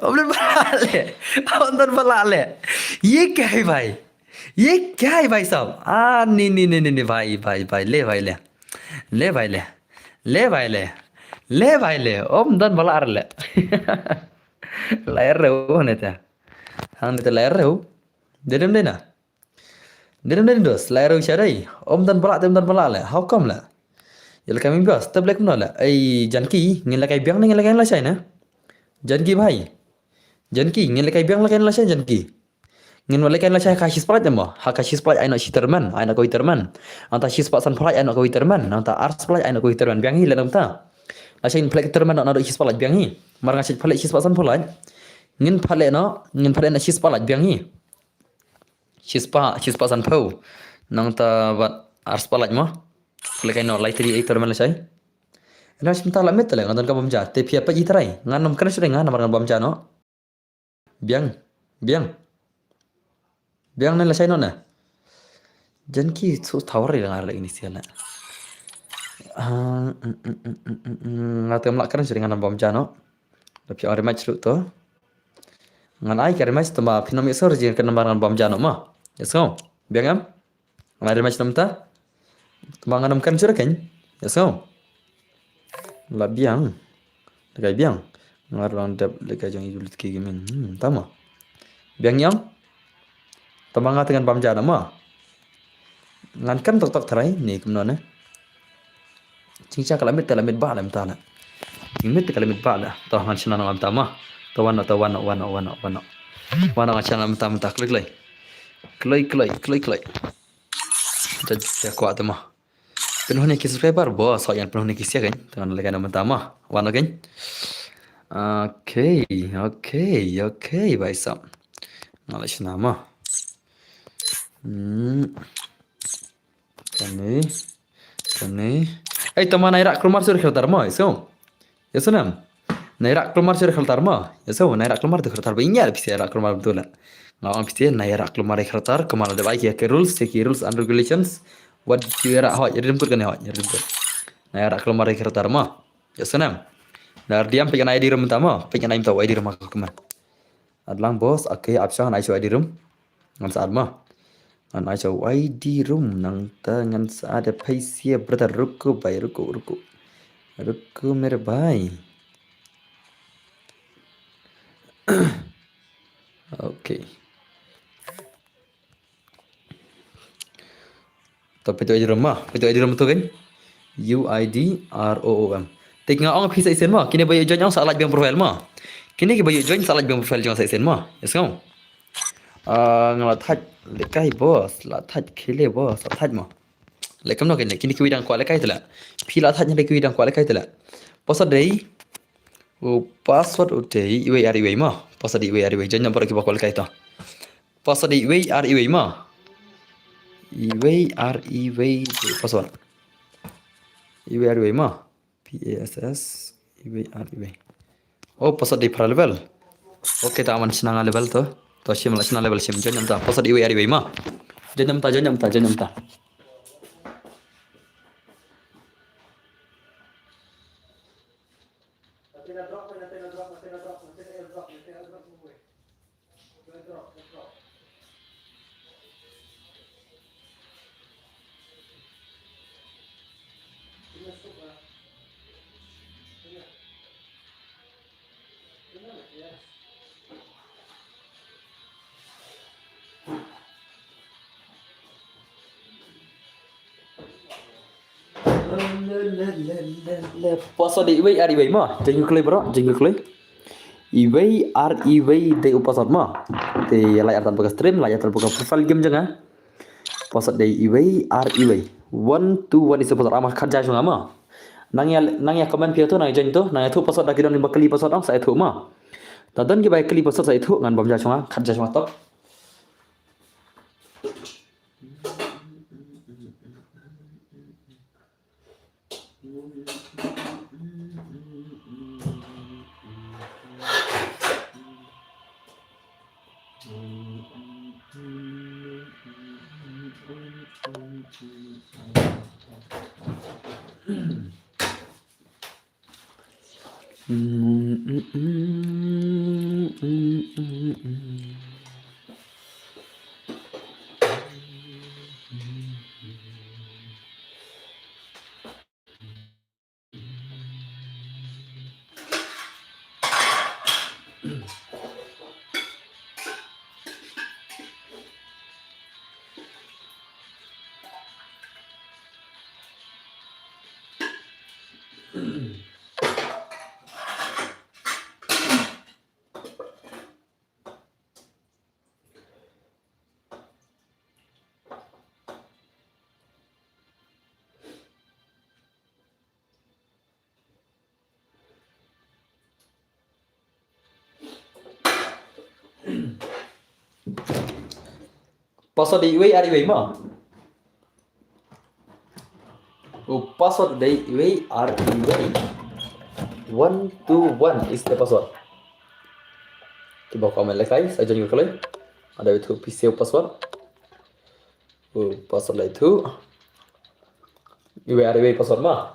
Om dan bala le. Om dan bala le. Ye kya hai bhai? Ye kya hai bhai sahab? Ah, ni ni ni ni ni bhai bhai bhai le bhai le. Le bhai le. Le bhai le. Le bhai le. Om dan bala le. Layer re wo ne ta. Hang ne ta layer re wo. Dedem de na. Dei dei dei dos, lai rau sha dei. Om dan balak, tem dan balak le. How come le? Ïa la kai mi bos, te blek mno le. Ei, Janki, ngin la kai biang ne, ngin la kai lashai ne? Janki bhai. Janki, ngin la kai biang la kai lashai Janki. Ngin la kai lashai ha ka shispah lait mo. Ha ka shispah lait ai noh shi tyrmen, ai noh kawei tyrmen. Nangta shispah sanphew lait ai noh kawei tyrmen. Nangta arspah lait ai noh kawei tyrmen. Biang hi le nangta. Lashai ngin pynlait tyrmen noh naduh shispah lait biang hi. Mar nga shait pynlait shispah sanphew lait. Ngin pynlait noh, ngin pynlait noh shispah lait biang hi. Shispah, shispah sanphew. Nangta bad arspah lait mo. Pynlait kai noh lai tylli ei tyrmen lashai. Ynda shim ta la met te le nga don ka bam ja. Te phi ïa peit i trai. Ngan ym kren shuh dei nga namar ngan bam ja noh. Biang. Biang. Biang ne lashai noh ne. Janki su thawar ri nga leh ini sia leh. Ah, mm, mm, mm, mm, mm, mm. Nga te ym lah kren shuh dei nga nam bam ja noh. Da phi ong rematch ruh to. Ngan ai ka rematch tymba phin ym ïohsngew ri jingkren namar ngan bam ja noh mo. Ïohsngew. Biang em? Ngan ai rematch namta. Tymba ngan ym kren shuh dei kein. Ïohsngew. La biang. Lehkai biang. Nga ruh dang dep lehkai jong i Juliet ki gaming. Hmm, tama. Biang ïang. Tama nga te ngan bam ja na ma. Ngan kan tok tok tharai ni kumno ne. Jingshah ka la miet te la miet ba la mynta la. Jingmiet te ka la miet ba la. To ngan shna nang mynta ma. To wan no, to wan no, wan no, wan no, wan no. Wan no ngan shna nang mynta mynta kloi kloi. Kloi kloi, kloi kloi. Ja ja kwah te ma. Pynhun ïa ki subscriber bos, hoi ïan pynhun ïa ki sia kein. Te ngan lehkai na mynta ma. Wan no kein. Okay, okay, okay, bhai sahab. Nga la shna ma. Hmm. Kane. Kane. Ei, tama nai rak klumar sur khartar ma, so. Ïa snam. Nai rak klumar sur khartar ma. Ïa so, nai rak klumar tu khartar ba inya pisa rak klumar betul la. Nga ong pisa nai rak klumar khartar, kumar da bai ki rules, ki rules and regulations. Wat ki rak hoi, rim kut kane hoi, rim kut. Nai rak klumar khartar ma. Ïa snam. Dar diam pik nai di rum tama, pik nai mta wai di rum ka kumar. Adlang bos, okay, ap shang nai shu wai di rum. Ngan sa ad ma. Ngan ai shu wai di rum nangta ngan sa ad phaisia brother ruku bai ruku ruku. Ruku mere bai. Okay. To pito ID room ma, pito ID room to kan. U I D R O O M. Tik nga ong phi sa isen ma, kini ba yu join ong sa like biang profile ma. Kini ki ba yu join sa like biang profile jong sa isen ma. Yes ngau. Ah, nga la thaj lekai bos, la thaj khile bos, la thaj ma. Lekai no kini, kini ki wi dang kwah lekai tela. Phi la thaj ne ki wi dang kwah lekai tela. Password dei. U password u dei iwei ar iwei ma. Password dei iwei ar iwei. Join number ki ba kwah lekai to. Password dei iwei ar iwei ma. Iwei ar iwei dei password. Iwei ar iwei ma. P A S S iwei ar iwei. Oh, password dei para level. Okay, ta man shnang level to. To shim la shnang level shim. Join namta. Password iwei ar iwei ma. Join namta, join namta, join namta. Password dei iwei ar iwei ma. Jingkylli bro, jingkylli. Iwei ar iwei dei u password ma. Te lai artan baka stream, lai artan baka profile game janga. Password dei iwei ar iwei. One two one is a password. Ama khat jai shunga ma. Nang ya, nang ya comment pia tu, nang ya join tu, nang ya tu password da ki don ba kali password dong sa ya tu ma. Da don ki ba kali password sa ya tu ngan bam jai shunga, khat jai shunga tok. Password dei iwei ar iwei mo. U password dei iwei ar iwei. One two one is the password. Kiba kwah ban lehkai sa join ka kloi. Ada itu pisiu password. U password la itu. Iwei ar iwei password mo.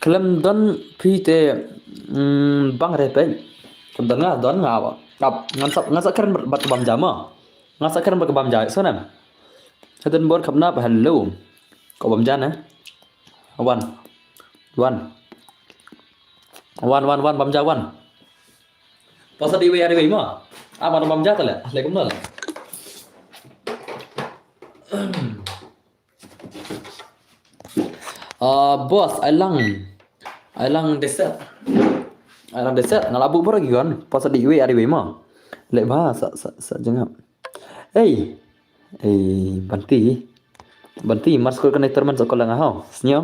Khlem don phi te, mm, bang re phi. Khlem don nga, don nga ba. Ap, ngan sa, ngan sa kren bad ka bam ja mo. Ngan sa kren bad ka bam ja, so nem. Sa don bor kham na ba hello. Ko bam ja ne. Wan. Wan. Wan, wan, wan, bam ja wan. Password dei iwei ar iwei mo. Ap, bam ja tale. Le kumno. Ah, boss, ai lang. Ai lang deset. Ai lang deset. Nga la buh bor ki gon. Password dei iwei ar iwei mo. Le ba sa, sa, sa jengap. Ei. Ei, Banti. Banti, mar skul connector man sa call nga hau. Sngew.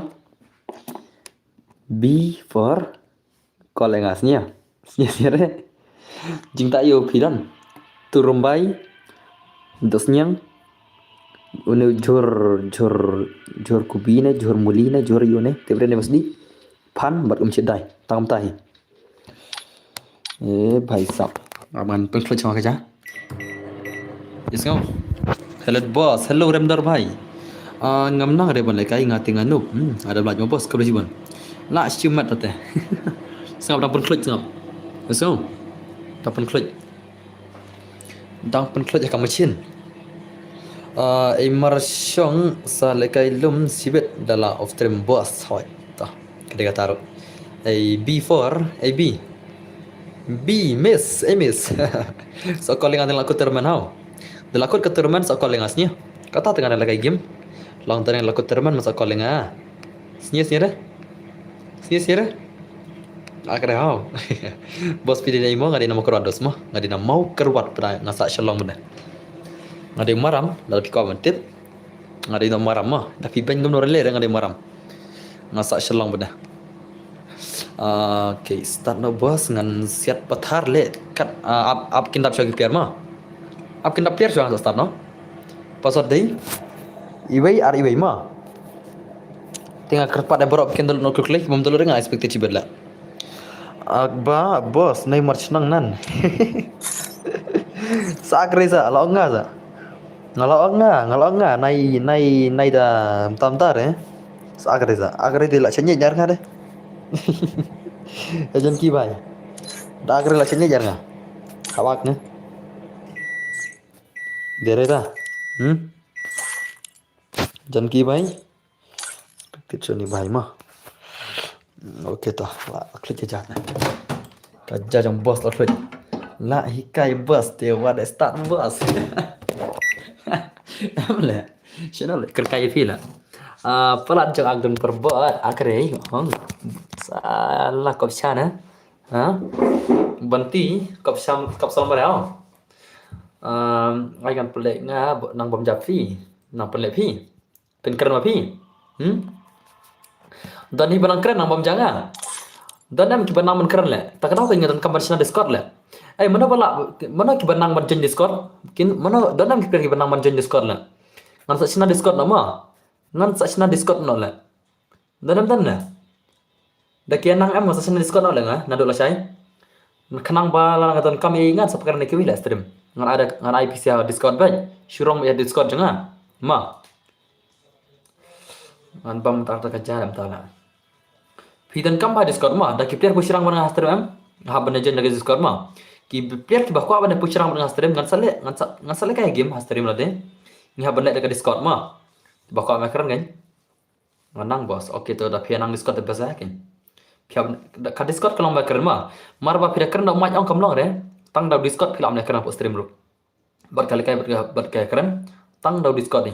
B for call nga, sngew. Sngew, sngew re. Jingta ïoh phi don. Turumbai. Dosniang. Une jhur, jhur, jhur kubi ne, jhur muli ne, jhur ïoh ne. Te bre ne masdi. Phan bad um shit dai. Tang um tai. Eh, bhai sab. Aman pynkhluit sha ka ja. Yes, ngau. Hello, boss. Hello, Remdor bhai. Ah, ngam nang re ban lehkai nga te nga noob. Hmm, ada blaj ma boss, ka blaj ban. La, siu mat te. Sngap dang pynkhluit sngap. Yes, ngau. Dang pynkhluit. Dang pynkhluit ïa ka machine. Ah, ei mar shong sa lehkai lum sibit da la off stream boss. Hoi. Ta. Ka dei kata ruh. Ei B four, ei B. B, miss, ei miss. Sa call nga te la kut tournament hau. Te la kut ka tournament sa call nga sngew. Kata te nga lehkai game. Long te la kut tournament sa call nga. Sngew, sngew re. Sngew, sngew re. Ak re hau. Boss phi dei na imo, nga dei na Mawkyrwat dos mo. Nga dei na Mawkyrwat pat nga sah Shillong pat. Nga dei Maram, lada phi kwah ban tip. Nga dei na Maram mo. Da phi beiñ kumno re leh re nga dei Maram. Nga sah Shillong pat. Ah, okay, start noh boss, ngan siat pathar leh kat, ah, ap, ap kin dap shuwa ki player mo. Ap kin dap player shuwa nga start noh. Password dei iwei ar iwei mo. Te nga kyrpad ïa baroh kin download noh quickly, bym download nga expect shibit leh. Ak ba boss, nai mar shnong nan. Sa ak re sa, la ong nga sa. Nga la ong nga, nga la ong nga, nai, nai, nai da mynta mynta re. Sa ak re sa, ak re te la shaniah ïar nga de. Ïa jan ki bhai. Da ak re la shaniah ïar nga. Hap ak ne. De re da. Hmm? Jan ki bhai. Kit shoni bhai mo. Okay to, la khluit ka jaka. Ka jaka jong boss la khluit. La hikai boss te wat start boss. Em le. Shano le kyrkai phi la. Ah, palat jong ak don perbot ak re. Hong. Sa la kop sha na. Ha? Banti kop sham kop sal mare. Um, ai ngan pynleh nga nang bam ja phi. Nang pynleh phi. Phin kren ma phi. Hmm? Don hi ba nang kren nang bam ja nga. Don em kiba nang ban kren leh. Ta ka daw ka nga don kam ban shna Discord leh. Ei, mano ba la, mano kiba nang ban join Discord? Kin, mano, don em kiba nang ban join Discord leh. Ngan sa shna Discord noh ma. Ngan sa shna Discord noh leh. Don em don leh. Da ki nang em ngan sa shna Discord noh leh nga, naduh lashai. Khnang ba la nga don kam ïa ngan sa pynkhraw ïa kiwei leh stream. Ngan ai, ngan ai pisa Discord bad. Shu rong ïa Discord jong nga. Ma. Ngan bam ta ta ka ja lem ta la. Phi don kam ba Discord ma, da ki player pyrshang ban nga stream em. Hap ban join da ka Discord ma. Ki player kiba kwah ban pyrshang ban nga stream ngan sa leh, ngan sa, ngan sa leh ka game ha stream lade. Ngi hap ban leh da ka Discord ma. Ba kwah ma kren ngan. Nga nang boss. Okay to da phi nang Discord te best eh kin. Phi hap, da, ka Discord ka long ba kren ma. Mar ba phi da kren da mic ong kam long re. Tang da Discord phi lam ne kren hapoh stream ruh. Bad ka lehkai bad ka, bad ka kren. Tang da Discord ni.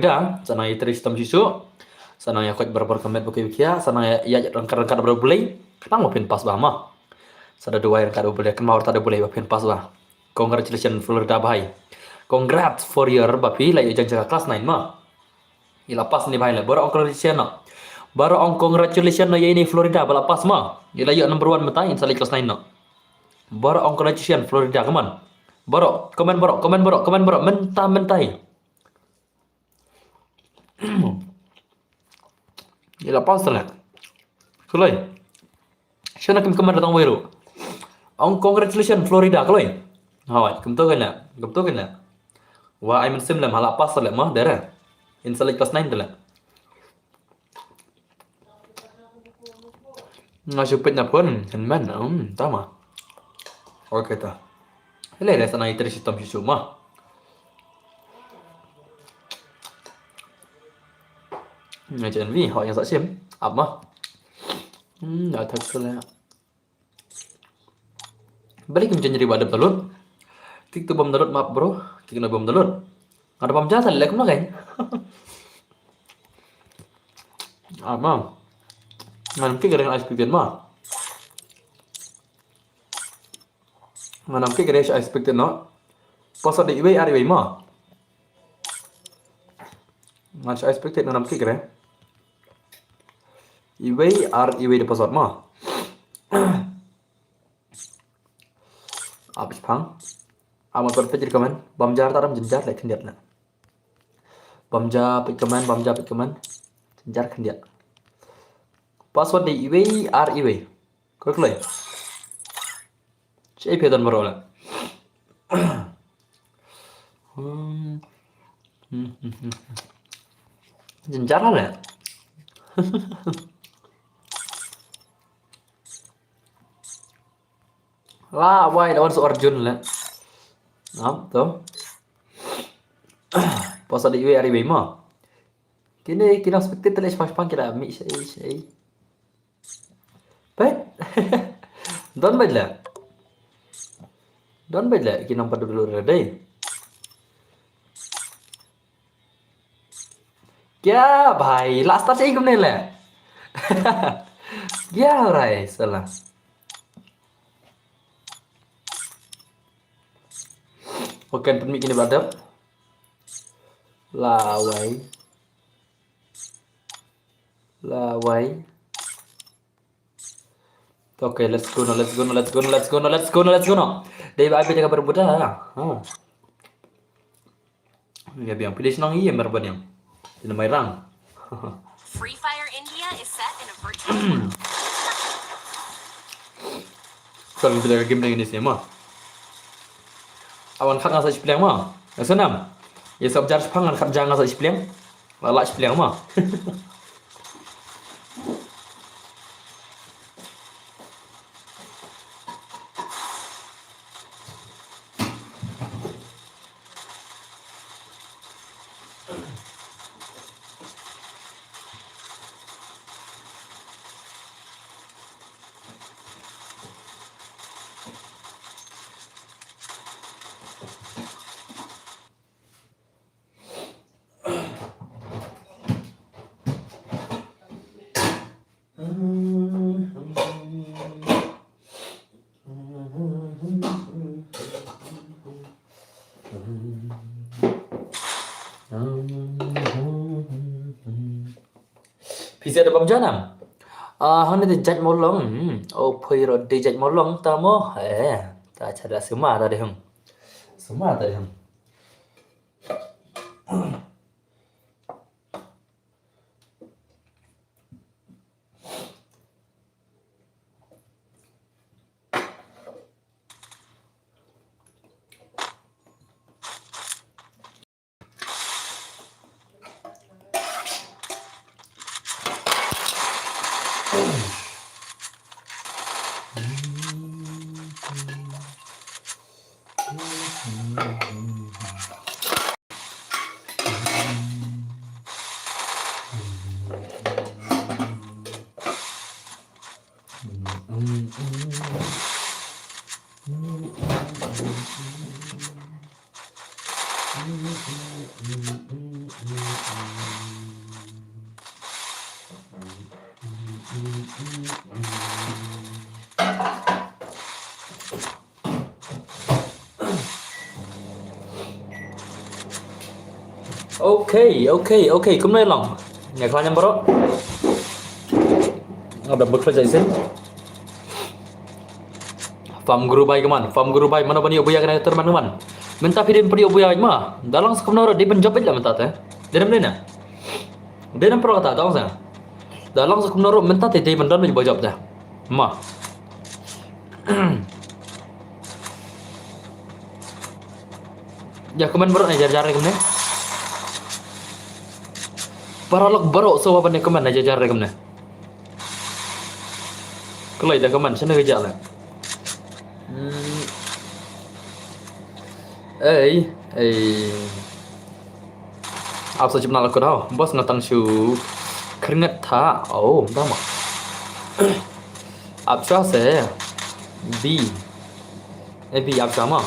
Florida, sa nang ïa trei shitom shisha. Sa nang ïa koit barabor ka met bad ka ïing, sa nang ïa, ïa ryngkat ryngkat bad U Blei. Khnang ba phin pass ba ma. Sa da duwai ryngkat U Blei, kynmaw ryngkat U Blei ba phin pass ba. Congratulations Florida bhai. Congrats for your ba phi la ïoh jong ka class nine ma. Ïa la pass ni bhai la. Baroh ong congratulations no. Baroh ong congratulations no ïa ini Florida ba la pass ma. Ïa la ïoh number one mynta in sa leit class nine no. Baroh ong congratulations Florida, come on. Baroh, comment baroh, comment baroh, comment baroh. Mynta mynta. Ïa la pass la. Kloi. Shana kim comment da tang wei ruh. Ong congratulations Florida kloi. Hoi, kumto kane, kumto kane. Wa ai mynsiem lem ha la pass la ma dera. In sa leit class nine la. Nga shu peit na phone, hynmen, um, tama. Okay ta. Lei lei sa nang ïa trei shitom shisha ma. Nga jan vi, hok ïa sa shim, ap ma. Hmm, ïa thak sele. Balei kim jan ri ba dep download. Kik tu bam download map bro, kik na bam download. Nga da bam jasa lek ma kan. Ah, mam. Ngan kik ring ice pick ma. Ngan kik ring ice pick no. Password dei iwei ar iwei ma. Ngan ice pick ngan kik ring. Iwei ar iwei dei password ma. Apis pang. Ama per pejir kaman. Bam jar taram jenjar lek khyndiat na. Bam ja pik kaman, bam ja pik kaman. Jar khyndiat. Password dei iwei ar iwei. Koi kloi. Che phi don baroh la. Hmm. Hmm, hmm, hmm. Jynjar la. La wai da wan su Arjun la. Am, to. Pos da iwei ari iwei mo. Kine, kine spectator leh shipang shipang ki la mih shai, shai. Peit. Don beit leh. Don beit leh, ki nang pat dulu dei. Kya bhai, last touch ei kumne leh. Kya bhai, salah. Okay, pynmih kine ba dep. Lawei. Lawei. Okay, let's go no, let's go no, let's go no, let's go no, let's go no, let's go no. Dei ba ai phi da ka bar buda. Ha. Ïa biang phi dei shnong ïa mer ba niang. Ina mai rang. Free Fire India is set in a virtual world. Sorry, phi da ka game dang ini sih mo. Awan khat nga sa shi pliang mo. Ïa sanam. Ïa sop jar shipang ngan khat jar nga sa shi pliang. La la shi pliang mo. Phi sa da bam janam. Ah, hangne da jait molong. Hmm. Oh, phoi ro da jait molong ta mo. Eh, ta cha da suma ta de hung. Suma ta de hung. Okay, okay, okay. Kumno long? Nga khlaiñ baroh. Nga dang bukla jaisin. Farm guru bai kaman, farm guru bai, mano ban ïoh buya kane ter man kaman. Mynta phi dei ban ïoh buya ma. Da long sa kumno ruh dei ban jop beit la mynta te. Dei ban dei na. Dei ban pro kata da long sa. Da long sa kumno ruh mynta te dei ban don beit ba jop da. Ma. Ïa comment baroh ne jar jar kumne. Para lok baroh sa wa ban ïa comment ne jar jar kumne. Kloi da comment shane ka jia la. Hmm. Ei, ei. Ap sa chip na la ko dau. Bos nga tang shu kyrngat tha. Oh, da ma. Ap sa se. B. Eh, B ap sa ma.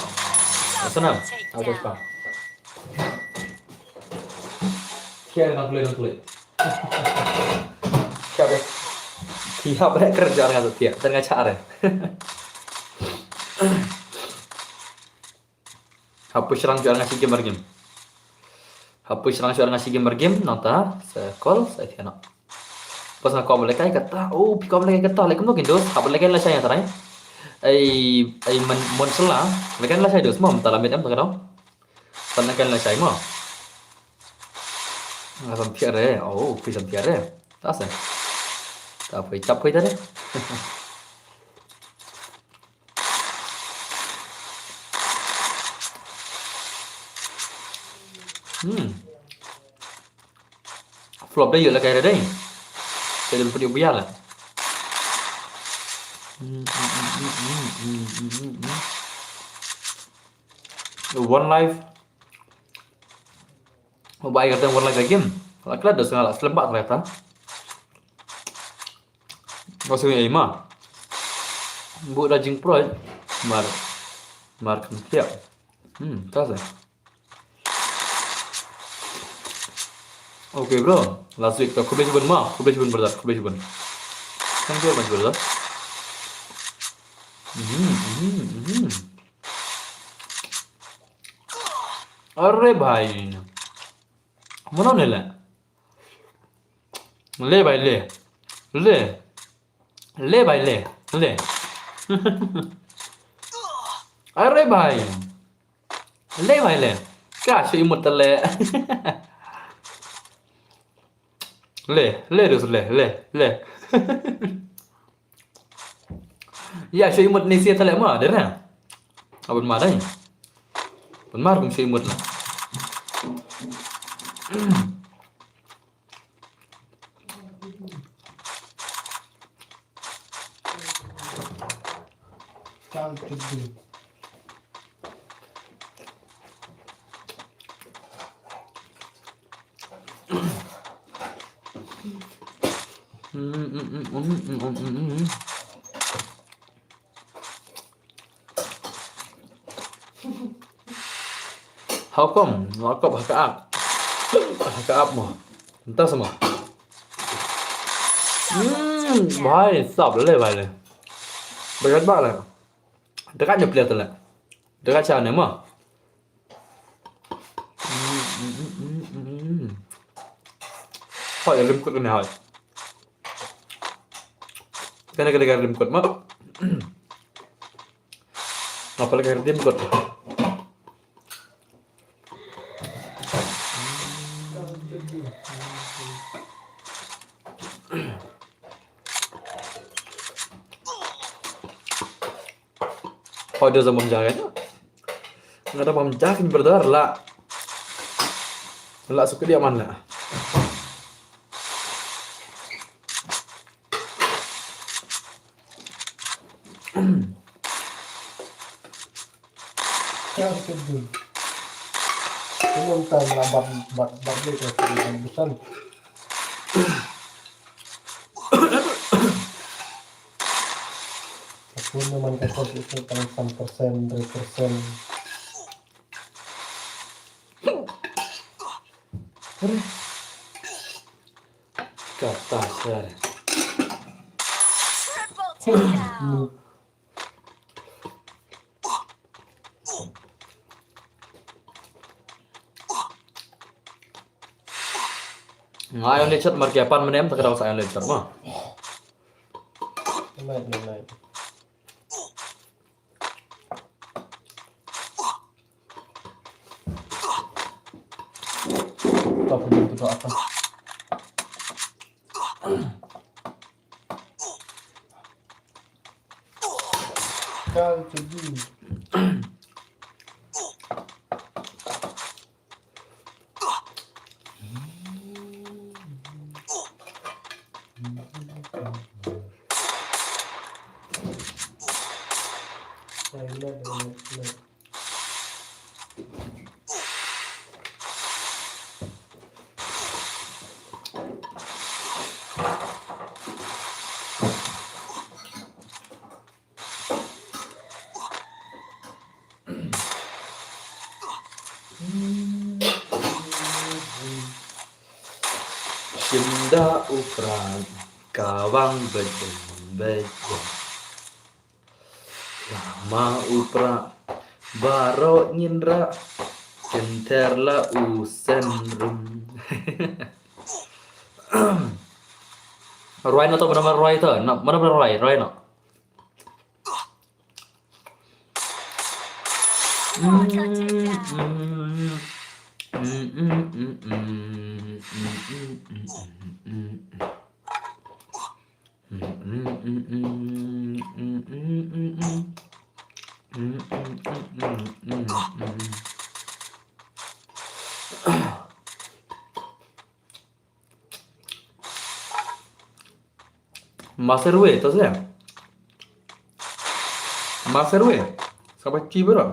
Sana. Ap sa. Kia nang kloi, nang kloi. Siap, eh. Siap, eh, kerja dengan setia, dengan cara. Hapus serang jual ngasih game game. Hapus serang jual ngasih game game, nota, sa call, sa tiana. Pas nga call lekai kata, oh, pi call lekai kata, lekai mungkin dos, hap lekai la saya tarai. Ai, ai mon, mon sela, lekai la saya dos, mam, talam bet em, tak dong. Tan lekai la saya, mam. Nga sam thiah re. Oh, phi sam thiah re. Ta se. Ta phi chap phi ta re. Hmm. Flop dei ïoh la kai re dei. Te dei phi ïoh biar la. Hmm, hmm, hmm. One life. Ba ai kata one life game. La kla da sngala slem ba kata. Ba sngala ai ma. Bu da jingproi. Mar. Mar kan tiap. Hmm, ta sa. Okay, bro. Last week to khublei shibun ma, khublei shibun brother, khublei shibun. Thank you very much, brother. Mhm, mhm, mhm. अरे भाई, मनो नहीं ले, ले भाई, ले, ले, ले भाई, ले, ले। अरे भाई, ले भाई, ले। Ka shu imut ta le. Le, le dus, le, le, le. Ya, shu imut ni sia ta le ma, dera. Abun ma dai. Bun mar kum shu imut la. How come? Nga kop ha ka app. Ha ka app mo. Entah sama. Hmm, bhai, sap le, bhai le. Berat bak le. Dekat je player tu le. Dekat sana mo. Hmm, hmm, hmm, hmm, hmm. Hoi, rim kut kena hoi. Kena kena rim kut mo. Apa lagi rim kut? Hoi, da zaman jaga. Nga da bam jakin brother la. La suka dia man la. Kya schedule? Kumon ta la bab bab bab le ka busan. Aku naman ka kos itu tang san persen, dua persen. Kata sar. Triple takedown. Nga ïa leit shot mar ki pan mnem ta ka daw sa ïa leit shot ma. Night, night. Stop dulu tu apa? Kal tu. Shinda u Prah ka wang bejeng bejeng. Lama u Prah baroh ngin rah, kynter la u Senrum. Rwai no to, mana rwai to, no, mana rwai, rwai no. Master Wei, to se. Master Wei. Saba ki bro.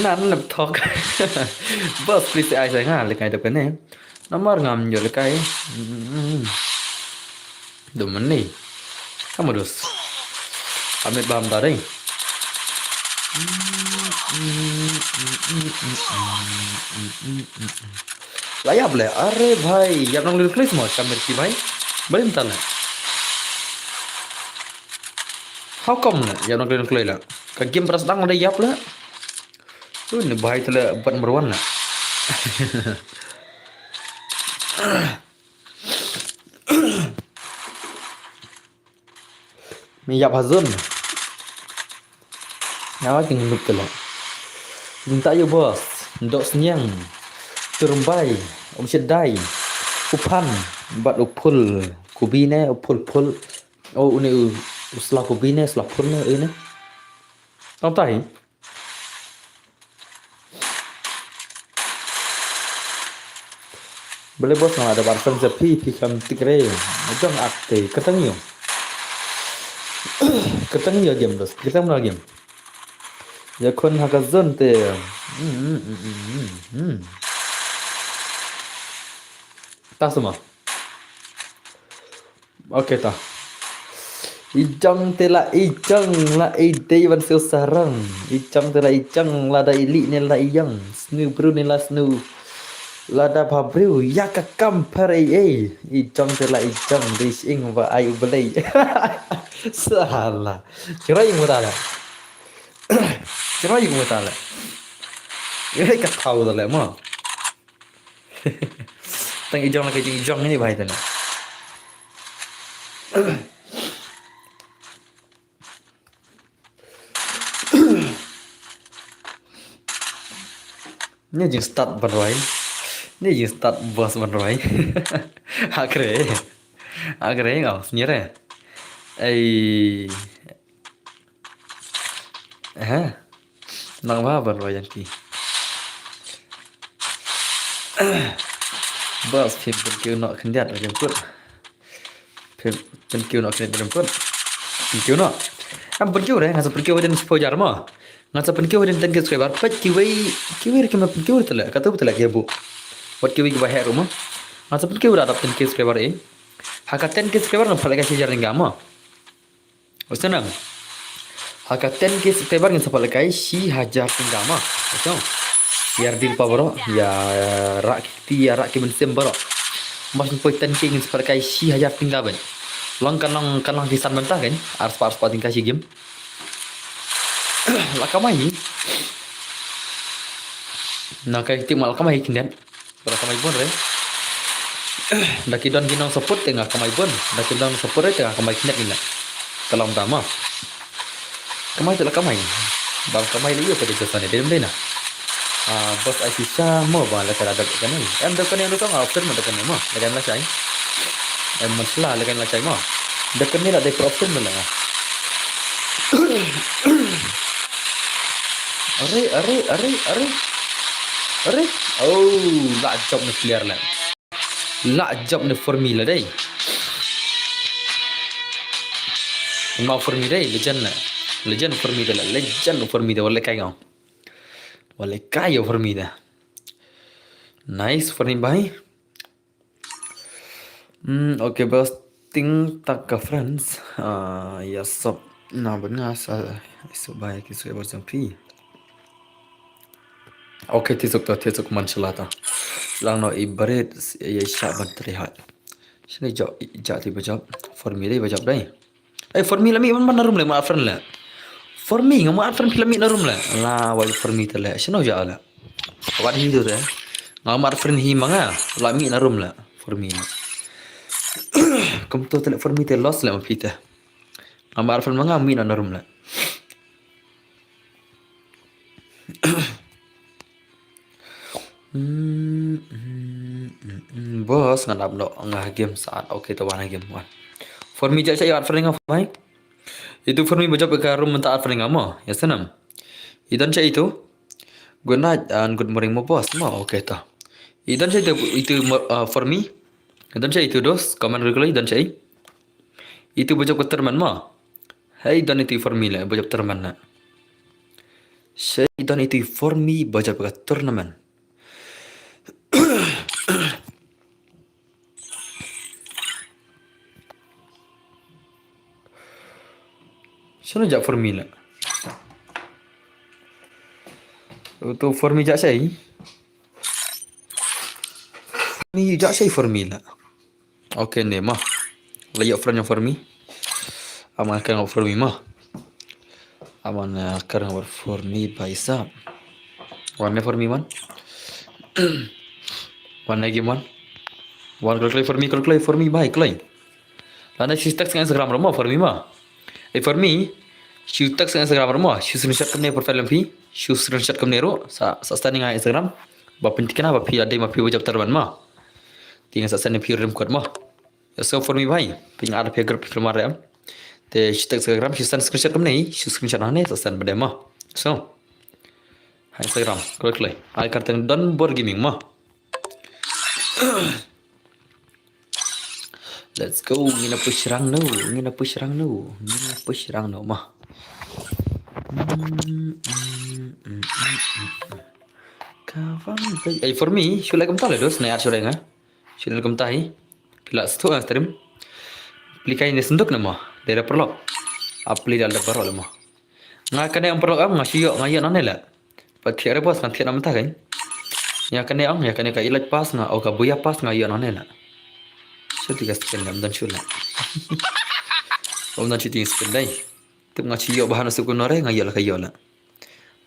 Nan lep thok. Boss, please ai sa nga lekai dep kane. Namar ngam yo lekai. Dum mani. Kamu dus. Amit bam tadi. La yap le, are bhai, yap nang lil klis mo, kamir ki bhai. Balim tala. How come le, yap nang lil klis la. Ka game pras dang le yap le. Tu ni bhai tala bat merwan le. Mi yap hazun. Nga ba kin nup telo. Jinta yu boss, ndok sniang. Turumbai, um shedai. U phan, bat u phul. Kubi ne, u phul phul. O une u, u sla kubi ne, sla phul ne, une. Tang tai. Bele bos nga da bar fan sa phi phi kam tikre. Jong ak te katang yo. Katang yo game dos. Katang na game. Ya kon ha ka zon te. Hmm, hmm, hmm, hmm, hmm, hmm. Ta sama. Okay ta. Ijang te la ijang la idei ban siu sarang. Ijang te la ijang la da ili ne la iyang. Snu bru ne la snu. La da ba bru ya ka kam par ei ei. Ijang te la ijang de sing ba ai u belei. Sala. Kira ing mutala. Kira ing mutala. Ire ka tau tala mo. Tang ijong la ka jing ijong ni bai tana. Ni jing start ban roi. Ni jing start bos ban roi. Hakre. Hakre ngau snyere. Ei. Ha. Nang ba ban roi yang ki. Bos phim pynkiw noh khyndiat ba jemput. Pynkiw noh khyndiat ba jemput. Pynkiw noh. Em pynkiw re, nga sa pynkiw hadien shiphew hajar mo. Nga sa pynkiw hadien ten K subscriber. Peit kiwei, kiwei re ki ma pynkiw re tele. Katu tele ki bu. Wat kiwei kiba heh ruh mo. Nga sa pynkiw da dap ten K subscriber eh. Ha ka ten K subscriber nga pynleh ka shi hajar tyngka mo. Usah nang. Ha ka ten K subscriber ngin sa pynleh kai shi hajar tyngka ma. Usah. Yar dil pa bro. Ya rak ki ya rak ki mynsiem bro. Mar shen poi ten K ngin sa pyrkhat kai shi hajar tyngka ban. Long kan long, kan long ki san bynta kan. Ar spah, ar spah tyngka shi game. La kamai hi. Na kai tik ma la kamai hi khyndiat. Ba la kamai bun re. Da ki don ki nong support te nga kamai bun. Da ki don support re te nga kamai khyndiat ila. Ka long ta ma. Kamai te la kamai. Ba la kamai le ïoh ka dei ka sane dei dei na. Ah, boss ai shisha mo ba la ka da dep kane. Em dep kane ruh nga option mo dep kane mo. La kan la shai. Em man sla la kan la shai mo. Dep kane la dei pro option mo la. Are, are, are, are. Are. Oh, la jop ne player la. La jop ne Fermi la dei. Ma Fermi dei, legend la. Legend Fermi dei la, legend Fermi dei, wala kai ngau. Wala kai yo Fermi dei. Nice Fermi bhai. Hmm, okay, boss. Ting tak ka friends. Ah, ya sop. Na ban nga sa, so bai ki so bar jam pi. Okay, tisuk ta, tisuk man shalata. Lang no i barit, ya sha ban tri hat. Shini jop, jop ti bajop. Fermi dei bajop dei. Eh, Fermi la mih ban na room le, ma friend le. Fermi nga ma friend phi la mih na room le. La wai Fermi te le. Shino ja le. Wat hi tu te. Nga ma friend hi ma nga. La mih na room le. Fermi le. Kum tu te le Fermi te lost le ma phi te. Nga ma friend ma nga mih na room le. Hmm, hmm, hmm, hmm. Boss, nga dap no, nga game saat. Okay, to wan game wan. Fermi ja sa ya friend nga mai. Itu Fermi bajop ka room mynta friend nga mo. Ya sanam. Idan sa itu. Good night and good morning mo boss mo. Okay to. Idan sa itu, itu mo, uh, Fermi. Idan sa itu dos. Comment regular idan sa. Itu bajop ka tournament mo. Hey, don itu Fermi le bajop tournament na. Hey, don itu Fermi bajop ka tournament. Shano ja Fermi le. Tu Fermi ja sai. Ni ja sai Fermi le. Okay ne ma. La ïoh friend Fermi. Aman kan Fermi ma. Aman kan Fermi bai sa. Wan ne Fermi man. Wan ne game wan. Wan kloi kloi Fermi, kloi kloi Fermi bai kloi. Lane shu text Instagram ruh ma Fermi ma. Eh Fermi. Shu text Instagram ruh ma. Shu screenshot kumne profile phi. Shu screenshot kumne ruh. Sa, sa send nga Instagram. Ba pynthikna ba phi la dei ma phi bajop tournament ma. Te nga sa send phi rim code mo. Ya so Fermi bhai. Phi nga add phi group phi mar em. Te shu text Instagram shu send screenshot kumne, shu screenshot hangne sa send bad em mo. So. Ha Instagram, kloi kloi. Ai kyrteng Don Bor Gaming mo. Let's go. Ngin ïa push rang no, ngin ïa push rang no, ngin ïa push rang no mo. Hmm, hmm, hmm, hmm, hmm, hmm. Kawan, eh, Fermi, shu like kumta le dos, na yar shu like nga. Shu like kumta hi. Phi la sdang stream. Plie kai ne senduk ne mo. Dei da paralok. Ap plie da paralok le mo. Nga kane ong paralok am nga shu ïoh, nga ïoh nangne le. Pat thiah re bos nga thiah na mynta kan. Ïa kane ong, ïa kane ka elite pass nga, oh ka buya pass nga ïoh nangne le. Shu ti ka skin le, ym don shu le. Ym don shu ti skin dei. Tip nga shu ïoh ba hana shu kuno re, nga ïoh le ka ïoh le.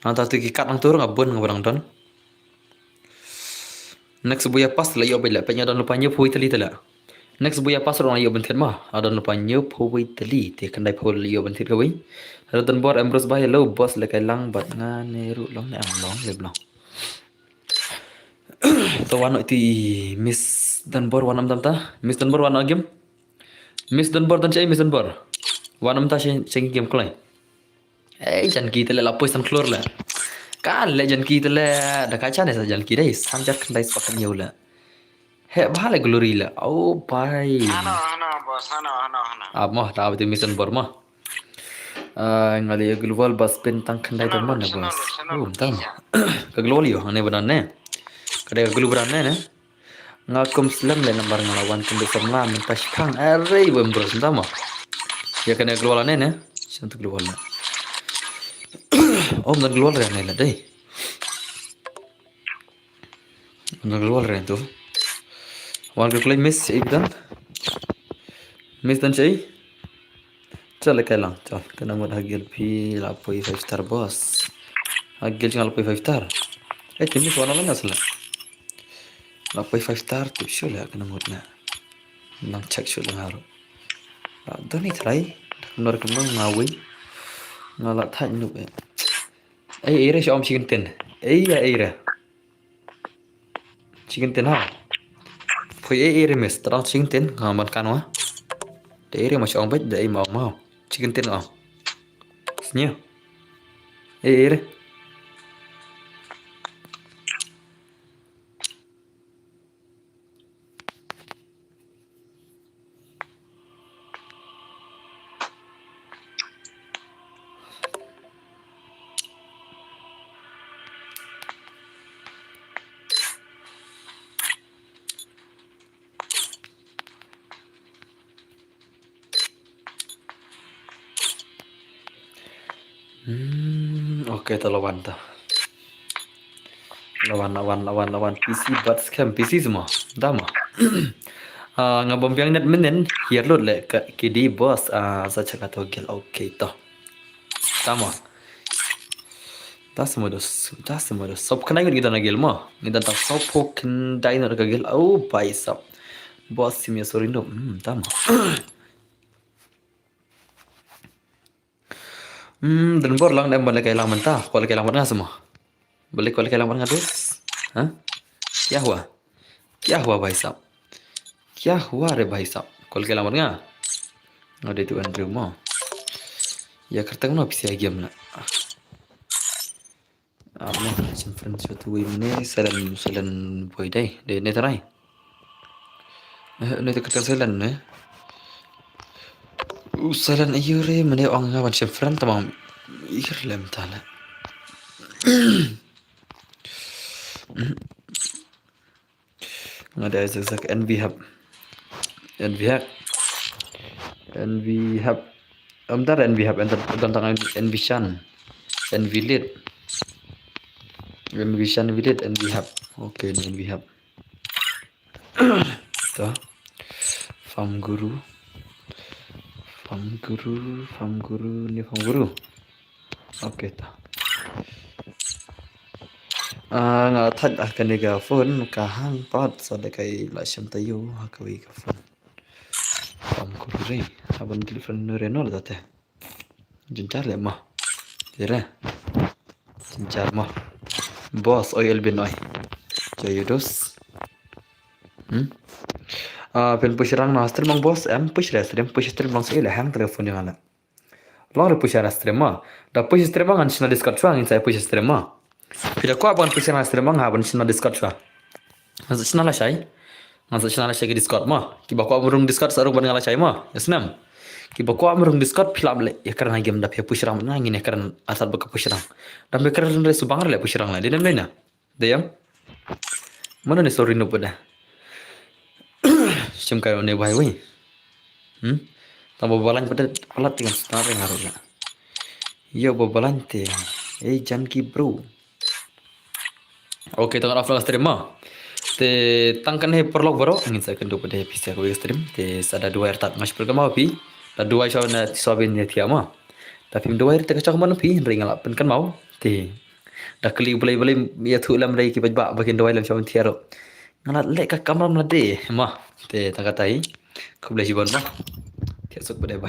Nangta tu ki kat nangtu ruh nga bun nga ba dang don. Next buya pass la ïoh beit la peit nga don lypa hynñiewphew wei tylli te la. Next buya pass ruh nga ïoh ban thied ma. Nga don lypa hynñiewphew wei tylli te khyndai phew la ïoh ban thied kawei. Ratan Bor Ambrose Bhai hello boss le kai lang bad nga ne ruh long ne ang long le blong. To wan iti Miss Danbor wan am tam ta. Miss Danbor wan am game. Miss Danbor tan chai Miss Danbor. Wan am ta chai game klai. Eh, Janki te le la poi san klur le. Ka le Janki te le da ka chan sa Janki dei san jar khyndai spah hynñiew le. He ba le glory le. Oh bai. Hano, hano, boss, hano, hano, hano. Ap mo, ta abti mission bor mo. Ah, nga le global bas pin tang khyndai da mon boss. Oh, tam. Ka global yo, ane badan ne. Ka dei ka global ne ne. Nga kum slem le nambar nga la wan kynduh samla mynta shipang. Arei wem bro senta mo. Ïa kane global ne ne. Senta global ne. Oh, mynta global re ne le dei. Mynta global re tu. Wan ka kloi miss shaei don. Miss don shaei. Chal le kai lang, chal. Kane ngut ha guild phi la poi five star boss. Ha guild jong nga la poi five star. Eh, te miss wan lang na sala. La poi five star tip shu le kane ngut na. Nang check shu le nga ruh. La don i trai. Nor kumno nga wei. Nga la thait nuk eh. Ei, ei re sha om chicken tin. Ei, ya, ei re. Chicken tin ha. Phui ei ei re miss, tang chicken tin, nga man kan wa. Da ei re ma shong bet, da ei ma ma. Chicken tin nga. Snya. Ei ei re. Hmm, okay, to la wan to. La wan, la wan, la wan, la wan. P C bad scam, P C semua. Da mo. Ah, nga bym biang net mynnin, hiar lut le ka ki di boss, ah, sa chaka to gel, okay to. Da mo. Da semua dos, da semua dos. Sop kena ngi don na gel mo. Ngi don ta sop kena ngi don ka gel. Oh, bhai sab. Boss sim ya sorry no. Hmm, da mo. Hmm, don bor lang dem bale kai lang mynta. Kwal kai lang mynta semua. Bale kwal kai lang mynta dus. Ha? Kya hua? Kya hua bhai sab? Kya hua re bhai sab? Kwal kai lang mynta. Nga dei tu Andrew mo. Ya kerteng no pisi game na. Ah, mo, some friends with we mane, silent, silent boy dei, dei ne tarai. Eh, ne ta kata silent ne. U silent ayu re, mane ong nga ban some friend tamam. Ir lem tala. Nga dei zak zak N V Hub. N V Hub. N V Hub. Am dar N V Hub, am dar, am dar N V Shan. N V Lead. N V Shan, V Lead, N V Hub. Okay, N V Hub. To. Farm Guru. Farm Guru, Farm Guru, ni Farm Guru. Okay, to. Ah, nga thait ah kane ka phone ka hang pat sa da kai la sham tayo ha kawei ka phone. Kam ku re, haban telefon nu re no la te. Jinchar le ma. Tira. Jinchar ma. Boss oi Elvin oi. Jayo dos. Hmm? Ah, phin push rang na stream ang boss, em push re stream, push stream lang sa ila hang telefon yang ala. Long re push ara stream ma. Da push stream ma ngan shna Discord shwa ngin sa push stream ma. Phi da kwah ban push ara stream ma nga ban shna Discord shwa. Ngan sa shna lashai. Ngan sa shna lashai ki Discord ma. Kiba kwah mrung Discord sa rung ban nga lashai ma. Yes nam. Kiba kwah mrung Discord phi lap le. Ya kren game da phi push rang nga ngin ya kren asat ba ka push rang. Da me kren re subang re le push rang le. Dei nam dei na. Dayam. Mano ne sorry no pada. Shem kai ne bai wei. Hmm? Tang ba balan pada palat dengan senar yang harus. Yo ba balan te. Eh, Janki bro. Okay, tang off stream ma. Te tang kan he perlok baro ngin sa kendu pada pisa ko stream. Te sa da dua ertat ngas perkama pi. Da dua so na so bin ya tiama. Tapi dua ertat kacang mana pi ring alap pen kan mau. Te Da kli blei blei ya thu lam rei ki baj ba ba kin dawai lam sham thiaro. Nga la leh ka kamram la de ma. Te ta katai. Khublei shibun ma. Thiak suk ba dei ba.